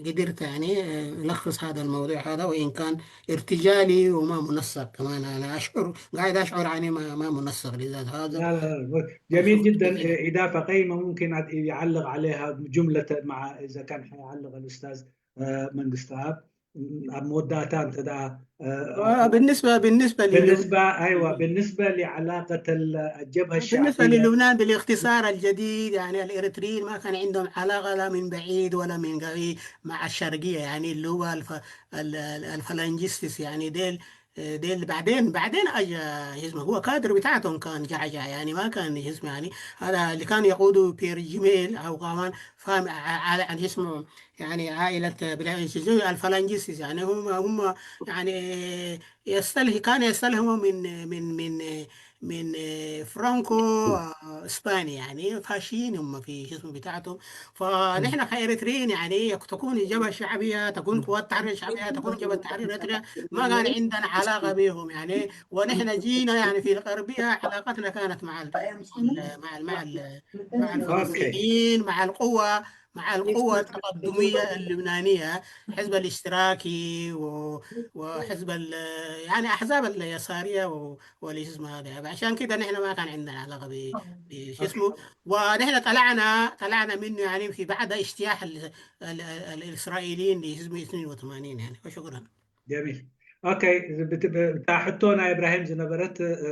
قدرت، يعني، آه، ألخص هذا الموضوع هذا، وإن كان ارتجالي وما منسق كمان. أنا أشعر، قاعد أشعر، يعني، ما، ما منسق لذات هذا. لا، لا، لا. جميل جدًا. إضافة قيمة ممكن يعلق عليها جملة، مع، إذا كان حيعلق الأستاذ، آه، منقستاب ኣብ መወዳእታ እንተ ደኣ፣ እ፣ آه، بالنسبة، بالنسبة لل-، بالنسبة، أيوة، بالنسبة لعلاقة ال-، الجبهة بالنسبة الشعبية. للبنان بالاختصار الجديد، يعني، الإريتريين ما كان عندهم علاقة لا من بعيد ولا من قريب مع الشرقية، يعني، اللي هو الف-، ال-، ال-، الفلانجيستس، يعني، ديل، ديل بعدين، بعدين أجا حزمة، هو كادر بتاعتهم كان جعجع، يعني، ما كان حزمة، يعني، هذا اللي كان يقوده بيير جيميل أو كمان فاهم ع-، ع-، عن اسمه، يعني، عائلة بلا-، الفلانجيستس، يعني، هم، هم، يعني، يستله-، كان يستلهموا من، من، من، من، آه، فرانكو، آه، إسباني، يعني، فاشيين هم في شو اسمه بتاعتهم. فنحن كإريتريين، يعني، يك-، تكون الجبهة الشعبية، تكون قوات التحرير الشعبية، تكون جبهة تحرير إريتريا، ما كان عندنا علاقة بهم، يعني. ونحن جينا، يعني، في الغربية علاقتنا كانت مع ال-، مع ال-، مع ال-، مع ال-، مع الفرنسيين، مع القوة، مع القوة التقدمية اللبنانية، حزب الاشتراكي و- وحزب ال- يعني أحزاب اليسارية و- والاسم هذا. عشان كده نحن ما كان عندنا علاقة ب- بشو اسمه. ونحن طلعنا طلعنا منه يعني في بعد اجتياح ال- ال- ال- الإسرائيليين لحزب اثنين وثمانين يعني. وشكرا. جميل. ኦኬ፣ ብት- ብታ ሕቶ ናይ እብራሂም ዝነበረት፣ እ፣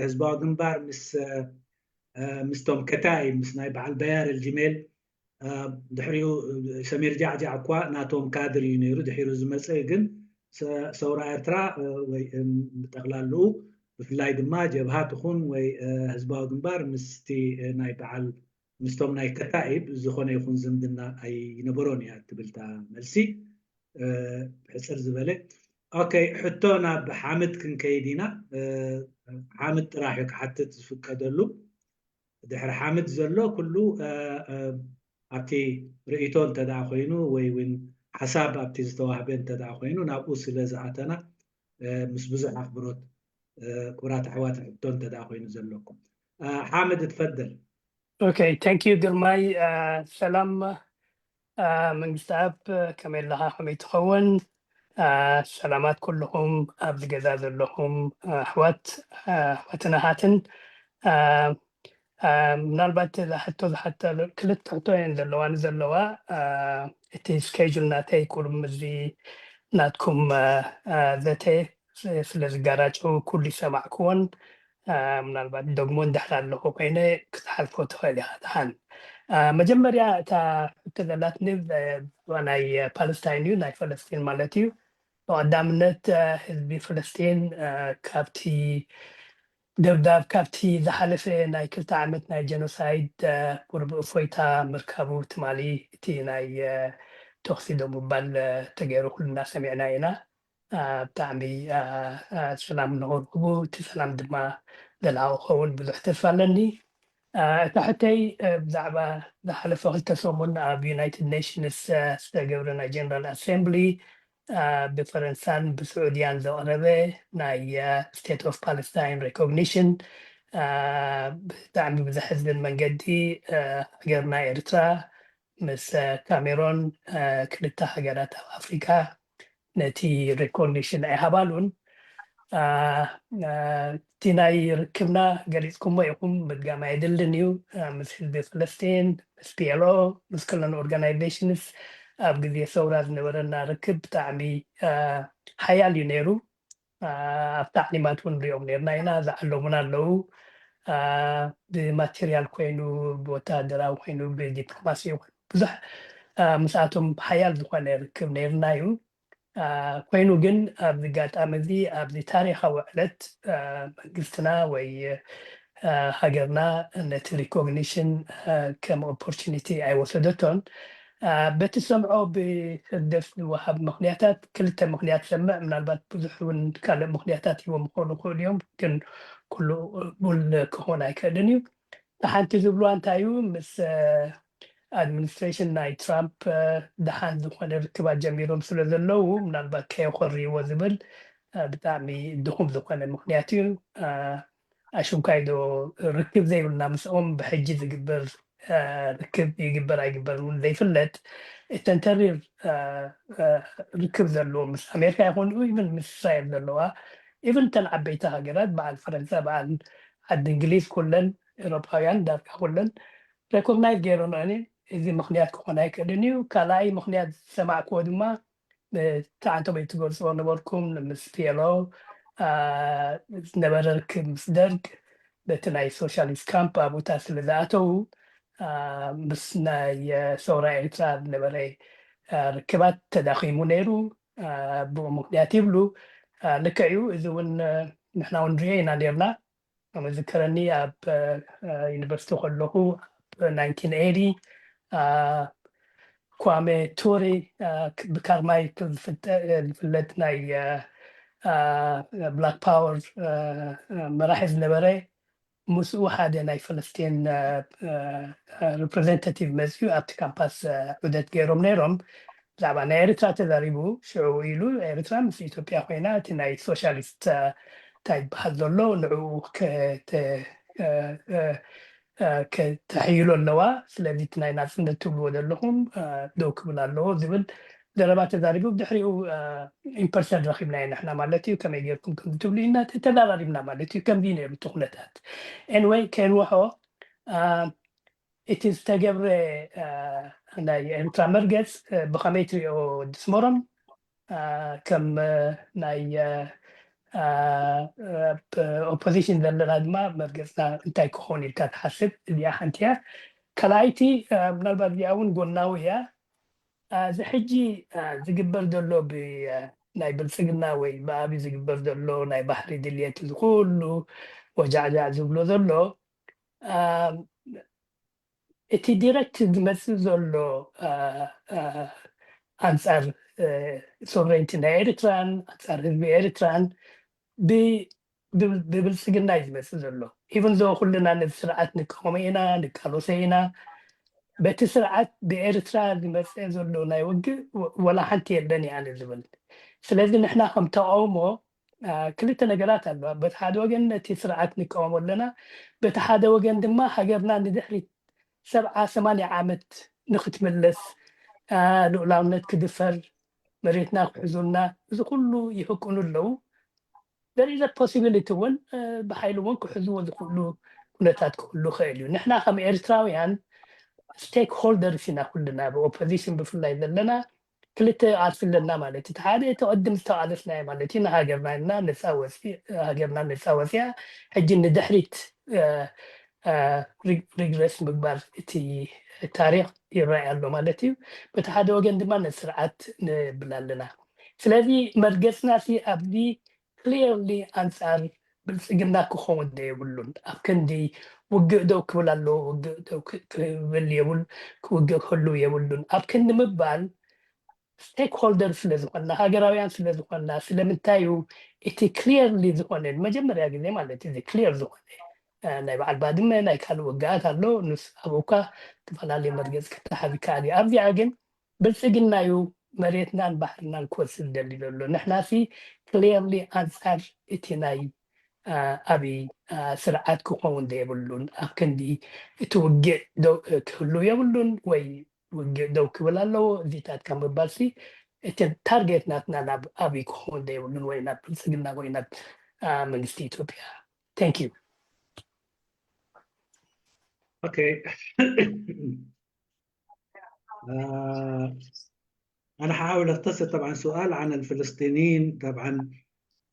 ህዝባዊ ግንባር ምስ፣ እ፣ ምስቶም ከታኢ፣ ምስ ናይ በዓል በያር الجميل፣ እ፣ ድሕሪኡ ሰሚር ጃዕጃዕ እኳ ናቶም ካድር እዩ ነይሩ፣ ድሕሪኡ ዝመፀ ግን ሰ- ሰውራ ኤርትራ፣ እ፣ ወይ፣ እ፣ ብጠቕላልኡ ብፍላይ ድማ ጀብሃ ትኹን ወይ፣ እ፣ ህዝባዊ ግንባር ምስቲ፣ እ፣ ናይ በዓል ምስቶም ናይ ከታኢብ ዝኾነ ይኹን ዝምድና ኣይነበሮን እያ ትብል እታ መልሲ። እ፣ ሕፅር ዝበለ። ኦኬ፣ ሕቶ ናብ ሓምድ ክንከይድ ኢና። እ፣ ሓምድ ጥራሕ እዩ ክሓትት ዝፍቀደሉ። ድሕሪ ሓምድ ዘሎ ኩሉ፣ እ፣ እ፣ ኣብቲ ርእይቶ እንተ ደኣ ኮይኑ ወይ እውን ሓሳብ ኣብቲ ዝተዋህበ እንተ ደኣ ኮይኑ ናብኡ ስለ ዝኣተና፣ እ፣ ምስ ብዙሕ ኣኽብሮት፣ እ፣ ክቡራት ኣሕዋት ሕቶ እንተ ደኣ ኮይኑ ዘለኩም። እ፣ ሓምድ ትፈደል። Okay, thank you ግርማይ። እ፣ ሰላም፣ እ፣ መንግስቲ ኣብ፣ እ፣ ከመይ ኣለኻ? ከመይ ትኸውን? እ፣ ሰላማት ኩልኹም ኣብዚ ገዛ ዘለኹም፣ እ፣ ኣሕዋት፣ እ፣ ኣሕዋትን ኣሓትን። እ፣ እ፣ ምናልባት እዛ ሕቶ ዝሓተሉ ክልተ ሕቶ እየን ዘለዋኒ ዘለዋ። እ፣ እቲ schedule ናተይ ቁሩብ ምስዚ ናትኩም፣ እ፣ እ፣ ዘተ ስለ ዝጋራጨው ኩሉ ይሰማዕክዎን፣ እ፣ ምናልባት ደግሞ እንድሕር ኣለኹ ኮይነ ክትሓልፎ ትኽእል ኢኻ። ደሓን፣ እ፣ መጀመርያ እታ ሕቶ ዘላትኒ፣ እ፣ ናይ ፓለስታይን እዩ፣ ናይ ፈለስጢን ማለት እዩ። ብቐዳምነት፣ እ፣ ህዝቢ ፈለስጢን፣ እ፣ ካብቲ ደብዳብ፣ ካብቲ ዝሓለፈ ናይ ክልተ ዓመት ናይ ጀኖሳይድ፣ እ፣ ቁሩብ እፎይታ ምርካቡ ትማሊ እቲ ናይ፣ እ፣ ተኹሲ ደው ምባል፣ እ፣ ተገይሩ ኩልና ሰሚዕና ኢና። እ፣ ብጣዕሚ፣ እ፣ እ፣ ሰላም ንኽርክቡ፣ እቲ ሰላም ድማ ዘላቒ ክኸውን ብዙሕ ተስፋ ኣለኒ። እ፣ እታ ሕተይ፣ እ፣ ብዛዕባ ዝሓለፈ ክልተ ሰሙን ኣብ ዩናይትድ ኔሽንስ፣ እ፣ ዝተገብረ ናይ ጀነራል ኣሴምብሊ፣ እ፣ ብፈረንሳን ብስዑድያን ዘቕረበ ናይ፣ እ፣ ስቴት ኦፍ ፓለስታይን ሬኮግኒሽን፣ እ፣ ብጣዕሚ ብዘሕዝን መንገዲ፣ እ፣ ሃገርና ኤርትራ ምስ፣ እ፣ ካሜሮን፣ እ፣ ክልተ ሃገራት ኣብ ኣፍሪካ ነቲ ሬኮግኒሽን ኣይሃባሉን። እ፣ እ፣ እቲ ናይ ርክብና ገሊጽኩሞ ኢኹም፣ ምድጋም ኣየድልን እዩ። እ፣ ምስ ህዝቢ ፍለስጢን፣ ምስ ፒ ኤል ኦ፣ ምስ ኩለን ኦርጋናይዜሽንስ ኣብ ግዜ ሰውራ ዝነበረና ርክብ ብጣዕሚ፣ እ፣ ሓያል እዩ ነይሩ። እ፣ ኣብ ታዕሊማት እውን ንሪኦም ነይርና ኢና፣ ዝዓለሙና ኣለዉ። እ፣ ብማቴርያል ኮይኑ፣ ብወተሃደራዊ ኮይኑ፣ ብዲፕሎማሲ ኮይኑ፣ ብዙሕ፣ እ፣ ምስኣቶም ሓያል ዝኾነ ርክብ ነይርና እዩ። እ፣ ኮይኑ ግን ኣብዚ ኣጋጣሚ እዚ፣ ኣብዚ ታሪኻዊ ዕለት፣ እ፣ መንግስትና ወይ፣ እ፣ ሃገርና ነቲ ሪኮግኒሽን፣ እ፣ ከም ኦፖርቹኒቲ ኣይወሰደቶን። እ፣ በቲ ሰምዖ ብህግደፍ ዝወሃብ ምኽንያታት ክልተ ምኽንያት ሰምዕ፣ ምናልባት ብዙሕ እውን ካልእ ምኽንያታት ሂቦም ክኾኑ ይኽእሉ እዮም፣ ግን ኩሉ እኹል ክኾን ኣይክእልን እዩ። እቲ ሓንቲ ዝብልዋ እንታይ እዩ፣ ምስ፣ እ፣ ኣድሚኒስትሬሽን ናይ ትራምፕ፣ እ፣ ደሓን ዝኾነ ርክባት ጀሚሮም ስለ ዘለዉ፣ ምናልባት ከየኾርይዎ ዝብል፣ እ፣ ብጣዕሚ ድኹም ዝኾነ ምኽንያት እዩ። እ፣ ኣሽንኳይ ዶ ርክብ ዘይብልና ምስኦም፣ ብሕጂ ዝግበር፣ እ፣ ርክብ ይግበር ኣይግበር እውን ዘይፍለጥ፣ እተን ተሪር፣ እ፣ እ፣ ርክብ ዘለዎ ምስ ኣሜሪካ ይኹን፣ ኢቭን ምስ እስራኤል ዘለዋ፣ ኢቭን እተን ዓበይቲ ሃገራት፣ በዓል ፈረንሳ፣ በዓል ዓዲ እንግሊዝ፣ ኩለን ኤውሮጳውያን ዳርጋ ኩለን ሬኮግናይዝ ገይረንኦ እየን። እዚ ምኽንያት ክኾን ኣይክእልን እዩ። ካልኣይ ምኽንያት ዝሰማዕክዎ ድማ፣ እቲ ኣንቶም ትገልጽዎ ነበርኩም፣ ምስ ፒ ኤል ኦ፣ አ፣ ዝነበረ ርክብ ምስ ደርግ፣ በቲ ናይ ሶሻሊስት ካምፕ ኣብኡታት ስለ ዝኣተዉ፣ አ፣ ምስ ናይ፣ አ፣ ሰውራ ኤርትራ ዝነበረ፣ አ፣ ርክባት ተዳኺሙ ነይሩ። አ፣ ብኡ ምኽንያት ይብሉ። አ፣ ልክዕ እዩ። እዚ እውን፣ አ፣ ንሕና እውን ንሪኦ ኢና ነይርና። መዝከረኒ ኣብ፣ አ፣ ዩኒቨርሲቲ ከለኹ ኣብ ናይንቲን ኤይቲ፣ አ፣ ኳሜ ቱሪ፣ አ፣ ክ-፣ ብካርማይክል ዝፍጠ-፣ ዝፍለጥ ናይ፣ አ፣ አ፣ ብላክ ፓወር፣ አ፣ አ፣ መራሒ ዝነበረ፣ ምስኡ ሓደ ናይ ፈለስጢን፣ አ፣ አ፣ አ፣ ሪፕሬዘንታቲቭ መፅዩ ኣብቲ ካምፓስ፣ አ፣ ዑደት ገይሮም ነይሮም። ብዛዕባ ናይ ኤርትራ ተዛሪቡ፣ ሽዑ ኢሉ፣ ኤርትራ ምስ ኢትዮጵያ ኮይና፣ እቲ ናይ ሶሻሊስት፣ አ፣ እንታይ ይበሃል ዘሎ፣ ንዕኡ ከ-፣ ተ-፣ አ፣ አ፣ ከተሕይሎ ኣለዋ። ስለዚ እቲ ናይ ናፅነት ትብልዎ ዘለኹም ደው ክብል ኣለዎ ዝብል ዘረባ ተዛሪቡ። ብድሕሪኡ ኢምፐርሰን ረኪብናዮ ንሕና ማለት እዩ። ከመይ ጌርኩም ከም ትብሉ ኢና ተዘራሪብና ማለት እዩ። ከምዚ ነይሩ እቲ ኩነታት። ኤንወይ ከንወሖ እቲ ዝተገብረ ናይ ኤርትራ መርገፅ ብኸመይ ትሪኦ? ወዲ ስመሮም ከም ናይ ኦፖዚሽን ዘለና ድማ መርገፅና እንታይ ክኸውን ኢልካ ትሓስብ? እዚኣ ሓንቲ እያ። ካልኣይቲ ምናልባት እዚኣ እውን ጎናዊ እያ። እዚ ሕጂ ዝግበር ዘሎ ብናይ ብልፅግና ወይ ብኣቢ ዝግበር ዘሎ ናይ ባሕሪ ድልየት ዝኩሉ ወጃዕጃዕ ዝብሎ ዘሎ እቲ ዲረክት ዝመፅእ ዘሎ ኣንፃር ሶቨሬንቲ ናይ ኤርትራን ኣንፃር ህዝቢ ኤርትራን ብብልፅግና እዩ ዝመፅእ ዘሎ። ኢቨን ዞ ኩልና ነዚ ስርዓት ንቃወሞ ኢና፣ ንቃሎሰ ኢና። በቲ ስርዓት ብኤርትራ ዝመፀ ዘሎ ናይ ውግእ ወላ ሓንቲ የለን እያ ዝብል። ስለዚ ንሕና ከም ተቃውሞ ክልተ ነገራት ኣለዋ። በቲ ሓደ ወገን ነቲ ስርዓት ንቃወሞ ኣለና፣ በቲ ሓደ ወገን ድማ ሃገርና ንድሕሪት ሰብዓ ሰማንያ ዓመት ንክትምለስ፣ ልኡላውነት ክድፈር፣ መሬትና ክሕዙና፣ እዚ ኩሉ ይሕቅኑ ኣለዉ። ዘሪዘ ፖሲቢሊቲ እውን ብሓይሊ እውን ክሕዝዎ ዝኽእሉ ኩነታት ክህሉ ይኽእል እዩ። ንሕና ከም ኤርትራውያን ስቴክ ሆልደርስ ኢና ኩልና፣ ብኦፖዚሽን ብፍላይ ዘለና ክልተ ቃልሲ ኣለና ማለት እዩ። ሓደ እቲ ቅድም ዝተቃለስናዮ ማለት እዩ፣ ንሃገርና ኢልና ነፃ ወፂ-፣ ሃገርና ነፃ ወፂያ ሕጂ ንድሕሪት ሪግረስ ምግባር እቲ ታሪክ ይረኣይ ኣሎ ማለት እዩ። በቲ ሓደ ወገን ድማ ነቲ ስርዓት ንብል ኣለና። ስለዚ መርገፅና ሲ ኣብዚ ክሊርሊ ኣንፃር ብልፅግና ክኸውን ዶ የብሉን? ኣብ ክንዲ ውግእ ደው ክብል ኣለዎ፣ ውግእ ደው ክ-፣ ክብል የብሉ፣ ውግእ ክህልው የብሉን ኣብ ክንዲ ምባል ስቴክ ሆልደር ስለ ዝኾንና፣ ሃገራውያን ስለ ዝኾንና፣ ስለምንታይ እዩ እቲ ክሊርሊ ዝኾነ ንመጀመርያ ግዜ ማለት እዚ ክሊር ዝኾነ ናይ በዓል ባድመ ናይ ካልእ ውግኣት ኣሎ፣ ንስ ኣብኡ እኳ ዝተፈላለዩ መርገፂ ክተሓዝ ይከኣል እዩ። ኣብዚኣ ግን ብልፅግና እዩ መሬትናን ባሕርናን ክወስድ ደሊ ዘሎ። ንሕናሲ ክሊርሊ ኣንፃር እቲ ናይ ኣብይ ስርዓት ክኸውን ዶ የብሉን? ኣብ ክንዲ እቲ ውግእ ክህሉ የብሉን ወይ ውግእ ደው ክብል ኣለዎ እዚታት ካብ ምባልሲ እቲ ታርጌት ናትና ናብ ኣብይ ክኸውን ዶ የብሉን ወይ ናብ ብልፅግና ወይ ናብ መንግስቲ ኢትዮጵያ? Thank you. Okay. آه، أنا حاول أختصر طبعا سؤال عن الفلسطينيين. طبعا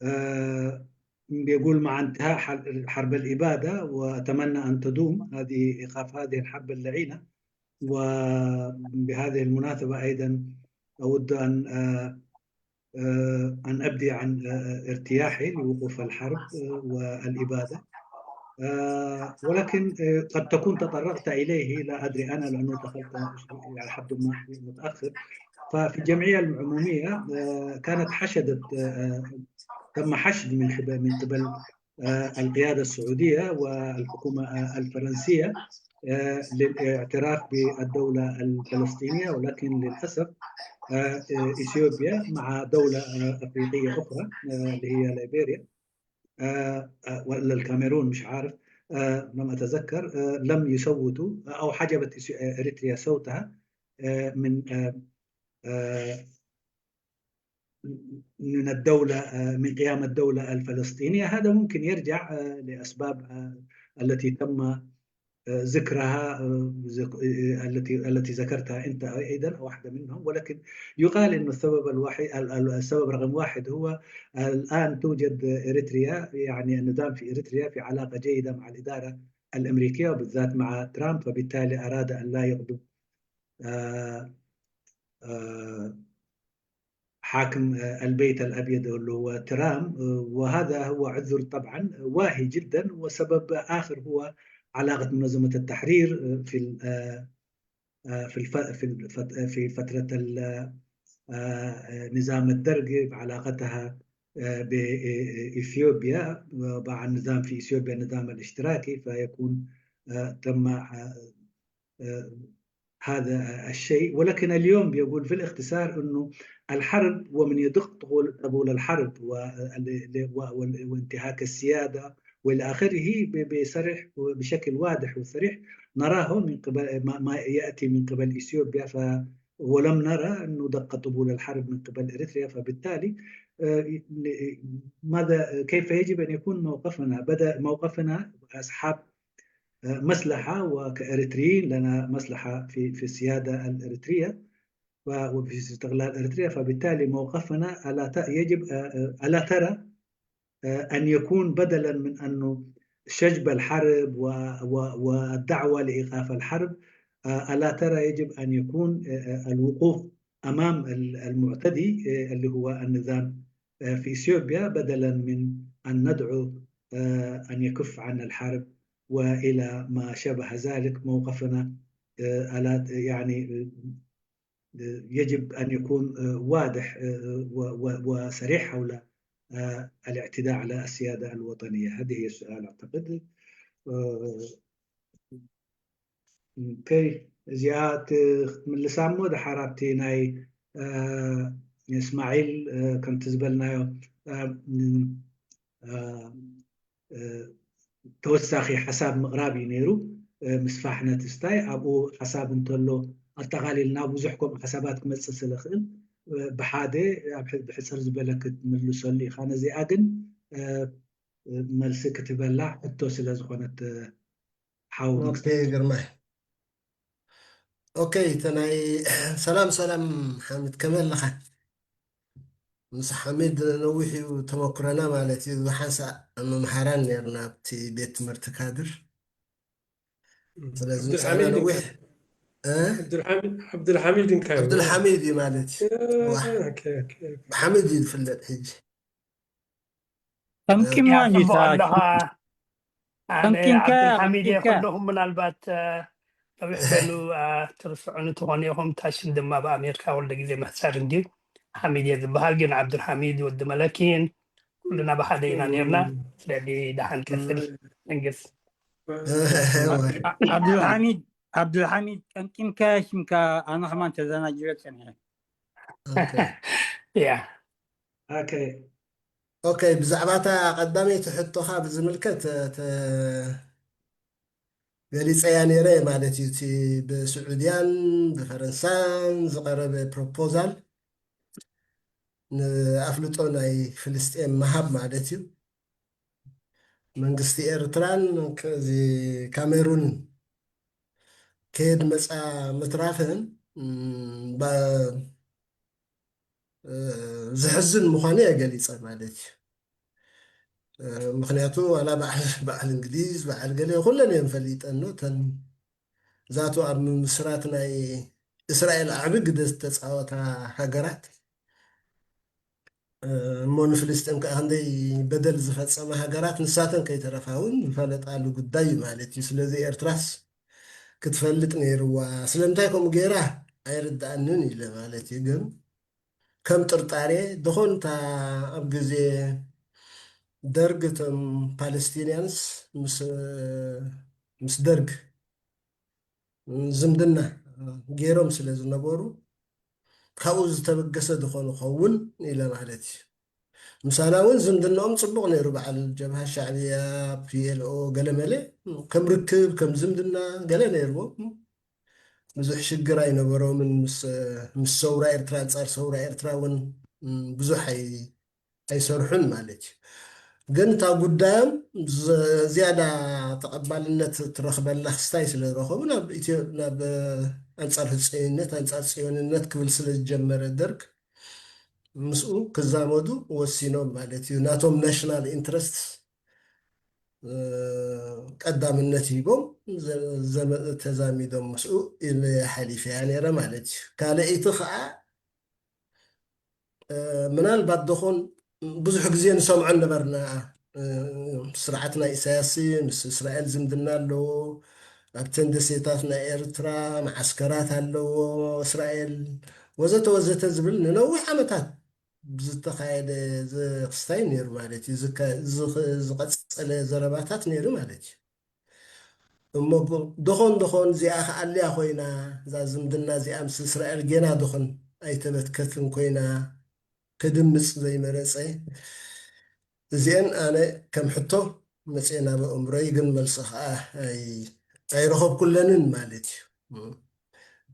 آه، بيقول مع انتهاء حرب الإبادة، وأتمنى أن تدوم هذه إيقاف هذه الحرب اللعينة. وبهذه المناسبة أيضا أود أن آه، أن أبدي عن ارتياحي لوقوف الحرب والإبادة، ولكن قد تكون تطرقت إليه، لا أدري أنا لأنه دخلت إلى حد ما متأخر. ففي الجمعية العمومية كانت حشدت، تم حشد من قبل من قبل القيادة السعودية والحكومة الفرنسية للاعتراف بالدولة الفلسطينية، ولكن للأسف إثيوبيا مع دولة أفريقية أخرى اللي هي ليبيريا ولا الكاميرون، مش عارف، لم أتذكر، لم يصوتوا أو حجبت إريتريا صوتها من من الدولة، من قيام الدولة الفلسطينية. هذا ممكن يرجع لأسباب التي تم ذكرها، التي التي ذكرتها انت ايضا، واحده منهم. ولكن يقال انه السبب الوحيد، السبب رقم واحد هو الان توجد اريتريا، يعني النظام في اريتريا في علاقه جيده مع الاداره الامريكيه وبالذات مع ترامب، فبالتالي اراد ان لا يغضب حاكم البيت الأبيض اللي هو ترامب. وهذا هو عذر طبعا واهي جدا، وسبب آخر هو علاقة منظمة التحرير في في في فترة نظام الدرق بعلاقتها بإثيوبيا، ومع النظام في إثيوبيا النظام الاشتراكي، فيكون تم هذا الشيء. ولكن اليوم بيقول في الاختصار انه الحرب، ومن يدق طبول الحرب وانتهاك السياده ولآخره ب- بصريح، بشكل واضح وصريح نراه من قبل ما, ما يأتي من قبل إثيوبيا ف ولم نرى أنه دق طبول الحرب من قبل إريتريا. فبالتالي آه، ماذا كيف يجب أن يكون موقفنا؟ بدأ موقفنا أصحاب آه، مصلحة، وكإريتريين لنا مصلحة في في السيادة الإريترية و- وفي استقلال إريتريا. فبالتالي موقفنا ألا ت- يجب آه، آه، ألا ترى آه، أن يكون بدلا من أنه شجب الحرب و- و- والدعوة لإيقاف الحرب، آه، ألا ترى يجب أن يكون آه، آه، الوقوف أمام ال- المعتدي آه، اللي هو النظام آه، في إثيوبيا، بدلا من أن ندعو آه، أن يكف عن الحرب وإلى ما شابه ذلك؟ موقفنا آه، ألا يعني آه، يجب أن يكون آه، واضح آه، و- و- وصريح حول آه، الاعتداء على السيادة الوطنية؟ هذه هي السؤال أعتقد. آه، ኦኬ፣ እዚኣ ክትምልሳ እሞ ደሓር ኣብቲ ናይ እስማዒል ከምቲ ዝበልናዮ ተወሳኺ ሓሳብ ምቕራብ እዩ ነይሩ። ምስፋሕ ነቲ ስታይ ኣብኡ ሓሳብ እንተሎ ኣጠቓሊልና ብዙሕ ከምኡ ሓሳባት ክመፅእ ስለኽእል ብሓደ ኣብ ብሕፅር ዝበለ ክትምልሰሉ ኢኻ። ነዚኣ ግን መልሲ ክትበላ ሕቶ ስለ ዝኾነት ሓው ኦኬ፣ ግርማይ። ኦኬ፣ ተናይ ሰላም ሰላም ሓሚድ፣ ከመይ ኣለኻ? ምስ ሓሚድ ነዊሕ እዩ ተመክሮና ማለት እዩ። ሓንሳእ ምምሃራን ነርና ኣብቲ ቤት ትምህርቲ ካድር። ስለዚ ምሳና ነዊሕ እ? ዓብዱልሓሚድ እንካ እዩ። ዓብዱልሓሚድ እዩ ማለት እዩ። ሓሚድ እዩ ዝፍለጥ ሕጂ። ከምኪም ጽቡቕ ኣለኻ። ኣነ ከምኪንካ- ዓብዱልሓሚድ እየ። ከምኪንካ። ኩለኹም ምናልባት ነዊሕ በሉ ትርስዑኒ ትኾኑ ኢኹም። ታሽም ድማ ብኣሜሪካ ወልደ ግዜ መሕሰር እንድዩ ሓሚድ እየ ዝበሃል። ግን ዓብዱልሓሚድ ወዲ መለኪን ኩልና ብሓደ ኢና ነርና። ስለዚ ደሓን ቀጽል። መንግስ ዓብዱልሓሚድ ዓብዱልሓሚድ ቀንቂንካ ሽምካ ኣነ ከማን ተዘናጅረ ጸኒሐ። ያ ኦኬ፣ ብዛዕባ እታ ቀዳመይቲ ሕቶኻ ብዝምልከት ገሊፀያ ነይረ ማለት እዩ። እቲ ብስዑድያን ብፈረንሳን ዝቐረበ ፕሮፖዛል ንኣፍልጦ ናይ ፍልስጤም ምሃብ ማለት እዩ። መንግስቲ ኤርትራን እዚ ካሜሩንን ከየድ መፃ ምትራፈን ዘሕዝን ምዃኑ እየ ገሊፀ ማለት እዩ። ምክንያቱ ዋላ በዓል እንግሊዝ በዓል ገለ ኩለን እየን ፈሊጠን እተን ዛቱ ኣብ ምምስራት ናይ እስራኤል ዓቢ ግደ ዝተፃወታ ሃገራት እሞ ንፍልስጤም ከዓ ክንደይ በደል ዝፈፀመ ሃገራት ንሳተን ከይተረፋ እውን ዝፈለጣሉ ጉዳይ እዩ ማለት እዩ። ስለዚ ኤርትራስ ክትፈልጥ ነይርዋ። ስለምንታይ ከምኡ ገይራ ኣይርድኣንን ኢለ ማለት እዩ። ግን ከም ጥርጣሬ ደኾንታ ኣብ ግዜ ደርግ እቶም ፓለስቲንያንስ ምስ ደርግ ዝምድና ገይሮም ስለ ዝነበሩ ካብኡ ዝተበገሰ ዝኾኑ ኸውን ኢለ ማለት እዩ። ምሳና እውን ዝምድናኦም ፅቡቕ ነይሩ። በዓል ጀብሃ ሻዕብያ ፒኤልኦ ገለመለ ከም ርክብ ከም ዝምድና ገለ ነይርዎም። ብዙሕ ሽግር ኣይነበሮምን። ምስ ሰውራ ኤርትራ ኣንፃር ሰውራ ኤርትራ እውን ብዙሕ ኣይሰርሑን ማለት እዩ። ግን እታ ጉዳዮም ዝያዳ ተቐባልነት ትረኽበላ ክስታይ ስለ ዝረኸቡ ናብ ኣንፃር ህፀይነት ኣንፃር ፅዮንነት ክብል ስለ ዝጀመረ ደርግ ምስኡ ክዛመዱ ወሲኖም ማለት እዩ። ናቶም ናሽናል ኢንትረስት ቀዳምነት ሂቦም ተዛሚዶም ምስኡ ኢለ ሓሊፈያ ነይረ ማለት እዩ። ካልኣይቲ ከዓ ምናልባት ደኾን ብዙሕ ግዜ ንሰምዖ ነበርና። ስርዓት ናይ ኢሳያስ ምስ እስራኤል ዝምድና ኣለዎ፣ ኣብተን ደሴታት ናይ ኤርትራ መዓስከራት ኣለዎ እስራኤል ወዘተ ወዘተ ዝብል ንነዊሕ ዓመታት ዝተኻየደ ክስታይ ነይሩ ማለት እዩ። ዝቀፀለ ዘረባታት ነይሩ ማለት እዩ። እሞ ደኾን ደኾን እዚኣ ከኣልያ ኮይና እዛ ዝምድና እዚኣ ምስ እስራኤል ጌና ደኾን ኣይተበትከትን ኮይና ክድምፅ ዘይመረፀ እዚአን ኣነ ከም ሕቶ መፅኤ ናብ ኣእምሮይ፣ ግን መልሲ ከዓ ኣይ- ኣይረኸብኩለንን ማለት እዩ።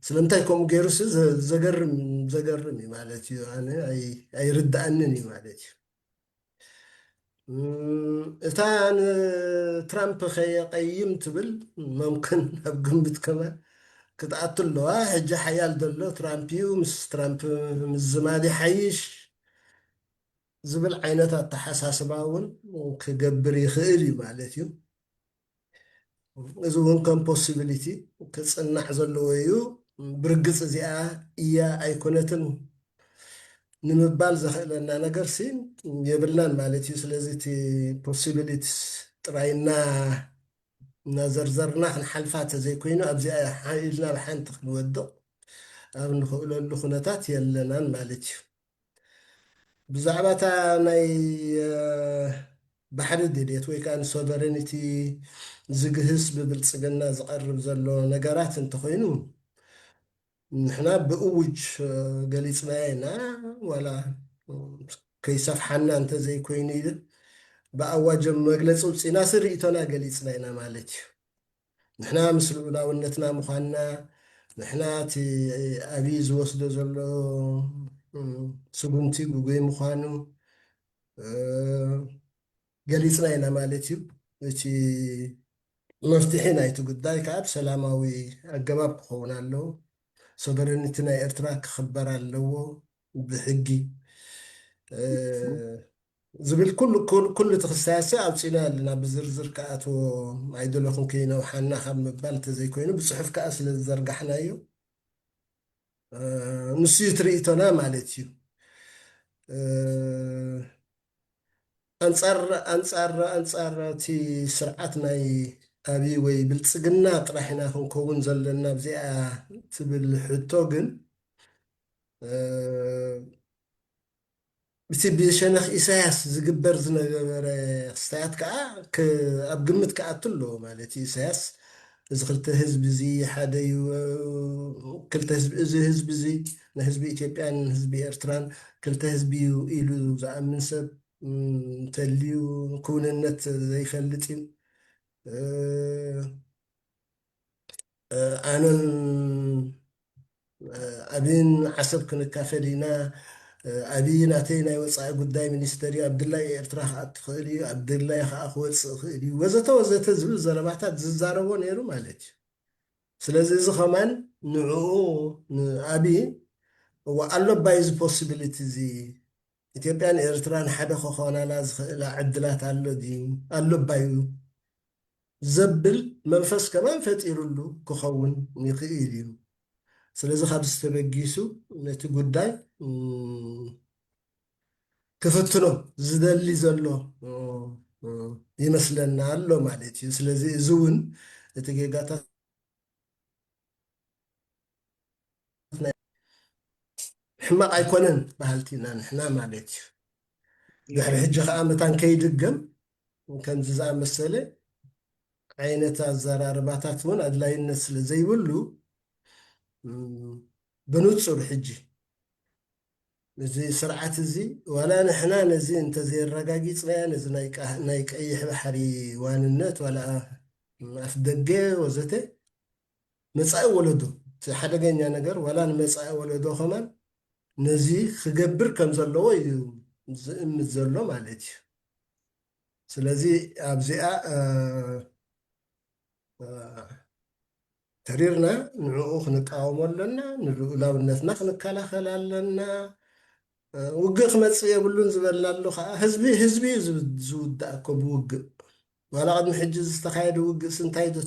ስለምንታይ ከምኡ ገይሩስ ዘ- ዘገርም ዘገርም እዩ ማለት እዩ። ኣነ ኣይ- ኣይርድኣንን እዩ ማለት እዩ። እም፣ እታ ንትራምፕ ከየቐይም ትብል መምክን ኣብ ግምት ከማን ክትኣቱ ኣለዋ። ሕጂ ሓያል ዘሎ ትራምፕ እዩ፣ ምስ ትራምፕ ምዝማድ ይሓይሽ ዝብል ዓይነት ኣተሓሳስባ እውን ክገብር ይኽእል እዩ ማለት እዩ። እዚ እውን ከም ፖሲቢሊቲ ክፅናዕ ዘለዎ እዩ። ብርግፅ እዚኣ እያ ኣይኮነትን ንምባል ዘኽእለና ነገር ሲ የብልናን ማለት እዩ። ስለዚ እቲ ፖሲቢሊቲስ ጥራይ እና እናዘርዘርና ክንሓልፋ ተዘይኮይኑ ኣብዚኣ ኢልና ብሓንቲ ክንወድቕ ኣብ ንኽእለሉ ኩነታት የለናን ማለት እዩ። ብዛዕባ እታ ናይ ባሕሪ ድልየት ወይ ከዓ ንሶቨረኒቲ ዝግህስ ብብልፅግና ዝቐርብ ዘሎ ነገራት እንተኾይኑ ንሕና ብእውጅ ገሊፅናዮ ኢና። ዋላ ከይሰፍሓና እንተዘይኮይኑ ኢለ ብኣዋጅ መግለፂ ውፅኢና ስርኢቶና ገሊፅና ኢና ማለት እዩ። ንሕና ምስ ልዑላውነትና ምዃንና፣ ንሕና እቲ ኣብይ ዝወስዶ ዘሎ ስጉምቲ ግጉይ ምዃኑ ገሊፅና ኢና ማለት እዩ። እቲ መፍትሒ ናይቲ ጉዳይ ከዓ ብሰላማዊ ኣገባብ ክኸውን ኣለዎ። ሶቨረኒቲ ናይ ኤርትራ ክኽበር ኣለዎ ብሕጊ ዝብል ኩሉ እቲ ክስታያሲ ኣውፂና ኣለና። ብዝርዝር ክኣትዎ ኣይደለኹን ከይነውሓና ካብ ምባል እንተዘይኮይኑ ብፅሑፍ ከዓ ስለ ዝዘርጋሕናዮ ንሱ እዩ ትርኢቶና ማለት እዩ። ኣንፃር ኣንፃር ኣንፃር እቲ ስርዓት ናይ ኣብይ ወይ ብልፅግና ጥራሕ ኢና ክንከውን ዘለና ኣብዚኣ ትብል ሕቶ ግን እቲ ብሸነኽ ኢሳያስ ዝግበር ዝነበረ ክስታያት ከዓ ኣብ ግምት ክኣቱ ኣለዎ ማለት እዩ። ኢሳያስ እዚ ክልተ ህዝቢ እዚ ሓደ እዩ፣ ክልተ ህዝቢ እዚ ህዝቢ እዚ ንህዝቢ ኢትዮጵያን ህዝቢ ኤርትራን ክልተ ህዝቢ እዩ ኢሉ ዝኣምን ሰብ እንተልዩ ክውንነት ዘይፈልጥ እዩ። ኣነን ኣብይን ዓሰብ ክንካፈል ኢና፣ ኣብይ ናተይ ናይ ወፃኢ ጉዳይ ሚኒስተር እዩ፣ ኣብ ድላይ ኤርትራ ክኣቱ ይኽእል እዩ፣ ኣብ ድላይ ከዓ ክወፅእ ይኽእል እዩ ወዘተ ወዘተ ዝብል ዘረባታት ዝዛረቦ ነይሩ ማለት እዩ። ስለዚ እዚ ከማን ንዕኡ ንኣብይ እዋ ኣሎ ባይ እዚ ፖሲቢሊቲ እዚ ኢትዮጵያን ኤርትራን ሓደ ክኾናላ ዝኽእላ ዕድላት ኣሎ ድዩ? ኣሎ ባዩ ዘብል መንፈስ ከማን ፈጢሩሉ ክኸውን ይኽእል እዩ። ስለዚ ካብ ዝተበጊሱ ነቲ ጉዳይ ክፍትኖ ዝደሊ ዘሎ ይመስለና ኣሎ ማለት እዩ። ስለዚ እዚ እውን እቲ ጌጋታት ሕማቕ ኣይኮነን በሃልቲ ኢና ንሕና ማለት እዩ። ድሕሪ ሕጂ ከዓ መታን ከይድገም ከምዚ ዝኣመሰለ ዓይነት ኣዘራርባታት እውን ኣድላይነት ስለ ዘይብሉ ብንፁር ሕጂ እዚ ስርዓት እዚ ዋላ ንሕና ነዚ እንተዘየረጋጊፅናዮ ነዚ ናይ ቀይሕ ባሕሪ ዋንነት ዋላ ኣፍ ደገ ወዘተ መፃኢ ወለዶ እቲ ሓደገኛ ነገር ዋላ ንመፃኢ ወለዶ ከማን ነዚ ክገብር ከም ዘለዎ እዩ ዝእምት ዘሎ ማለት እዩ። ስለዚ ኣብዚኣ ተሪርና ንዕኡ ክንቃወሞ ኣለና፣ ንልኡላውነትና ክንከላኸል ኣለና። ውግእ ክመፅእ የብሉን ዝበልናሉ ከዓ ህዝቢ ህዝቢ እዩ ዝውዳእ እኮ ብውግእ። ዋላ ቅድሚ ሕጂ ዝተኻየደ ውግእስ እንታይ ዶ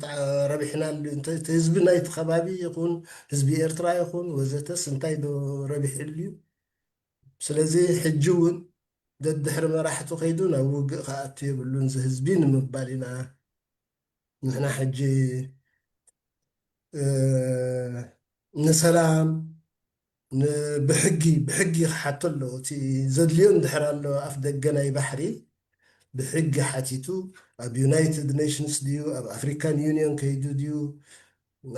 ረቢሕናሉ? እቲ ህዝቢ ናይቲ ከባቢ ይኹን ህዝቢ ኤርትራ ይኹን ወዘተስ እንታይ ዶ ረቢሕሉ እዩ? ስለዚ ሕጂ እውን ደድሕሪ መራሕቱ ከይዱ ናብ ውግእ ክኣቱ የብሉን እዚ ህዝቢ ንምባል ኢና። ንሕና ሕጂ ንሰላም ብሕጊ ብሕጊ ክሓቶ ኣለዎ። እቲ ዘድልዮ እንድሕር ኣሎ ኣፍ ደገ ናይ ባሕሪ ብሕጊ ሓቲቱ ኣብ ዩናይትድ ኔሽንስ ድዩ ኣብ ኣፍሪካን ዩኒዮን ከይዱ ድዩ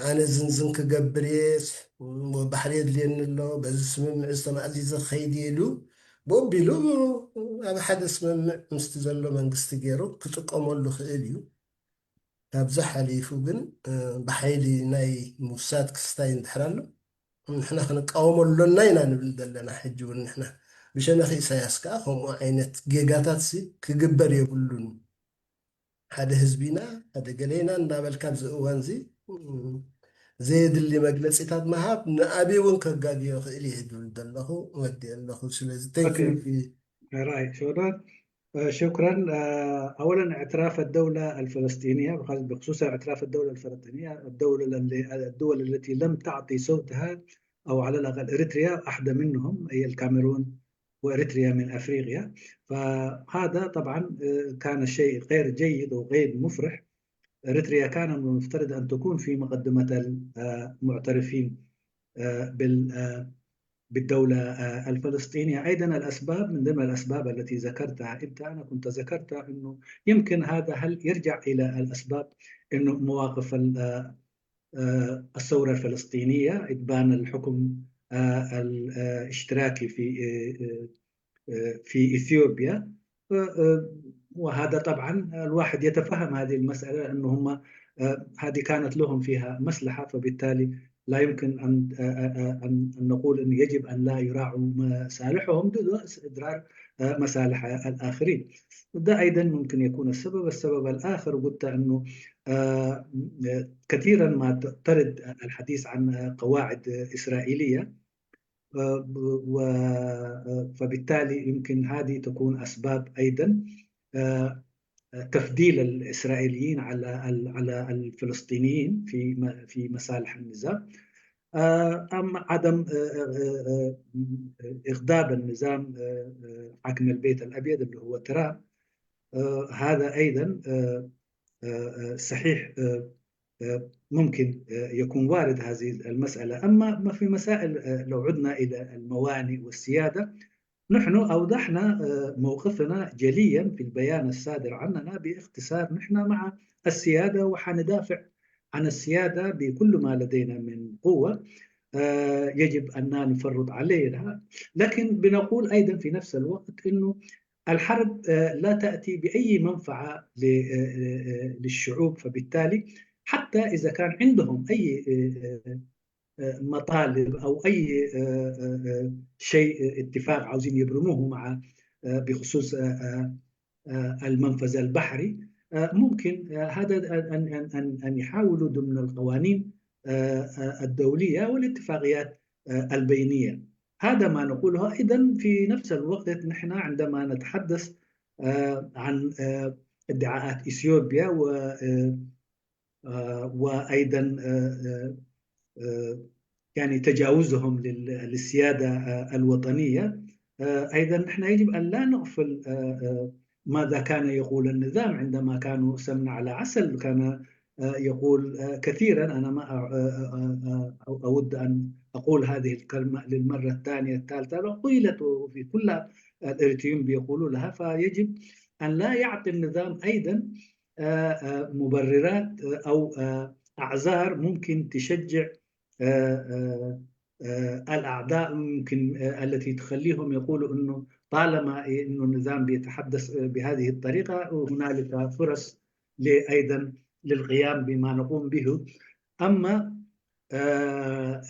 ኣነ ዝንዝን ክገብር እየ ባሕሪ የድልየኒ ኣሎ በዚ ስምምዕ ዝተማእዚዘ ክኸይድ እየ ኢሉ ብኡ ኣቢሉ ኣብ ሓደ ስምምዕ ምስቲ ዘሎ መንግስቲ ገይሩ ክጥቀመሉ ክእል እዩ። ካብዚ ሓሊፉ ግን ብሓይሊ ናይ ምውሳድ ክስታይ እንድሕር ኣሎ ንሕና ክንቃወሞ ኣሎና ኢና ንብል ዘለና። ሕጂ እውን ንሕና ብሸነኽ ኢሳያስ ከዓ ከምኡ ዓይነት ጌጋታት ክግበር የብሉን። ሓደ ህዝቢና ሓደ ገሌና እንዳበልካ ኣብዚ እዋን እዚ ዘየድሊ መግለፂታት ምሃብ ንኣብይ እውን ከጋግዮ ክእል ይህብል ዘለኹ ወዲ ኣለኹ። ስለዚ ራይ ሾዳን شكرا. أولا اعتراف الدولة الفلسطينية، بخصوص اعتراف الدولة الفلسطينية، الدولة الدول التي لم تعطي صوتها، أو على الأقل إريتريا واحدة منهم، هي الكاميرون وإريتريا من أفريقيا. فهذا طبعا كان شيء غير جيد وغير مفرح. إريتريا كان من المفترض أن تكون في مقدمة المعترفين بال بالدولة الفلسطينية. أيضا الأسباب، من ضمن الأسباب التي ذكرتها أنت، أنا كنت ذكرت أنه يمكن هذا هل يرجع إلى الأسباب أنه مواقف الثورة الفلسطينية، إبان الحكم الاشتراكي في في إثيوبيا. وهذا طبعا الواحد يتفهم هذه المسألة، أنه هم هذه كانت لهم فيها مصلحة، فبالتالي لا يمكن أن أن نقول أن يجب أن لا يراعوا مصالحهم دون إضرار مصالح الآخرين. ده أيضا ممكن يكون السبب. السبب الآخر قلت أنه كثيرا ما ترد الحديث عن قواعد إسرائيلية، فبالتالي يمكن هذه تكون أسباب أيضا تفضيل الإسرائيليين على على الفلسطينيين في في مصالح النظام. أما عدم إغضاب النظام، حاكم البيت الأبيض اللي هو ترامب، هذا أيضا صحيح ممكن يكون وارد هذه المسألة. أما ما في مسائل، لو عدنا إلى الموانئ والسيادة، نحن أوضحنا موقفنا جليا في البيان الصادر عننا باختصار. نحن مع السيادة وحندافع عن السيادة بكل ما لدينا من قوة، يجب أن لا نفرط عليها. لكن بنقول أيضا في نفس الوقت أنه الحرب لا تأتي بأي منفعة للشعوب، فبالتالي حتى إذا كان عندهم أي مطالب أو أي شيء، اتفاق عاوزين يبرموه مع بخصوص المنفذ البحري، ممكن هذا أن يحاولوا ضمن القوانين الدولية والاتفاقيات البينية. هذا ما نقوله. أيضا في نفس الوقت نحن عندما نتحدث عن ادعاءات إثيوبيا و وأيضا يعني تجاوزهم للسيادة الوطنية، أيضا نحن يجب أن لا نغفل ماذا كان يقول النظام عندما كانوا سمنة على عسل. كان يقول كثيرا، أنا ما أود أن أقول هذه الكلمة للمرة الثانية الثالثة، قيلت في كل الإريتريين بيقولوا لها. فيجب أن لا يعطي النظام أيضا مبررات أو أعذار ممكن تشجع الأعداء، ممكن التي تخليهم يقولوا أنه طالما أنه النظام بيتحدث بهذه الطريقة، هنالك فرص أيضا للقيام بما نقوم به. أما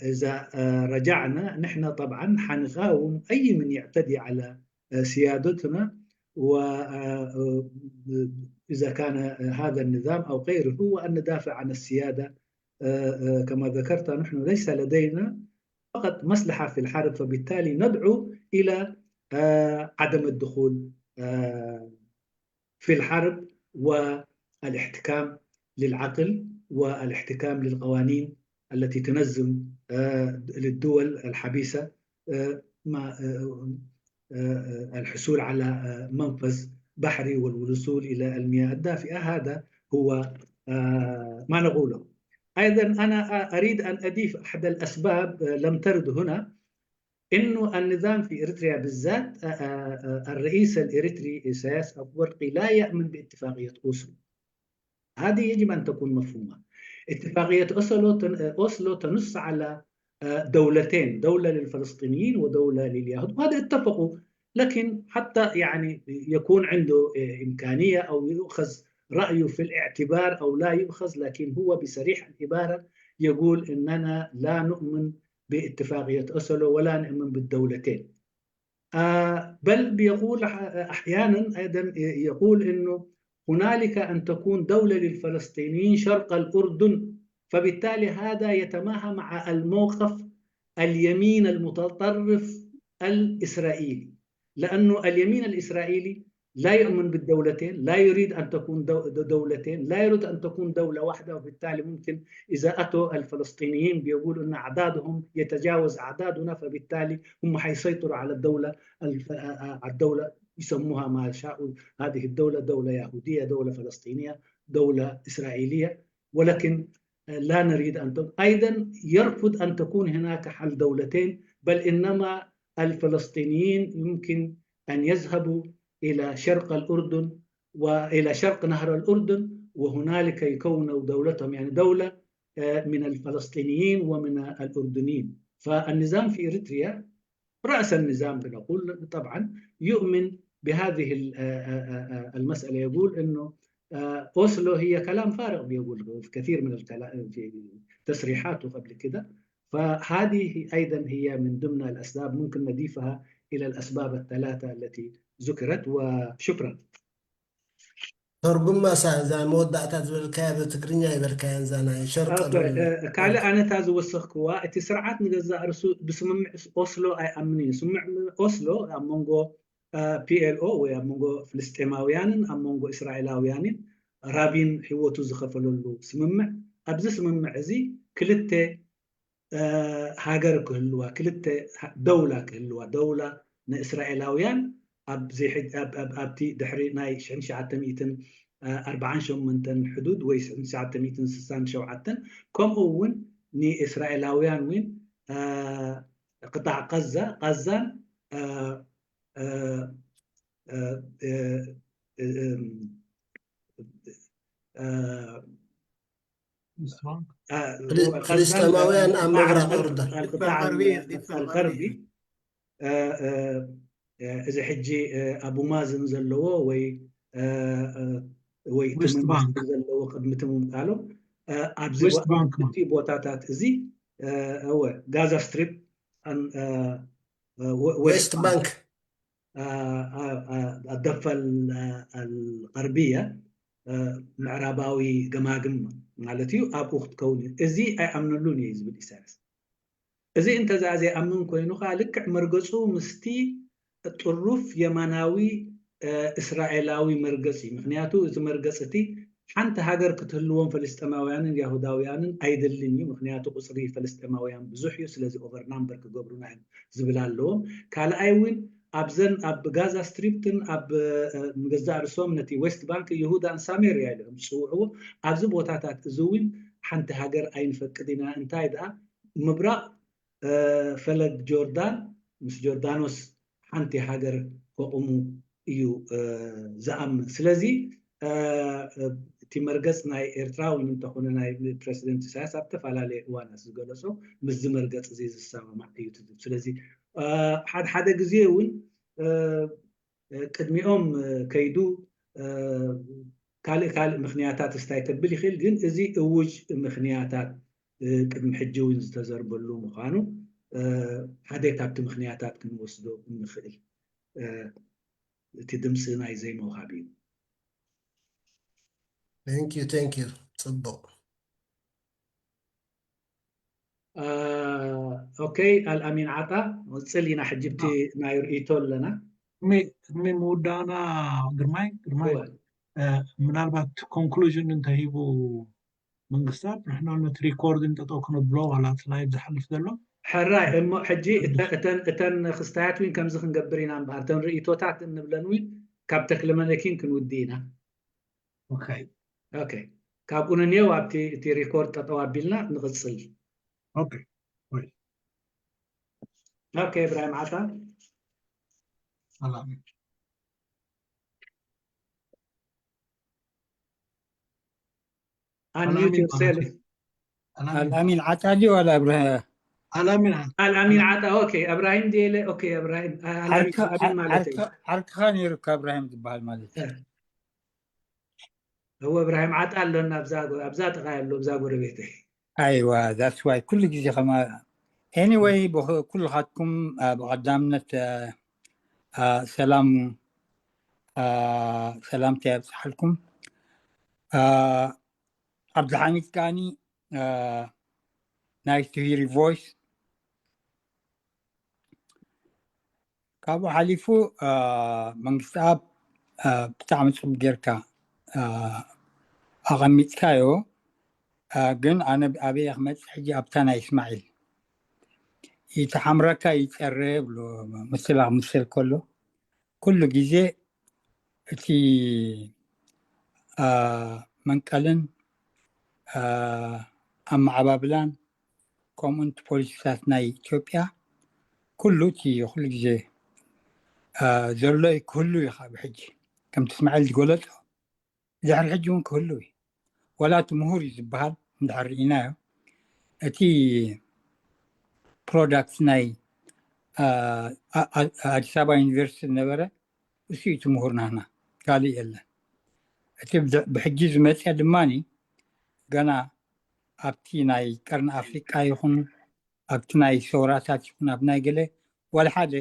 إذا رجعنا، نحن طبعا حنقاوم أي من يعتدي على سيادتنا، وإذا كان هذا النظام أو غيره، وأن ندافع عن السيادة. كما ذكرت، نحن ليس لدينا فقط مصلحة في الحرب، فبالتالي ندعو إلى عدم الدخول في الحرب والاحتكام للعقل والاحتكام للقوانين التي تنظم للدول الحبيسة الحصول على منفذ بحري والوصول إلى المياه الدافئة. هذا هو ما نقوله. أيضا أنا أريد أن أضيف أحد الأسباب لم ترد هنا، إنه النظام في إريتريا بالذات، الرئيس الإريتري إسياس أفورقي لا يأمن باتفاقية أوسلو. هذه يجب أن تكون مفهومة. اتفاقية أوسلو أوسلو تنص على دولتين، دولة للفلسطينيين ودولة لليهود، وهذا اتفقوا لكن حتى يعني يكون عنده إمكانية أو يؤخذ رأيه في الاعتبار أو لا يؤخذ، لكن هو بصريح العبارة يقول إننا لا نؤمن باتفاقية أوسلو ولا نؤمن بالدولتين. آه، بل بيقول أح- أحيانا أيضا يقول إنه هنالك أن تكون دولة للفلسطينيين شرق الأردن، فبالتالي هذا يتماهى مع الموقف اليمين المتطرف الإسرائيلي، لأنه اليمين الإسرائيلي لا يؤمن بالدولتين، لا يريد أن تكون دو- دولتين، لا يريد أن تكون دولة واحدة، وبالتالي ممكن إذا أتوا الفلسطينيين بيقولوا أن أعدادهم يتجاوز أعدادنا، فبالتالي هم حيسيطروا على الدولة الف- على الدولة يسموها ما شاءوا، هذه الدولة دولة يهودية، دولة فلسطينية، دولة إسرائيلية، ولكن لا نريد أن تكون. أيضا يرفض أن تكون هناك حل دولتين، بل إنما الفلسطينيين يمكن أن يذهبوا إلى شرق الأردن وإلى شرق نهر الأردن، وهنالك يكونوا دولتهم، يعني دولة آه، من الفلسطينيين ومن الأردنيين. فالنظام في إريتريا رأس النظام بنقول طبعا يؤمن بهذه ال- آه، آه، آه، المسألة، يقول أنه آه، أوسلو هي كلام فارغ، بيقول في كثير من الكلام في تصريحاته قبل كده. فهذه أيضا هي من ضمن الأسباب، ممكن نضيفها إلى الأسباب الثلاثة التي ذكرت. وشكرا. ተርጉማሳ እዛ መወዳእታ ዝበልካያ ብትግርኛ ይበልካያ እዛ ናይ ሸርቀ ካልእ ኣነ እታ ዝወሰኽክዋ እቲ ስርዓት ንገዛእ ርእሱ ብስምምዕ ኦስሎ ኣይኣምን እዩ። ስምምዕ ኦስሎ ኣብ መንጎ ፒኤልኦ ወይ ኣብ መንጎ ፍልስጤማውያንን ኣብ መንጎ እስራኤላውያንን ራቢን ህይወቱ ዝኸፈለሉ ስምምዕ። ኣብዚ ስምምዕ እዚ ክልተ ሃገር ክህልዋ፣ ክልተ ደውላ ክህልዋ፣ ደውላ ንእስራኤላውያን ኣብቲ ድሕሪ ናይ ሽሕን ትሽዓተ ሚእትን ኣርባዓን ሸሞንተን ሕዱድ ወይ ሽሕን ትሽዓተ ሚእትን ስሳን ሸውዓተን፣ ከምኡ እውን ንእስራኤላውያን እውን ቅጣዕ ቃዛ ቃዛን ፍልስጤማውያን ኣብ ምብራቕ ኡርደን الغربي እዚ ሕጂ ኣቡ ማዝን ዘለዎ ወይ ወይ እቲ መንግስቲ ዘለዎ ቅድሚ እቲ ምምጣሎም ኣብዚ ቦታታት እዚ እወ ጋዛ ስትሪፕ ዌስት ባንክ الضفة الغربية ምዕራባዊ ገማግም ማለት እዩ። ኣብኡ ክትከውን እዩ። እዚ ኣይኣምነሉን እየ ዝብል ኢሳያስ። እዚ እንተዛ ዘይኣምን ኮይኑ ከዓ ልክዕ መርገፁ ምስቲ ጥሩፍ የማናዊ እስራኤላዊ መርገፂ። ምክንያቱ እቲ መርገፂ እቲ ሓንቲ ሃገር ክትህልዎም ፈለስጠማውያንን ያሁዳውያንን ኣይደልን እዩ። ምክንያቱ ቁፅሪ ፈለስጠማውያን ብዙሕ እዩ። ስለዚ ኦቨር ናምበር ክገብሩና እዮም ዝብል ኣለዎም። ካልኣይ እውን ኣብዘን ኣብ ጋዛ ስትሪፕትን ኣብ ንገዛእ ርእሶም ነቲ ዌስት ባንክ ይሁዳን ሳሜርያ ኢሎም ዝፅውዕዎ ኣብዚ ቦታታት እዚ እውን ሓንቲ ሃገር ኣይንፈቅድ ኢና። እንታይ ደኣ ምብራቕ ፈለግ ጆርዳን ምስ ጆርዳኖስ ሓንቲ ሃገር ከቑሙ እዩ ዝኣምን። ስለዚ እቲ መርገፅ ናይ ኤርትራ እውን እንተኾነ ናይ ፕረሲደንት ኢሳያስ ኣብ ዝተፈላለየ እዋናት ዝገለፆ ምስዚ መርገፅ እዚ ዝሰማማዕ እዩ ትብል። ስለዚ ሓደ ሓደ ግዜ እውን ቅድሚኦም ከይዱ ካልእ ካልእ ምክንያታት እስታይ ከብል ይኽእል፣ ግን እዚ እውጅ ምክንያታት ቅድሚ ሕጂ እውን ዝተዘርበሉ ምዃኑ ሓደ ካብቲ ምክንያታት ክንወስዶ እንኽእል። እቲ ድምፂ ናይ ዘይምውሃብ እዩ። Thank you, thank you. ፅቡቕ። ኦኬ፣ ኣልኣሚን ዓጣ፣ ቅፅል ኢና ሕጂ ብቲ ናይ ርእይቶ ኣለና። ቅድሚ ምውዳእና ግርማይ፣ ግርማይ፣ ምናልባት ኮንክሉዥን እንተሂቡ መንግስታት ንሕና ነቲ ሪኮርዲንግ ጠጠው ክነብሎ ዋላ እቲ ላይቭ ዝሓልፍ ዘሎ ሕራይ እሞ ሕጂ እተን ክስታያት እውን ከምዚ ክንገብር ኢና እምበኣር እተን ርእይቶታት እንብለን እውን ካብ ተክለመለኪን ክንውዲ ኢና። ኦኬ ኦኬ ካብኡ ንንየው ኣብቲ እቲ ሪኮርድ ጠጠው ኣቢልና ንቕፅል። ኦኬ ኦኬ እብራሂም ዓጣ ሰላም unmute yourself. ኣልኣሚን ዓጣ ድዩ ዋላ እብራሂም? ኣላሚን ኣልኣሚን ዓጣ። ኦኬ፣ እብራሂም ዲለ። ኦኬ፣ እብራሂም ኣላሚን ዓጣ ማለት እዩ። ዓርክኻ ነይሩ ካብ እብራሂም ዝበሃል ማለት እዩ። እወ፣ እብራሂም ዓጣ ኣሎ ኣብዛ ጥቃ ኣሎ ኣብዛ ጎረቤተይ። ኣይዋ that's why ኩሉ ግዜ ከማ anyway ኩልኻትኩም ብቐዳምነት ሰላም ሰላምታ የብፅሓልኩም። ዓብድልሓሚድ ከዓኒ nice to hear your voice። ካብኡ ሓሊፉ መንግስቲ ኣብ ብጣዕሚ ፅቡቅ ጌርካ ኣቐሚጥካዮ። ግን ኣነ ኣበየ ክመፅእ ሕጂ ኣብታ ናይ እስማዒል ይተሓምረካ ይፀረ ብሎ ምስላ ክምስል ከሎ ኩሉ ግዜ እቲ መንቀልን ኣመዓባብላን ከምኡ እቲ ፖሊሲታት ናይ ኢትዮጵያ ኩሉ እቲ ኩሉ ግዜ ዘሎ ክህሉ እዩ። ካብ ሕጂ ከምቲ እስማዒል ዝገለፆ ድሕሪ ሕጂ እውን ክህሉ እዩ። ዋላ እቲ ምሁር እዩ ዝበሃል እንድሕር ርኢናዮ እቲ ፕሮዳክት ናይ ኣዲስ ኣበባ ዩኒቨርሲቲ ዝነበረ እሱ እዩ እቲ ምሁር ናህና ካልእ የለን። እቲ ብሕጂ ዝመፀ ድማ ገና ኣብቲ ናይ ቀርኒ ኣፍሪቃ ይኹን ኣብቲ ናይ ሰውራታት ይኹን ኣብ ናይ ገለ ዋላ ሓደ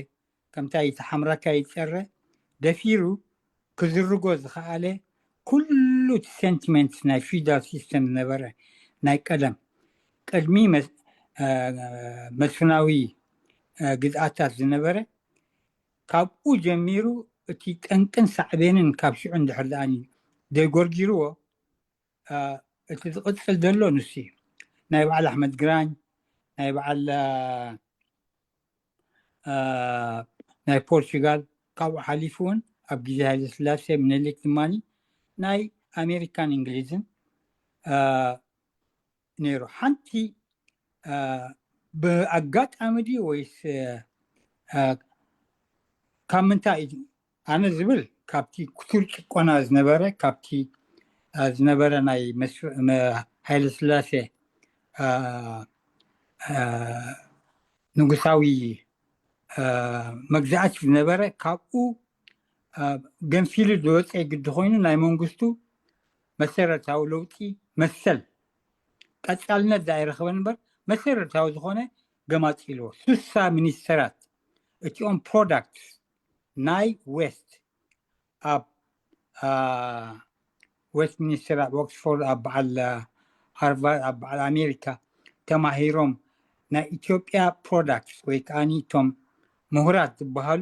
ከምታ ይተሓምረካ ይፀረ ደፊሩ ክዝርጎ ዝኸኣለ ኩሉ እቲ ሴንቲመንት ናይ ፊውዳል ሲስተም ዝነበረ ናይ ቀደም ቅድሚ መስፍናዊ ግዝኣታት ዝነበረ ካብኡ ጀሚሩ እቲ ጠንቅን ሳዕቤንን ካብ ሽዑ እንድሕር ደኣ ዘይጎርጊርዎ እቲ ዝቕፅል ዘሎ ንሱ እዩ። ናይ በዓል ኣሕመድ ግራኝ ናይ በዓል ናይ ፖርቹጋል ካብኡ ሓሊፉ እውን ኣብ ግዜ ሃይለ ስላሴ ምኒልክ ድማ ናይ ኣሜሪካን እንግሊዝን ነይሩ። ሓንቲ ብኣጋጣሚ ድዩ ወይስ ካብ ምንታይ ኣነ ዝብል ካብቲ ክቱር ጭቆና ዝነበረ ካብቲ ዝነበረ ናይ ሃይለ ስላሴ ንጉሳዊ መግዛእቲ ዝነበረ ካብኡ ገንፊሉ ዝወፀ ግዲ ኮይኑ ናይ መንግስቱ መሰረታዊ ለውጢ መሰል ቀፃልነት ዝኣይረኸበን እምበር መሰረታዊ ዝኾነ ገማፂ ኢልዎ ስሳ ሚኒስተራት እቲኦም ፕሮዳክት ናይ ዌስት ኣብ ዌስት ሚኒስተር ኣብ ኦክስፎርድ ኣብ በዓል ሃርቫርድ ኣብ በዓል ኣሜሪካ ተማሂሮም ናይ ኢትዮጵያ ፕሮዳክትስ ወይ ከዓ እቶም ምሁራት ዝበሃሉ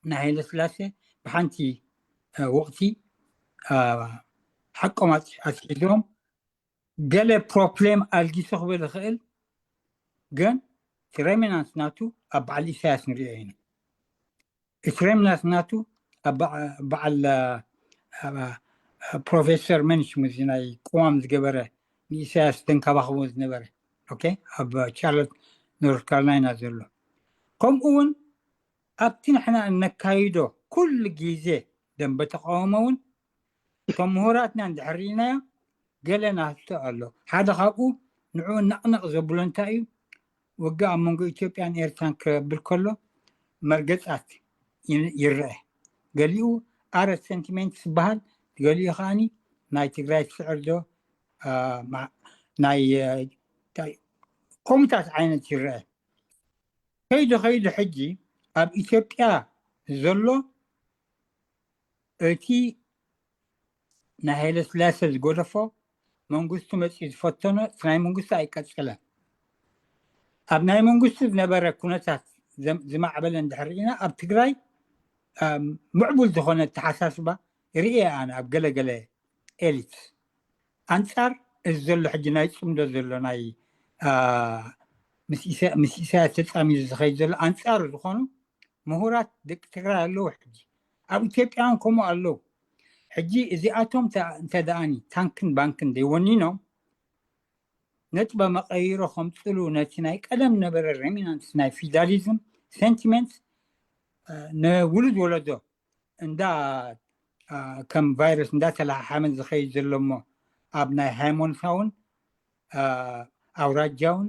ናይ ሃይለስላሴ ብሓንቲ ወቅቲ ሓቆም ኣትሒዞም ገለ ፕሮብሌም ኣልጊሱ ክብል ይኽእል ግን እቲ ሬሚናንስ ናቱ ኣብ በዓል ኢሳያስ ንሪኦ ኢና። እቲ ሬሚናንስ ናቱ ኣብ በዓል ፕሮፌሰር መን ሽሙ እዚ ናይ ቅዋም ዝገበረ ንኢሳያስ ዘንከባኽቦ ዝነበረ ኦኬ ኣብ ቻርሎት ኖርት ካሮላይና ዘሎ ከምኡ እውን ኣብቲ ንሕና እነካይዶ ኩሉ ግዜ ደንበ ተቃውሞ እውን እቶም ምሁራትና እንድሕር ርኢናዮ ገለ ናህቶ ኣሎ። ሓደ ካብኡ ንዕኡ ነቕነቕ ዘብሎ እንታይ እዩ? ውግእ ኣብ መንጎ ኢትዮጵያን ኤርትራን ክብል ከሎ መርገጻት ይረአ። ገሊኡ ኣረት ሰንቲሜንት ዝበሃል፣ ገሊኡ ከዓኒ ናይ ትግራይ ትስዕር ዶ ናይ ከምኡታት ዓይነት ይረአ። ከይዱ ከይዱ ሕጂ ኣብ ኢትዮጵያ ዘሎ እቲ ናይ ሃይለስላሴ ዝጎደፎ መንግስቱ መፂኡ ዝፈተኖ እቲ ናይ መንግስቱ ኣይቀፀለን። ኣብ ናይ መንግስቱ ዝነበረ ኩነታት ዝማዕበለ እንድሕር ርኢና ኣብ ትግራይ ምዕቡል ዝኾነ ኣተሓሳስባ ርእየ ኣነ ኣብ ገለገለ ኤሊት ኣንፃር እዚ ዘሎ ሕጂ ናይ ፅምዶ ዘሎ ናይ ምስ ኢሳያስ ተፃሚዱ ዝኸይድ ዘሎ ኣንፃሩ ዝኾኑ ምሁራት ደቂ ትግራይ ኣለዉ። ሕጂ ኣብ ኢትዮጵያ እውን ከምኡ ኣለዉ። ሕጂ እዚኣቶም እንተ ደኣኒ ታንክን ባንክን ዘይወኒኖም ነጥበ መቐይሮ ከምፅሉ ነቲ ናይ ቀደም ነበረ ሬሚናንትስ ናይ ፊውዳሊዝም ሴንቲመንት ንውሉድ ወለዶ እንዳ ከም ቫይረስ እንዳተለሓሓመ ዝኸይድ ዘሎ እሞ ኣብ ናይ ሃይማኖታውን ኣውራጃውን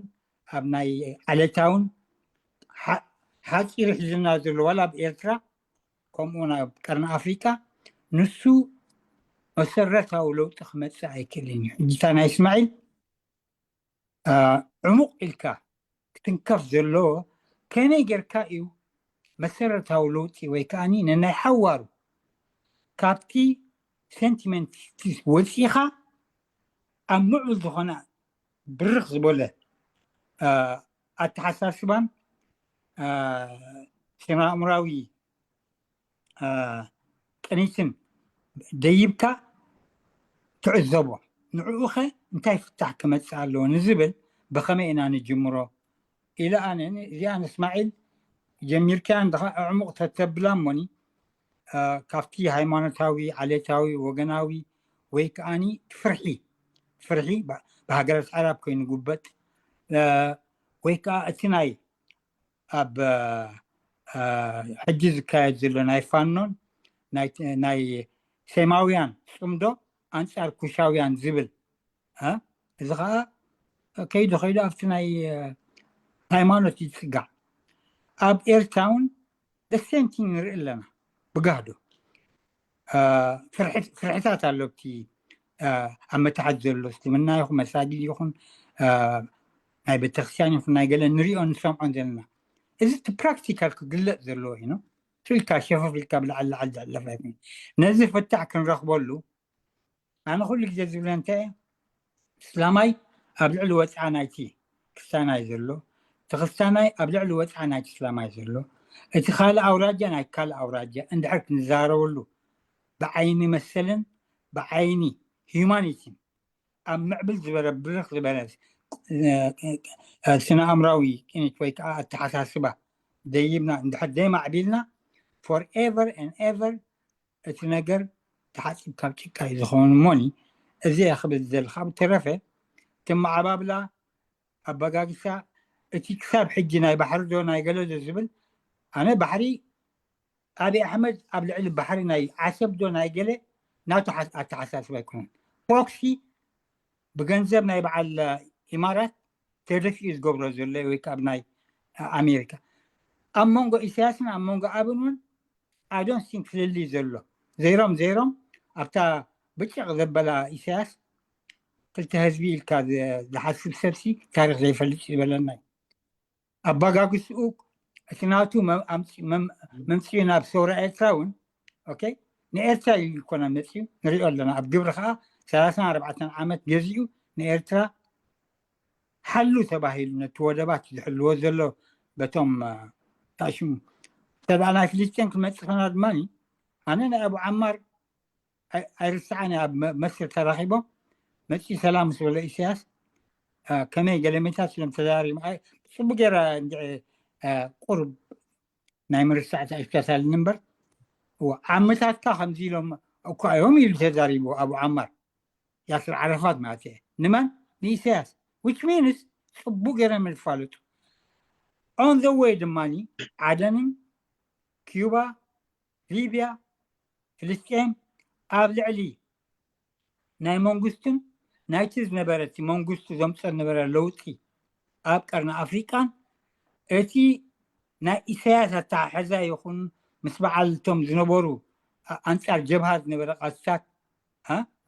ኣብ ናይ ዓሌታውን ሓፂር ሒዝና ዘሎ ዋላ ኣብ ኤርትራ ከምኡ ኣብ ቀርኒ ኣፍሪቃ ንሱ መሰረታዊ ለውጢ ክመፅእ ኣይክእልን እዩ። ሕጂታ ናይ እስማዒል ዕሙቕ ኢልካ ክትንከፍ ዘለዎ ከመይ ጌርካ እዩ መሰረታዊ ለውጢ ወይ ከዓኒ ነናይ ሓዋሩ ካብቲ ሴንቲመንት ወፂኻ ኣብ ምዕቡል ዝኾነ ብርኽ ዝበለ ኣተሓሳስባን ስነ ኣእምራዊ ቅኒትን ደይብካ ትዕዘቦ። ንዕኡኸ እንታይ ፍታሕ ክመፅእ ኣለዎ ንዝብል ብኸመይ ኢና ንጅምሮ ኢለ ኣነ እዚኣ ንእስማዒል ጀሚርካያ እንድኻ ኣዕሙቕ ተተብላ እሞኒ ካብቲ ሃይማኖታዊ ዓሌታዊ ወገናዊ ወይ ከዓኒ ፍርሒ ፍርሒ ብሃገራት ዓራብ ኮይኑ ጉበጥ ወይ ከዓ እቲ ናይ ኣብ ሕጂ ዝካየድ ዘሎ ናይ ፋኖን ናይ ሴማውያን ፅምዶ ኣንፃር ኩሻውያን ዝብል እዚ ከዓ ከይዱ ከይዱ ኣብቲ ናይ ሃይማኖት ይፅጋዕ። ኣብ ኤርትራውን ደሴንቲን ንርኢ ኣለና ብጋህዶ ፍርሕታት ኣሎ ኣብቲ ኣብ መታሕት ዘሎ እስልምና ይኹን መሳጊድ ይኹን ናይ ቤተክርስትያን ይኹን ናይ ገለ ንሪኦ ንሰምዖን ዘለና እዚ እቲ ፕራክቲካል ክግለፅ ዘለዎ እዩ። ስኢልካ ሸፈፍ ኢልካ ብላዕሊ ላዕሊ ዝሕለፍ ኣይኮነ። ነዚ ፍታሕ ክንረኽበሉ ኣነ ኩሉ ግዜ ዝብለ እንታይ እስላማይ ኣብ ልዕሊ ወፅዓ ናይቲ ክስታናይ ዘሎ እቲ ክስታናይ ኣብ ልዕሊ ወፅዓ ናይቲ እስላማይ ዘሎ እቲ ካልእ ኣውራጃ ናይ ካልእ ኣውራጃ እንድሕር ክንዛረበሉ ብዓይኒ መሰልን ብዓይኒ ሂዩማኒቲን ኣብ ምዕብል ዝበለ ብርኽ ዝበለ ስነ ኣእምራዊ ቅኒት ወይ ከዓ ኣተሓሳስባ ደይብና እንድሕር ደይማዕቢልና forever and ever እቲ ነገር ተሓፂብ ካብ ጭቃ እዩ ዝኸውን። እሞኒ እዚ እየ ክብል ዝደሊ። ካብ ተረፈ እቲ መዓባብላ ኣበጋግሳ እቲ ክሳብ ሕጂ ናይ ባሕሪ ዶ ናይ ገለ ዶ ዝብል ኣነ ባሕሪ ኣብይ ኣሕመድ ኣብ ልዕሊ ባሕሪ ናይ ዓሰብ ዶ ናይ ገለ ናቱ ኣተሓሳስባ ኣይኮነን። ፕሮክሲ ብገንዘብ ናይ በዓል ኢማራት ተደፊኡ ዝገብሮ ዘሎ ወይ ከዓ ናይ ኣሜሪካ ኣብ መንጎ ኢሳያስን ኣብ መንጎ ኣብን እውን ኣዶን ሲንክ ፍልልይ ዘሎ ዘይሮም ዘይሮም ኣብታ ብጭቕ ዘበላ ኢሳያስ ክልተ ህዝቢ ኢልካ ዝሓስብ ሰብሲ ታሪክ ዘይፈልጥ ዝበለና ኣባጋግስኡ እቲ ናቱ መምፅኡ ናብ ሰውራ ኤርትራ እውን ንኤርትራ ኢሉ ይኮና መፅኡ ንሪኦ ኣለና። ኣብ ግብሪ ከዓ ሰላሳን ኣርባዕተን ዓመት ገዚኡ ንኤርትራ ሓሉ ተባሂሉ ነቲ ወደባት ዝሕልዎ ዘሎ በቶም ታሽሙ ተብኣ ናይ ፍልስጤን ክመፅእ ከና ድማ ኣነ ናይ ኣቡ ዓማር ኣይርስዓን ኣብ መስር ተራኺቦም መፂ ሰላም ምስ በለ ኢሳያስ ከመይ ገለሜታት ስለም ተዛሪም ብፅቡቅ ገይራ ቁርብ ናይ ምርሳዕ ተኣሽካታልን እምበር ዓመታትካ ከምዚ ኢሎም እኳ እዮም ኢሉ ተዛሪቡ ኣቡ ዓማር ያስር ዓረፋት ማለት እየ ንመን ንኢሳያስ which means ፅቡቅ ገይሮም ዝፋለጡ on the way ድማ ዓደንን ኪዩባ ሊብያ ፍልስጤም ኣብ ልዕሊ ናይ መንግስትን ናይቲ ዝነበረ እቲ መንግስቱ ዘምፀ ዝነበረ ለውጢ ኣብ ቀርኒ ኣፍሪቃን እቲ ናይ ኢሳያስ ኣተሓሕዛ ይኹን ምስ በዓል እቶም ዝነበሩ ኣንፃር ጀብሃ ዝነበረ ቃልስታት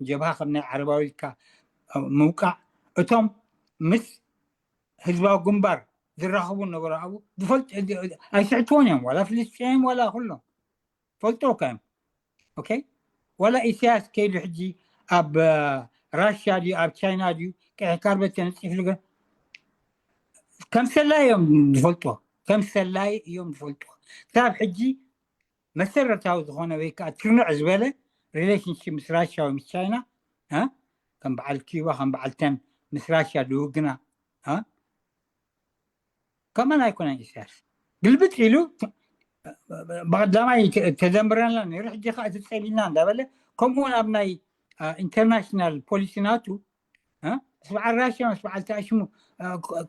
ጀብሃ ከም ናይ ዓረባዊ ኢልካ ምውቃዕ እቶም ምስ ህዝባዊ ግንባር ዝራኸቡ ነበሩ ኣብኡ ዝፈልጡ ኣይስሕትዎን እዮም ዋላ ፍልስጤም ዋላ ኩሎም ፈልጦ እካ እዮም okay ዋላ ኢሳያስ ከይዱ ሕጂ ኣብ ራሽያ ድዩ ኣብ ቻይና ድዩ ቀይሕ ካርበት ተነፂፍሉ ግን ከም ሰላይ እዮም ዝፈልጦ ከም ሰላይ እዮም ዝፈልጦ ክሳብ ሕጂ መሰረታዊ ዝኾነ ወይ ከዓ ትርንዕ ዝበለ relationship ምስ ራሽያ ወይ ምስ ቻይና ከም በዓል ኪባ ከም በዓልተን ምስ ራሽያ ድውግና ከማን ኣይኮነን ኢሳያስ ግልብጥ ኢሉ ብቀዳማይ ተዘምረና ነይሩ ሕጂ ከዓ እቲ ፀሊና እንዳበለ ከምኡውን ኣብ ናይ international policy ናቱ ምስ በዓል ራሽያ ምስ በዓል ተኣሽሙ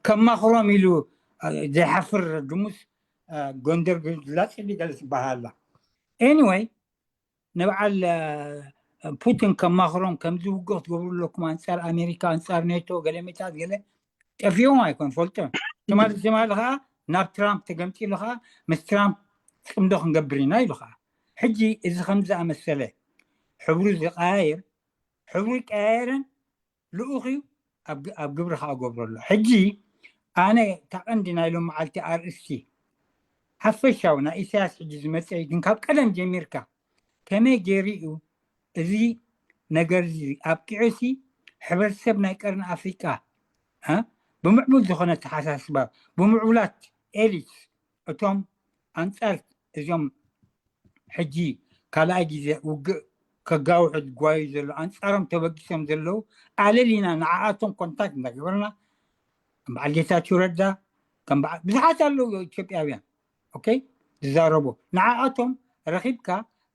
ከማኽሮም ኢሉ ዘይሓፍር ድሙስ ጎንደር ላፅሊ ገለ ትበሃል ኣላ anyway ንበዓል ፑቲን ከማኽሮም ከምዚ ውግእ ክትገብሩ ኣለኩም ኣንፃር ኣሜሪካ ኣንፃር ኔቶ ገለሜታት ገለ ጠፊኦም ኣይኮን ፈልጦ ትማሊ ትማሊ ከዓ ናብ ትራምፕ ተገምጢሉ ከዓ ምስ ትራምፕ ፅምዶ ክንገብር ኢና ኢሉ ከዓ ሕጂ እዚ ከም ዝኣመሰለ ሕብሩ ዝቀያየር ሕብሩ ይቀያየርን ልኡኽ እዩ ኣብ ግብሪ ከዓ ገብሮ ኣሎ ሕጂ ኣነ እታ ቀንዲ ናይ ሎም መዓልቲ ኣርእስቲ ሓፈሻዊ ናይ ኢሳያስ ሕጂ ዝመፀ ግን ካብ ቀደም ጀሚርካ ከመይ ገይሩ እዩ እዚ ነገር እዚ ኣብቂዑ ሲ ሕብረተሰብ ናይ ቀርኒ ኣፍሪቃ ብምዕቡል ዝኾነ ተሓሳስባ ብምዕቡላት ኤሊት እቶም ኣንጻር እዚኦም ሕጂ ካልኣይ ግዜ ውግእ ከጋውሑ ዝጓዩ ዘለዉ ኣንጻሮም ተበጊሶም ዘለዉ ኣለሊና ንዓኣቶም ኮንታክት እንዳገበርና ከም በዓል ጌታቸው ረዳ ብዙሓት ኣለዉ ኢትዮጵያውያን ዝዛረቡ ንዓኣቶም ረኺብካ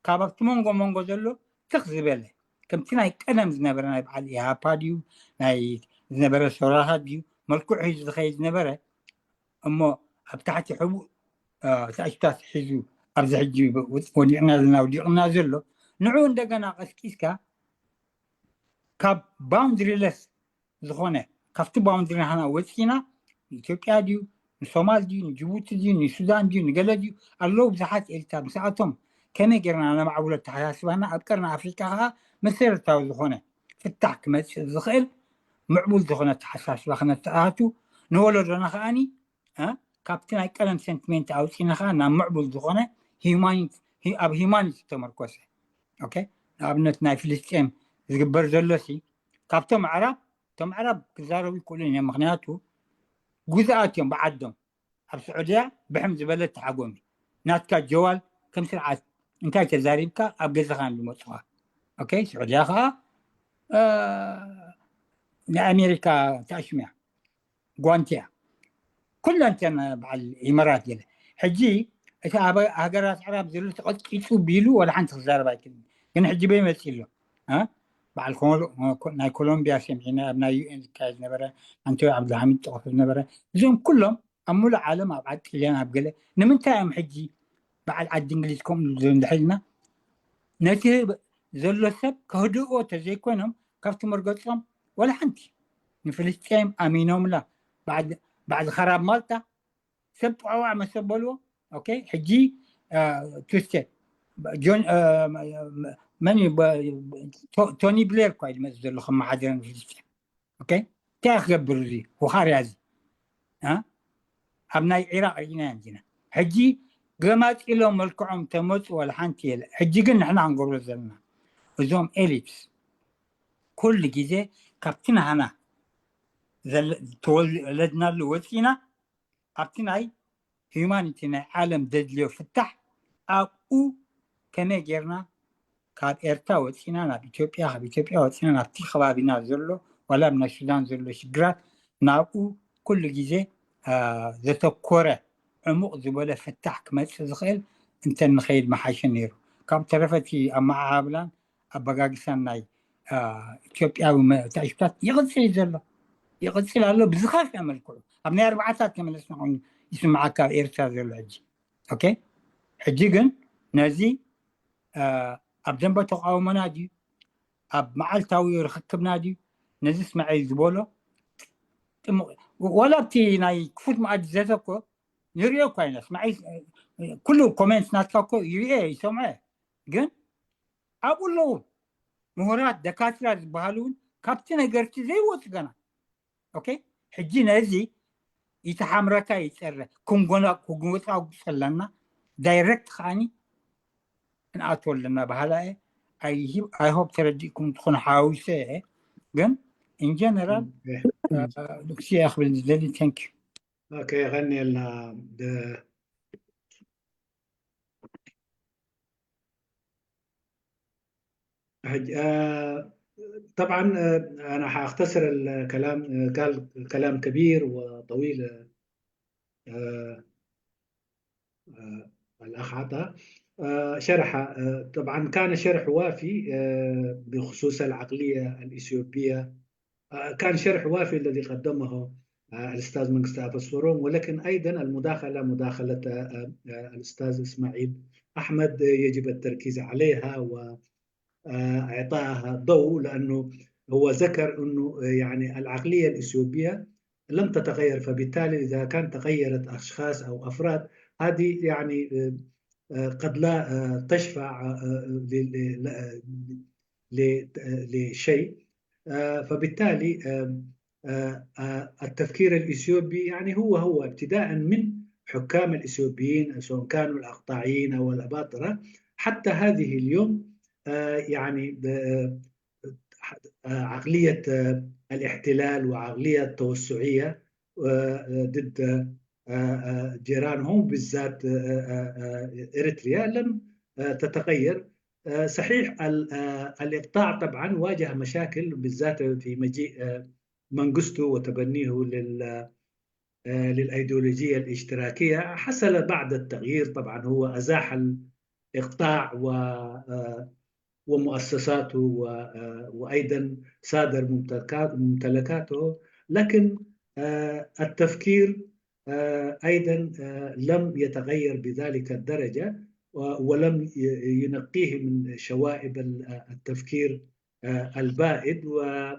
ካብ ኣብቲ መንጎ መንጎ ዘሎ ትኽ ዝበለ ከምቲ ናይ ቀደም ዝነበረ ናይ በዓል ኢሃፓ ድዩ ናይ ዝነበረ ሰራሃት ድዩ መልክዑ ሒዙ ዝኸይድ ዝነበረ እሞ ኣብ ታሕቲ ሕቡእ ታእሽታት ሒዙ ኣብዚ ሕጂ ወዲቕና ዘለና ውዲቕና ዘሎ ንዑ እንደገና ቀስቂስካ ካብ boundaryless ዝኾነ ካብቲ boundary ናህና ወፂና ንኢትዮጵያ ድዩ ንሶማል ድዩ ንጅቡቲ ድዩ ንሱዳን ድዩ ንገለ ድዩ ኣለዉ ብዙሓት ኤልታት ምስኣቶም ከመይ ጌርና ነማዕብሎ ኣተሓሳስባና ኣብ ቀርኒ ኣፍሪካ ከዓ መሰረታዊ ዝኾነ ፍታሕ ክመፅእ ዝኽእል ምዕቡል ዝኾነ ኣተሓሳስባ ክነተኣቱ ንወለዶና ከዓኒ ካብቲ ናይ ቀደም sentiment ኣውፂና ከዓ ናብ ምዕቡል ዝኾነ ኣብ humanity ዝተመርኮሰ ንኣብነት ናይ ፍልስጤም ዝግበር ዘሎ ሲ ካብቶም ኣዕራብ እቶም ኣዕራብ ክዛረቡ ይክእሉ እዮም ምክንያቱ ግዙኣት እዮም ብዓዶም ኣብ ስዑድያ ብሕም ዝበለ ተሓጎሚ ናትካ ጀዋል ከም ስርዓት እንታይ ተዛሪብካ ኣብ ገዛኻ ዝመፅዋ ስዑድያ ከዓ ናይ ኣሜሪካ ተኣሽምያ ጓንቲያ ኩለን ተን በዓል ኢመራት ገለ ሕጂ እቲ ኣብ ሃገራት ዕራብ ዘሎ ተቐጥቂጡ ቢሉ ወላ ሓንቲ ክዛረብ ኣይክልን ግን ሕጂ በይ መፂ ኣሎ በዓል ናይ ኮሎምቢያ ሰሚዕና ኣብ ናይ ዩኤን ዝካየድ ዝነበረ ኣንቶዮ ዓብዱልሓሚድ ጠቕሱ ዝነበረ እዚኦም ኩሎም ኣብ ሙሉእ ዓለም ኣብ ዓጢልያን ኣብ ገለ ንምንታይ እዮም ሕጂ በዓል ዓዲ እንግሊዝ ከምኡ ዝብል እንድሕር ኢልና ነቲ ዘሎ ሰብ ከህድእዎ ተዘይኮይኖም ካብቲ መርገፆም ወላ ሓንቲ ንፍልስጤም ኣሚኖምላ ባዕዲ ኸራብ ማልታ ሰብ ጥዕዋዕ መሰበልዎ ሕጂ ቱስቴ መን ቶኒ ብሌር እኳ እዩ ዝመፅእ ዘሎ ከመሓደረ ንፍልስጤም እንታይ ክገብር እዚ ውኻርያ እዚ ኣብ ናይ ዒራቅ ርኢና ኢና ሕጂ ገማጢሎም መልክዖም ተመፁ ወላ ሓንቲ የለ ሕጂ ግን ንሕና ክንገብሮ ዘለና እዞም ኤሊትስ ኩሉ ግዜ ካብቲ ናህና ተወለድናሉ ወፂና ኣብቲ ናይ humanity ናይ ዓለም ዘድልዮ ፍታሕ ኣብኡ ከመይ ጌርና ካብ ኤርትራ ወፂና ናብ ኢትዮጵያ ካብ ኢትዮጵያ ወፂና ናብቲ ከባቢና ዘሎ ዋላ ኣብ ናይ ሱዳን ዘሎ ሽግራት ናብኡ ኩሉ ግዜ ዘተኮረ ዕሙቕ ዝበለ ፍታሕ ክመፅእ ዝኽእል እንተንኸይድ መሓሸ ነይሩ ካብ ተረፈቲ ኣመዓባብላን ኣበጋግሳን ናይ ኢትዮጵያዊ ተሽታት ይቕፅል ዘሎ ይቕፅል ኣሎ ብዝኸፍአ መልክዑ ኣብ ናይ ኣርባዓታት ተመለስና ኮይኑ ይስምዓካ ኣብ ኤርትራ ዘሎ ሕጂ ሕጂ ግን ነዚ ኣብ ደንበ ተቃውሞና ድዩ ኣብ መዓልታዊ ርክክብና ድዩ ነዚ እስማዒል ዝበሎ ዋላ ኣብቲ ናይ ክፉት መኣዲ ዘተ እኮ ንሪኦ እኳ ኢና እስማዒል ኩሉ ኮሜንት ናትካ እኮ ይሪኦ ይሰምዖ ግን ኣብኡ ኣለዉ ምሁራት ደካትራ ዝበሃሉ እውን ካብቲ ነገርቲ ዘይወፁ ገና ሕጂ ነዚ ይተሓምረካ ይፀረ ክንጎና ክጉመፃጉፅ ኣለና ዳይረክት ከዓኒ ክንኣትዎ ኣለና በሃላ እየ ኣይሆፕ ተረዲእኩም ትኾኑ ሓዊሰ እየ ግን ኢንጀነራል ንክሲ እየ ክብል ዝደሊ ተንክ ከየቀንየልና طبعا أنا حأختصر الكلام قال كلام كبير وطويل الأخ عطا شرح طبعا كان شرح وافي بخصوص العقلية الإثيوبية كان شرح وافي الذي قدمه الأستاذ منقست أفسفروم ولكن أيضا المداخلة مداخلة الأستاذ إسماعيل أحمد يجب التركيز عليها وإعطائها ضوء لأنه هو ذكر أنه يعني العقلية الإثيوبية لم تتغير، فبالتالي إذا كان تغيرت أشخاص أو أفراد، هذه يعني آه، آه، قد لا آه، تشفع آه، آه، ل- ل- ل- لشيء. آه، فبالتالي آه، آه، آه، التفكير الإثيوبي يعني هو هو ابتداء من حكام الإثيوبيين، سواء كانوا الأقطاعيين أو الأباطرة، حتى هذه اليوم آه، يعني آه، آه، عقلية آه، الاحتلال وعقلية توسعية آه، آه، ضد آه، آه، جيرانهم، بالذات آه، آه، آه، إريتريا، لم آه، تتغير. آه، صحيح، ال- آه، الإقطاع طبعا واجه مشاكل، بالذات في مجيء آه، منغستو وتبنيه لل- آه، للأيديولوجية الاشتراكية. حصل بعد التغيير طبعا، هو أزاح الإقطاع و آه، ومؤسساته و- آه، وأيضا صادر ممتلكات- ممتلكاته، لكن آه، التفكير آه، أيضا آه، لم يتغير بذلك الدرجة و- ولم ي- ينقيه من شوائب ال- آه، التفكير آه، البائد و-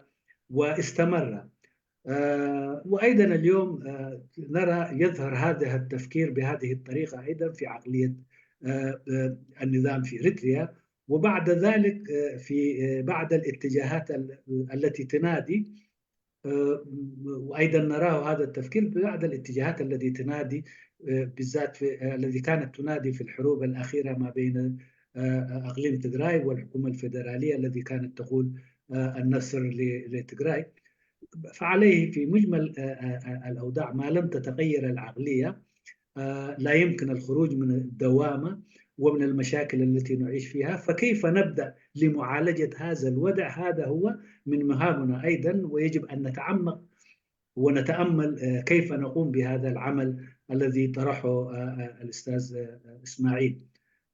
واستمر. آه، وأيضا اليوم آه، نرى يظهر هذا التفكير بهذه الطريقة أيضا في عقلية آه، آه، النظام في إريتريا، وبعد ذلك آه، في آه، بعض الاتجاهات ال- التي تنادي آه، وأيضا نراه هذا التفكير في بعض الاتجاهات التي تنادي آه، بالذات في آه، الذي كانت تنادي في الحروب الأخيرة ما بين آه، أقليم تجراي والحكومة الفيدرالية الذي كانت تقول آه، النصر ل- لتجراي. فعليه في مجمل آه، آه، آه، الأوضاع ما لم تتغير العقلية آه، لا يمكن الخروج من الدوامة ومن المشاكل التي نعيش فيها. فكيف نبدأ لمعالجة هذا الوضع؟ هذا هو من مهامنا أيضا، ويجب أن نتعمق ونتأمل آه، كيف نقوم بهذا العمل الذي طرحه آه، آه، الأستاذ آه، إسماعيل.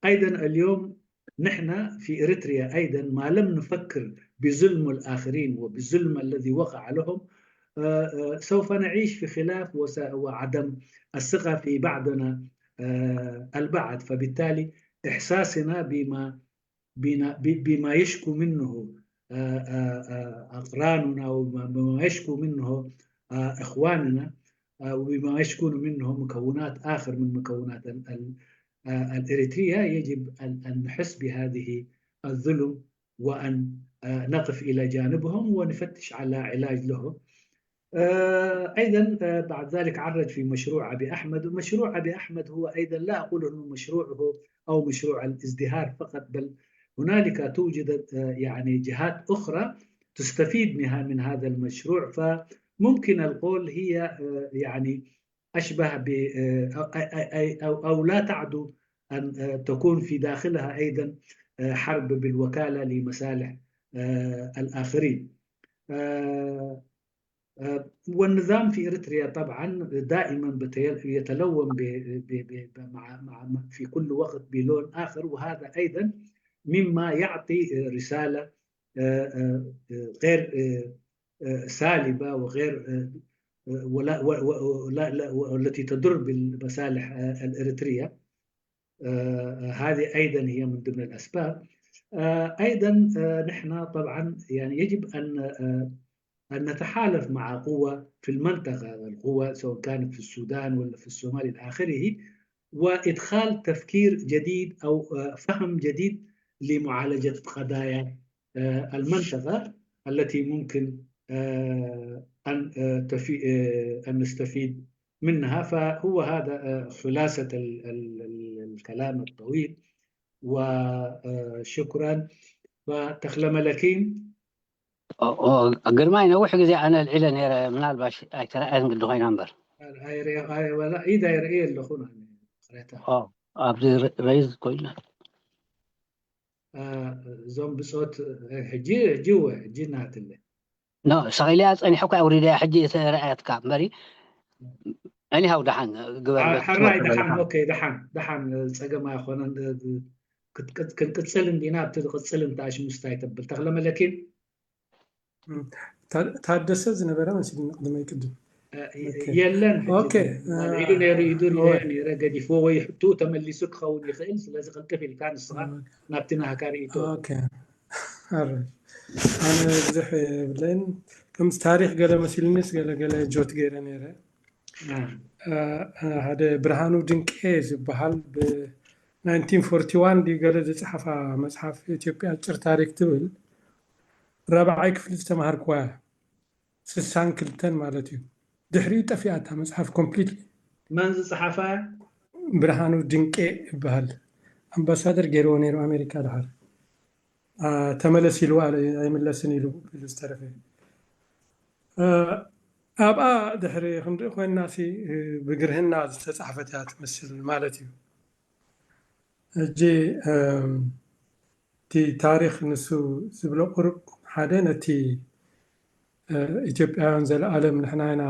أيضا اليوم نحن في إريتريا أيضا ما لم نفكر بظلم الآخرين وبظلم الذي وقع لهم، آه، آه، سوف نعيش في خلاف وس- وعدم الثقة في بعضنا آه، البعض. فبالتالي إحساسنا بما بنا- ب- بما يشكو منه آه، آه، آه، أقراننا وبما يشكو منه آه، إخواننا آه، وبما يشكون منه مكونات آخر من مكونات ال- ال- آه، الإريترية، يجب أن أن نحس بهذه الظلم وأن آه، نقف إلى جانبهم ونفتش على علاج له. آه، أيضا آه، بعد ذلك عرج في مشروع أبي أحمد. ومشروع أبي أحمد هو أيضا، لا أقول أنه مشروعه أو مشروع الازدهار فقط، بل هنالك توجد آه، يعني جهات أخرى تستفيد منها من هذا المشروع. فممكن القول هي آه، يعني أشبه ب آه، أو, أو, أو, أو لا تعدو أن آه، تكون في داخلها أيضا آه، حرب بالوكالة لمصالح آه، الآخرين. آه، آه، والنظام في إريتريا طبعا دائما بتيل- يتلون ب- ب- ب- ب- مع مع في كل وقت بلون آخر، وهذا أيضا مما يعطي رسالة آه، آه، آه، غير آه، آه، سالبة وغير آه، آه، ولا و- و- لا لا والتي تضر بالمصالح آه، الإريترية. آه، هذه أيضا هي من ضمن الأسباب. آه، أيضا آه، نحن طبعا يعني يجب أن آه، أن نتحالف مع قوة في المنطقة، القوة سواء كانت في السودان ولا في الصومال إلى آخره، وإدخال تفكير جديد أو آه، فهم جديد لمعالجة قضايا آه، المنطقة التي ممكن آه، أن آه، تفي- آه، أن نستفيد منها. فهو هذا آه، خلاصة ال- ال- ال- الكلام الطويل، وشكرا وتخلم لكين. ግርማይ፣ ነዊሕ ግዜ ኣነ ኣልዒለ ነይረ፣ ምናልባሽ ኣይተረኣየን ግዲ ኮይና እምበር። ኢዳ ይርኢ ኣለኹ። ኦ፣ ኣብዚ ሬዝ ኮይና እዞም ብፆት ሕጂ ሕጂ ወ ሕጂ እናትለ ኖ ሰቂልያ ፀኒሑ እኳ ኣውሪደያ ሕጂ ተረኣያትካ እምበሪ። ኣኒሃው ደሓን ግበር። ሓራይ ደሓን። ኦኬ፣ ደሓን ደሓን፣ ፀገም ኣይኮነን። ክንቅፅል እንዲና፣ ኣብቲ ዝቅፅል እንተኣሽ ምስታይ ተብል ተክለ መለኪን ታደሰ ዝነበረ መሲሉኒ ቅድመይ ቅድም። የለን። ኦኬ። ኢዱ ነይሩ፣ ኢዱ ነይረ፣ ገዲፍዎ ወይ ሕትኡ ተመሊሱ ክኸውን ይኽእል። ስለዚ ቅልጥፍ ኢልካ ንስኻ ናብቲ ናህካ ርእይቶ። ኦኬ። ኣረ፣ ኣነ ብዙሕ የብለይን። ከምዚ ታሪኽ ገለ መሲልኒስ ገለ ገለ ጆት ገይረ ነይረ። እ፣ እ፣ ሓደ ብርሃኑ ድንቄ ዝበሃል ብ ናይንቲን ፎርቲ ዋን ድዩ ገለ ዝጸሓፋ መጽሓፍ ኢትዮጵያ ኣጭር ታሪክ ትብል ራብዓይ ክፍሊ ዝተማሃርኩዋ እያ። ስሳን ክልተን ማለት እዩ። ድሕሪኡ ጠፊኣ እታ መጽሓፍ ኮምፕሊትሊ። መን ዝጸሓፋ እያ? ብርሃኑ ድንቄ ይበሃል። ኣምባሳደር ገይርዎ ነይሩ ኣሜሪካ። ድሓር፣ አ፣ ተመለስ ኢልዋ፣ ኣይምለስን ኢሉ ኢሉ ዝተረፈ። እ፣ ኣብኣ ድሕሪ ክንርኢ ኮይንና ሲ፣ እ፣ ብግርህና ዝተጻሕፈት እያ ትመስል ማለት እዩ። ሕጂ፣ እም፣ እቲ ታሪኽ ንሱ ዝብሎ ቁሩብ ሓደ ነቲ፣ እ፣ ኢትዮጵያውያን ዘለኣለም ንሕና ኢና፣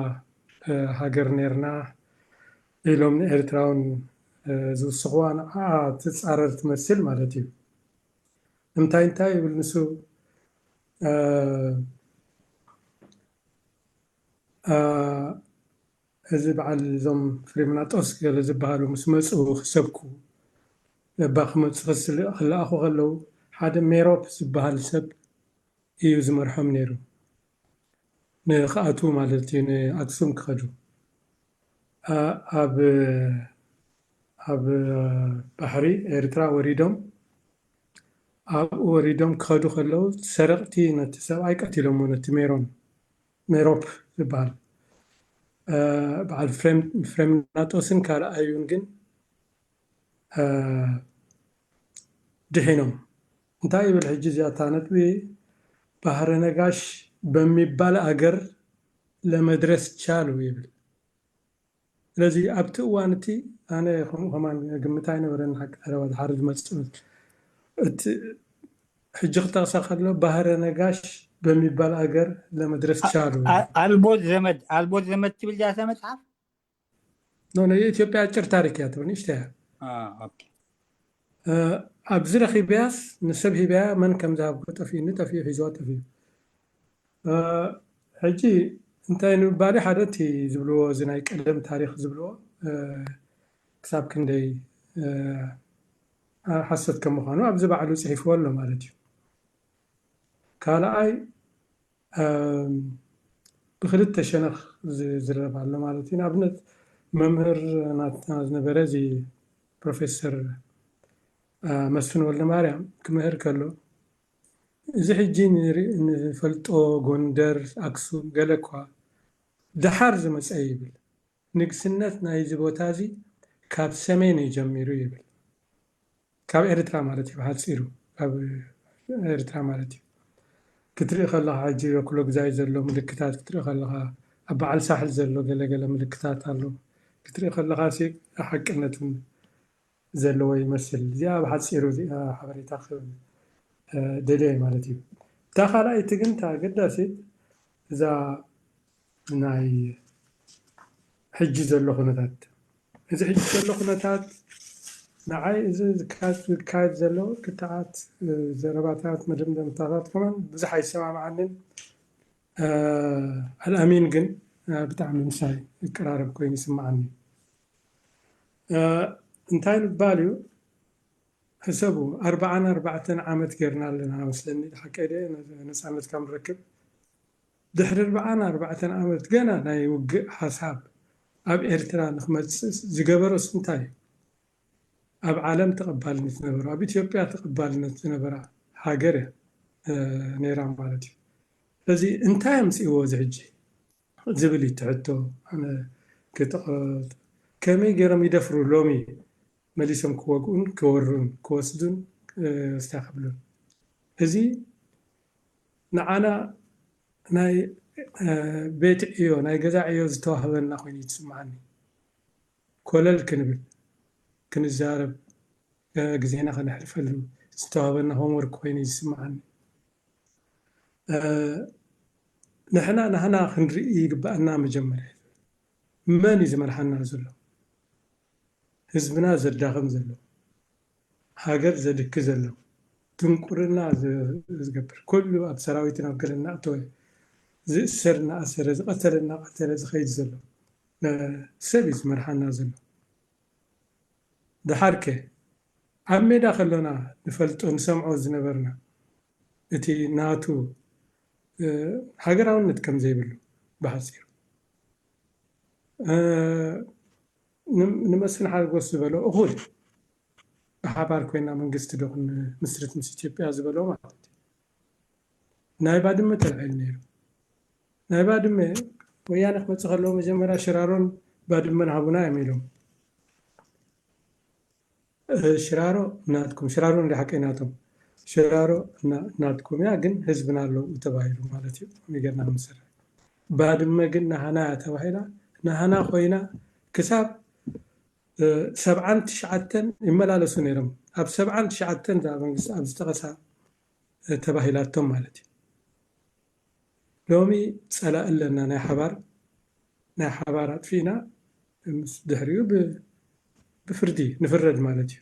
እ፣ ሃገር ነርና ኢሎም ንኤርትራውን፣ እ፣ ዝውስኽዋ ንዓኣ ትጻረር ትመስል ማለት እዩ። እንታይ እንታይ ይብል ንሱ፣ እ፣ እ፣ እዚ በዓል እዞም ፍሬምናጦስ ገለ ዝበሃሉ ምስ መጹ ክሰብኩ፣ እባ ክመጹ ክስል-፣ ክለኣኹ ከለዉ ሓደ ሜሮፕ ዝበሃል ሰብ እዩ ዝመርሖም ነይሩ። ንኽኣትዉ ማለት እዩ፣ ንኣክሱም ክኸዱ። ኣ-፣ ኣብ፣ ኣብ ባሕሪ ኤርትራ ወሪዶም፣ ኣብኡ ወሪዶም ክኸዱ ከለዉ ሰረቕቲ ነቲ ሰብኣይ ቀቲሎሞ፣ ነቲ ሜሮን፣ ሜሮፕ ዝበሃል። እ፣ በዓል ፍሬም-፣ ፍሬምናጦስን ካልኣዩን ግን፣ እ፣ ድሒኖም። እንታይ ይብል ሕጂ እዚኣ እታ ነጥቢ? ባህረ ነጋሽ በሚባል ኣገር ለመድረስ ቻሉ ይብል። ስለዚ ኣብቲ እዋን እቲ ኣነ ከምኡ ከማን ግምት ኣይነበረን። ሓቂ ቀረባ ድሓር ዝመጽእ እቲ ሕጂ ክጠቕሳ ከሎ ባህረ ነጋሽ በሚባል ኣገር ለመድረስ ቻሉ። ኣ-፣ ኣልቦት ዘመድ፣ ኣልቦት ዘመድ ትብል ዛተ መጽሓፍ? ኖ፣ ኖ፣ የኢትዮጵያ ኣጭር ታሪክ እያ ትብል፣ ንእሽተይ እያ። አ፣ ኦኬ። እ፣ ኣብዚ ረኺብያስ ንሰብ ሂብያ መን ከም ዝሃብኩ ጠፊኡኒ፣ ጠፊኡ ሒዝዋ ጠፊኡ። እ፣ ሕጂ እንታይ ንምባል ሓደ እቲ ዝብልዎ፣ እዚ ናይ ቀደም ታሪኽ ዝብልዎ፣ እ፣ ክሳብ ክንደይ፣ እ፣ ሓሶት ከም ምዃኑ ኣብዚ ባዕሉ ጽሒፍዎ ኣሎ ማለት እዩ። ካልኣይ፣ እም፣ ብክልተ ሸነኽ ዝዝረብ ኣሎ ማለት እዩ። ንኣብነት መምህር ናትና ዝነበረ እዚ ፕሮፌሰር፣ እ፣ መስፍን ወልደማርያም ክምህር ከሎ፣ እዚ ሕጂ ንርኢ-፣ ንፈልጦ ጎንደር፣ ኣክሱም፣ ገለ እኳ ደሓር ዝመጸ ይብል። ንግስነት ናይዚ ቦታ እዚ ካብ ሰሜን እዩ ጀሚሩ ይብል። ካብ ኤርትራ ማለት እዩ፣ ብሓጺሩ ካብ ኤርትራ ማለት እዩ። ክትርኢ ከለኻ ሕጂ በኩሎ ግዛይ ዘሎ ምልክታት ክትርኢ ከለኻ፣ ኣብ በዓል ሳሕል ዘሎ ገለገለ ምልክታት ኣሎ። ክትርኢ ከለኻ ሲ ሓቅነትን ዘለዎ ይመስል። እዚኣ ብሓጺሩ እዚኣ ሓበሬታ ክህብ፣ እ፣ ደልየ ማለት እዩ። እታ ካልኣይቲ ግን እታ ኣገዳሲት እዛ ናይ ሕጂ ዘሎ ኩነታት፣ እዚ ሕጂ ዘሎ ኩነታት ንዓይ እዚ ዝካ-፣ ዝካየድ ዘሎ ክትዓት፣ እ፣ ዘረባታት፣ መደምደምታታት ከማን ብዙሕ ኣይሰማምዓንን። እ፣ ኣልኣሚን ግን፣ እ፣ ብጣዕሚ ምሳይ ይቀራረብ ኮይኑ ይስምዓኒ። እ፣ እንታይ ምባል እዩ? ሕሰቡ፣ ኣርብዓን ኣርባዕተን ዓመት ጌርና ኣለና መስለኒ፣ ሓቀይ ድየ? ነጻነት ካብ ንረክብ ድሕሪ ኣርብዓን ኣርባዕተን ዓመት ገና ናይ ውግእ ሓሳብ ኣብ ኤርትራ ንክመጽእ ዝገበሮስ እንታይ እዩ? ኣብ ዓለም ተቐባልነት ዝነበሮ፣ ኣብ ኢትዮጵያ ተቐባልነት ዝነበራ ሃገር እያ፣ እ፣ ነይራ ማለት እዩ። ስለዚ እንታይ ኣምጽእዎ እዚ ሕጂ ዝብል እዩ እቲ ሕቶ። ኣነ ክጥቐ-፣ ከመይ ገይሮም ይደፍሩ ሎሚ መሊሶም ክወግኡን ክወሩን ክወስዱን፣ እ፣ እስታ ክብሉን? እዚ ንዓና ናይ፣ እ፣ ቤት ዕዮ፣ ናይ ገዛ ዕዮ ዝተዋህበና ኮይኑ እዩ ዝስምዓኒ። ኮለል ክንብል፣ ክንዛረብ፣ እ፣ ግዜና ከነሕልፈሉ ዝተዋህበና ሆምወርክ ኮይኑ እዩ ዝስምዓኒ። እ፣ ንሕና ናህና ክንርኢ ይግባኣና። መጀመርያ መን እዩ ዝመርሓና ዘሎ? ህዝብና ዘዳኽም ዘሎ፣ ሃገር ዘድኪ ዘሎ፣ ድንቁርና ዝ-፣ ዝገብር፣ ኩሉ ኣብ ሰራዊትን ኣብ ገለን እናእተወ ዝእሰር እናኣሰረ፣ ዝቐተለ እናቐተለ ዝኸይድ ዘሎ፣ እ፣ ሰብ እዩ ዝመርሓና ዘሎ። ደሓርከ ኣብ ሜዳ ከሎና ንፈልጦ ንሰምዖ ዝነበርና፣ እቲ ናቱ ሃገራውነት ከም ዘይብሉ ብሓፂሩ ንመስፍን ሓጎስ ዝበሎ እኹል ብሓባር ኮይና መንግስቲ ዶ ክንምስርት ምስ ኢትዮጵያ ዝበሎ ማለት እዩ። ናይ ባድመ ተልዒሉ ነይሩ። ናይ ባድመ ወያነ ክመፅእ ከለዎ መጀመርያ ሽራሮን ባድመን ሃቡና እዮም ኢሎም። ሽራሮ ናትኩም፣ ሽራሮ እንደ ሓቀይ ናቶም፣ ሽራሮ ናትኩም እያ ግን ህዝብና ኣለዉ ተባሂሉ ማለት እዩ። ከመይ ጌርና ክንሰርሕ? ባድመ ግን ናህና እያ ተባሂላ፣ ናህና ኮይና ክሳብ ሰብዓን ትሽዓተን ይመላለሱ ነይሮም። ኣብ ሰብዓን ትሽዓተን እዛ መንግስቲ ኣብ ዝጠቐሳ ተባሂላቶም ማለት እዩ። ሎሚ ፀላእ ኣለና ናይ ሓባር፣ ናይ ሓባር ኣጥፊእና ምስ ድሕሪኡ ብፍርዲ ንፍረድ ማለት እዩ።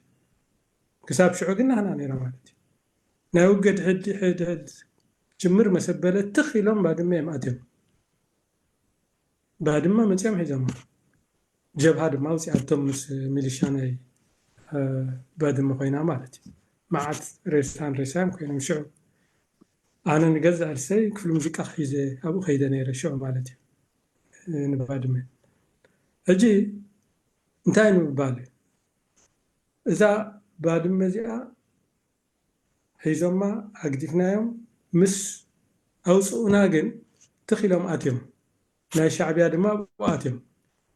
ክሳብ ሽዑ ግን ናህና ነይራ ማለት እዩ። ናይ ውገድ ሕድ ሕድ ሕድ ጅምር መሰበለ ትኽ ኢሎም ባድመ እዮም ኣትዮም። ባድመ መፅኦም ሒዞም ጀብሃ ድማ ውፅኣቶም ምስ ሚሊሻ ናይ ባድመ ኮይና ማለት እዩ። መዓት ሬሳን ሬሳን ኮይኖም ሽዑ ኣነ ንገዛእ ርእሰይ ክፍሊ ሙዚቃ ሒዘ ኣብኡ ከይደ ነይረ ሽዑ ማለት እዩ ንባድመ። ሕጂ እንታይ ንምባል እዩ? እዛ ባድመ እዚኣ ሒዞማ ኣግዲፍናዮም ምስ ኣውፅኡና ግን ትኽ ኢሎም ኣትዮም። ናይ ሻዕቢያ ድማ ኣብኡ ኣትዮም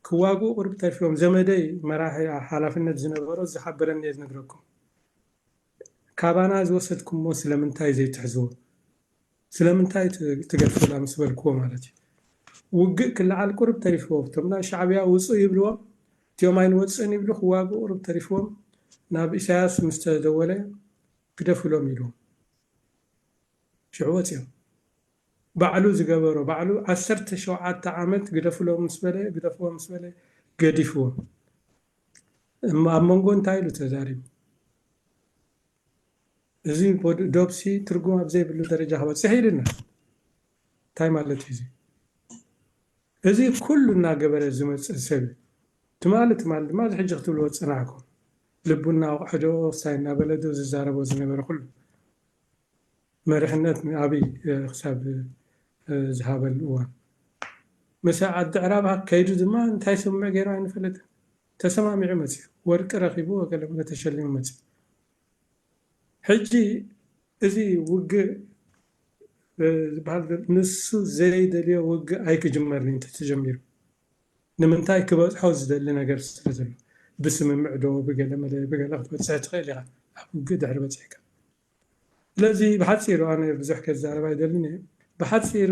ክዋግኡ ቁሩብ ተሪፎም። ዘመደይ መራሒ ሓላፍነት ዝነበሮ ዝሓበረኒ እየ ዝነግረኩም። ካባና ዝወሰድኩሞ ስለምንታይ ዘይትሕዝዎ? ስለምንታይ ትገድፉላ ምስ በልክዎ ማለት እዩ። ውግእ ክለዓል ቁሩብ ተሪፍዎ። እቶም ናይ ሻዕቢያ ውፁ ይብልዎም፣ እቲኦም ኣይንወፅእን ይብሉ ክዋግኡ ቁሩብ ተሪፍዎም። ናብ ኢሳያስ ምስ ተደወለ ግደፉሎም ኢልዎም። ሽዑ ወፂኦም። ባዕሉ ዝገበሮ ባዕሉ ዓሰርተ ሸውዓተ ዓመት ግደፉሎም ምስ በለ ግደፍዎም ምስ በለ ገዲፍዎም። እሞ ኣብ መንጎ እንታይ ኢሉ ተዛሪቡ? እዚ ዶብሲ ትርጉም ኣብ ዘይብሉ ደረጃ ክበፅሕ ኢሉና። እንታይ ማለት እዩ እዚ? እዚ ኩሉ እናገበረ ዝመፅእ ሰብ እዩ። ትማሊ ትማሊ ድማ እዚ ሕጂ ክትብልዎ ዝፀናሕኩም ልቡ እናወቕዐ ዶ ክሳይ እናበለ ዶ ዝዛረቦ ዝነበረ ኩሉ መሪሕነት ንኣብይ ክሳብ ዝሃበሉ እዋን ምስ ዓዲ ዕራባ ከይዱ ድማ እንታይ ስምምዕ ገይሩ ኣይንፈልጥን። ተሰማሚዑ መፅኡ፣ ወርቂ ረኺቡ ወገለመለ ተሸሊሙ መፅኡ። ሕጂ እዚ ውግእ ዝበሃል ንሱ ዘይደልዮ ውግእ ኣይክጅመርን እንተተጀሚሩ። ንምንታይ ክበፅሖ ዝደሊ ነገር ስለ ዘሎ ብስምምዕ ዶ ብገለ መለ ብገለ ክትበፅሕ ትኽእል ኢኻ ኣብ ውግእ ድሕሪ በፂሕካ። ስለዚ ብሓፂሩ ኣነ ብዙሕ ከዛረብ ኣይደልን እየ። ብሓፂሩ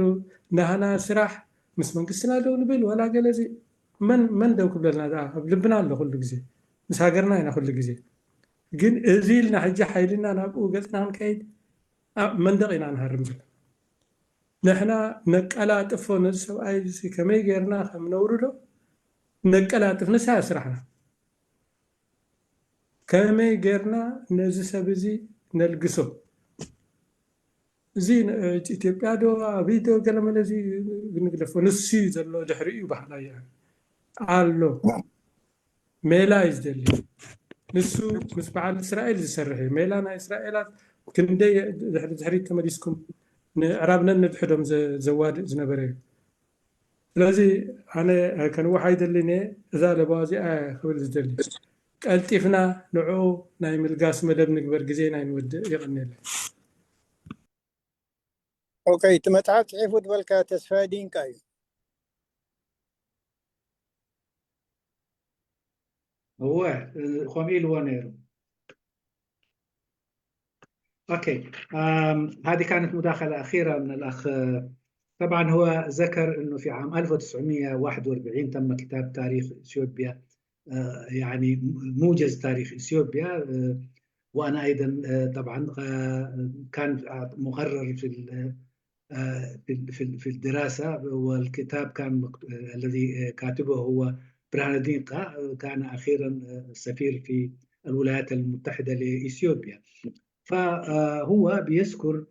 ናህና ስራሕ ምስ መንግስትና ደው ንብል ዋላ ገለ እዚ መን መን ደው ክብለልና ደኣ ኣብ ልብና ኣሎ ኩሉ ግዜ ምስ ሃገርና ኢና ኩሉ ግዜ። ግን እዚ ኢልና ሕጂ ሓይልና ናብኡ ገፅና ክንከይድ ኣብ መንደቕ ኢና ንሃርም ዘለና። ንሕና ነቀላጥፎ ነዚ ሰብኣይ እዚ ከመይ ጌርና ከም ነውርዶ ነቀላጥፍ ንሳ እያ ስራሕና። ከመይ ጌርና ነዚ ሰብ እዚ ነልግሶ? እዚ ኢትዮጵያ ዶ ኣብይ ዶ ገለመለ እዚ ንግደፎ ንሱ እዩ ዘሎ ድሕሪ እዩ ባህላ እያ ኣሎ ሜላ እዩ ዝደሊ ንሱ ምስ በዓል እስራኤል ዝሰርሕ እዩ። ሜላ ናይ እስራኤላት ክንደይ ድሕሪ ድሕሪት ተመሊስኩም ንዕራብነን ንድሕዶም ዘዋድእ ዝነበረ እዩ። ስለዚ ኣነ ከንውሕ ኣይደልን እየ። እዛ ለበዋ እዚኣ ክብል ዝደሊ ቀልጢፍና ንዕኡ ናይ ምልጋስ መደብ ንግበር ግዜና ይንወድእ። የቐንየለይ። ኦኬ፣ እቲ መጽሓፍ ጽሒፉ ዝበልካ ተስፋ ዲንቃ እዩ። እወ፣ ከምኡ ኢልዎ ነይሩ። أوكي، هذه كانت مداخلة أخيرة من الأخ. طبعا هو ذكر أنه في عام ألف وتسعمية وواحد وأربعين تم كتاب تاريخ إثيوبيا، يعني موجز تاريخ إثيوبيا. وأنا أيضا طبعا كان مقرر في في في الدراسة، والكتاب كان الذي كاتبه هو برهان الدين قا، كان أخيرا سفير في الولايات المتحدة لإثيوبيا. فهو بيذكر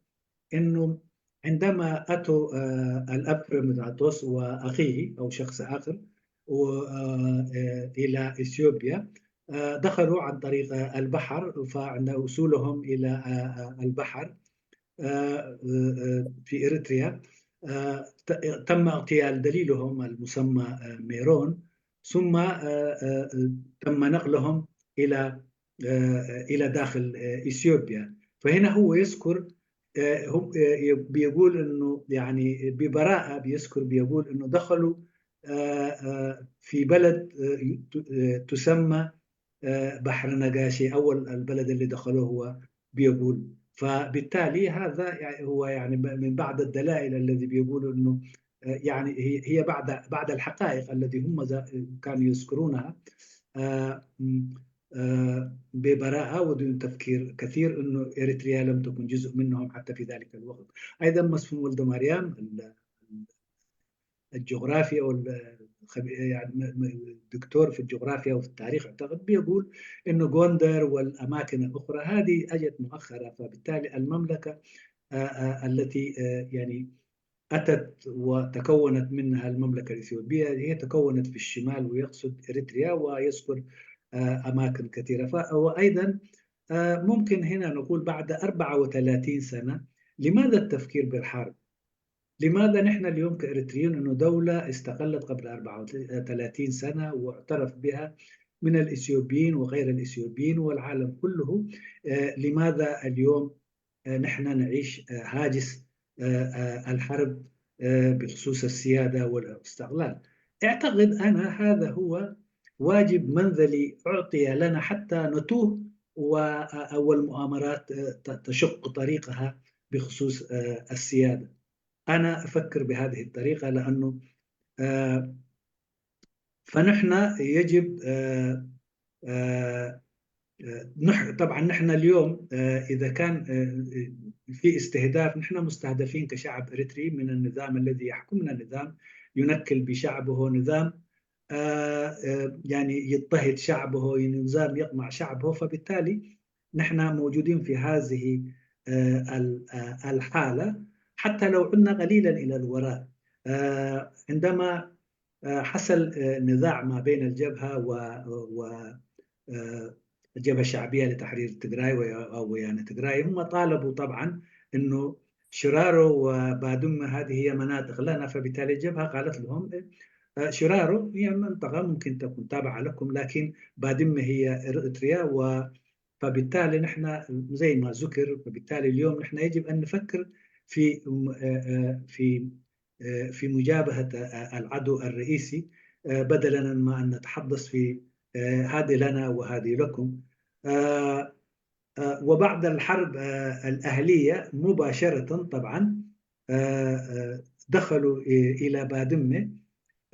أنه عندما أتوا الأب فريمداتوس وأخيه أو شخص آخر إلى إثيوبيا، دخلوا عن طريق البحر. فعند وصولهم إلى البحر في إريتريا، تم اغتيال دليلهم المسمى ميرون، ثم تم نقلهم إلى إلى داخل إثيوبيا. فهنا هو يذكر، هم بيقول إنه يعني ببراءة بيذكر، بيقول إنه دخلوا في بلد تسمى بحر نقاشي. أول البلد اللي دخلوه هو بيقول. فبالتالي هذا يعني هو يعني من بعض الدلائل الذي بيقولوا إنه يعني هي بعض بعض الحقائق التي هم كانوا يذكرونها ببراءة ودون تفكير كثير إنه إريتريا لم تكن جزء منهم حتى في ذلك الوقت. أيضا مسفن ولد مريم الجغرافيا وال يعني دكتور في الجغرافيا وفي التاريخ، اعتقد بيقول انه غوندر والاماكن الاخرى هذه اجت مؤخره. فبالتالي المملكه التي يعني اتت وتكونت منها المملكه الاثيوبيه هي تكونت في الشمال، ويقصد اريتريا، ويذكر اماكن كثيره. وايضا ممكن هنا نقول بعد أربعة وثلاثين سنه، لماذا التفكير بالحرب؟ لماذا نحن اليوم كإريتريين أنه دولة استقلت قبل أربعة وثلاثين سنة واعترف بها من الإثيوبيين وغير الإثيوبيين والعالم كله، لماذا اليوم نحن نعيش هاجس الحرب بخصوص السيادة والاستقلال؟ أعتقد أنا هذا هو واجب منذلي أعطي لنا حتى نتوه، والمؤامرات تشق طريقها بخصوص السيادة. أنا أفكر بهذه الطريقة لأنه آه، فنحن يجب آه، آه، آه، نح طبعا نحن اليوم آه، إذا كان آه، في استهداف، نحن مستهدفين كشعب إريتري من النظام الذي يحكمنا، نظام ينكل بشعبه، نظام آه، آه، يعني يضطهد شعبه، يعني نظام يقمع شعبه. فبالتالي نحن موجودين في هذه آه، آه، الحالة، حتى لو عدنا قليلا إلى الوراء. آه، عندما حصل نزاع ما بين الجبهة و الجبهة الشعبية لتحرير تجراي أو ويانا تجراي، هم طالبوا طبعا أنه شرارو وبادمة هذه هي مناطق لنا، فبالتالي الجبهة قالت لهم شرارو هي منطقة ممكن تكون تابعة لكم، لكن بادمة هي إريتريا. و فبالتالي نحن زي ما ذكر، فبالتالي اليوم نحن يجب أن نفكر في في في مجابهة العدو الرئيسي بدلا ما أن نتحدث في هذه لنا وهذه لكم. وبعد الحرب الأهلية مباشرة طبعا دخلوا إلى بادمة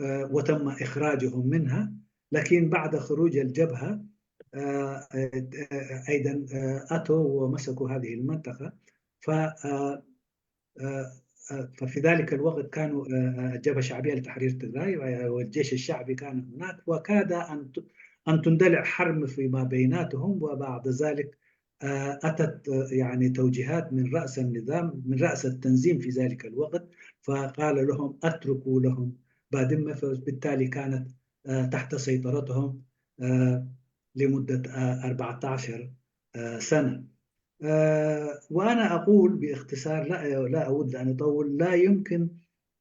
وتم إخراجهم منها، لكن بعد خروج الجبهة أيضا أتوا ومسكوا هذه المنطقة. ف ففي ذلك الوقت كانوا الجبهة الشعبية لتحرير تجراي والجيش الشعبي كان هناك، وكاد أن أن تندلع حرب فيما بيناتهم، وبعد ذلك أتت يعني توجيهات من رأس النظام، من رأس التنظيم في ذلك الوقت، فقال لهم اتركوا لهم بادمة، فبالتالي كانت تحت سيطرتهم لمدة أربعتاشر سنة. وأنا أقول باختصار، لا لا أود أن أطول، لا يمكن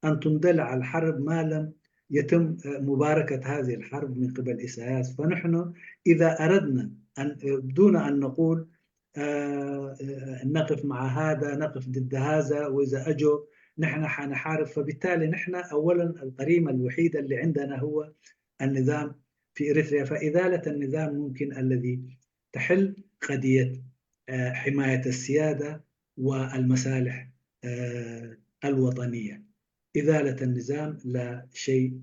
أن تندلع الحرب ما لم يتم مباركة هذه الحرب من قبل إساياس. فنحن إذا أردنا أن دون أن نقول نقف مع هذا، نقف ضد هذا، وإذا أجوا نحن حنحارب، فبالتالي نحن أولا القريمة الوحيدة اللي عندنا هو النظام في إريتريا. فإزالة النظام ممكن الذي تحل قضية حماية السيادة والمصالح الوطنية. إزالة النظام لا شيء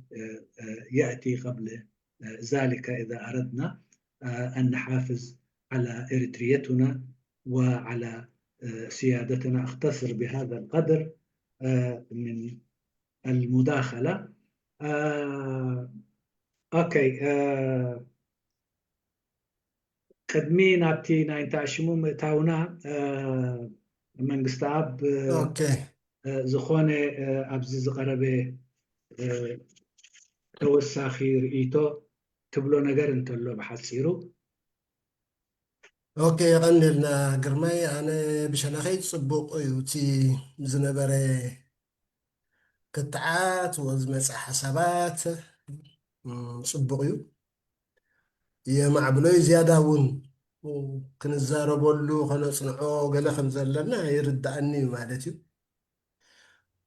يأتي قبل ذلك إذا أردنا أن نحافظ على إريتريتنا وعلى سيادتنا. أختصر بهذا القدر من المداخلة. Okay. ቅድሚ ናብቲ ናይ እንታይ ሽሙ ምእታውና፣ መንግስቲ ኣብ ዝኾነ ኣብዚ ዝቐረበ ተወሳኺ ርእይቶ ትብሎ ነገር እንተሎ ብሓፂሩ። ኦኬ፣ የቐንልና ግርማይ። ኣነ ብሸነኸይ ጽቡቕ እዩ እቲ ዝነበረ ክትዓት ወ ዝመጸ ሓሳባት፣ እም፣ ጽቡቕ እዩ። የማዕብሎ እዩ። ዝያዳ እውን ክንዛረበሉ ከነጽንዖ ገለ ከም ዘለና ይርዳእኒ እዩ ማለት እዩ።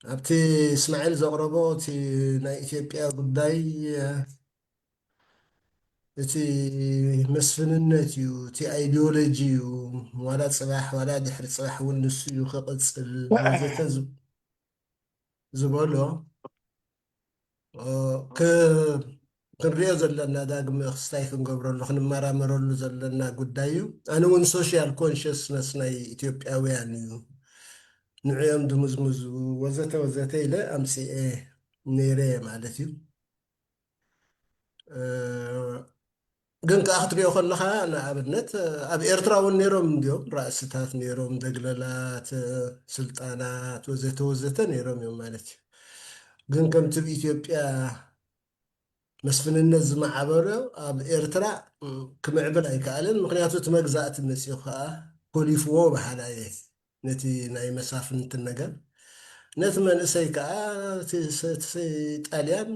ኣብቲ እስማዒል ዘቕረቦ እቲ ናይ ኢትዮጵያ ጉዳይ፣ እቲ መስፍንነት እዩ፣ እቲ ኣይዲዮሎጂ እዩ። ዋላ ጽባሕ ዋላ ድሕሪ ጽባሕ እውን ንሱ እዩ ክቕጽል ወዘተ ዝ- ዝበሎ፣ እ፣ ክ- ክንሪኦ ዘለና፣ ዳግመ ክስታይ ክንገብረሉ ክንመራመረሉ ዘለና ጉዳይ እዩ። ኣነ እውን ሶሻል ኮንሽስነስ ናይ ኢትዮጵያውያን እዩ፣ ንዕኦም ድምዝምዙ ወዘተ ወዘተ ኢለ ኣምፅኤ ነይረ ማለት እዩ። እ፣ ግን ከዓ ክትሪኦ ከለኻ፣ ንኣብነት ኣብ ኤርትራ እውን ነይሮም እንዲዮም ራእስታት፣ ነይሮም ደግለላት፣ ስልጣናት ወዘተ ወዘተ ነይሮም እዮም ማለት እዩ። ግን ከምቲ ኣብ ኢትዮጵያ መስፍንነት ዝመዓበሎ ኣብ ኤርትራ፣ ም፣ ክምዕብል ኣይከኣልን። ምክንያቱ እቲ መግዛእቲ መፂኡ ከዓ ኮሊፍዎ በሃላ እየ ነቲ ናይ መሳፍንትን ነገር። ነቲ መንእሰይ ከዓ እቲ ሰ- እቲ ሰ- ጣልያን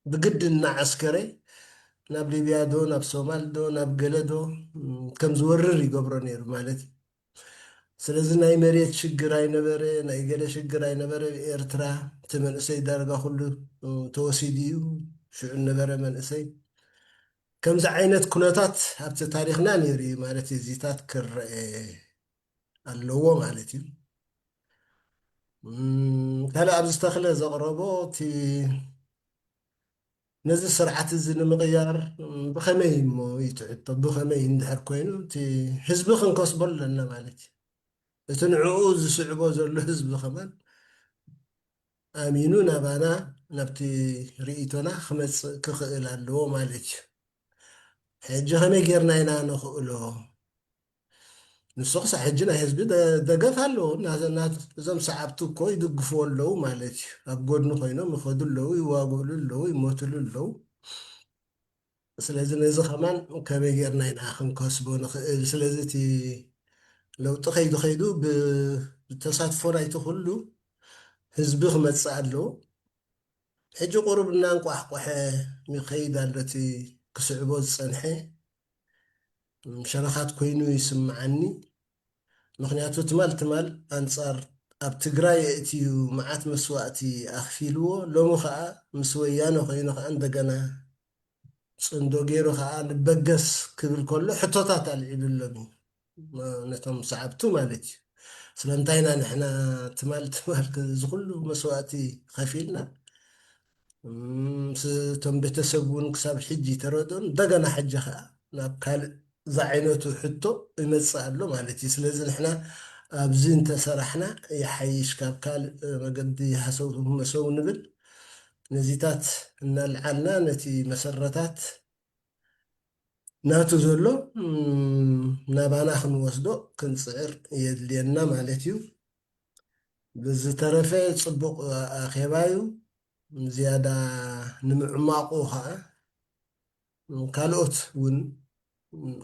ብግዲ እናዓስከረ ናብ ሊብያ ዶ ናብ ሶማል ዶ ናብ ገለ ዶ፣ ም፣ ከም ዝወርር ይገብሮ ነይሩ ማለት እዩ። ስለዚ ናይ መሬት ሽግር ኣይነበረ፣ ናይ ገለ ሽግር ኣይነበረ። ኤርትራ እቲ መንእሰይ ዳርጋ ኩሉ፣ እ፣ ተወሲዱ እዩ፣ ሽዑ ነበረ መንእሰይ። ከምዚ ዓይነት ኩነታት ኣብቲ ታሪኽና ነይሩ እዩ ማለት እዩ። እዚታት ክረአ ኣለዎ ማለት እዩ። እም፣ ካልእ ኣብዚ ተኽለ ዘቕረቦ እቲ ነዚ ስርዓት እዚ ንምቕያር፣ እም፣ ብኸመይ እሞ እዩ እቲ ሕቶ፣ ብኸመይ እንድሕር ኮይኑ እቲ ህዝቢ ክንከስቦ ኣለና ማለት እዩ። እቲ ንዕኡ ዝስዕቦ ዘሎ ህዝቢ ከማን ኣሚኑ ናባና፣ ናብቲ ርእይቶና ክመጽእ ክኽእል ኣለዎ ማለት እዩ። ሕጂ ከመይ ጌርና ኢና ንኽእሎ? ንሱ ክሳብ ሕጂ ናይ ህዝቢ ደ- ደገፍ ኣለዎ። እና- እና- እዞም ሰዓብቲ እኮ ይድግፍዎ ኣለዉ ማለት እዩ። ኣብ ጎድኑ ኮይኖም ይኸዱ ኣለዉ፣ ይዋግእሉ ኣለዉ፣ ይሞትሉ ኣለዉ። ስለዚ ነዚ ከማን ከመይ ጌርና ኢና ክንከስቦ ንኽእል? ስለዚ እቲ ለውጢ ከይዱ ከይዱ ብ- ብተሳትፎ ናይቲ ኩሉ ህዝቢ ክመጽእ ኣለዎ። ሕጂ ቁሩብ እናንቋሕቆሐ ይኸይድ ኣሎ እቲ ክስዕቦ ዝጸንሐ። ሸነኻት ኮይኑ ይስምዓኒ። ምኽንያቱ ትማል ትማል ኣንጻር ኣብ ትግራይ የእትዩ መዓት መስዋእቲ ኣኽፊልዎ፣ ሎሚ ኸኣ ምስ ወያነ ኮይኑ ኸኣ እንደገና ጽምዶ ገይሩ ኸኣ ንበገስ ክብል ከሎ ሕቶታት ኣልዒሉሎም እዩ። ነቶም ሰዓብቱ ማለት እዩ። ስለምንታይ ኢና ንሕና ትማል ትማል እዚ ኩሉ መስዋእቲ ከፊልና፣ እም፣ ስ- እቶም ቤተሰብ እውን ክሳብ ሕጂ ተረድኦም፣ እንደገና ሕጂ ከዓ ናብ ካልእ ዝዓይነቱ ሕቶ ይመፅእ ኣሎ ማለት እዩ። ስለዚ ንሕና ኣብዚ እንተሰራሕና ይሓይሽ፣ ካብ ካልእ መገዲ ሃሰው መሰው ንብል። ነዚታት እናልዓልና ነቲ መሰረታት ናቱ ዘሎ፣ እም፣ ናባና ክንወስዶ ክንፅዕር የድልየና ማለት እዩ። ብዝተረፈ ፅቡቕ ኣኼባ እዩ። ዝያዳ ንምዕማቑ ከዓ ካልኦት እውን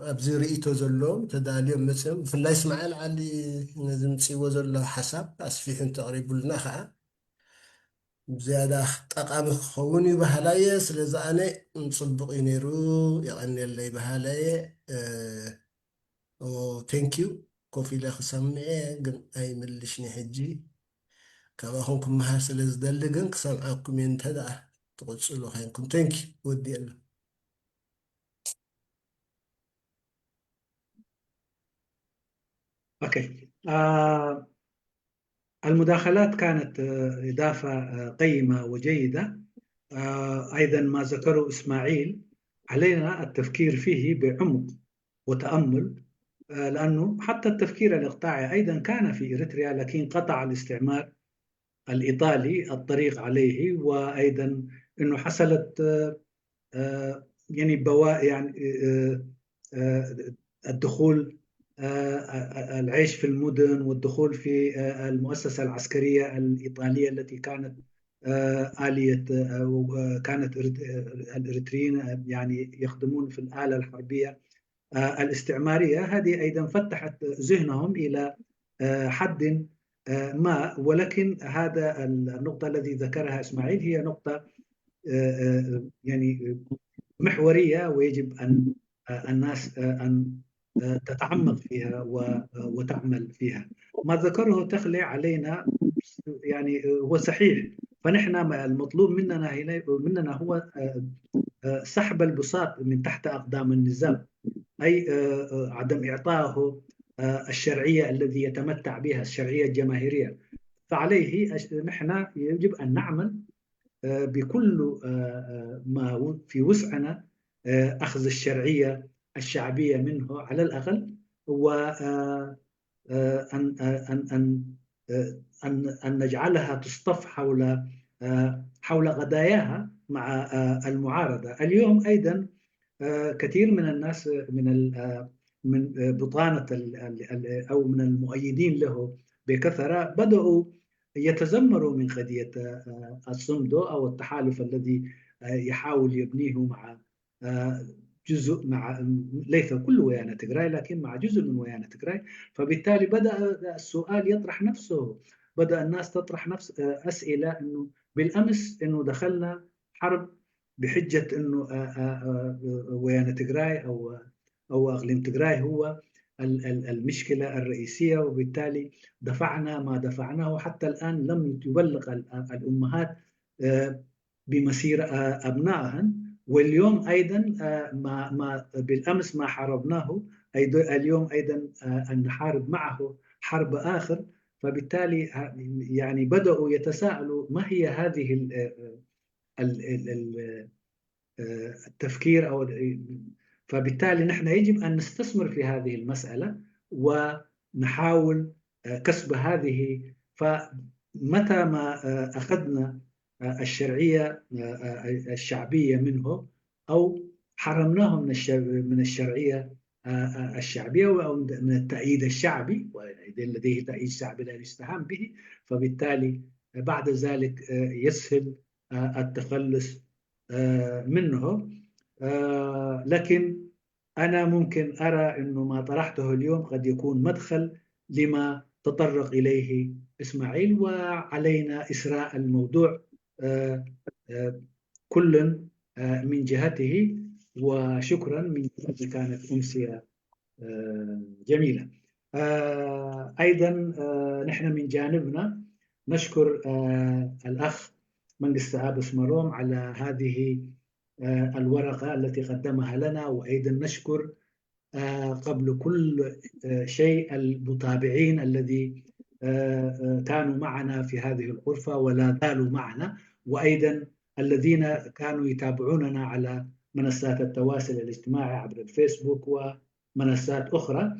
ኣብዚ ርእይቶ ዘለዎም ተዳልዮም መፅኦም፣ ብፍላይ እስማኤል ዓሊ ነዚ ምፅእዎ ዘሎ ሓሳብ ኣስፊሑ እንተቕሪቡልና ከዓ ዝያዳ ጠቓሚ ክኸውን እዩ በሃላይ እየ። ስለዚ ኣነ ጽቡቕ እዩ ነይሩ፣ የቐንየለይ በሃላይ እየ። ቴንክ ዩ። ኮፍ ኢለ ክሰምዕ እየ፣ ግን ኣይምልሽኒ ሕጂ። ካባኹም ክመሃር ስለ ዝደሊ ግን ክሰምዓኩም እየ፣ እንተ ደኣ ትቕጽሉ ኮይንኩም። ቴንክ ዩ። ወዲእ ኣሎ። ኦኬ። المداخلات كانت إضافة قيمة وجيدة. أيضا ما ذكره إسماعيل علينا التفكير فيه بعمق وتأمل، لأنه حتى التفكير الإقطاعي أيضا كان في إريتريا، لكن قطع الاستعمار الإيطالي الطريق عليه، وأيضا أنه حصلت يعني بوا يعني الدخول، العيش في المدن والدخول في المؤسسة العسكرية الإيطالية التي كانت آلية، كانت الإريتريين يعني يخدمون في الآلة الحربية. آه، الاستعمارية، هذه أيضا فتحت ذهنهم إلى آه، حد آه، ما. ولكن هذا النقطة الذي ذكرها إسماعيل هي نقطة آه، آه، يعني محورية، ويجب أن آه، الناس آه، أن آه، تتعمق فيها و- آه، وتعمل فيها. ما ذكره تخلي علينا يعني آه، هو صحيح. فنحن ما المطلوب مننا هنا، مننا هو آه، آه، سحب البساط من تحت أقدام النظام، أي آه، آه، عدم إعطائه آه، الشرعية الذي يتمتع بها، الشرعية الجماهيرية. فعليه أش- نحن يجب أن نعمل آه، بكل آه، آه، ما و- في وسعنا آه، أخذ الشرعية الشعبية منه على الأقل، و آه، آه، أن آه، أن أن آه، أن أن نجعلها تصطف حول آه، حول قضاياها مع آه، المعارضة. اليوم أيضا آه، كثير من الناس من ال- آه، من آه، بطانة ال- ال- ال- أو من المؤيدين له بكثرة بدأوا يتذمروا من قضية آه، الصمدو أو التحالف الذي آه، يحاول يبنيه مع آه، جزء مع ليس كل ويانا تجراي، لكن مع جزء من ويانا تجراي. فبالتالي بدأ السؤال يطرح نفسه، بدأ الناس تطرح نفس آه، أسئلة إنه بالأمس إنه دخلنا حرب بحجة إنه آه، آه، آه، ويانا تجراي أو أو أقليم تجراي هو ال- ال- المشكلة الرئيسية، وبالتالي دفعنا ما دفعناه. حتى الآن لم يبلغ ال- الأمهات آه، بمصير آه، أبنائهن. واليوم أيضا آه، ما ما بالأمس ما حاربناه، أيضا اليوم أيضا آه، أن نحارب معه حرب آخر. فبالتالي آه، يعني بدأوا يتساءلوا ما هي هذه ال- آه، ال- ال- ال- آه، التفكير أو ال- فبالتالي نحن يجب أن نستثمر في هذه المسألة ونحاول آه، كسب هذه. فمتى ما آه، أخذنا آه، الشرعية آه، آه، الشعبية منه أو حرمناه من الش- من الشرعية آه، آه، الشعبية أو من التأييد الشعبي، وإذا لديه تأييد شعبي لا يستهان به، فبالتالي بعد ذلك آه، يسهل آه، التخلص آه، منه. آه، لكن أنا ممكن أرى أنه ما طرحته اليوم قد يكون مدخل لما تطرق إليه إسماعيل، وعلينا إسراء الموضوع آه، آه، كل آه، من جهته. وشكرا من جهتي، كانت أمسية آه، جميلة. آه، أيضا آه، نحن من جانبنا نشكر آه، الأخ منقس أبس مروم على هذه آه، الورقة التي قدمها لنا، وأيضا نشكر آه، قبل كل آه، شيء المتابعين الذي آه، آه، كانوا معنا في هذه الغرفة ولا زالوا معنا، وأيضا الذين كانوا يتابعوننا على منصات التواصل الاجتماعي عبر الفيسبوك ومنصات أخرى.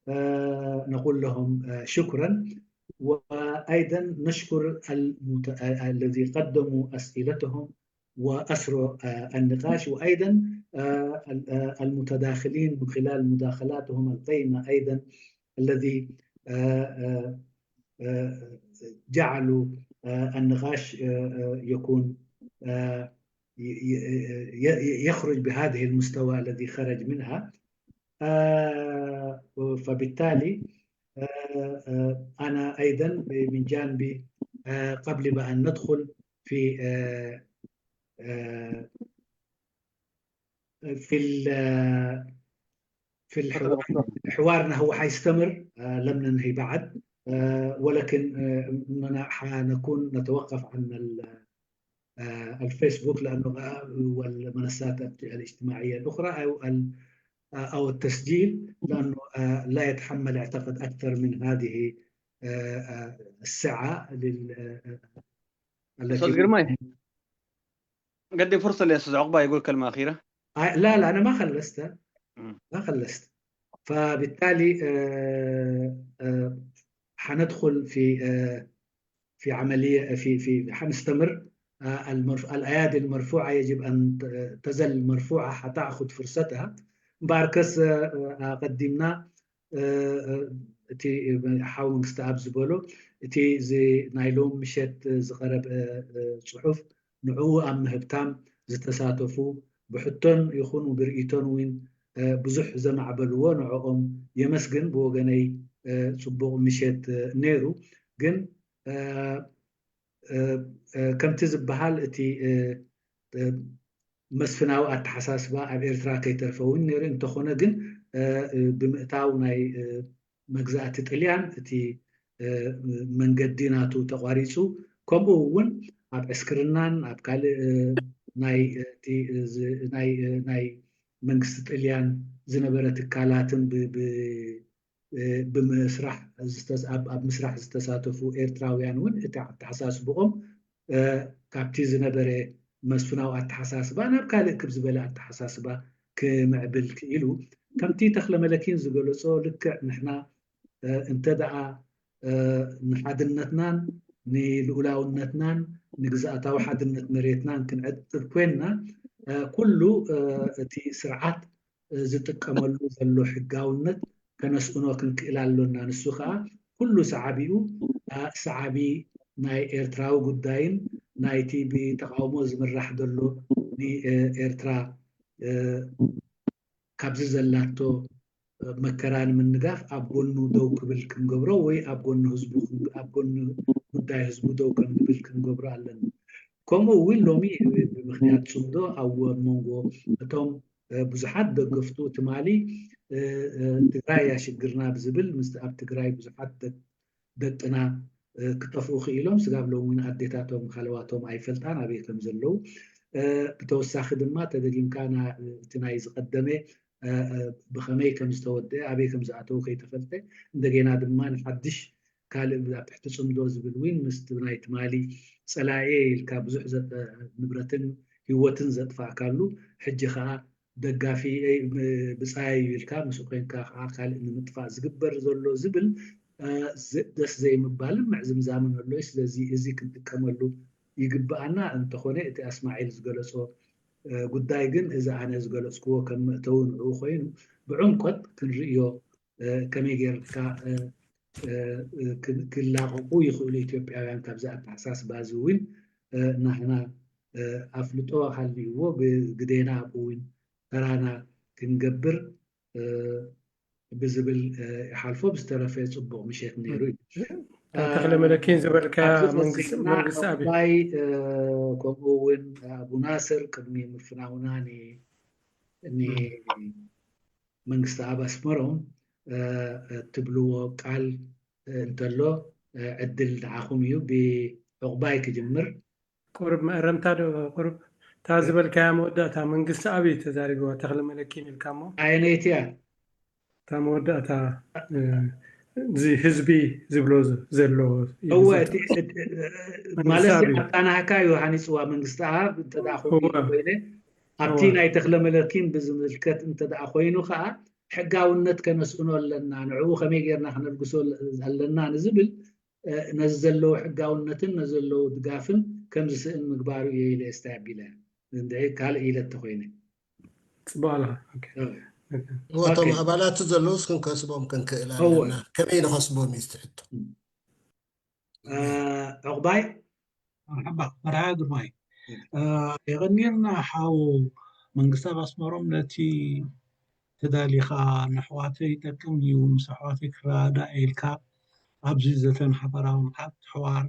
آه، نقول لهم آه، شكرا. وأيضا نشكر المت... آه، الذي قدموا أسئلتهم وأسروا آه، النقاش، وأيضا آه، ال- آه، المتداخلين من خلال مداخلاتهم القيمة أيضا، الذي آه، آه، آه، جعلوا آه، النقاش آه، آه، يكون آه، ي- ي- ي- ي- يخرج بهذه المستوى الذي خرج منها. آه، فبالتالي آه، آه، أنا أيضا من جانبي آه، قبل ما أن ندخل في آه، آه، في ال- آه، في الحوار، حوارنا هو حيستمر آه، لم ننهي بعد. آه، ولكن آه، إننا حنكون نتوقف عن ال- آه، الفيسبوك لأنه آه، والمنصات الاجتماعية الأخرى أو ال- آه، أو التسجيل، لأنه آه، لا يتحمل أعتقد أكثر من هذه آه، آه، السعة لل- آه، آه، التي أستاذ جرماي، قدم فرصة لأستاذ عقبة يقول كلمة أخيرة. آه، لا لا، أنا ما خلصت. ما خلصت. فبالتالي آه، آه، حندخل في آه، في عملية في في حنستمر. آه، المرف... الأيادي المرفوعة يجب أن ت- تزل مرفوعة حتى أخذ فرصتها. باركس آه، آه، قدمنا እቲ ሓው መንግስቲ ኣብ ዝበሎ እቲ ናይ ሎም ምሸት ዝቐረበ ፅሑፍ ንዕኡ ኣብ ምህብታም ዝተሳተፉ ብሕቶን ይኹን ብርእይቶን እውን ብዙሕ ዘማዕበልዎ ንዕኦም የመስግን። ብወገነይ ጽቡቕ ምሸት ነይሩ። ግን ከምቲ ዝበሃል እቲ መስፍናዊ ኣተሓሳስባ ኣብ ኤርትራ ከይተርፈ እውን ነይሩ። እንተኾነ ግን ብምእታው ናይ መግዛእቲ ጥልያን እቲ መንገዲ ናቱ ተቋሪፁ፣ ከምኡ እውን ኣብ ዕስክርናን ኣብ ካልእ ናይ መንግስቲ ጥልያን ዝነበረ ትካላትን ብምስራሕ ዝተሳተፉ ኤርትራውያን እውን እቲ ኣተሓሳስብኦም ካብቲ ዝነበረ መስፍናዊ ኣተሓሳስባ ናብ ካልእ ክብ ዝበለ ኣተሓሳስባ ክምዕብል ክኢሉ። ከምቲ ተክለ መለኪን ዝገለጾ ልክዕ ንሕና እንተ ደኣ ንሓድነትናን ንልኡላውነትናን ንግዝኣታዊ ሓድነት መሬትናን ክንዕቅብ ኮይንና ኩሉ እቲ ስርዓት ዝጥቀመሉ ዘሎ ሕጋውነት ከነስእኖ ክንክእል ኣሎና። ንሱ ከኣ ኩሉ ሰዓቢኡ ሰዓቢ ናይ ኤርትራዊ ጉዳይን ናይቲ ብተቃውሞ ዝምራሕ ዘሎ ንኤርትራ ካብዚ ዘላቶ መከራ ንምንጋፍ ኣብ ጎኑ ደው ክብል ክንገብሮ ወይ ኣብ ጎኒ ህዝቡ ኣብ ጎኒ ጉዳይ ህዝቡ ደው ከም ንብል ክንገብሮ ኣለና። ከምኡ እውን ሎሚ ብምክንያት ጽምዶ ኣብ መንጎ እቶም ብዙሓት ደገፍቱ ትማሊ ትግራይ ያሽግርና ብዝብል ምስ ኣብ ትግራይ ብዙሓት ደቅና ክጠፍኡ ክኢሎም ስጋብ ሎም እውን ኣዴታቶም ሃለዋቶም ኣይፈልጣን ኣበይ ከም ዘለዉ ብተወሳኺ ድማ ተደጊምካ እቲ ናይ ዝቀደመ ብኸመይ ከም ዝተወደአ ኣበይ ከም ዝኣተዉ ከይተፈልጠ እንደገና ድማ ንሓድሽ ካልእ ኣብ ትሕቲ ጽምዶ ዝብል እውን ምስቲ ናይ ትማሊ ጸላኤ ኢልካ ብዙሕ ንብረትን ህይወትን ዘጥፋእካሉ ሕጂ ከዓ ደጋፊ ብጻይ ኢልካ ምስኡ ኮይንካ ከዓ ካልእ ንምጥፋእ ዝግበር ዘሎ ዝብል ደስ ዘይምባልን ምዕዝምዛምን ኣሎ። ስለዚ እዚ ክንጥቀመሉ ይግብኣና። እንተኾነ እቲ ኣስማዒል ዝገለጾ ጉዳይ ግን እዚ ኣነ ዝገለጽክዎ ከም መእተዊ ንዕኡ ኮይኑ ብዕምቆት ክንርእዮ ከመይ ጌርካ ክላቐቑ ይኽእሉ ኢትዮጵያውያን ካብዚ ኣተሓሳስባ እዚ እውን ናህና ኣፍልጦ ሃልይዎ ብግዴና ኣብኡ እውን ተራና ክንገብር ብዝብል ይሓልፎ። ብዝተረፈ ፅቡቕ ምሸት ነይሩ እዩ። ተክለ መለኪን ዝበልካያ መንግስቲ ኣብ ከምኡ እውን ኣቡ ናስር ቅድሚ ምፍናውና ንመንግስቲ ኣብ ኣስመሮም ትብልዎ ቃል እንተሎ ዕድል ንዓኹም እዩ። ብዕቑባይ ክጅምር። ቁሩብ መእረምታ ዶ ቁሩብ እታ ዝበልካያ መወዳእታ መንግስቲ ኣብ እዩ ተዛሪብዋ ተክለ መለኪን ኢልካ እሞ ኣየነይቲ እያ? እታ መወዳእታ እዚ ህዝቢ ዝብሎ ዘሎ እወ ማለት ኣጣናህካ እዩ ሃኒፅዋ መንግስቲ ኣብ እንተ ኮይኑ ኮይነ ኣብቲ ናይ ተክለ መለኪን ብዝምልከት እንተ ኮይኑ ከዓ ሕጋውነት ከነስእኖ ኣለና፣ ንዕኡ ከመይ ጌርና ክነልግሶ ኣለና ንዝብል ነዚ ዘለዎ ሕጋውነትን ነዚ ዘለዎ ድጋፍን ከም ዝስእን ምግባሩ እየ ኢለ ስታይ ኣቢለ እንድዒ ካልእ ኢለ እንተኮይነ ፅቡቅ ኣለካ እወቶም ኣባላት ዘለውስ ክንከስቦም ክንክእል ኣለና ከመይ ንኸስቦም እዩ ትሕቶ ዕቑባይ መርሓባ መርሓባ ግርማይ የቐንየልና ሓው መንግስቲ ኣብ ኣስመሮም ነቲ ተዳሊኻ ንኣሕዋተይ ይጠቅም እዩ ምስ ኣሕዋተይ ክረዳዳእ ኢልካ ኣብዚ ዘተን ሓበራዊ ንዓት ሕዋር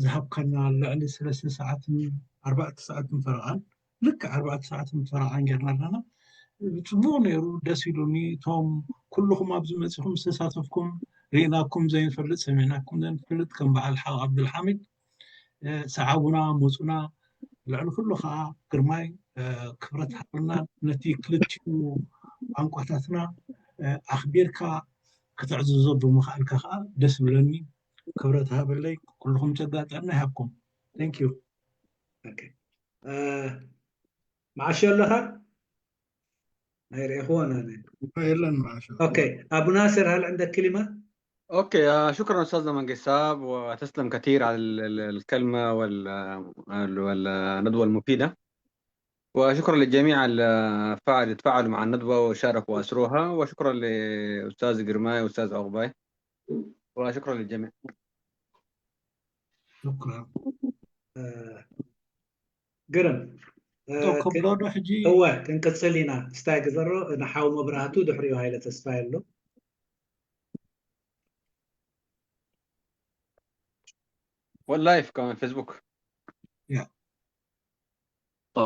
ዝሃብካና ልዕሊ ሰለስተ ሰዓትን ኣርባዕተ ሰዓትን ፈረቓን ልክዕ ኣርባዕተ ሰዓትን ፈረቓን ጌርና ኣለና። ጽቡቕ ነይሩ፣ ደስ ኢሉኒ። እቶም ኩልኹም ኣብዚ መጺኹም ዝተሳተፍኩም ርኢናኩም ዘይንፈልጥ ሰሚዕናኩም ዘይንፈልጥ ከም በዓል ሓው ዓብዱልሓሚድ ሰዓቡና፣ ሞጹና፣ ልዕሊ ኩሉ ከዓ ግርማይ ክብረት ሃበልና። ነቲ ክልቲኡ ቋንቋታትና ኣኽቢርካ ከተዕዝዞ ብምኽኣልካ ከዓ ደስ ብለኒ። ክብረት ሃበለይ። ኩልኹም ጸጋ ጥዕና ይሃብኩም። Thank you። መዓሾ ኣለኻ? ኣይረእኽዎን ኣነ። የለን መዓሾ። ኦኬ፣ ኣቡ ናስር هل عندك كلمة؟ اوكي، آه، شكرا استاذنا منقي الساب، وتسلم كثير على ال- ال- الكلمه وال آه، والندوه المفيده. وشكرا للجميع اللي فعل- تفاعلوا مع الندوه وشاركوا واسروها، وشكرا لاستاذ قرماي واستاذ عقباي، وشكرا للجميع. شكرا. ግርም እ፣ ዶ ከብሎ ዶ ሕጂ? እወ፣ ክንቅጽል ኢና። እስታይ ግዘሮ፣ ንሓው መብራህቱ፣ ድሕሪኡ ሃይለ ተስፋ ኣሎ። ወላይፍ ከማን ፌስቡክ። ያ። ኦ፣